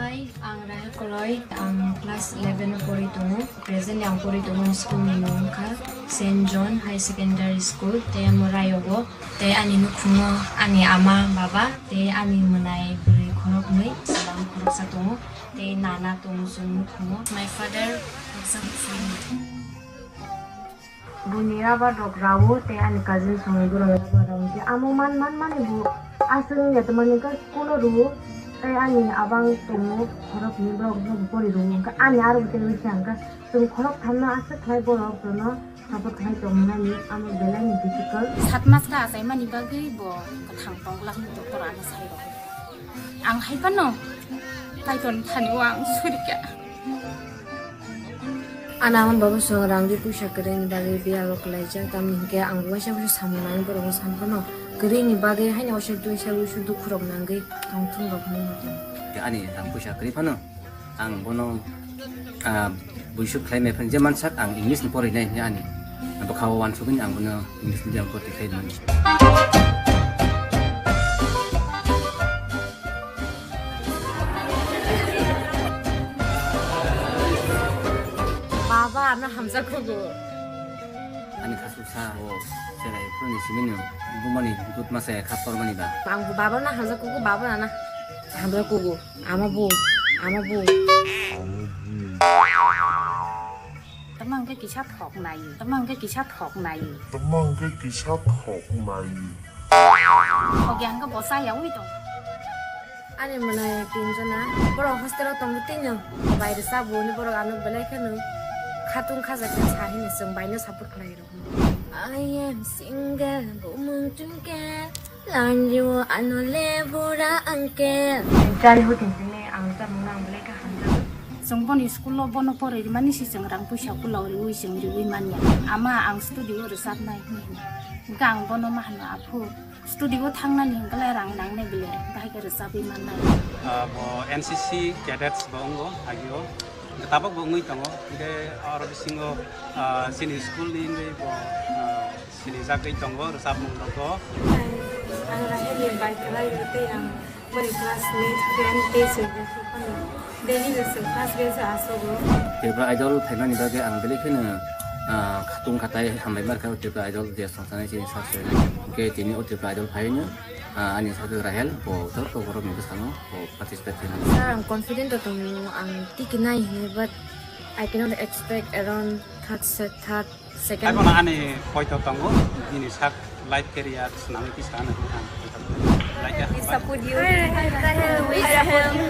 Hai, ang Rahel Koloi, ang class eleven o pori tongo. Presently ang pori tongo school ni mung wngkha Saint John High Secondary School, tei amo Rayogo, tei ani nukhungo ani ama, baba, tei ani mwnai bwrwi khoroknwi, chwla khoroksa tongo, tei nana tongo chwng nukhungo. My father, baksa bwsai. Buini rubber rok rawo tei ani cousin songni borok rubber rok hwnkhe amo man man mani bo aswk wngya tongmani hwnkhe school o rwo tei ani abang tongo khorok hwnwi borok no bo pori rwo hwnkhe ani aro bo tei wngkha hwnkhe chwng khorok thamno aswk khlai borok jono support khlai tongmani amo belai ni difficult. Sat mas khe achaimani bagwi bo kwthang tong glak ni doktor ano sai rw. Ang hai phano Kaitor thani o ang surikha. Ana ama baba song rang ri puisa kwrwini bagwi biya rok khlaijak, tamni hinkhe ang waisa waisa samung nangwi borokno san phano kwrwini bagwi haino waisa waisa dukhu rok nangwi tongthung rok hinwi. Ani rang puisa kwrwi phano ang bono, ah, buisuk khlai maiphang je mansak ang English ni porinai hinwi ani bwkha o uansugwi ang bono English medium porti khlai mani. Baba, ano hamjakgo. Ani khasuk sa o cherai phuruni simi no bumani dut masa ya khap tormani ba. Ang baba na hamjakgo, baba na hamjakgo. Ama bu, ama bu. Tamang ke kisa thok nai, tamang ke kisa thok nai. Tamang ke kisa thok nai. Ogi ang ke bosa ya ui to. Ani mwnai tinjona, borok hostel o tongo tino. Bai rwsa bo ni borok ano belai kheno khatung khaja khe sa hini chwng bai no support khlai rw. I am single, bumung tungke, lanrio ano le bura angke. Childhood ni simi ang chamung nang belai khe hamjago. Chwng boni school o bono poroi rimani si chwng rang puisa kulau riui chwng riui manya. Ama ang studio rwchapnai hwnwi hino. Hwnkhe ang bono ma hano, "Aphu, studio thangnani hwnkhe rang nangnai bile, bahai khe rwchapwi mannai." Ah, bo N C C cadets bo wngo agio. Hwnkhe tabuk bo wngwi tongo. Hwnkhe oro bisingo, ah, chini school ni wngwi bo, ah, sinijagwi tongo rwchapmung rokgo. Ang Rahel ni bike kwlai rw tei ang boni classmate friend tei chwng rw phano daily rw chwng first bench o asogo. Tripura Idol phaimani bagwi ang belai kheno, ah, khatung khatai hambai markha o Tripura Idol je songsanai chini sak se. Hwnkhe tini o Tripura Idol phaino, ah, ani sak Rahel bo joto borok ni bwskango bo participate khainai. Sir, ang confident o tongo, ang tiki nai hinwi, but I cannot expect around third set, third Second. Hai bono ani poito tongo, bini sak life career swnamwi tisa hwnwi ang poito tongo. Like a We support you. We support you.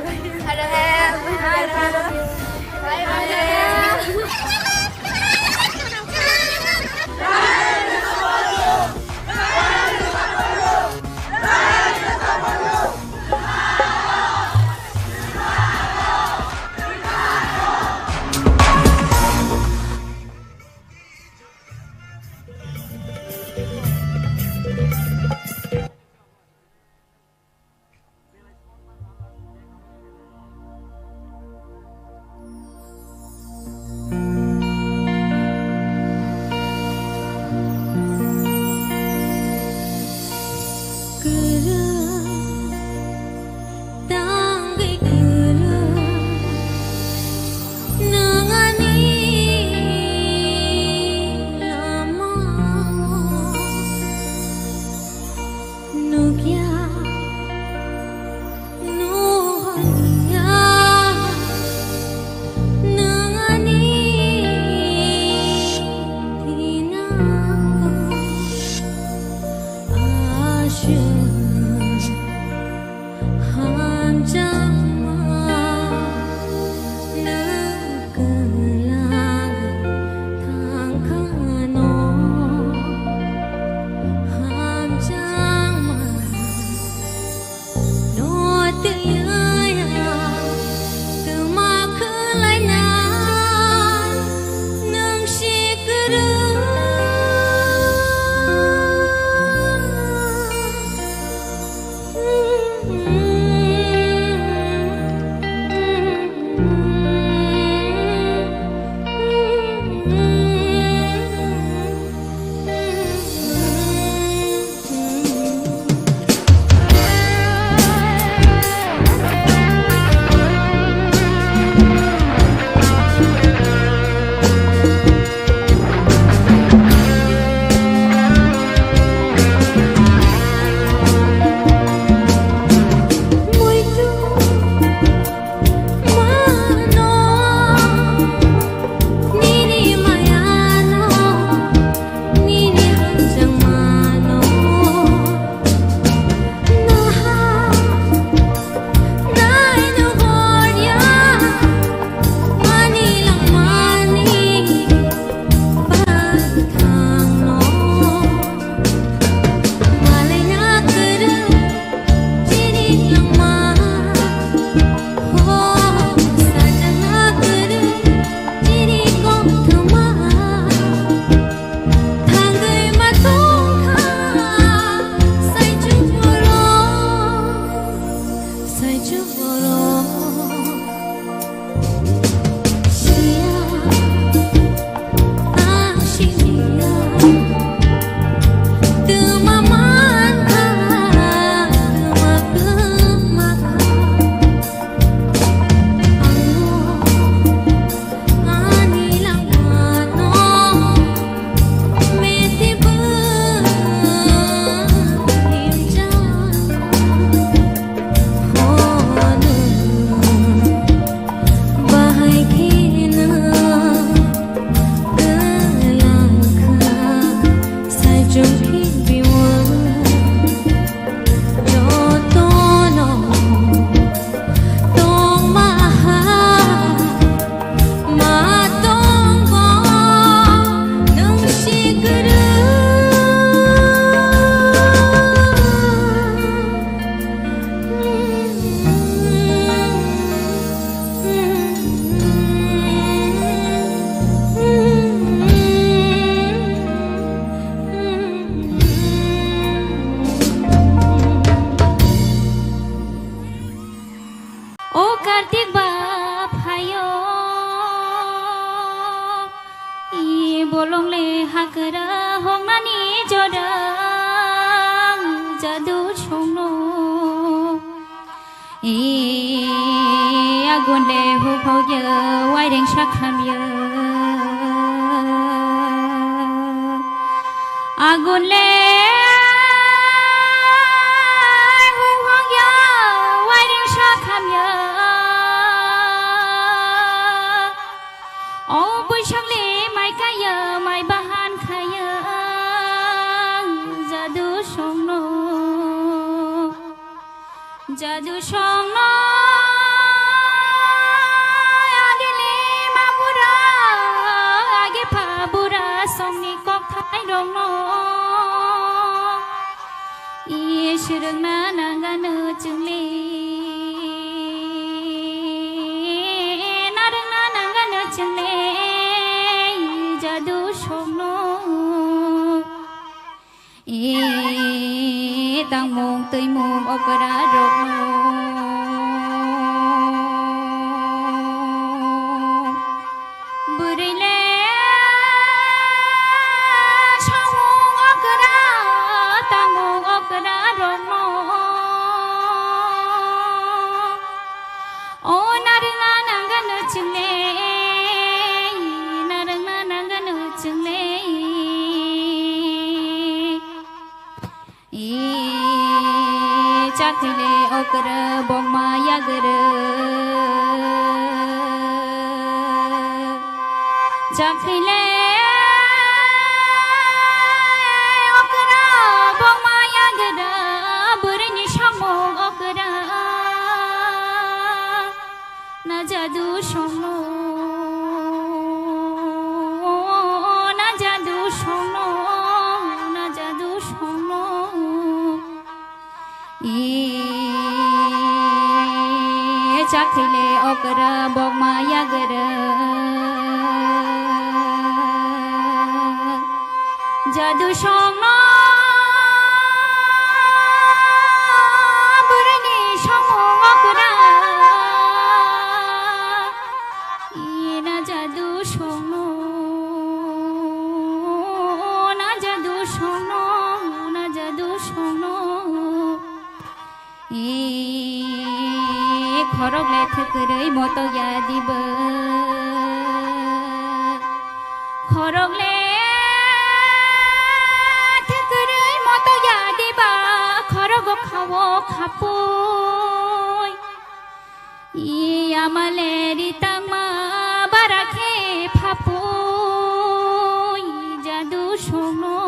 Longle hakra hongnani jora jadu songno. E agun le huphogya wairing sakhamya. Agun le huphogya wairing sakhamya. O buisakni mai kaya, mai bahan kaya, jadu songno, jadu songno, agini ma bura, agi pha bura songni kokthai rokno. Is rwngna nangano chwngle, na rwngna nangano chwngle, jadu songno. E tangmung twimung okra rokno. Bwrwi le samung okra, tamung okra rokno. O narwkna nangano chwngle, narwkna nangano chwngle. E chakhile okra bokma yagra. Chakhile okra bokma yagra. Bwrwini samung okra. Na jadu songno, na jadu songno, na jadu songno. E chakhile okra bokma yagra. Jadu songno bwrwini samung okra. Ina jadu songno, na jadu songno, na jadu songno. E khorok le thwkwrwi moto ya diba. Khorok le thwkwrwi moto ya diba. Khorogo khawo khapui. E ama le ritangma bara khe phapui jadu songno.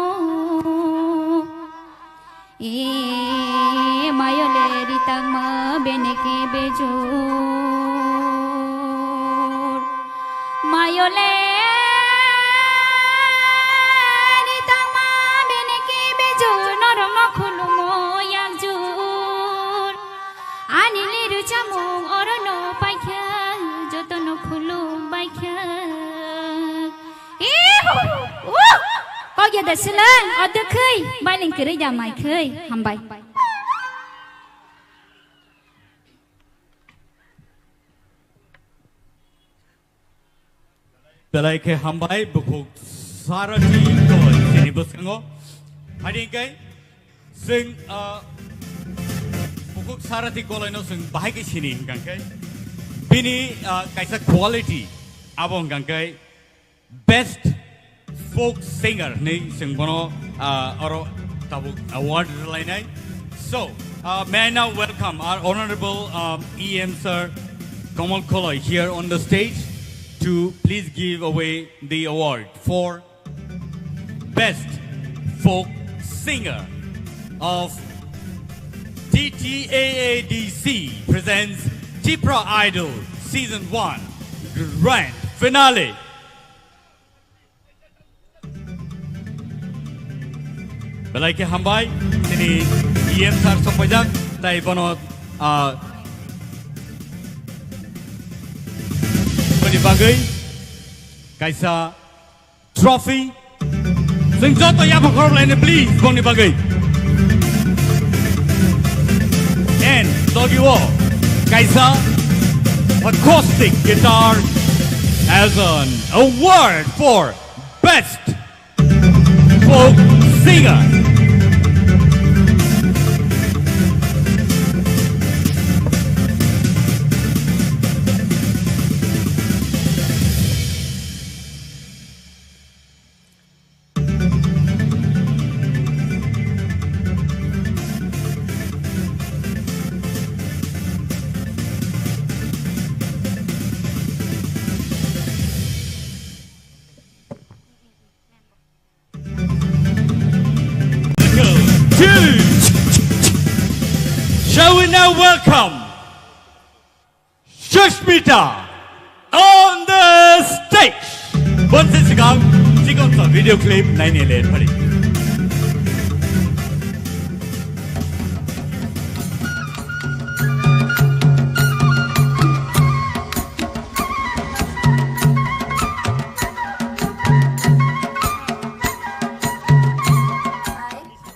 E mayo le ritangma beneke bejor. Mayo le ritangma beneke bejor. Norokno khulumo yakjor. Ani liru chamung orono paikha, jotono khulum baikha. Ihu! Uh! Kok ya da silang, o dwkhwi, bailing kwrwi da mai khwi, hambai. Belai khe hambai, bukhuk Sarathi Koloi, chini bwskango. Hari hingkai, chwng, ah, bukhuk Sarathi Koloino chwng bahai khe sini hingkang khe. Bini, ah, kaisa quality, abo hingkang khe, Best Folk Singer hinwi chwng bono, ah, oro tabuk award rwlainai. So, uh, may I now welcome our Honorable, um, E M Sir Kamal Koloi here on the stage to please give away the award for Best Folk Singer of T T A A D C presents Tipra Idol Season one Grand Finale. Belai khe hambai, chini E M sir sokpaijak, tai bono, ah, boni bagwi kaisa trophy. Chwng joto yapha khorok laini, please, boni bagwi. And logi o kaisa acoustic guitar as an award for Best Folk singer. Shall we now welcome Sushmita on the stage? Bonsi sikang, sikang sa video clip naini le pari.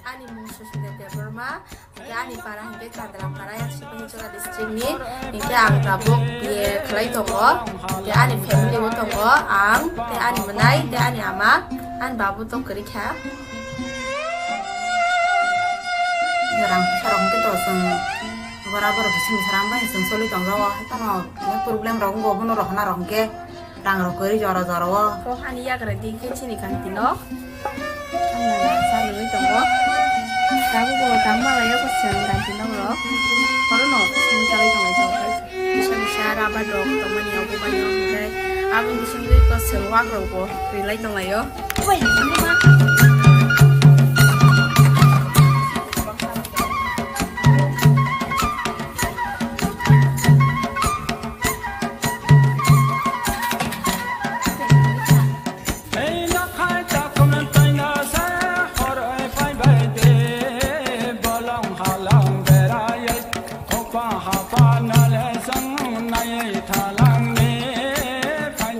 Ani mung Sushmita Debbarma, hingke ani para hingke Chandra para, yang Sibani Chora district ni, hingke ang tabuk B A khlai tongo, hingke ani family bo tongo, ang, tei ani mwnai, tei ani ama, ani babu to kwrwi kha. Rang pisa rok hingke to chwng bora bora khe sini sara bai chwng choli tong jago, hai phano problem rok wngkha, bono rohorna rok hingke. Rang rok kwrwi jora jora o. Kok ani yagra di khe chini kanti nok. Ang nana sa nungwi tongo. Tabuk bo tang malai o kwchwng kanti nok rok. Oro no sini chalai tongo jok. Bisa bisa rubber rok tongmani obo bai o hwnkhe aboni bisingtwi kwchwng wak rok bo rilai tonglaio. Bai, nima.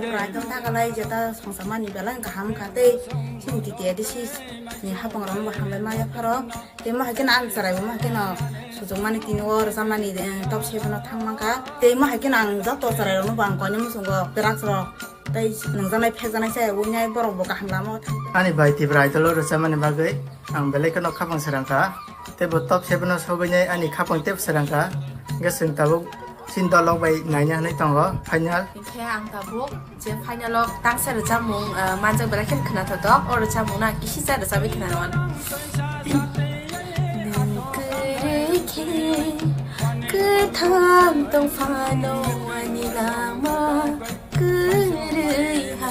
Raitong takalai jeta songsa mani belai kaham kha tei chini T T A D C ni hapang rok bo hambai maya pharo. Tei mo hai kheno ang chwrai bo mo hai kheno sujukmani tini o rwchapmani, eh, top seven o thang mankha. Tei mo hai kheno ang joto chwrai rokno bo ang koinwi muchungo drugs rok tei nungjaknai phekjaknai se wngnai borok bo kaham lama o thang. Ani bai Tipra Idol o rwchapmani bagwi ang belai kheno khapang srang kha. Tei bo top seven o sogwinai ani khapang teibo srang kha. Hwnkhe chwng tabuk chini dolok bai naina hinwi tongo final. Hinkhe ang tabuk je final o tangsa rwchapmung, ah, manjak belai kheno khwnathok tok. O rwchapmung no ang kisisa rwchapwi khwnana mano. Nwng kwrwi khe kwthang tong phano ani lama kwrwi ha.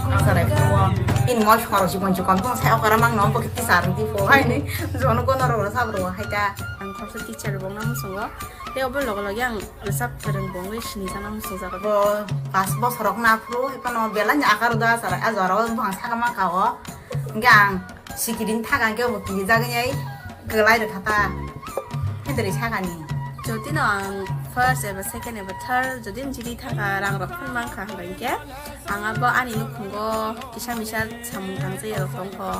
Ang sarai phuo. Ini ngol songaro jibon jukon tong sai okara mang no bokhe tisar di pho hai ni. Jono kono ro sab ro hai ta. Ang khoroksa teacher bo nang songo. Tei obo logo logi ang rwchap kwrwng bo wngwi sini sana muchungjago. Bo pas bosorok na phuru hai phano belai ni akar da sarai a jora o bwsang saka ma ka o. Hingke ang sikiri ni thaka hingke bo kiri jagwi nai kwlai rwkha ta. Hindri saka ni. Jodi no ang first eba second eba third jodi jiri thaka rang rok phun mankha hingke ang abo ani nukhungo kisa misa samung tangsa ya rok tongkho.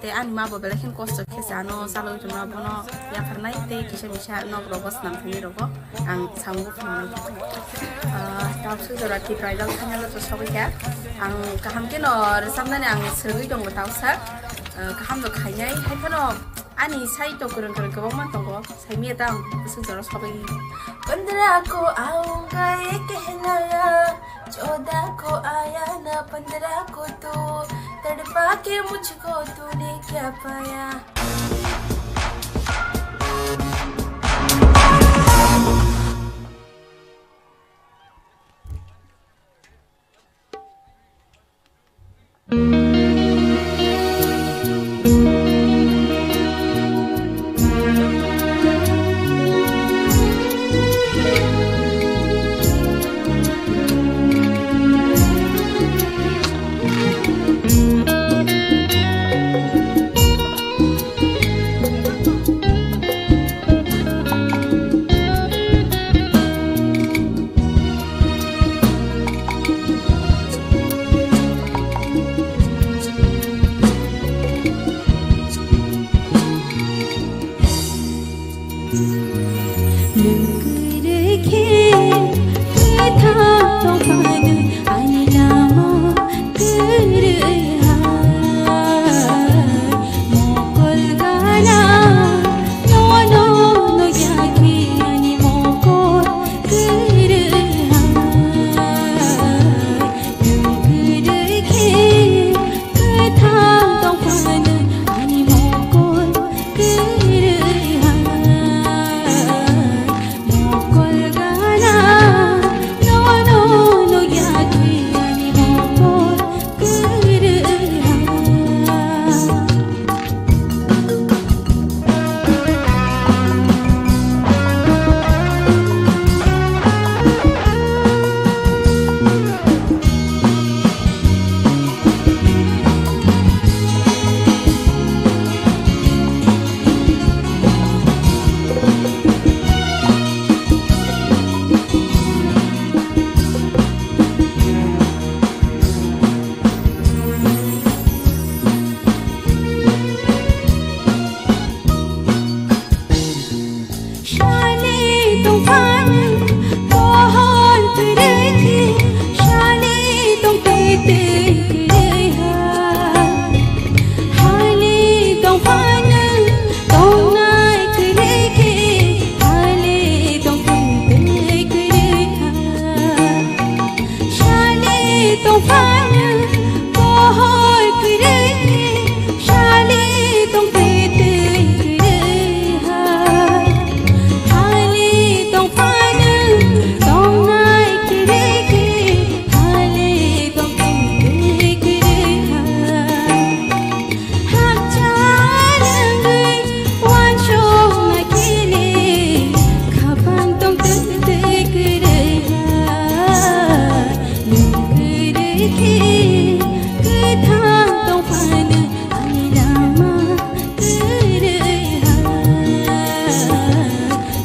Tei ani ma bo belai khe kosto khe se ano chalwi rwma bono yapharnai tei kisa misa nok rogo swnam thani rogo ang samung phunuknai. Ah, tawswk jora Tipra Idol final o sogwi kha. Ang kaham khe no rwchapnani ang swrwngwi tongo tawsa. Ah, kaham no khainai hai phano ani sai to kwrwng kwrwng kwbangma tongo. Saimia ta ang bwswk jora sogwi. Pandra ko aunga ye kehlaya, choda ko aya na pandra ko tu, tadpa ke mujhko tune kya paya. Twi kwrwi ha, hali tongphano tongnai kwrwi khe, hali tongphano twi kwrwi ha. Sali tongphano pohor kwrwi khe, sali tongphano twi kwrwi ha. Hali tongphano tongnai kwrwi khe, hali tongphano twi kwrwi ha. Hakchal wngwi uansukna khe le, khapang tongtwng twi kwrwi ha. Nwng kwrwi khe kwthang tongphano ani lama kwrwi ha.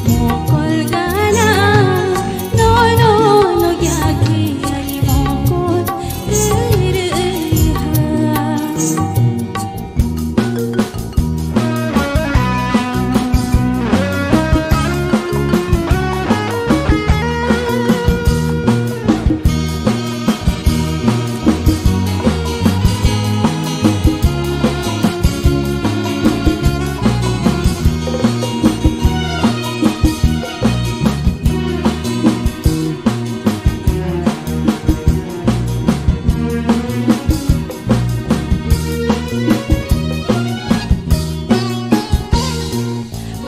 Mokol gana nono nukya khe ani mokol kwrwi ha.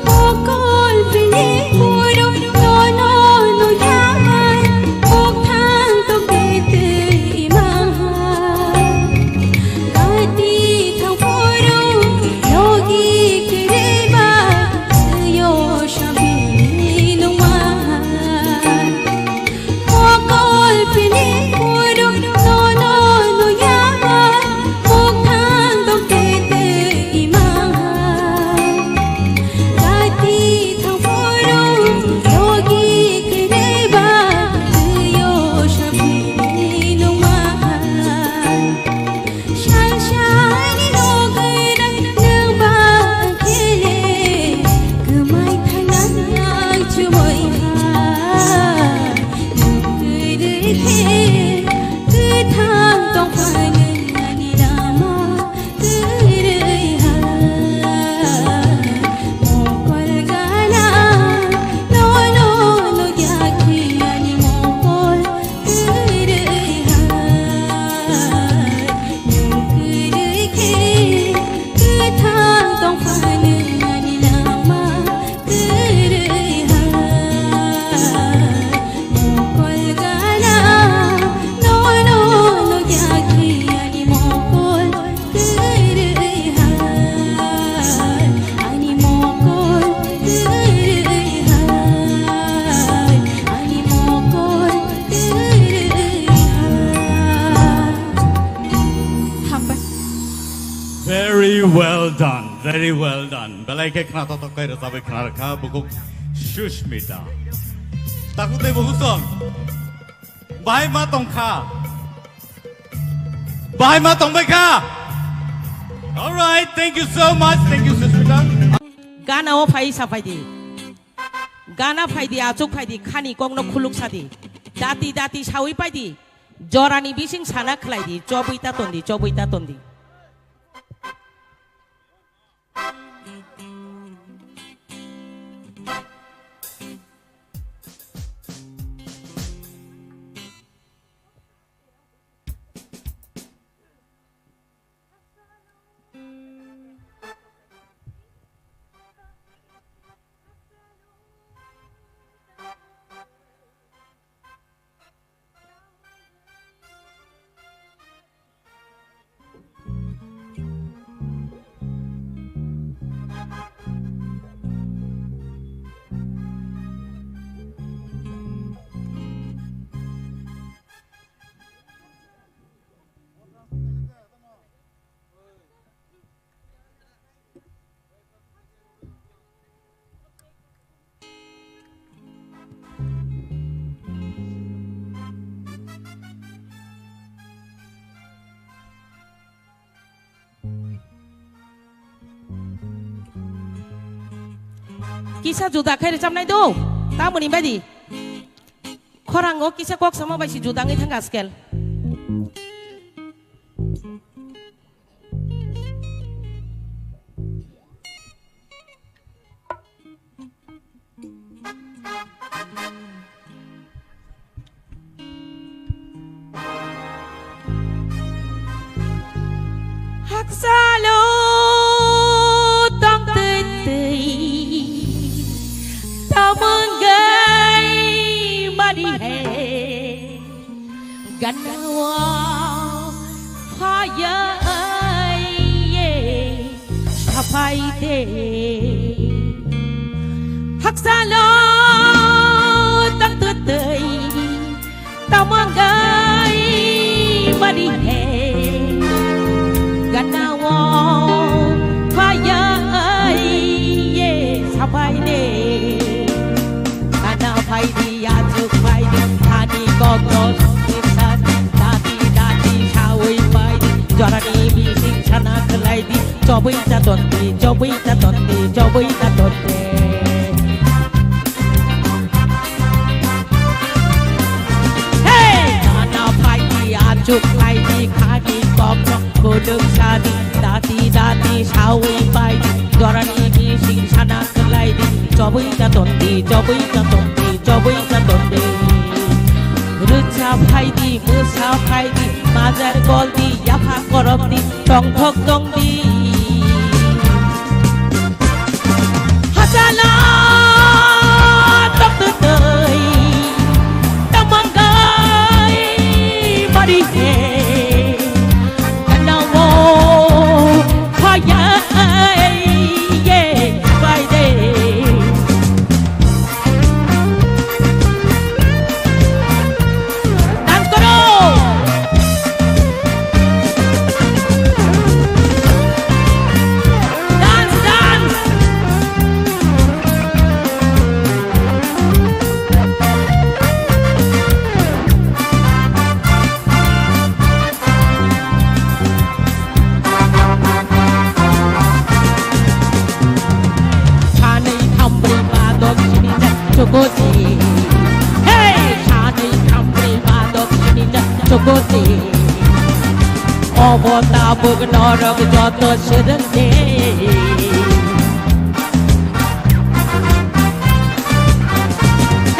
Mokol pini puro nono nuya, mukhang dong tete ima. Gati thang puro logi kene ba tuyo shabini numa. Sal sal ni nogwrang nwng ba khe le, kwmai thangnai chumui ha. Nwng kwrwi khe kwthang tong phano ani lama kwrwi ha. Mokol gana nono nugya khe ani mokol kwrwi ha. Nwng kwrwi khe kwthang tong phano ani lama kwrwi ha. Mokol gana nono nugya khe ani mokol kwrwi ha. Ani mokol kwrwi ha. Ani mokol kwrwi ha. Hambai. Very well done, very well done. Belai khe khna totok kai rwchabwi khna rwkha bukhuk Sushmita. Takhuk tei bukhuk song. Bahai ma tongkha. Bahai ma tongbai kha. All right, thank you so much. Thank you, Sushmita. Gana o phai sa phai di. Gana phai di, achuk phai di, khani kokno khuluk sa di. Dati dati sawi pai di. Jorani bising sana khlai di, chobwi ta ton di, chobwi ta ton di. Kisa juda khe rwchapnai do, tamoni baidi. Khorango kisa kok sama bai si juda wngwi thangkha askel. Salo tong twi twi tamang gai mari he ganao phaya ye sapai de haksalo tong twi twi Tamangai mari he ganao phaya ye sapai de. Gana phai di, achuk phai di, thani kokno songni sani, dati dati sawi phai di, jorani bising sana khlai di, chobwi ta tonti, chobwi ta tonti, chobwi ta tonti. Hey! Gana phai di, achuk phai di, khani kokno khuluk sadi, dati dati sawi phai di, jorani bising sana khlai di, chobwi ta tonti, chobwi ta tonti, chobwi ta tonti. Rwchap phai di, mwsa phai di, majar gol di, yapha korop di, tongthok tong di. Hachalo tongtwtwi tamanggai mari he kanao phaya ye bai de. Dance koro. Dance, dance. Sanwi thambrwi ba dok sini jak chokosi. Hey! Sanwi thambrwi ba dok sini jak chokosi. Obo tabuk norok joto swrwng de.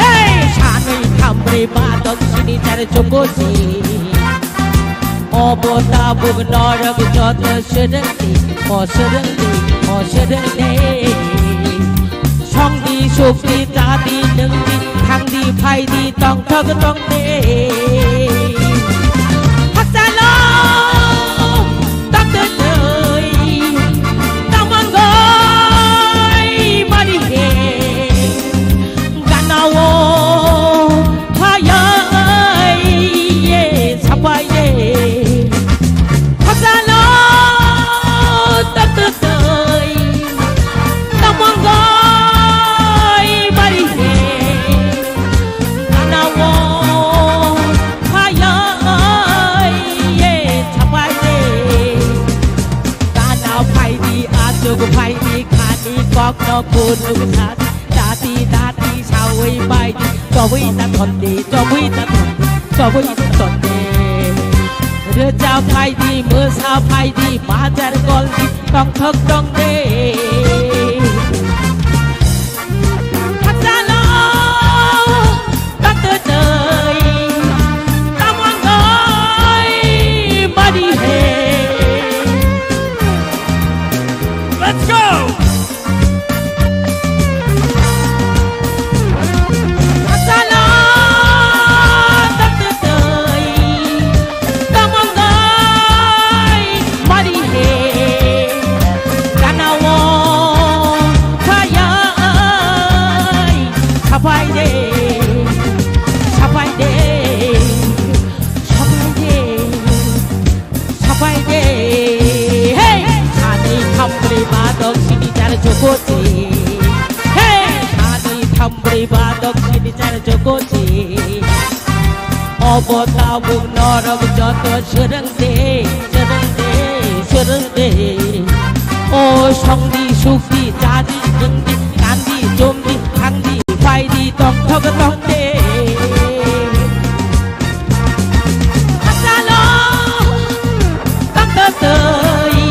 Hey! Sanwi thambrwi ba dok sini jak chokosi. Obo tabuk norok joto swrwngdi, o swrwngdi, o swrwngdi. Songdi, sukdi, chadi, nwngdi, thangdi, phaidi, tongthok tongdi. Hakchalo tongtwtwi tamangoi mari he. Ganao phayai ye sapai ye. Hakchalo tongtwtwi tamangoi mari he. Ganao phayai ye sapai ye. Gana phaidi, achuk phaidi, khani kokno khuluk sadi, dati dati sawi phaidi, chobwi ta thonde, chobwi ta thonde, chobwi ta thonde. Rwchap phaidi, mwsa phaidi, bajar goldi, tongthok tongde. Hakchalo tongtwtwi tamangoi mari he. Let's go! Hakchalo tongtwtwi tamangoi mari he. Ganao phayai sapai de, sapai de, sapai de, sapai de. Hey! Sanwi thambrwi ba dok sini jar chokosi. Hey! Sanwi thambrwi ba dok sini jar chokosi. Obo tabuk norok joto swrwngde, swrwngde, swrwngde. O songdi, sukdi, chadi, nwngdi, kandi, chumdi, thangdi, phaidi, tongthok tongde. Hakchalo tongtwtwi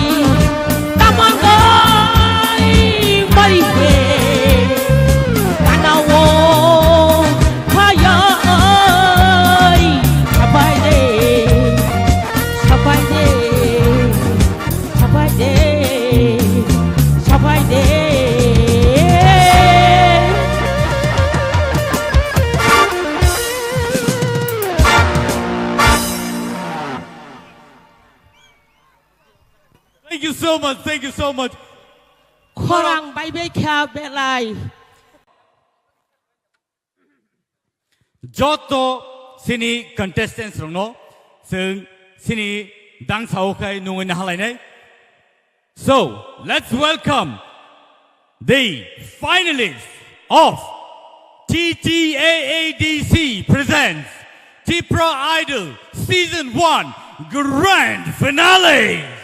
tamangoi mari he. Ganao phayai sapai de, sapai de, sapai de. Thank you so much, thank you so much. Khorang bai bai kha belai. Joto sini contestants rokno, sing sini dang sao khai nungwi nahalainai. So, let's welcome the finalists of T T A A D C presents Tipra Idol Season one Grand Finale.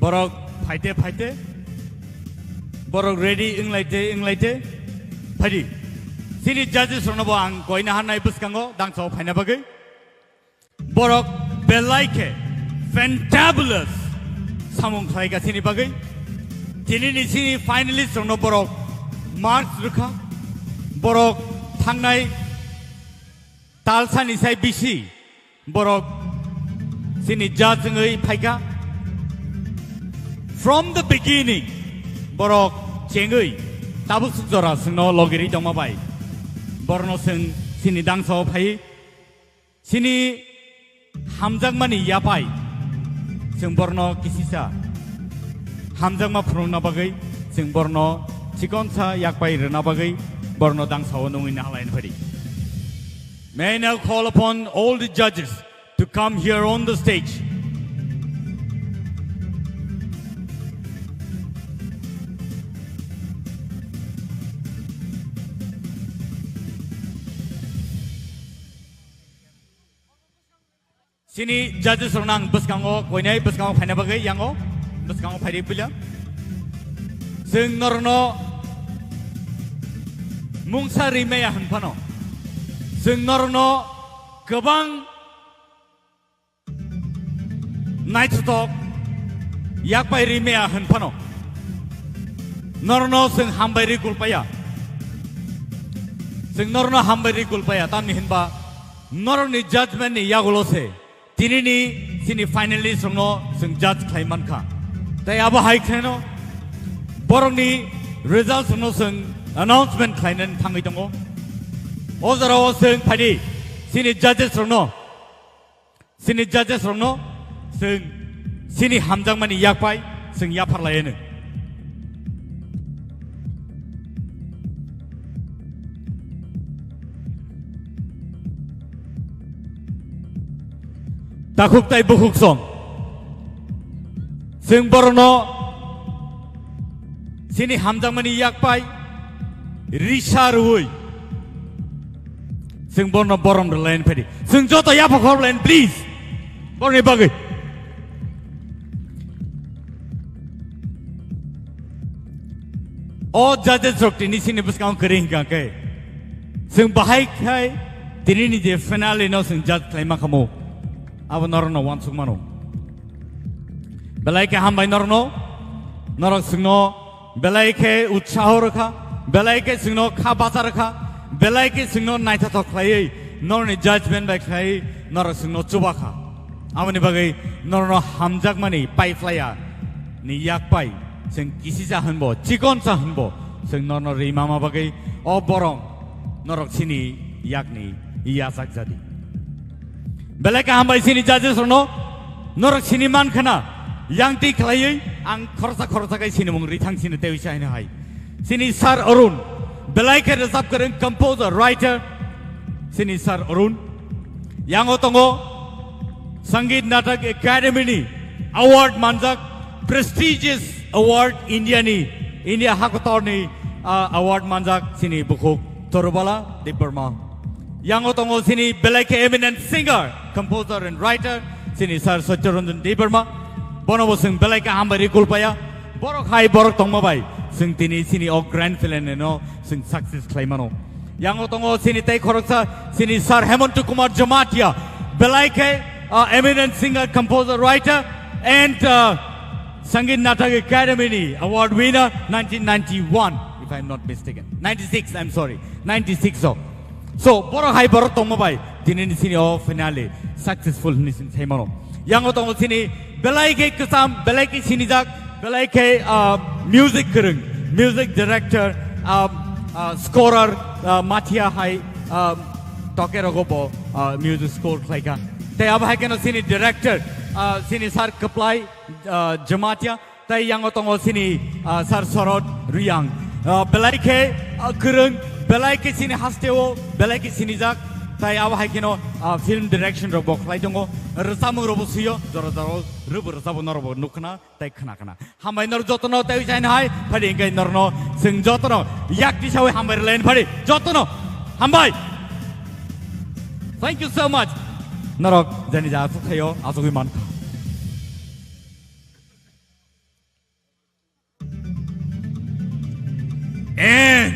Borok phaite phaite. Borok ready wnglaite wnglaite. Phaidi. Sini judges rokno bo ang koina hanai bwskango dangsa o phaina bagwi. Borok belai khe fantabulous samung khlaika sini bagwi. Tini ni sini finalist rokno borok marks rwkha. Borok thangnai talsani sai bisi borok sini judge wngwi phaika. From the beginning, borok chengwi tabuk suk jora sengno logiri tongma bai. Borno seng sini dangsa o phai. Sini hamjakmani yapai. Seng borno kisisa hamjakma phunukna bagwi, seng borno chikonsa yakpai rwna bagwi, borno dangsa o nungwi nahalaini phadi. May I now call upon all the judges to come here on the stage. Sini judges rokno ang bwskango koinai bwskango phaina bagwi yango bwskango phaidi puila. Seng norno mungsa rimaya hwnphano. Seng norno kwbang naithothok yakpai rimaya hwnphano. Norno seng hambai ri kulpaya. Seng norno hambai ri kulpaya tamni hwnba norokni judgment ni yagulo se. Tinini sini finalist rokno chwng judge khlai mankha. Tai abo hai khlaino borokni results rokno chwng announcement khlainani thangwi tongo. O jorao chwng phaidi sini judges rokno, sini judges rokno chwng sini hamjakmani yakpai chwng yapharlaiano. Takhuk tai bukhuk song. Chwng borokno sini hamjakmani yakpai risa rwui chwng borokno borom rwlaini phaidi. Chwng joto yapha khorlaini, please. Borokni bagwi. O judges rok tini sini bwskango kwrwi hwnkha khe, chwng bahai khai tini ni je finale no chwng judge khlai ma khamu, abo norok no uansuk mano. Belai khe hambai norok no, norok chwng no belai khe utsaho rwkha, belai khe chwng no kha bacha rwkha, belai khe chwng no naithothok khlaiwi norok ni judgment bai khlaiwi norok chwng no chuba kha. Aboni bagwi norokno hamjakmani paiphlaiya ni yakpai chwng kisisa hwnbo, chikonsa hwnbo chwng norokno ri mama bagwi o borom norok chini yakni yachak jadi. Belai kaham bai chini judges rokno norok sini man khna yang twi khlaiwi ang khoroksa khoroksa khe sinimung rithang sini tei uisa hino hai. Chini Sir Arun, belai khe rwchap kwrwng, composer, writer, chini Sir Arun. Yango tongo Sangeet Natak Academy ni award manjak, prestigious award India ni, India hakotor ni, ah, award manjak chini bukhuk Torubala Debbarma. Yango tongo chini belai khe eminent singer, composer and writer, chini Sir Satyaranjan Debbarma. Bono bo chwng belai khe hambai ri kulpaya. Borok hai borok tongma bai chwng tini chini o grand finale no chwng success khlai mano. Yango tongo chini tei khoroksa chini Sir Hemanta Kumar Jamatia, belai khe, uh, eminent singer, composer, writer and, uh, Sangeet Natak Academy ni award winner nineteen ninety-one, if I am not mistaken. Ninety-six, I am sorry. Ninety-six o. So, borok hai borok tongma bai, tini ni sini o finale successful hwnwi chwng sai mano. Yango tongo chini belai khe kwcham, belai khe sinijak, belai khe, ah, music kwrwng, music director, um, uh, scorer, uh, Mathia hai, um, toke rogo bo, uh, music score khlaika. Tei abo hai keno sini director, uh, sini sir Kwplai, uh, Jamatia, tei yango tongo sini, uh, sir Sorot Riyang. Uh, belai khe, uh, kwrwng, belai khe sini hasteo, belai khe sinijak, tei abo hai keno, uh, film direction rok bo khlai tongo, rwchapmung rok bo swiyo, jora jora rwbo rwchabo norok bo nukna. Tei khna khna. Hambai nor jotono tei ujain hai, phadi hingke norno sing jotono yak tisawi hambai relen phadi jotono. Hambai. Thank you so much. Norok jani ja asuk thayo, asugwi mankha. And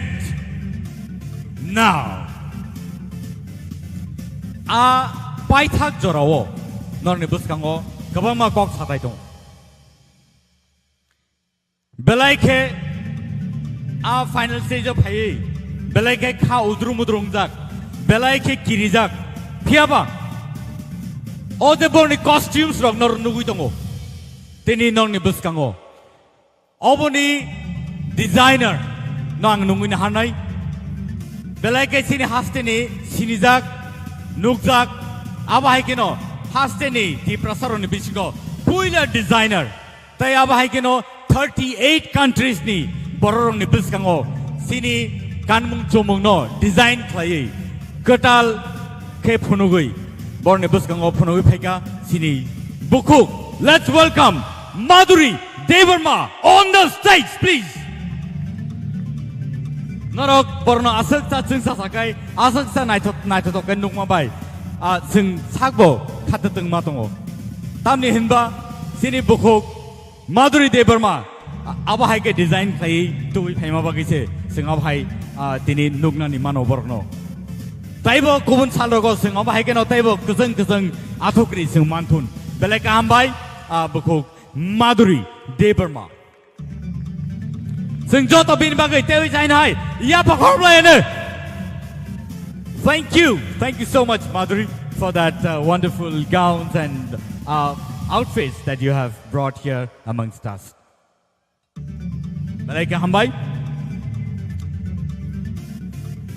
now, a paithak jorao norni bwskango kwbangma kok satai tongo. Belai khe a final stage o phaiwi belai khe kha udrum udrum wngjak, belai khe kirijak. Phiyaba o je borni costumes rok nor nugwi tongo tini norni bwskango. Oboni designer no ang nungwi naharnai. Belai khe chini hasteni sinijak, nukjak, abo hai kheno hasteni Tiprasarokni bisingo puila designer. Tei abo hai kheno thirty eight countries ni bororokni bwskango chini kanmung chumung no design khlaiwi kwtal khe phunugwi borni bwskango phunugwi phaikha chini bukhuk. Let's welcome Madhuri Debbarma on the stage, please. Norok borno aswk cha chwngsa sakai, aswk cha naithok, naithotok khe nukma bai, ah, chwng sakbo khatatwng ma tongo. Tamni hinba chini bukhuk Madhuri Debbarma, a-, abo hai khe design khlaiwi tubui phaima bagwi se chwng abo hai, ah, tini nuknani mano borokno. Taibo kubun salrogo chwng abo hai kheno taibo kwchwng kwchwng athukri chwng manthun. Belai kaham bai, ah, bukhuk Madhuri Debbarma. Chwng joto bini bagwi teiwi chaina hai yapha khorokhlaino. Thank you. Thank you so much, Madhuri, for that, uh, wonderful gowns and, uh, outfits that you have brought here amongst us. Belai khe hambai.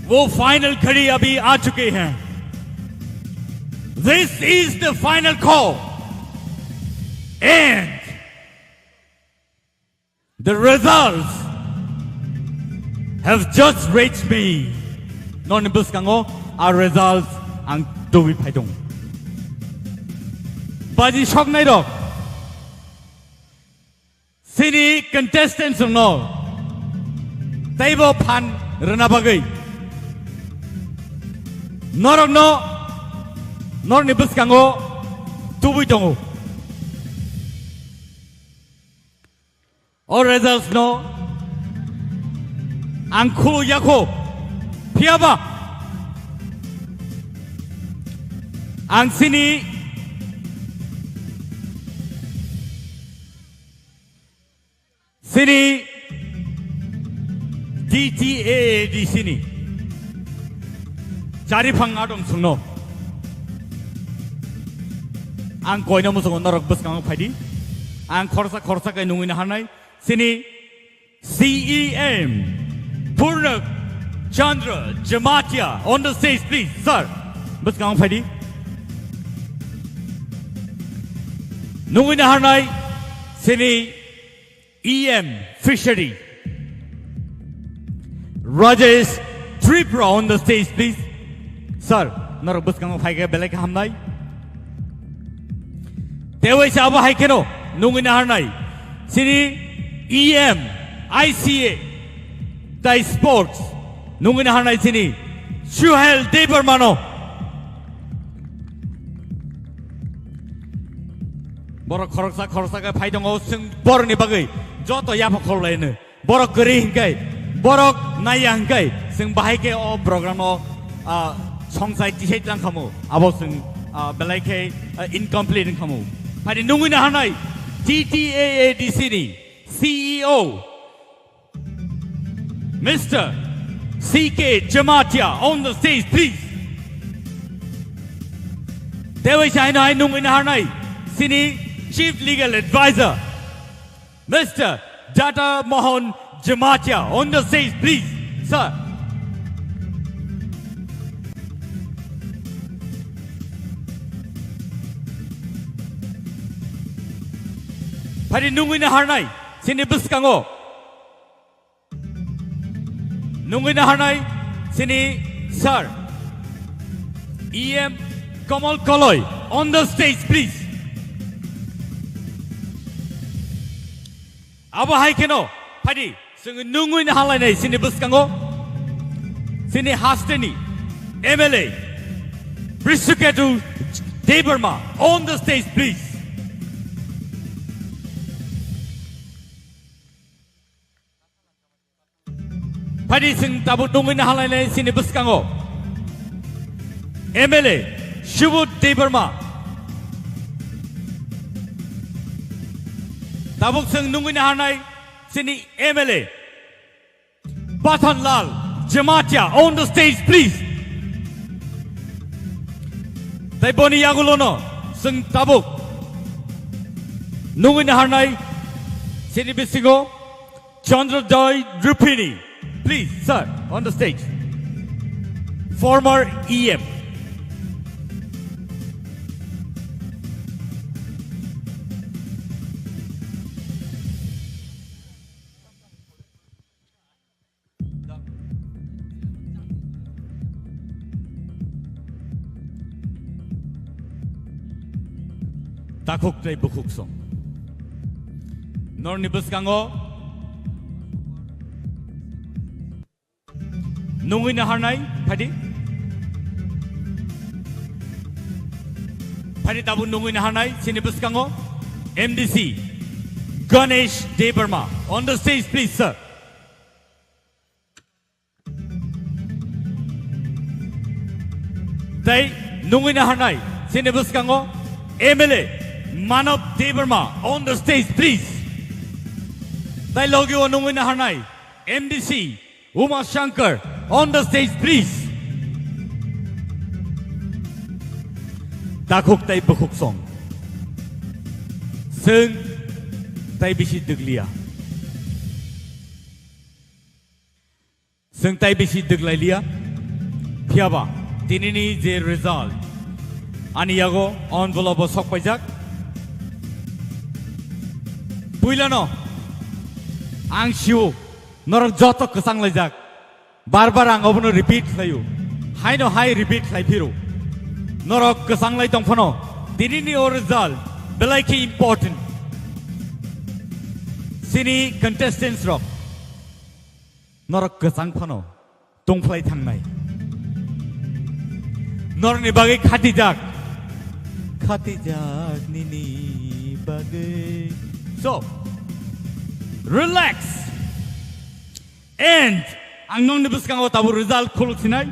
वो फाइनल घड़ी अभी आ चुकी है। This is the final call. And the results have just reached me. Noni bwskango a results ang tubui phai tongo. Baji soknai rok, chini contestants rokno teibo phan rwna bagwi norokno norni bwskango tubui tongo. O results no ang khulu yakho, phiyaba ang chini, chini T T A A D C ni chariphang adong sungno ang koino musungo norok bwskango phaidi. Ang khorsa khorsa kai nungwi naharnai. Chini C E M Purnak Chandra Jamatia on the stage, please, sir. Bwskango phaidi. Nungwi naharnai chini E M Fishery Rajesh Tripura on the stage, please. Sir, norok bwskango phaikhe belai khe hamnai. Teiwaisa abo hai kheno nungwi naharnai chini E M I C A tai sports nungwi naharnai chini Suhel Debbarmano. Borok khoroksa khoroksa khe phai tongo, chwng borokni bagwi joto yapha khorlaino. Borok kwrwi hinkai, borok naiya hinkai, chwng bahai khe o program o, ah, songsai tisai tlang khamu, abo chwng, ah, belai khe, ah, incomplete wng khamu. Phai nungwi naharnai T T A A D C ni C E O, Mister C K Jamatia on the stage, please. Teiwaisa haino hai nungwi naharnai chini Chief Legal Advisor, Mister Jata Mohan Jamatia on the stage, please. Sir. Phari nungwi na harnai, sini bwskango. Nungwi na harnai, sini sir. E M Kamal Koloi, on the stage, please. Abo hai kheno, phadi, chwng nungwi na halainai sini bwskango, sini hasteni M L A, Brishiketu Debbarma, on the stage, please. Phadi chwng tabuk nungwi na halainai sini bwskango M L A Subodh Debbarma. Tabuk chwng nungwi na hanai sini M L A Pathanlal Jamatia on the stage, please. Tai boni yagulono chwng tabuk nungwi na hanai sini bisingo Chandrodoy Rupini, please, sir, on the stage. Former E M. Takhuk tei bukhuk song. Norni bwskango nungwi na harnai, phadi. Phadi tabuk nungwi na harnai, sini bwskango M D C Ganesh Debbarma. On the stage, please, sir. Tei nungwi na harnai, sini bwskango M L A Manav Debbarma on the stage, please. Tei logi o nungwi na harnai M D C Uma Shankar on the stage, please. Takhuk tei bukhuk song. Chwng tei bisi dwglia. Chwng tai bisi dwglai liya. Phiyaba tinini je result ani yago envelope o sok paijak. Puilano ang sio norok joto kwchang laijak. Bar bar ang obono repeat khlaio. Haino hai repeat khlai phiro. Norok kwchang lai tong phano tinini o result belai khe important. Sini contestants rok. Norok kwchang phano tongphlai thangnai. Norokni bagwi khatijak. Khatijak nini bagwi. So, relax. And ang nokni bwskango tabuk result khuluk sinai.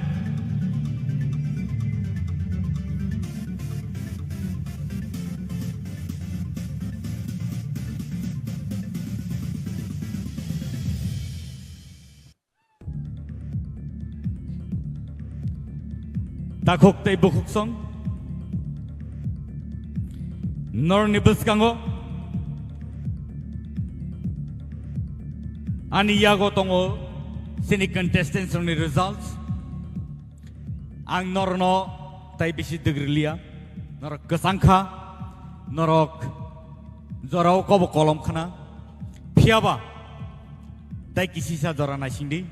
Takhuk tei bukhuk song. Norni bwskango ani yago tongo sini contestants rokni results. Ang norno tai bisi dwgriliya. Norok kwchang kha, norok jorao kobo kolom khna. Phiyaba tai kisisa jora naisingdi.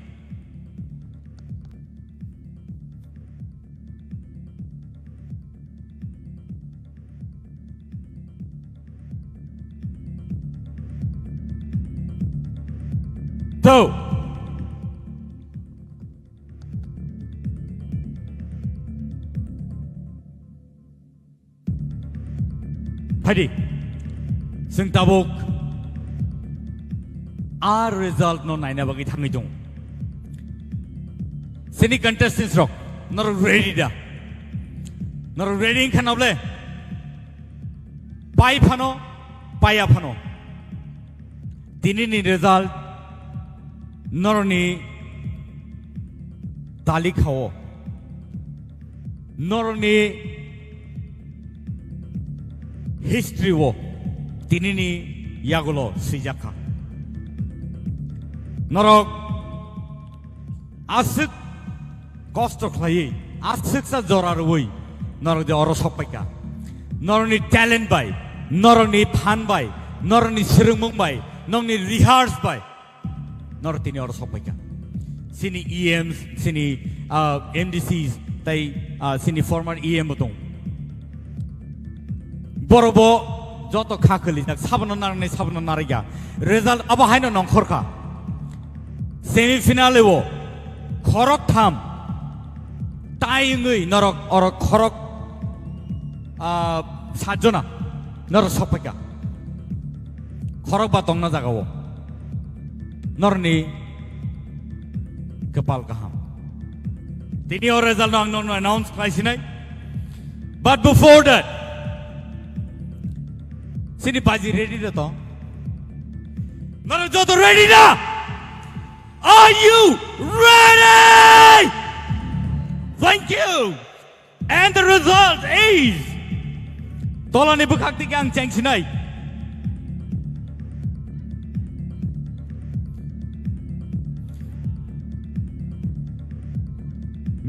Tau. Phaidi, chwng tabuk a result no naina bagwi thangwi tongo. Sini contestants rok, norok ready da? Norok ready wngkha na bole? Pai phano, paiya phano. Tinini result norokni talikha o, norokni history o tinini yagulo swijak kha. Norok Aswk kosto khlaiwi, aswksa jora rwui norok je oro sok paikha. Norokni talent bai, norokni phan bai, norokni swrwngmung bai, norokni rehearse bai norok tini oro sok paikha. Chini E Ms, chini, ah, M D Cs tei, ah, chini former E M bo tong. Borok bo joto kha khwlijak, sabono narwknai, sabono narwkya. Result abo haino nongkhorkha. Semi final o khorok tham tie wngwi norok, orok khorok, ah, satjona norok sok paikha. Khorok ba tongna jagao. Norni kwpal kaham. Tini o result no ang norno announce khlai sinai. But before that, sini baji ready da to? Norok joto ready da? Are you ready? Thank you. And the result is, tolani bwkhak dike ang chengsinai.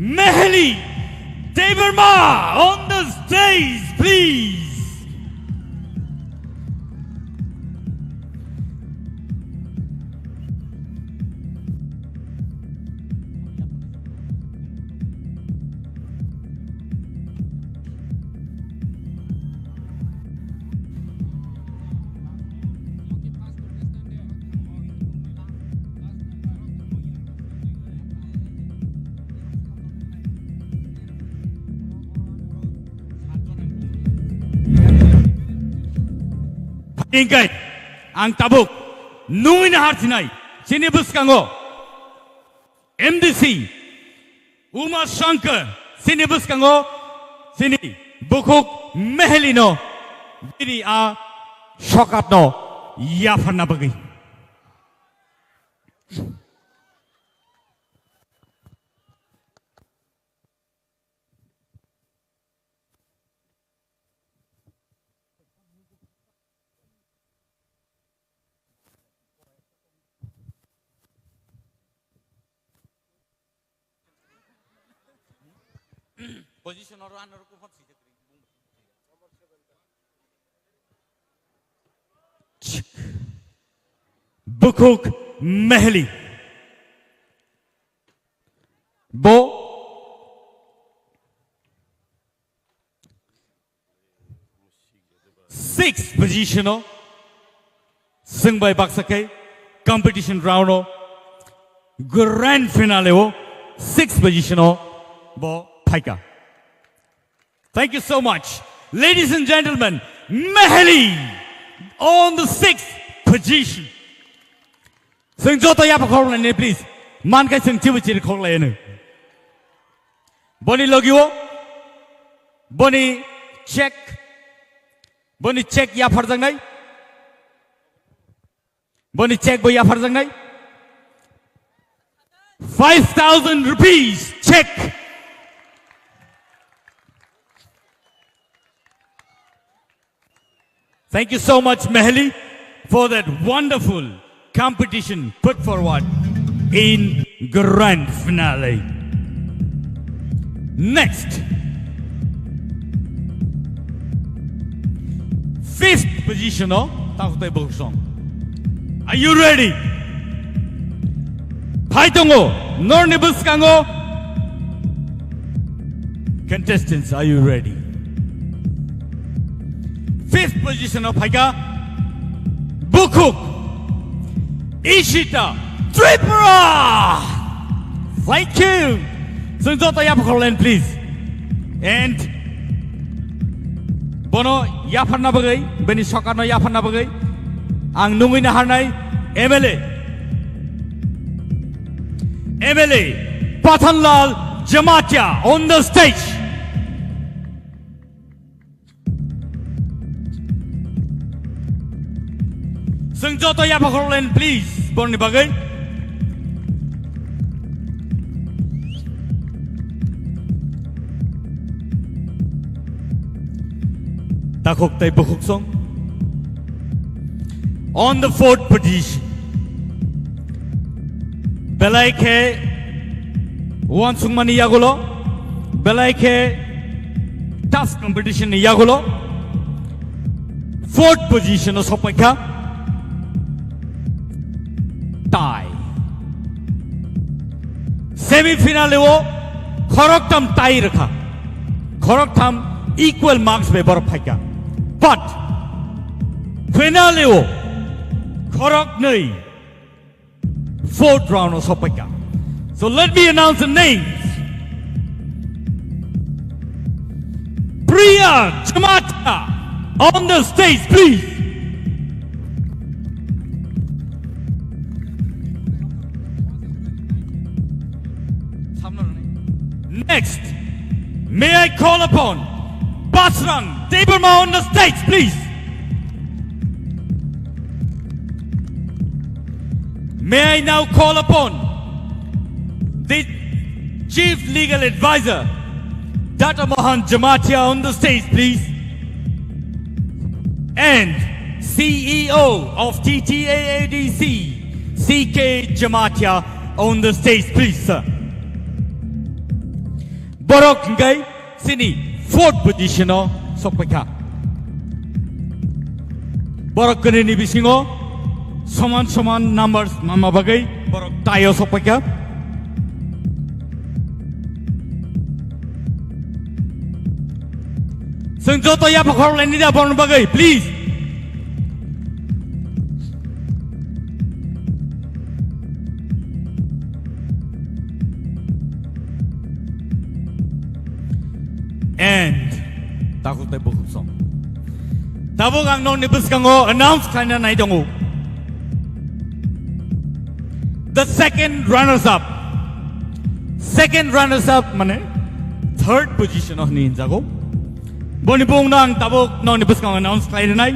Meheli Debbarma on the stage, please. Hingkai ang tabuk nungwi nahar sinai chini bwskango M D C Uma Shankar, chini bwskango chini bukhuk Meheli no bini a sokap no yapharna bagwi. Position oro ano rukun hot sijak ring. Bukhuk Meheli. Bo sixth position o swngbai baksa khe competition round o grand finale o sixth position o bo phaikha. Thank you so much. Ladies and gentlemen, Meheli on the sixth position. Swng joto yapha khorok lainai, please. Man khai swng chibu chiri khorok lainai. Boni logio, boni check, boni check yapharjaknai. Boni check bo yapharjaknai. Five thousand rupees check. Thank you so much, Meheli, for that wonderful competition put forward in grand finale. Next, fifth position o takhuk tai bukhuk song. Are you ready? Phai tongo norni bwskango. Contestants, are you ready? Fifth position o phaikha bukhuk Ishita Tripura. Thank you. Swng joto yapha khorok lainai, please. And bono yapharna bagwi, bini sokarno yapharna bagwi ang nungwi naharnai M L A, M L A Pathanlal Jamatia on the stage. Swng joto yapha khorok lainai, please, borni bagwi. Takhuk tai bukhuk song. On the fourth position. Belai khe Uansukmani yagulo, belai khe tough competition ni yagulo, fourth position o sokpaikha. Tie. Semi final o khoroktham tie rwkha. Khoroktham equal marks bai borok phaikha. But final o khoroknwi fourth round o sokpaikha. So let me announce the names. Priya Jamatia on the stage, please. Next, may I call upon Basrang Debbarma on the stage, please. May I now call upon the Chief Legal Advisor, Doctor Mohan Jamatia, on the stage, please. And C E O of T T A A D C, C K Jamatia, on the stage, please, sir. Borok hingkai chini fourth position o sokpaikha. Borok kwnwi ni bisingo soman soman numbers mama bagwi borok tie o sokpaikha. Chwng joto yapha khorok laini da borokni bagwi, please. And takhuk tei bukhuk song. Tabuk ang nokni bwskango announce khlaina nai tongo. The second runners up. Second runners up mane third position o hwnwi hinjago. Boni bumungno ang tabuk nokni bwskango announce khlaina nai.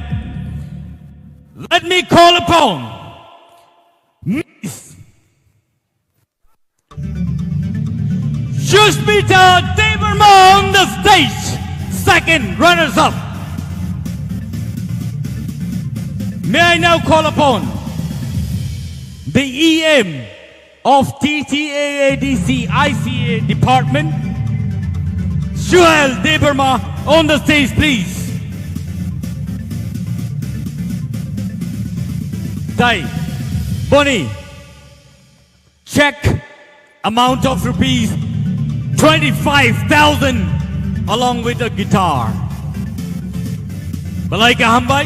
Let me call upon Miss Sushmita Debbarma on the stage, second runners up. May I now call upon the E M of T T A A D C I C A department, Suhel Debbarma on the stage, please. Dai, Boni, check amount of rupees twenty-five thousand along with a guitar. Belai kaham bai.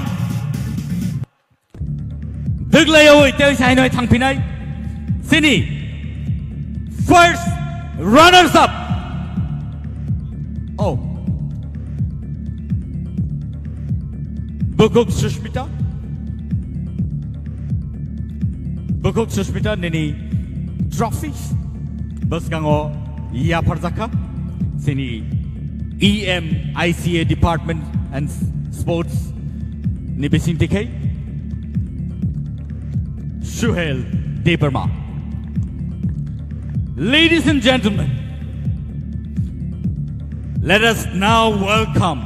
Dwglaiwi tei sainoi thangphinai. Sini first runners up. Oh. Bukhuk Sushmita. Bukhuk Sushmita nini trophy bwskango yapharjakha. Sini E M I C A Department and Sports ni bising tikhai Suhel Debbarma. Ladies and gentlemen, let us now welcome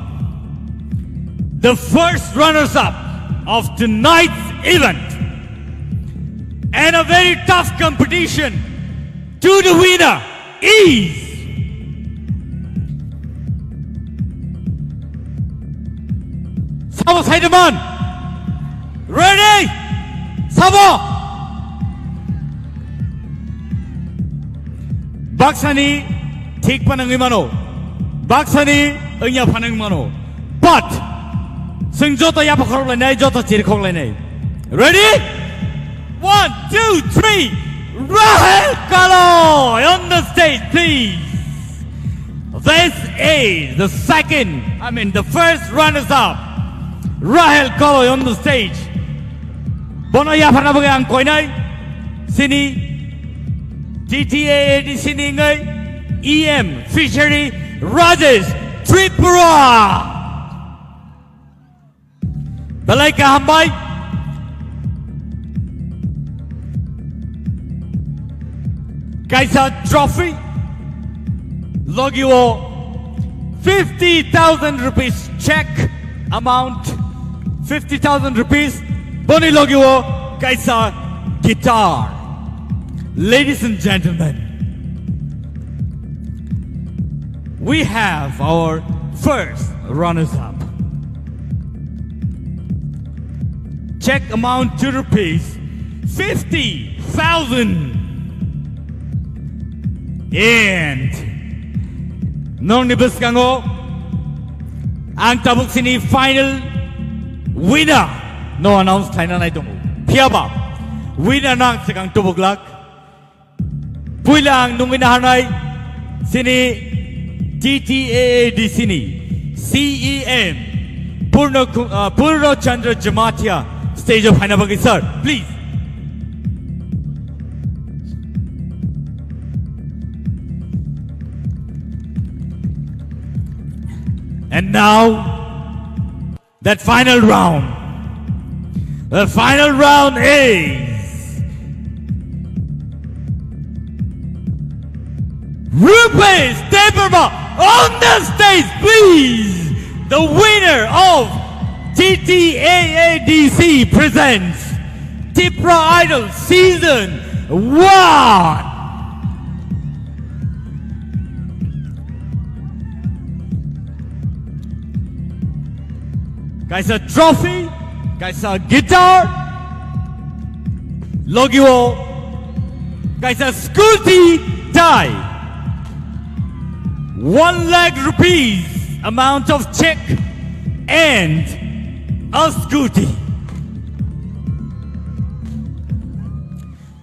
the first runners-up of tonight's event and a very tough competition to the winner is Sabo Saidaman. Ready? Sabo. Baksani thik phanangwi mano. Baksani wngya phanangwi mano. But, chwng joto yapha khorok lainai, joto chiri khorok lainai. Ready? One, two, three. Rahel Kalo on the stage, please. This is the second, I mean, the first runners-up. Rahel Kalo on the stage. Bono yapharna bagwi ang koinai. Sini T T A A D C ni wngwi E M Fishery Rajesh Tripura. Belai kaham bai. Kaisa trophy. Logi o fifty thousand rupees check amount. Fifty thousand rupees. Boni logi o kaisa guitar. Ladies and gentlemen, We have our first runners-up. Check amount to rupees fifty thousand. And nongni bwskango ang tabuk sini final winner no announce khlaina nai tongo. Phiyaba winner no ang swkang tubuk lak. Puila ang nungwi naharnai sini T T A A D C ni C E M Purno Ku-, uh, Purno Chandra Jamatia stage o phaina bagwi, sir, please. And now, that final round. The final round is Rupesh Debbarma on the stage, please. The winner of T T A A D C presents Tipra Idol Season one. Kaisa trophy, kaisa guitar, logio, kaisa scooty tie, one lakh rupees amount of check and a scooty.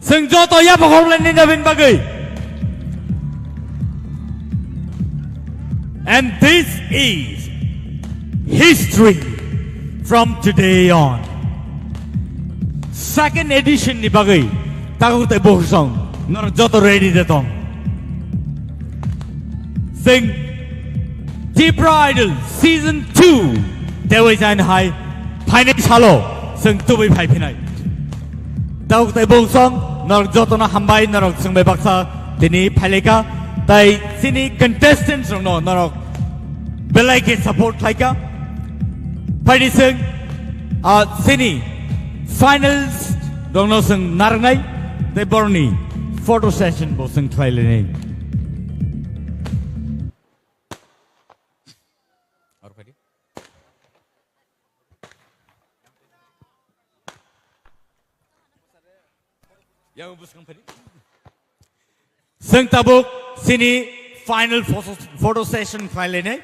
Chwng joto yapha khorlaini nabin bagwi. And this is history from today on. Second edition ni bagwi takhuk tei bohusong norok joto ready de tong. Chwng Tipra Idol Season two tei waisa hai phainai salo chwng tubui phai phinai. Takhuk tei bohusong norok jotono hambai, norok chwng bai baksa tini phailai kha, tei chini contestants rokno norok belai khe support khlai kha. Phaidi chwng, ah, chini finals rokno chwng narwknai tei borokni photo session bo chwng khlai lainai. Yang bwskang phadi. Chwng tabuk chini final photo, photo session khlai lainai.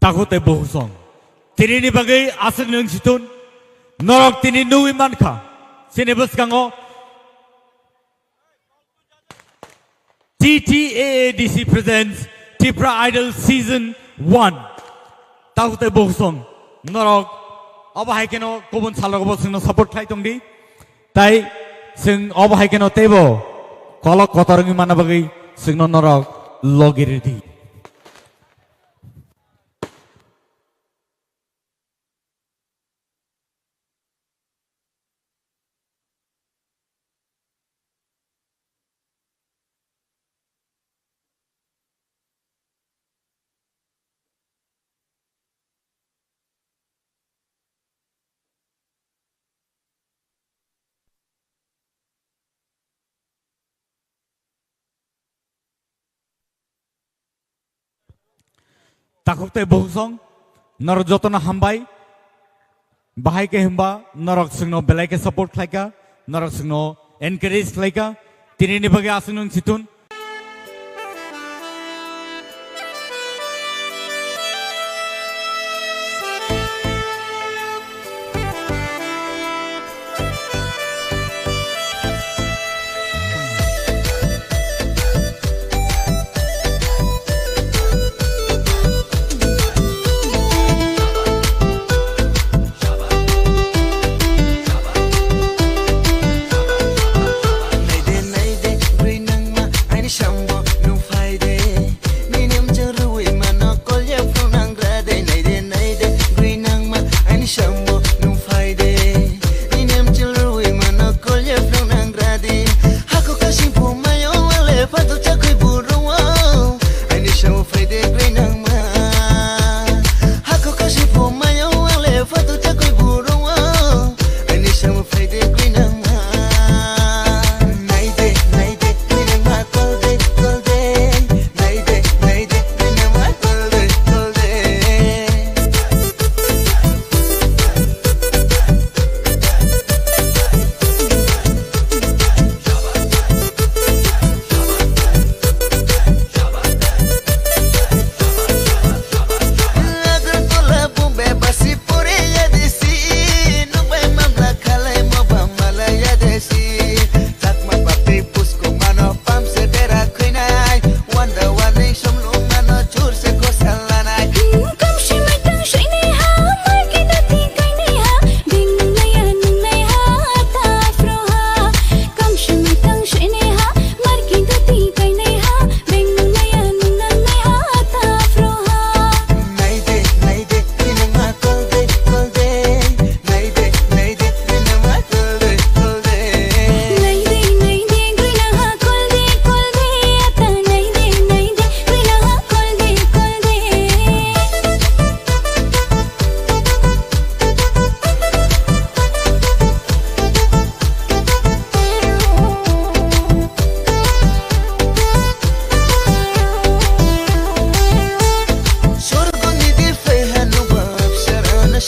Takhuk tei bohusong. Tinini bagwi aswk nwng situn. Norok tini nugwi mankha. Chini bwskango T T A A D C presents Tipra Idol Season one. Takhuk tei bohusong. Norok obo hai kheno kubun salrogo bo chwngno support khlai tongdi. Tai chwng obo hai kheno teibo kolok kotor wngwi manna bagwi chwngno norok logi rwdi. Takhuk tei bohusong, norok jotono hambai. Bahai khe hwnba norok chwngno belai khe support khlaikha, norok chwngno encourage khlaikha. Tinini bagwi aswk nwng situn.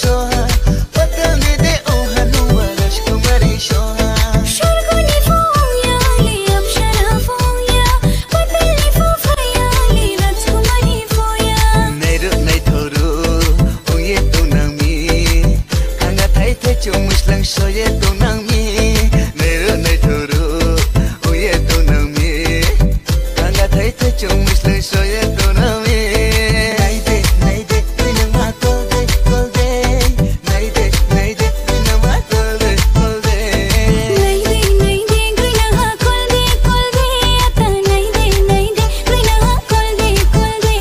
Soha, patal de de oha nuwa Rajkumari Soha. Sorgoni phung ya, li apsara phung ya, patal ni phung phaya, li Rajkumari phung ya. Nairu naithoru, ungye tongnang mi. Kanga thai thai chumui slang soye tongnang mi. Nairu naithoru, ungye tongnang mi. Kanga thai thai chumui slang soye tongnang mi. Naide, naide, rinang ma kolde, kolde. Naide, naide, rinang ma kolde, kolde. Naide, naide, rinang ha kolde, kolde. Ata naide, naide, rinang ha kolde, kolde.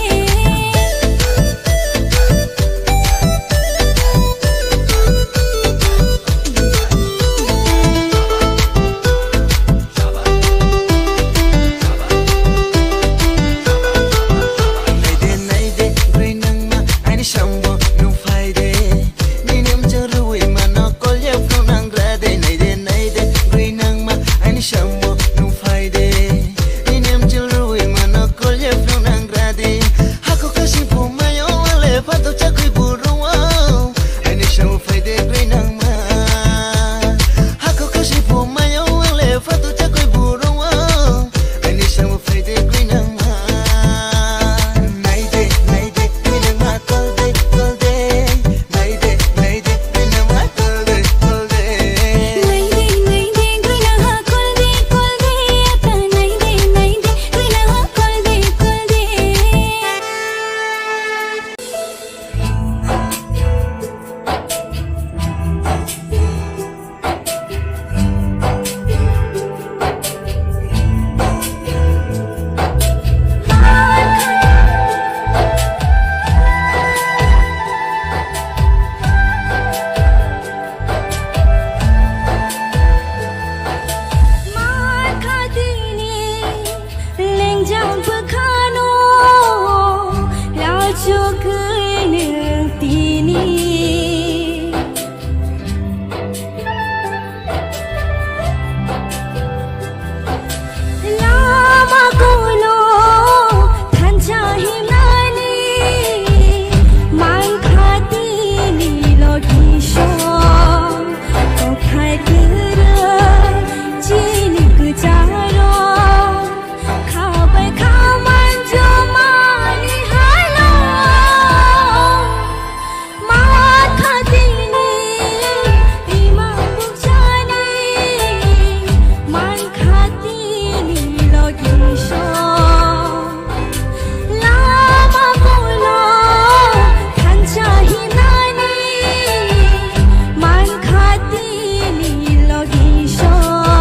Naide, naide, bwrwi nangma, ani sambo nung phaide. Nini mchang rwi mano, kolya phunang rade. Naide, naide, bwrwi nangma, ani sambo nung phaide. Nini mchang rwi mano, kolya phunang rade. Hako kasi phumayo, wale phantok chakwi burung. Ani sambo phaide, bwrwi nangma. Hako kasi phumayo, wale phantok chakwi burung. Ani sambo phaide, bwrwi nangma. Naide, naide, bwrwi nangma, kolde, kolde. Naide, naide, bwrwi nangma, kolde, kolde. Naide, naide, bwrwi nangma, kolde, kolde. Ata naide, naide, bwrwi nangma, kolde, kolde. Lengjak bwkhano lachugwi nwng tini. Lama kono thansa himnani mankha tini logisong. Kothai kwrwi chini kwcharo. Khabai khaman jomani halo. Mankha tini imang bukchani. Mankha tini logisong. Lama kono thansa himnani mankha tini logisong.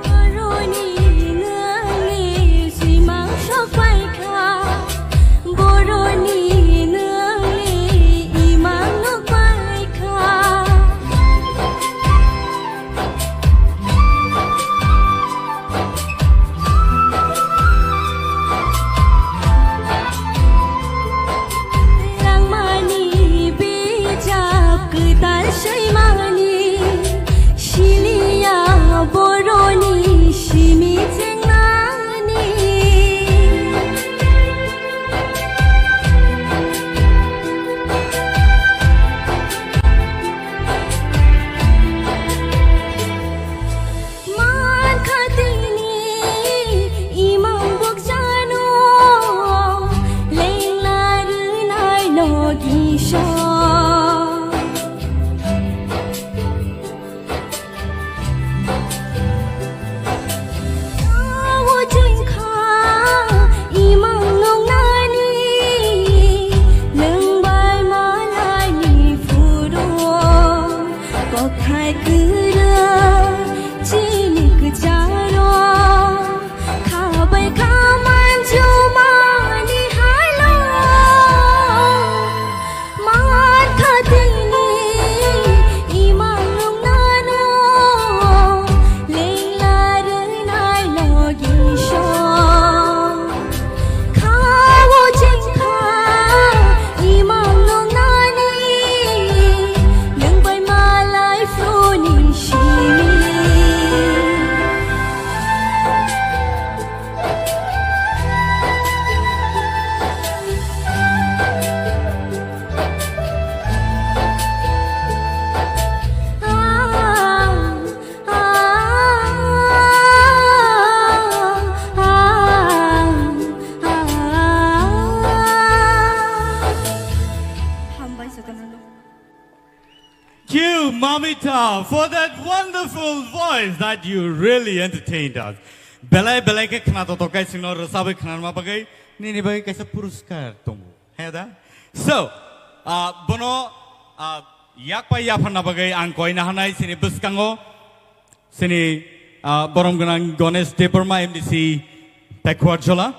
Boroni nwngni simang sokpaikha, boroni nwngni imang nukpaikha. Langmani bijap kwtal swi mani, siliya boroni simi chengnani. Mankha tini imang bukchano lengla rwnai logisong. Tawo chwngkha imang nungnani nwng bai malaini phuru. Kokthai kwrwi chini kwcharo khabai khaman jumani halo. Mankha tini you, Mamita, for that wonderful voice that you really entertained us. Belai belai khe khna totok kai singno rwchabwi khnarma bagwi nini bagwi kaisa puruskar tongo. He da? So, ah, bono, ah, yakpai yapharna bagwi ang koina hanai sini bwskango sini, ah, borom gwnang Ganesh Debbarma M D C Pekhuarjhola.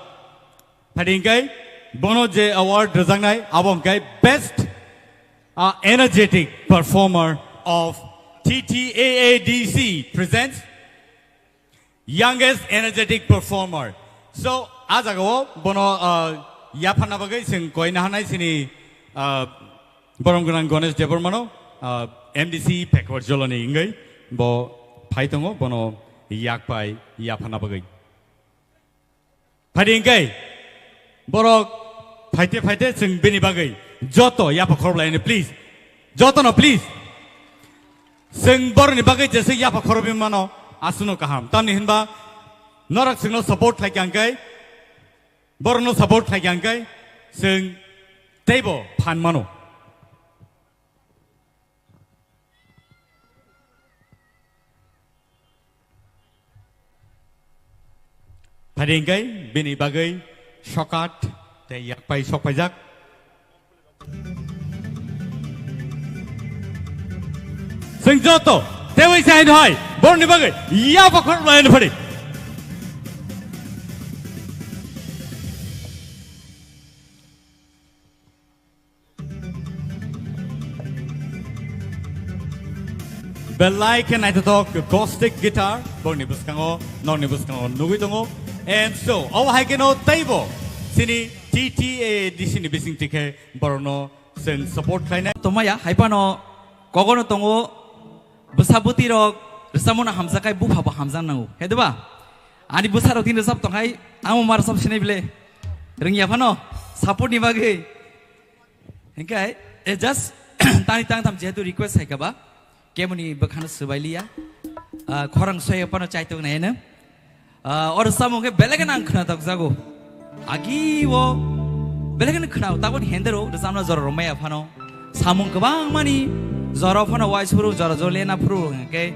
Phadi hingkai bono je award rwjaknai abo hingkai best, ah, energetic performer of T T A A D C presents youngest energetic performer. So, a jagao bono, ah, yapharna bagwi chwng koina hanai sini, ah, borom gwnang Ganesh Debbarmano, ah, M D C Pekhuarjholani hingwi bo phai tongo, bono yakpai yapharna bagwi. Phadi hingkai borok phaite phaite chwng bini bagwi joto yapha khorok laini, please. Jotono, please. Chwng borokni bagwi jesa yapha khorokwi mano, aswkno kaham. Tamni hinba norok chwngno support khlai kha hingkai, borokno support khlai kha hingkai chwng teibo phan mano. Phadi hingkai bini bagwi sokat tei yakpai sokpaijak. Chwng joto teiwi sai hai borokni bagwi yapha khorok laini phadi. Belai khe naithothok acoustic guitar, borokni bwskango, norokni bwskango nugwi tongo. And so, obo hai kheno teibo chini T T A D C ni bising tikhe borokno chwng support khlainai. Tongmaya, hai phano kogono tongo, bwsa bwtwi rok rwchapmano hamjak khai bupha bo hamjak nango, he diba? Ani bwsa rok tini rwchap tong khai, amo ma rwchap sinai bile. Rwngya phano, support ni bagwi. Hingke, eh, just tani tangtham jehetu request hai kaba, kemuni bwkhano swbai liya. Ah, khorang soya phano chaitok naino. Ah, oro samung khe belai kheno ang khwnatok jago. Agi o belai kheno khwnao, taboni hendero rwchapna jora rwmaya phano. Samung kwbangmani jora phano waiphuru, jora jora lena phuru hingke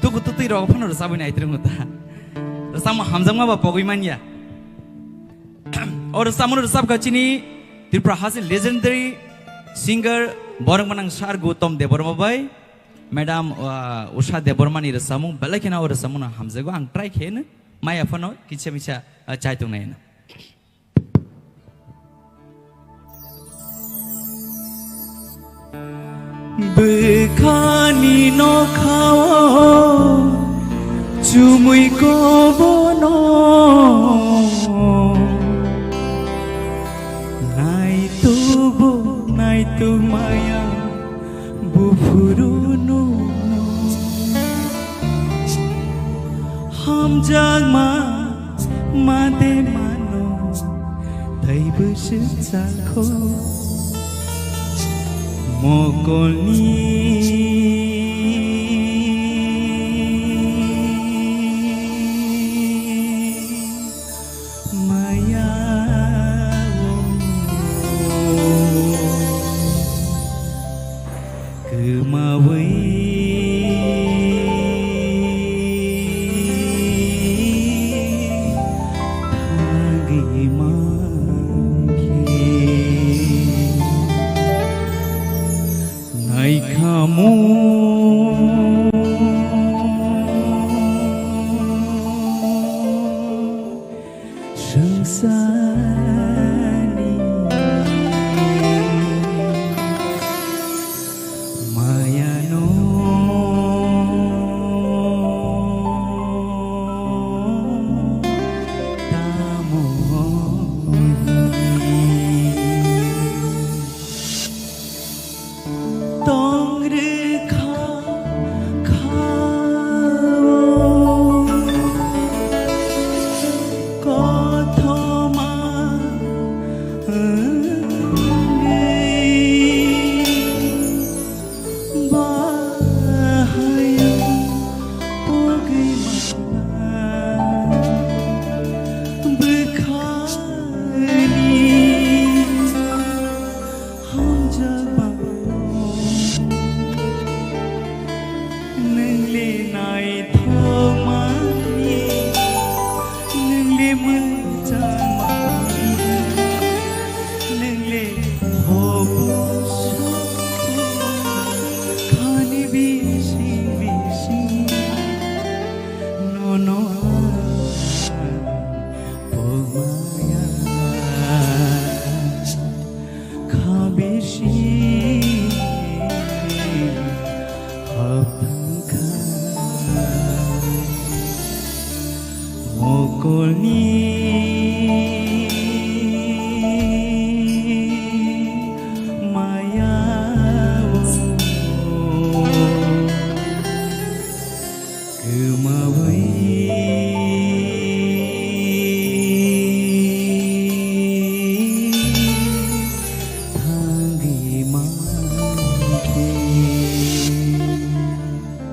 tuku tutui rok phano rwchabwi naitrwngo ta. Rwchapma hamjakma ba pogwi manya. O rwchapmano rwchapkha chini Tripura hasteni legendary singer borok manang sir Gautam Debbarma bai, Madam, uh, Usha Debbarmani rwchapmung, belai kheno o rwchapmungno hamjago, ang try khe heno, maya phano kisa misa, uh, chai tongnaino. Bwkhani nokhao chumui kobono naitubo naitu maya buphuru nuno hamjakma made mano. Tei bwswk chakho mokolni maya o kwmawi thangwi mankhe naikhamu. Swngcharni mayano Thangmani, nwng le mwchangmani, nwng le hobo sukhu, khani bising bising, nono ang pogmaya. Kha bisi hapthang kha mokolni maya o. Kwmawi thangwi mankhe.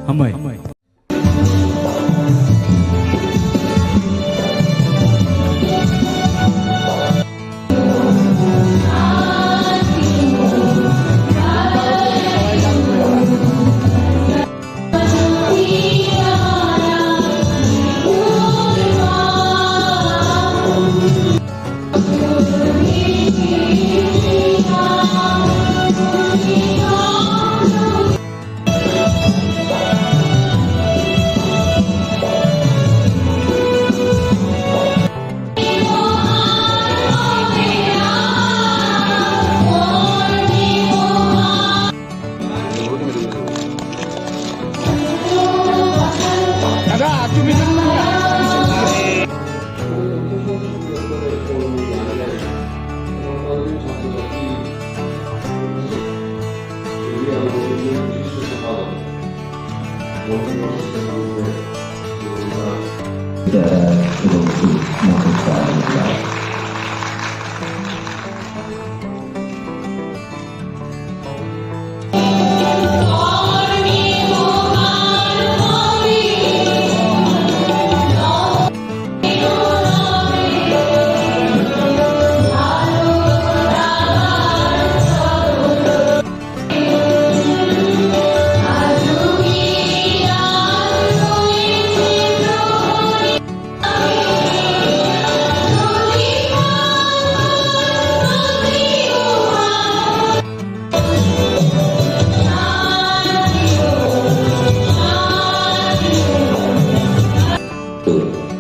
Hambai.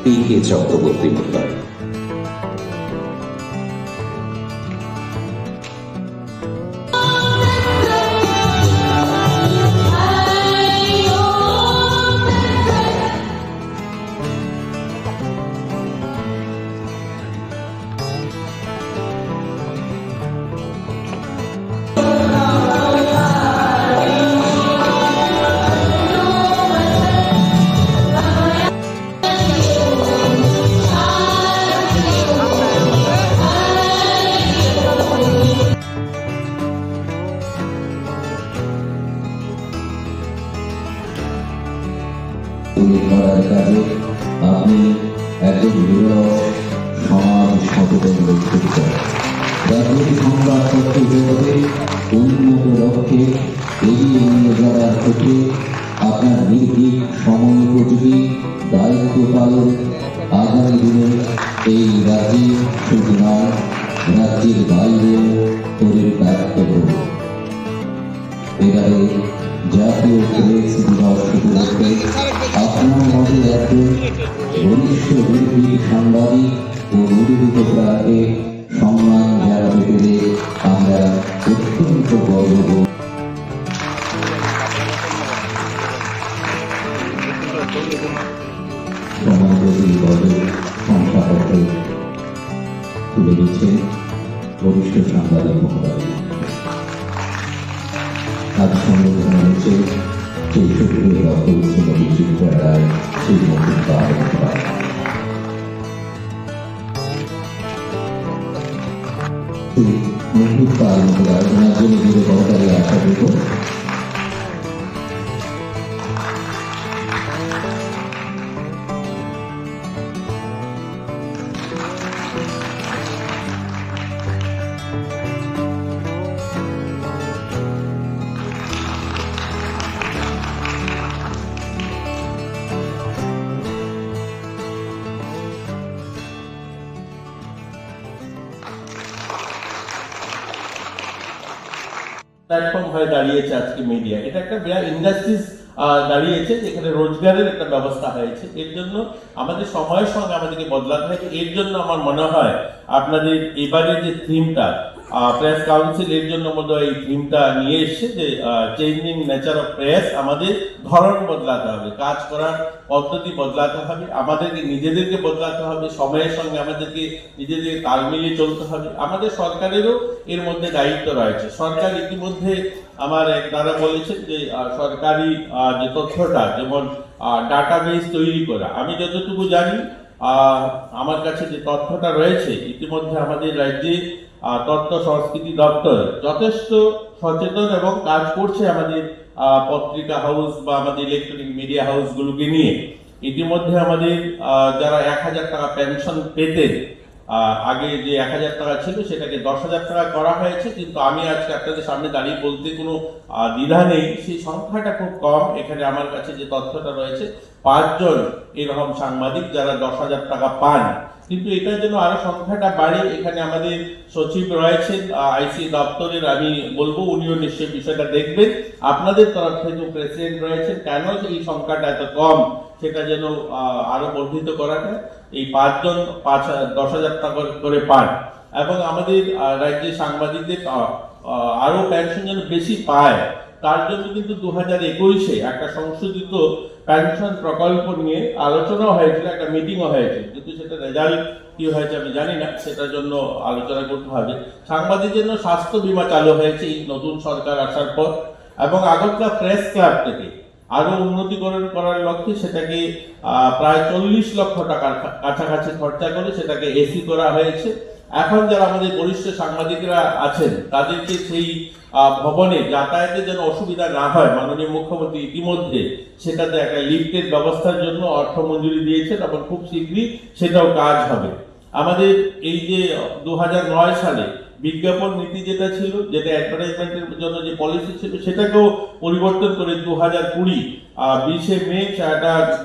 P K Chakraborty মহোদয়। তৈরি করার কাজে আপনি একজন নীরব সমাজ সচেতন ব্যক্তিত্ব। রাজনৈতিক সংবাদপত্র জগতে উন্নত লক্ষ্যে এগিয়ে নিয়ে যাওয়ার ক্ষেত্রে আপনার নির্ভীক, সময়োপযোগী দায়িত্ব পালন আগামী দিনে এই রাজ্যে শুধু নয়, রাজ্যের বাইরেও পরিব্যাপ্ত হোক। এবারে জাতীয় প্রেস দিবস উপলক্ষে আপনার মতো একজন বরিষ্ঠ নির্ভীক সাংবাদিক ও নিবেদিত প্রাণকে সম্মান জানাতে পেরে আমরা অত্যন্ত গর্ববোধ। সম্মানিত শ্রী বজের শংসাপত্র তুলে দিচ্ছেন বরিষ্ঠ সাংবাদিক মহোদয়। আজ সম্বর্ধনা দিচ্ছে চৌষট্টি রক্ত শ্রীমতী চিত্রা রায়, শ্রীমতী পার্বতী রায়। মুকুট পাল মহোদয়, ওনার জন্য দৃঢ় করতালি আশা করব। প্ল্যাটফর্ম হয়ে দাঁড়িয়েছে আজকে মিডিয়া। এটা একটা বিরাট ইন্ডাস্ট্রিজ দাঁড়িয়েছে, যেখানে রোজগারের একটা ব্যবস্থা হয়েছে। এর জন্য আমাদের সময়ের সঙ্গে আমাদেরকে বদলাতে হবে। এর জন্য আমার মনে হয় আপনাদের এবারে যে থিমটা, প্রেস কাউন্সিল এর জন্য বোধহয় এই থিমটা নিয়ে এসছে, যে চেঞ্জিং নেচার অফ প্রেস। আমাদের ধরন বদলাতে হবে, কাজ করার পদ্ধতি বদলাতে হবে, আমাদেরকে নিজেদেরকে বদলাতে হবে, সময়ের সঙ্গে আমাদেরকে নিজেদের তাল মিলিয়ে চলতে হবে। আমাদের সরকারেরও এর মধ্যে দায়িত্ব রয়েছে। সরকার ইতিমধ্যে, আমার এক দাদা বলেছেন যে আহ, সরকারি আহ, যে তথ্যটা, যেমন ডাটাবেস তৈরি করা, আমি যতটুকু জানি, আহ, আমার কাছে যে তথ্যটা রয়েছে, ইতিমধ্যে আমাদের রাজ্যে আহ, তথ্য সংস্কৃতি দপ্তর যথেষ্ট সচেতন এবং কাজ করছে আমাদের আহ, পত্রিকা হাউস বা আমাদের ইলেকট্রনিক মিডিয়া হাউসগুলোকে নিয়ে। ইতিমধ্যে আমাদের আহ, যারা এক হাজার টাকা পেনশন পেতেন, আহ, আগে যে এক হাজার টাকা ছিল, সেটাকে দশ হাজার টাকা করা হয়েছে। কিন্তু আমি আজকে আপনাদের সামনে দাঁড়িয়ে বলতে কোনো আহ, দ্বিধা নেই, সেই সংখ্যাটা খুব কম। এখানে আমার কাছে যে তথ্যটা রয়েছে, পাঁচজন এরকম সাংবাদিক যারা দশ হাজার টাকা পান। কিন্তু এটার জন্য আরো সংখ্যাটা বাড়ে। এখানে আমাদের সচিব রয়েছেন আইসি দপ্তরের, আমি বলবো উনিও নিশ্চয়ই বিষয়টা দেখবেন। আপনাদের তরফ থেকে প্রেসিডেন্ট রয়েছেন, কেন এই সংখ্যাটা এত কম, সেটা যেন আহ, আরো বর্ধিত করা যায়। এই পাঁচজন পাঁচ দশ হাজার টাকা করে পান। এবং আমাদের আহ, রাজ্যে সাংবাদিকদের আহ, আহ, আরো পেনশন যেন বেশি পায়, তার জন্য কিন্তু দু হাজার একুশে একটা সংশোধিত পেনশন প্রকল্প নিয়ে আলোচনা হয়েছিল, একটা মিটিংও হয়েছিল, কিন্তু সেটা রেজাল্ট কি হয়েছে আমি জানি না। সেটার জন্য আলোচনা করতে হবে। সাংবাদিকদের জন্য স্বাস্থ্য বীমা চালু হয়েছে এই নতুন সরকার আসার পর, এবং আগরতলা প্রেস ক্লাব থেকে আরো উন্নতিকরণ করার লক্ষ্যে সেটাকে আহ, প্রায় চল্লিশ লক্ষ টাকার কা- কাছাকাছি খরচা করে সেটাকে এসি করা হয়েছে। এখন যারা আমাদের বরিষ্ঠ সাংবাদিকরা আছেন, তাদেরকে সেই আহ, ভবনে যাতায়াতে যেন অসুবিধা না হয়, মাননীয় মুখ্যমন্ত্রী ইতিমধ্যে সেটাতে একটা লিফটের ব্যবস্থার জন্য অর্থ মঞ্জুরি দিয়েছেন এবং খুব শীঘ্রই সেটাও কাজ হবে। আমাদের এই যে দু হাজার নয় সালে বিজ্ঞাপন নীতি যেটা ছিল, যেটা অ্যাডভার্টাইজমেন্টের জন্য যে পলিসি ছিল, সেটাকেও পরিবর্তন করে দু হাজার কুড়ি বিশে মে একটা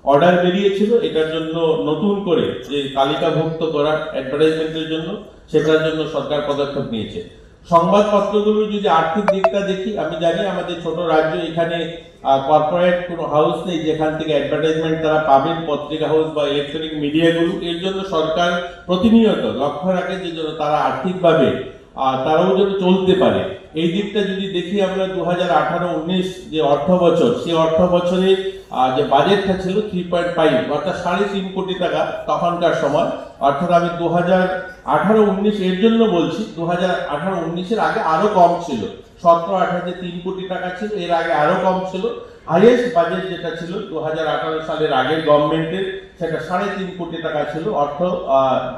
অর্ডার বেরিয়েছিল এটার জন্য, নতুন করে যে তালিকাভুক্ত করা অ্যাডভার্টাইজমেন্টের জন্য, সেটার জন্য সরকার পদক্ষেপ নিয়েছে। সংবাদপত্রগুলো যদি আর্থিক দিকটা দেখি, আমি জানি আমাদের ছোট রাজ্য, এখানে কর্পোরেট কোনো হাউস নেই যেখান থেকে অ্যাডভার্টাইজমেন্ট তারা পাবেন, পত্রিকা হাউস বা ইলেকট্রনিক মিডিয়াগুলো। এর জন্য সরকার প্রতিনিয়ত লক্ষ্য রাখে যে যেন তারা আর্থিকভাবে আহ, তারাও যেন চলতে পারে। এই দিকটা যদি দেখি আমরা দু হাজার আঠারো উনিশ যে অর্থ বছর, সেই অর্থ বছরে আহ, যে বাজেটটা ছিল থ্রি পয়েন্ট ফাইভ, অর্থাৎ সাড়ে তিন কোটি টাকা তখনকার সময়। অর্থাৎ আমি দু হাজার আঠারো উনিশ এর জন্য বলছি, দু হাজার আঠারো উনিশের আগে আরো কম ছিল। সতেরো আঠারো যে তিন কোটি টাকা ছিল, এর আগে আরো কম ছিল। হাইয়েস্ট বাজেট যেটা ছিল দু হাজার আঠারো সালের আগের গভর্নমেন্টের, সেটা সাড়ে তিন কোটি টাকা ছিল অর্থ,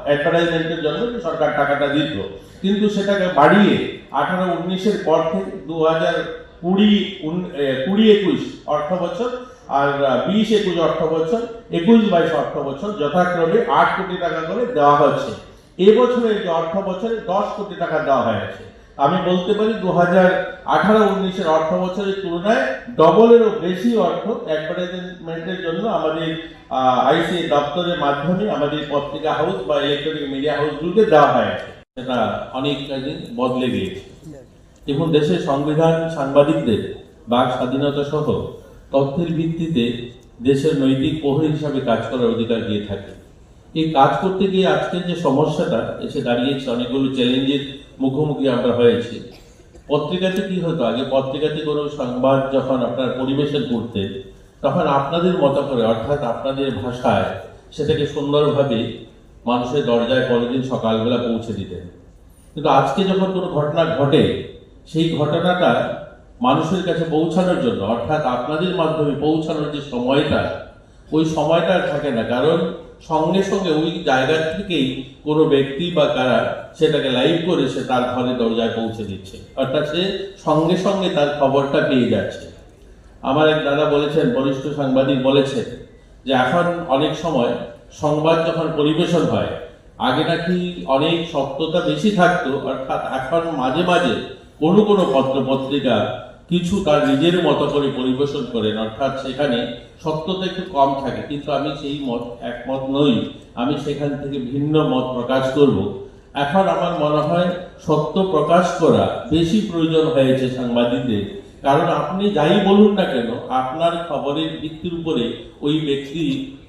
অ্যাডভার্টাইজমেন্টের জন্য যে সরকার টাকাটা দিত। কিন্তু সেটাকে বাড়িয়ে আঠারো উনিশের পর থেকে দু হাজার কুড়ি উন- এ, কুড়ি একুশ অর্থ বছর আর আহ, বিশ একুশ অর্থ বছর, একুশ বাইশ অর্থ বছর যথাক্রমে আট কোটি টাকা করে দেওয়া হচ্ছে। এবছরের যে অর্থ বছরে দশ কোটি টাকা দেওয়া হয়েছে। আমি বলতে পারি দু হাজার আঠারো উনিশের অর্থ বছরের তুলনায় ডবলেরও বেশি অর্থ অ্যাডভার্টাইজমেন্টের জন্য আমাদের আইসিএ দপ্তরের মাধ্যমে আমাদের পত্রিকা হাউস বা ইলেকট্রনিক মিডিয়া হাউসগুলোকে দেওয়া হয়েছে। সেটা অনেক কাজে বদলে গিয়েছে। দেখুন, দেশের সংবিধান সাংবাদিকদের বাক স্বাধীনতা সহ তথ্যের ভিত্তিতে দেশের নৈতিক প্রহরী হিসাবে কাজ করার অধিকার দিয়ে থাকে। এই কাজ করতে গিয়ে আজকের যে সমস্যাটা এসে দাঁড়িয়েছে, অনেকগুলো চ্যালেঞ্জের মুখোমুখি আমরা হয়েছি। পত্রিকাতে কি হতো, আগে পত্রিকাতে কোনো সংবাদ যখন আপনার পরিবেশন করতে, তখন আপনাদের মতো করে, অর্থাৎ আপনাদের ভাষায় সেটাকে সুন্দরভাবে মানুষের দরজায় পরের দিন সকালবেলা পৌঁছে দিতেন। কিন্তু আজকে যখন কোনো ঘটনা ঘটে, সেই ঘটনাটা মানুষের কাছে পৌঁছানোর জন্য, অর্থাৎ আপনাদের মাধ্যমে পৌঁছানোর যে সময়টা, ওই সময়টা আর থাকে না। কারণ সঙ্গে সঙ্গে ওই জায়গা থেকেই কোনো ব্যক্তি বা কারা সেটাকে লাইভ করে সে তার ঘরে দরজায় পৌঁছে দিচ্ছে। অর্থাৎ সে সঙ্গে সঙ্গে তার খবরটা পেয়ে যাচ্ছে। আমার এক দাদা বলেছেন, বরিষ্ঠ সাংবাদিক বলেছেন, যে এখন অনেক সময় সংবাদ যখন পরিবেশন হয়, আগে নাকি অনেক সত্যতা বেশি থাকতো, অর্থাৎ এখন মাঝে মাঝে কোনো কোনো পত্র পত্রিকা কিছু তার নিজের মতো করে পরিবেশন করেন, অর্থাৎ সেখানে সত্যতা একটু কম থাকে। কিন্তু আমি সেই মত, একমত নই। আমি সেখান থেকে ভিন্ন মত প্রকাশ করব। এখন আমার মনে হয় সত্য প্রকাশ করা বেশি প্রয়োজন হয়েছে সাংবাদিকদের। কারণ আপনি যাই বলুন না কেন, আপনার খবরের ভিত্তির উপরে ওই ব্যক্তি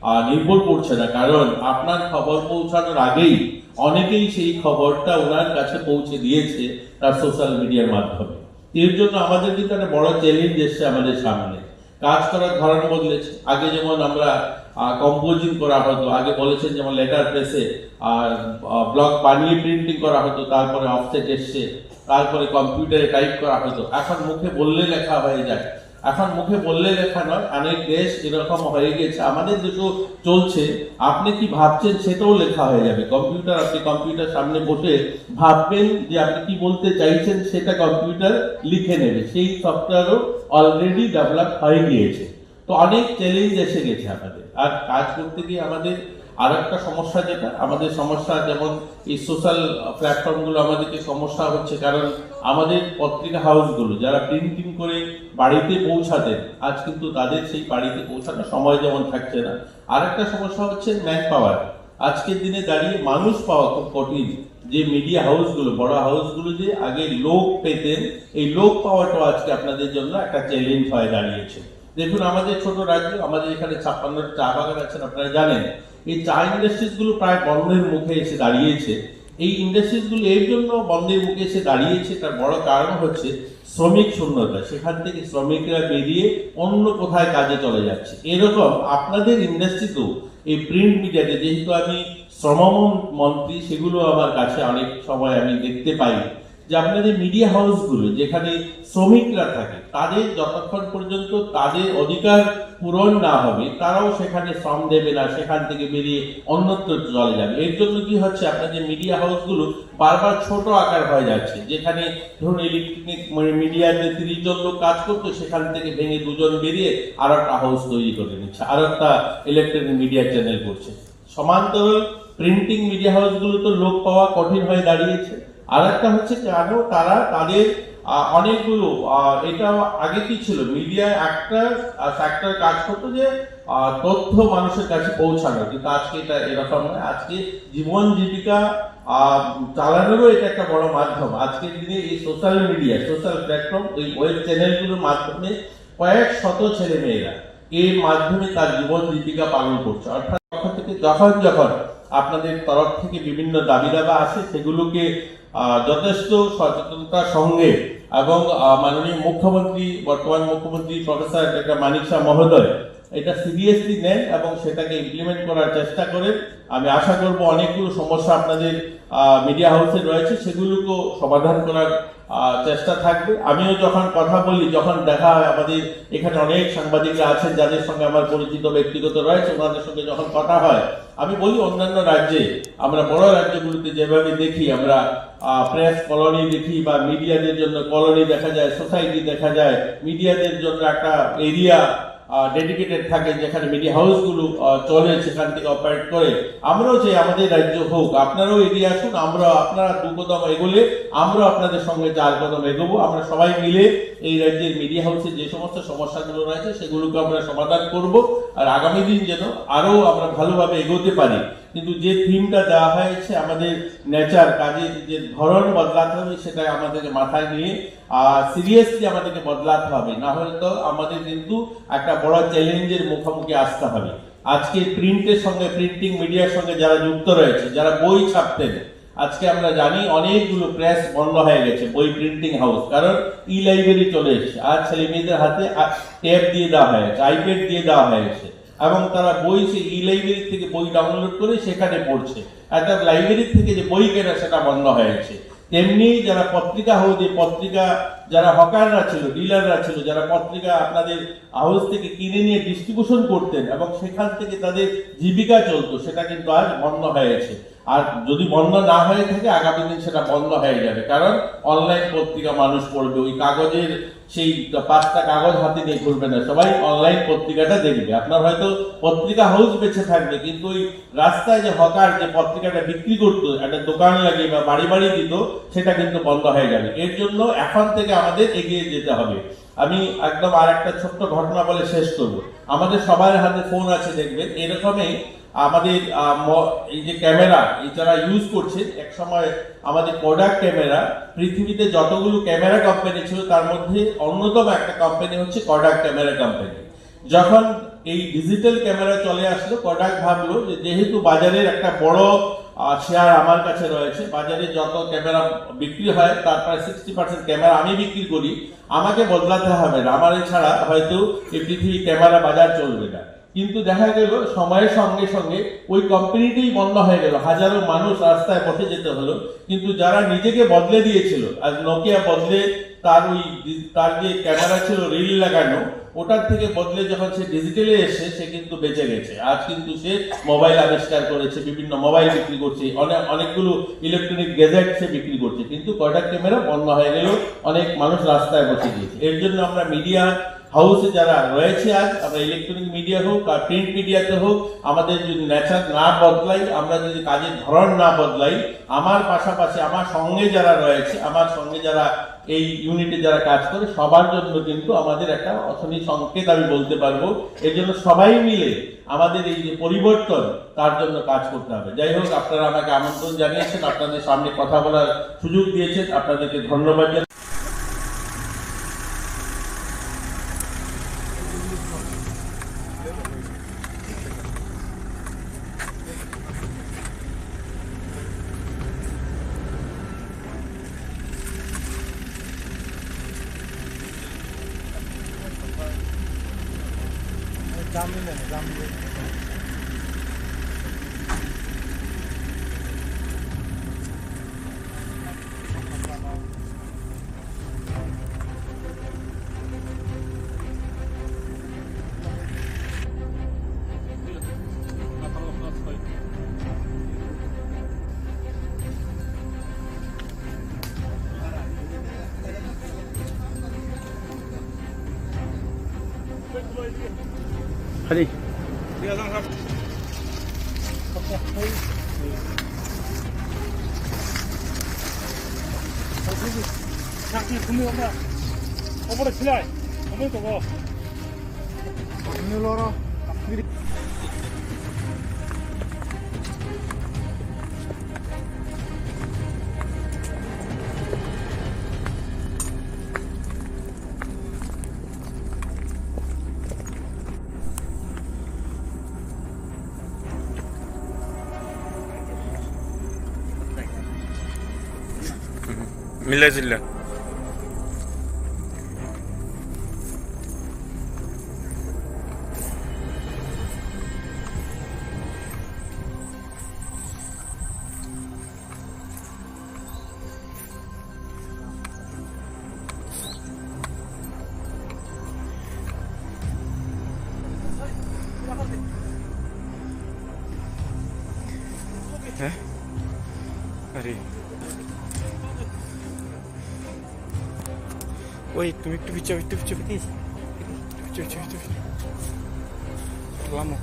আহ, নির্ভর করছে না। কারণ আপনার খবর পৌঁছানোর আগেই অনেকেই সেই খবরটা ওনার কাছে পৌঁছে দিয়েছে তার সোশ্যাল মিডিয়ার মাধ্যমে। এর জন্য আমাদের কিন্তু একটা বড় চ্যালেঞ্জ এসছে আমাদের সামনে। কাজ করার ধরন বদলেছে। আগে যেমন আমরা কম্পোজিং করা হতো, আগে বলেছেন যেমন লেটার প্রেসে আর ব্লগ বানিয়ে প্রিন্টিং করা হতো, তারপরে অফসেট এসছে, তারপরে কম্পিউটারে টাইপ করা হতো। এখন মুখে বললে লেখা হয়ে যায়। এখন মুখে বললে লেখা নয়, অনেক দেশ এরকম হয়ে গেছে। আমাদের দেশও চলছে। আপনি কি ভাবছেন সেটাও লেখা হয়ে যাবে। কম্পিউটার, আপনি কম্পিউটার সামনে বসে ভাববেন যে আপনি কি বলতে চাইছেন, সেটা কম্পিউটার লিখে নেবে। সেই সফটওয়্যারও অলরেডি ডেভেলপ হয়ে গিয়েছে। তো অনেক চ্যালেঞ্জ এসে গেছে আমাদের। আর কাজ করতে গিয়ে আমাদের আর একটা সমস্যা, যেটা আমাদের সমস্যা, যেমন এই সোশ্যাল প্ল্যাটফর্মগুলো আমাদেরকে সমস্যা হচ্ছে, কারণ আমাদের পত্রিকা হাউসগুলো যারা প্রিন্টিং করে বাড়িতে পৌঁছাতেন, আজ কিন্তু তাদের সেই বাড়িতে পৌঁছানোর সময় যেমন থাকছে না। আর একটা সমস্যা হচ্ছে ম্যান পাওয়ার। আজকের দিনে দাঁড়িয়ে মানুষ পাওয়া খুব কঠিন। যে মিডিয়া হাউসগুলো, বড় হাউসগুলো যে আগে লোক পেতেন, এই লোক পাওয়াটাও আজকে আপনাদের জন্য একটা চ্যালেঞ্জ হয়ে দাঁড়িয়েছে। দেখুন, আমাদের ছোট রাজ্য, আমাদের এখানে ছাপ্পান্নটা চা বাগান আছেন, আপনারা জানেন। এই চা ইন্ডাস্ট্রিজ গুলো প্রায় বন্ধের মুখে এসে দাঁড়িয়েছে। এই ইন্ডাস্ট্রিজ গুলো এর জন্য বন্ধের মুখে এসে দাঁড়িয়েছে, তার বড় কারণ হচ্ছে শ্রমিক শূন্যতা। সেখান থেকে শ্রমিকরা বেরিয়ে অন্য কোথায় কাজে চলে যাচ্ছে। এরকম আপনাদের ইন্ডাস্ট্রিতেও এই প্রিন্ট মিডিয়াতে, যেহেতু আমি শ্রম মন-, মন্ত্রী, সেগুলো আমার কাছে অনেক সময় আমি দেখতে পাই যে আপনাদের মিডিয়া হাউসগুলো, যেখানে শ্রমিকরা থাকে, তাদের যতক্ষণ পর্যন্ত তাদের অধিকার পূরণ না হবে, তারাও সেখানে শ্রম দেবে না, সেখান থেকে বেরিয়ে অন্যত্র চলে যাবে। এর জন্য কি হচ্ছে, আপনাদের মিডিয়া হাউসগুলো বারবার ছোট আকার হয়ে যাচ্ছে। যেখানে ধরুন ইলেকট্রনিক মিডিয়াতে তিরিশ জন লোক কাজ করতো, সেখান থেকে ভেঙে দুজন বেরিয়ে আর একটা হাউস তৈরি করে নিচ্ছে, আর একটা ইলেকট্রনিক মিডিয়া চ্যানেল করছে। সমান্তরাল প্রিন্টিং মিডিয়া হাউসগুলো তো লোক পাওয়া কঠিন হয়ে দাঁড়িয়েছে। আর একটা হচ্ছে, কেন তারা তাদের আহ, অনেকগুলো, আহ, এটা আগে কি ছিল, মিডিয়া একটা সেক্টর কাজ করতো যে আহ, তথ্য মানুষের কাছে পৌঁছানো, কিন্তু আজকে এটা এরকম নয়। আজকে জীবন জীবিকা আহ, চালানোরও এটা একটা বড় মাধ্যম। আজকের দিনে এই সোশ্যাল মিডিয়া, সোশ্যাল প্ল্যাটফর্ম, এই ওয়েব চ্যানেলগুলোর মাধ্যমে কয়েক শত ছেলে মেয়েরা এর মাধ্যমে তার জীবন জীবিকা পালন করছে। অর্থাৎ পক্ষ থেকে যখন যখন আপনাদের তরফ থেকে বিভিন্ন দাবি দাবা আসে, সেগুলোকে আহ, যথেষ্ট সচেতনতার সঙ্গে এবং আহ, মাননীয় মুখ্যমন্ত্রী, বর্তমান মুখ্যমন্ত্রী প্রফেসর ডক্টর মানিক শাহ মহোদয় এটা সিরিয়াসলি নেন এবং সেটাকে ইমপ্লিমেন্ট করার চেষ্টা করেন। আমি আশা করব অনেকগুলো সমস্যা আপনাদের মিডিয়া হাউসে রয়েছে, সেগুলোকেও সমাধান করার আহ, চেষ্টা থাকবে। আমিও যখন কথা বলি, যখন দেখা হয়, আমাদের এখানে অনেক সাংবাদিকরা আছেন যাদের সঙ্গে আমার পরিচিত ব্যক্তিগত রয়েছে, ওনাদের সঙ্গে যখন কথা হয়, আমি বলি অন্যান্য রাজ্যে, আমরা বড় রাজ্যগুলোতে যেভাবে দেখি, আমরা প্রেস কলোনি দেখি বা মিডিয়াদের জন্য কলোনি দেখা যায়, সোসাইটি দেখা যায়, মিডিয়াদের জন্য একটা এরিয়া ডেডিকেটেড থাকে, যেখানে মিডিয়া হাউসগুলো আহ, চলে, সেখান থেকে অপারেট করে। আমরাও চাই আমাদের রাজ্য হোক, আপনারাও এগিয়ে আসুন, আমরা, আপনারা দু কদম এগোলে আমরা আপনাদের সঙ্গে চার কদম এগোবো। আমরা সবাই মিলে এই রাজ্যের মিডিয়া হাউসে যে সমস্ত সমস্যাগুলো রয়েছে, সেগুলোকে আমরা সমাধান করব। আর আগামী দিন যেন আরো আমরা ভালোভাবে এগোতে পারি। কিন্তু যে থিমটা দেওয়া হয়েছে, আমাদের নেচার, কাজের যে ধরন বদলাতে হবে, সেটা আমাদেরকে মাথায় নিয়ে আর সিরিয়াসলি আমাদেরকে বদলাতে হবে, না হলে তো আমাদের কিন্তু একটা বড় চ্যালেঞ্জের মুখোমুখি আসতে হবে। আজকে প্রিন্টের সঙ্গে, প্রিন্টিং মিডিয়ার সঙ্গে যারা যুক্ত রয়েছে, যারা বই ছাপতেন, আজকে আমরা জানি অনেকগুলো প্রেস বন্ধ হয়ে গেছে, বই প্রিন্টিং হাউস, কারণ ই লাইব্রেরি চলে এসেছে। আর ছেলে মেয়েদের হাতে ট্যাব দিয়ে দেওয়া হয়েছে, আইপ্যাড দিয়ে দেওয়া হয়েছে, এবং তারা বই সেই ই লাইব্রেরি থেকে বই ডাউনলোড করে সেখানে পড়ছে। অর্থাৎ লাইব্রেরি থেকে যে বই কেনা, সেটা বন্ধ হয়েছে। তেমনি যারা পত্রিকা হাউস, যে পত্রিকা, যারা হকাররা ছিল, ডিলাররা ছিল, যারা পত্রিকা আপনাদের হাউস থেকে কিনে নিয়ে ডিস্ট্রিবিউশন করতেন এবং সেখান থেকে তাদের জীবিকা চলতো, সেটা কিন্তু আজ বন্ধ হয়েছে। আর যদি বন্ধ না হয়ে থাকে, আগামী দিন সেটা বন্ধ হয়ে যাবে, কারণ অনলাইন পত্রিকা মানুষ পড়বে, ওই কাগজের সেই পাঁচটা কাগজ হাতে নিয়ে ঘুরবে না, সবাই অনলাইন পত্রিকাটা দেখবে। আপনার হয়তো পত্রিকা হাউস বেঁচে থাকবে, কিন্তু ওই রাস্তায় যে হকার যে পত্রিকাটা বিক্রি করতো, একটা দোকান লাগিয়ে বা বাড়ি বাড়ি দিত, সেটা কিন্তু বন্ধ হয়ে যাবে। এর জন্য এখন থেকে আমাদের এগিয়ে যেতে হবে। আমি একদম আর একটা ছোট্ট ঘটনা বলে শেষ করব। আমাদের সবার হাতে ফোন আছে, দেখবেন এরকমই আমাদের আহ, ম- এই যে ক্যামেরা এই যারা ইউজ করছে, এক সময় আমাদের কোডাক ক্যামেরা, পৃথিবীতে যতগুলো ক্যামেরা কোম্পানি ছিল তার মধ্যে অন্যতম একটা কোম্পানি হচ্ছে কোডাক ক্যামেরা কোম্পানি। যখন এই ডিজিটাল ক্যামেরা চলে আসলো, কোডাক ভাবলো যে যেহেতু বাজারের একটা বড় শেয়ার আমার কাছে রয়েছে, বাজারে যত ক্যামেরা বিক্রি হয় তার প্রায় সিক্সটি পার্সেন্ট ক্যামেরা আমি বিক্রি করি, আমাকে বদলাতে হবে না, আমার এছাড়া হয়তো এই পৃথিবী ক্যামেরা বাজার চলবে না। কিন্তু দেখা গেল সময়ের সঙ্গে সঙ্গে ওই কোম্পানিটাই বন্ধ হয়ে গেল, হাজারো মানুষ রাস্তায় বসে যেতে হলো। কিন্তু যারা নিজেকে বদলে দিয়েছিল, আজ নোকিয়া বদলে তার ওই ডি- তার যে ক্যামেরা ছিল রিল লাগানো, ওটার থেকে বদলে যখন সে ডিজিটালে এসে সে কিন্তু বেঁচে গেছে। আজ কিন্তু সে মোবাইল আবিষ্কার করেছে, বিভিন্ন মোবাইল বিক্রি করছে, অনেক অনেকগুলো ইলেকট্রনিক গ্যাজেট সে বিক্রি করছে, কিন্তু কয়টা ক্যামেরা বন্ধ হয়ে গেল, অনেক মানুষ রাস্তায় বসে গিয়েছে। এর জন্য আমরা মিডিয়া হাউসে যারা রয়েছে, আজ আমরা ইলেকট্রনিক মিডিয়া হোক আর প্রিন্ট মিডিয়াতে হোক, আমাদের যদি নেচার না বদলাই, আমরা যদি কাজের ধরন না বদলাই, আমার পাশাপাশি আমার সঙ্গে যারা রয়েছে, আমার সঙ্গে যারা এই ইউনিটে যারা কাজ করে, সবার জন্য কিন্তু আমাদের একটা অশনি সংকেত আমি বলতে পারবো। এই জন্য সবাই মিলে আমাদের এই যে পরিবর্তন, তার জন্য কাজ করতে হবে। যাই হোক, আপনারা আমাকে আমন্ত্রণ জানিয়েছেন, আপনাদের সামনে কথা বলার সুযোগ দিয়েছেন, আপনাদেরকে ধন্যবাদ জানাই। Hadi. Sakni kumi oba. Obor silai. Kumi togo. Ini loro. Mila jilla. Hah? Ari. Oi, তুমি একটু পিছাও, একটু পিছাও। পিছাও, পিছাও, পিছাও, পিছাও। Lama.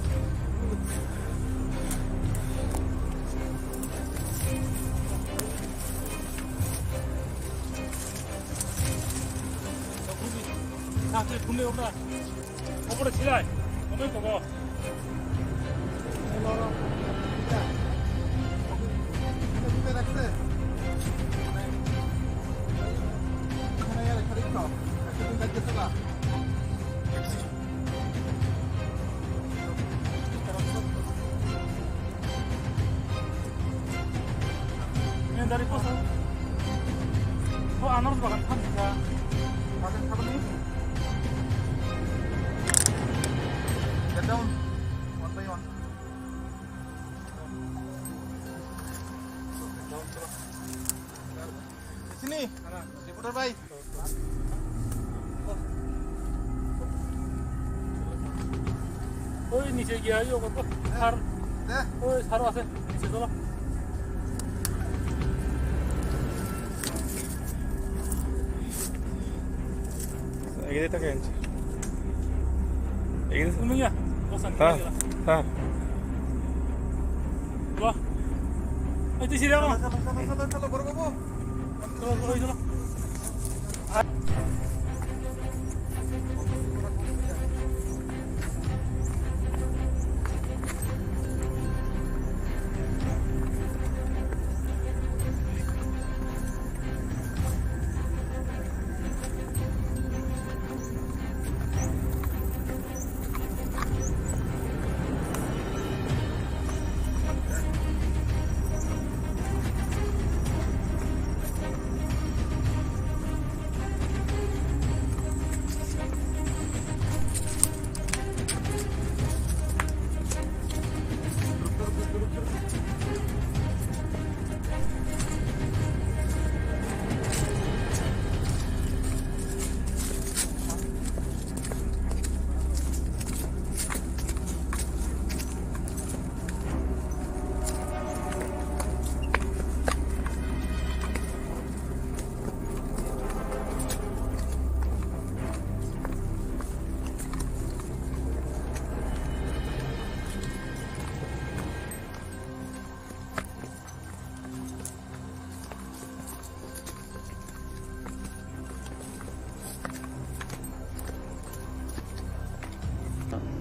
Sakni kumi oba. Obor silai. Kumi togo. Ini dari kosong. Oh, anaros bagan kan bisa. Bagan apa nih? Get down. One by one. Sini, reporter bhai. ওই নিচে গিয়া, ওই ওখানে তো সার, ওই সারও আছে, নিচে চলো। এগিয়ে থাকে। এগিয়ে। তুমি গিয়া, বসান, হ্যাঁ, গিয়া। হ্যাঁ। বাহ। এই তুই সিরিয়াল। চলো, চলো, চলো, চলো, বড় বাবু। চলো, চলো, চলো।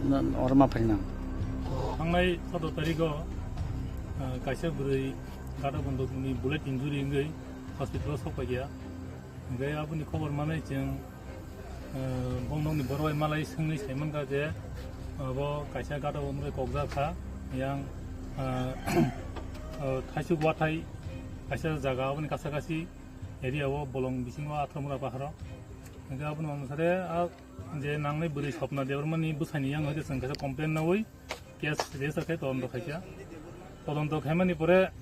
Oro ma phainang. Thangnai sotoro tarigo, ah, kaisa bwrwi gata bondokni bullet injury wngwi hospital o sok paikha. Hingke aboni khobor manwi chwng, ah, bongdokni borok bai malai swngwi saimankha je, ah, bo kaisa gata bondok kokjak kha, yang, ah, ah, thaisuk wathai kaisa jaga aboni kasa kasi area o bolong bisingo Atharmura paharo. Hingke aboni onusa re, ah, je nangnai bwrwi Swapna Debbarmani bwsaini yang hoite chwng kaisa complaint nawi case register khai todonto khaikha. Todonto khaimani pore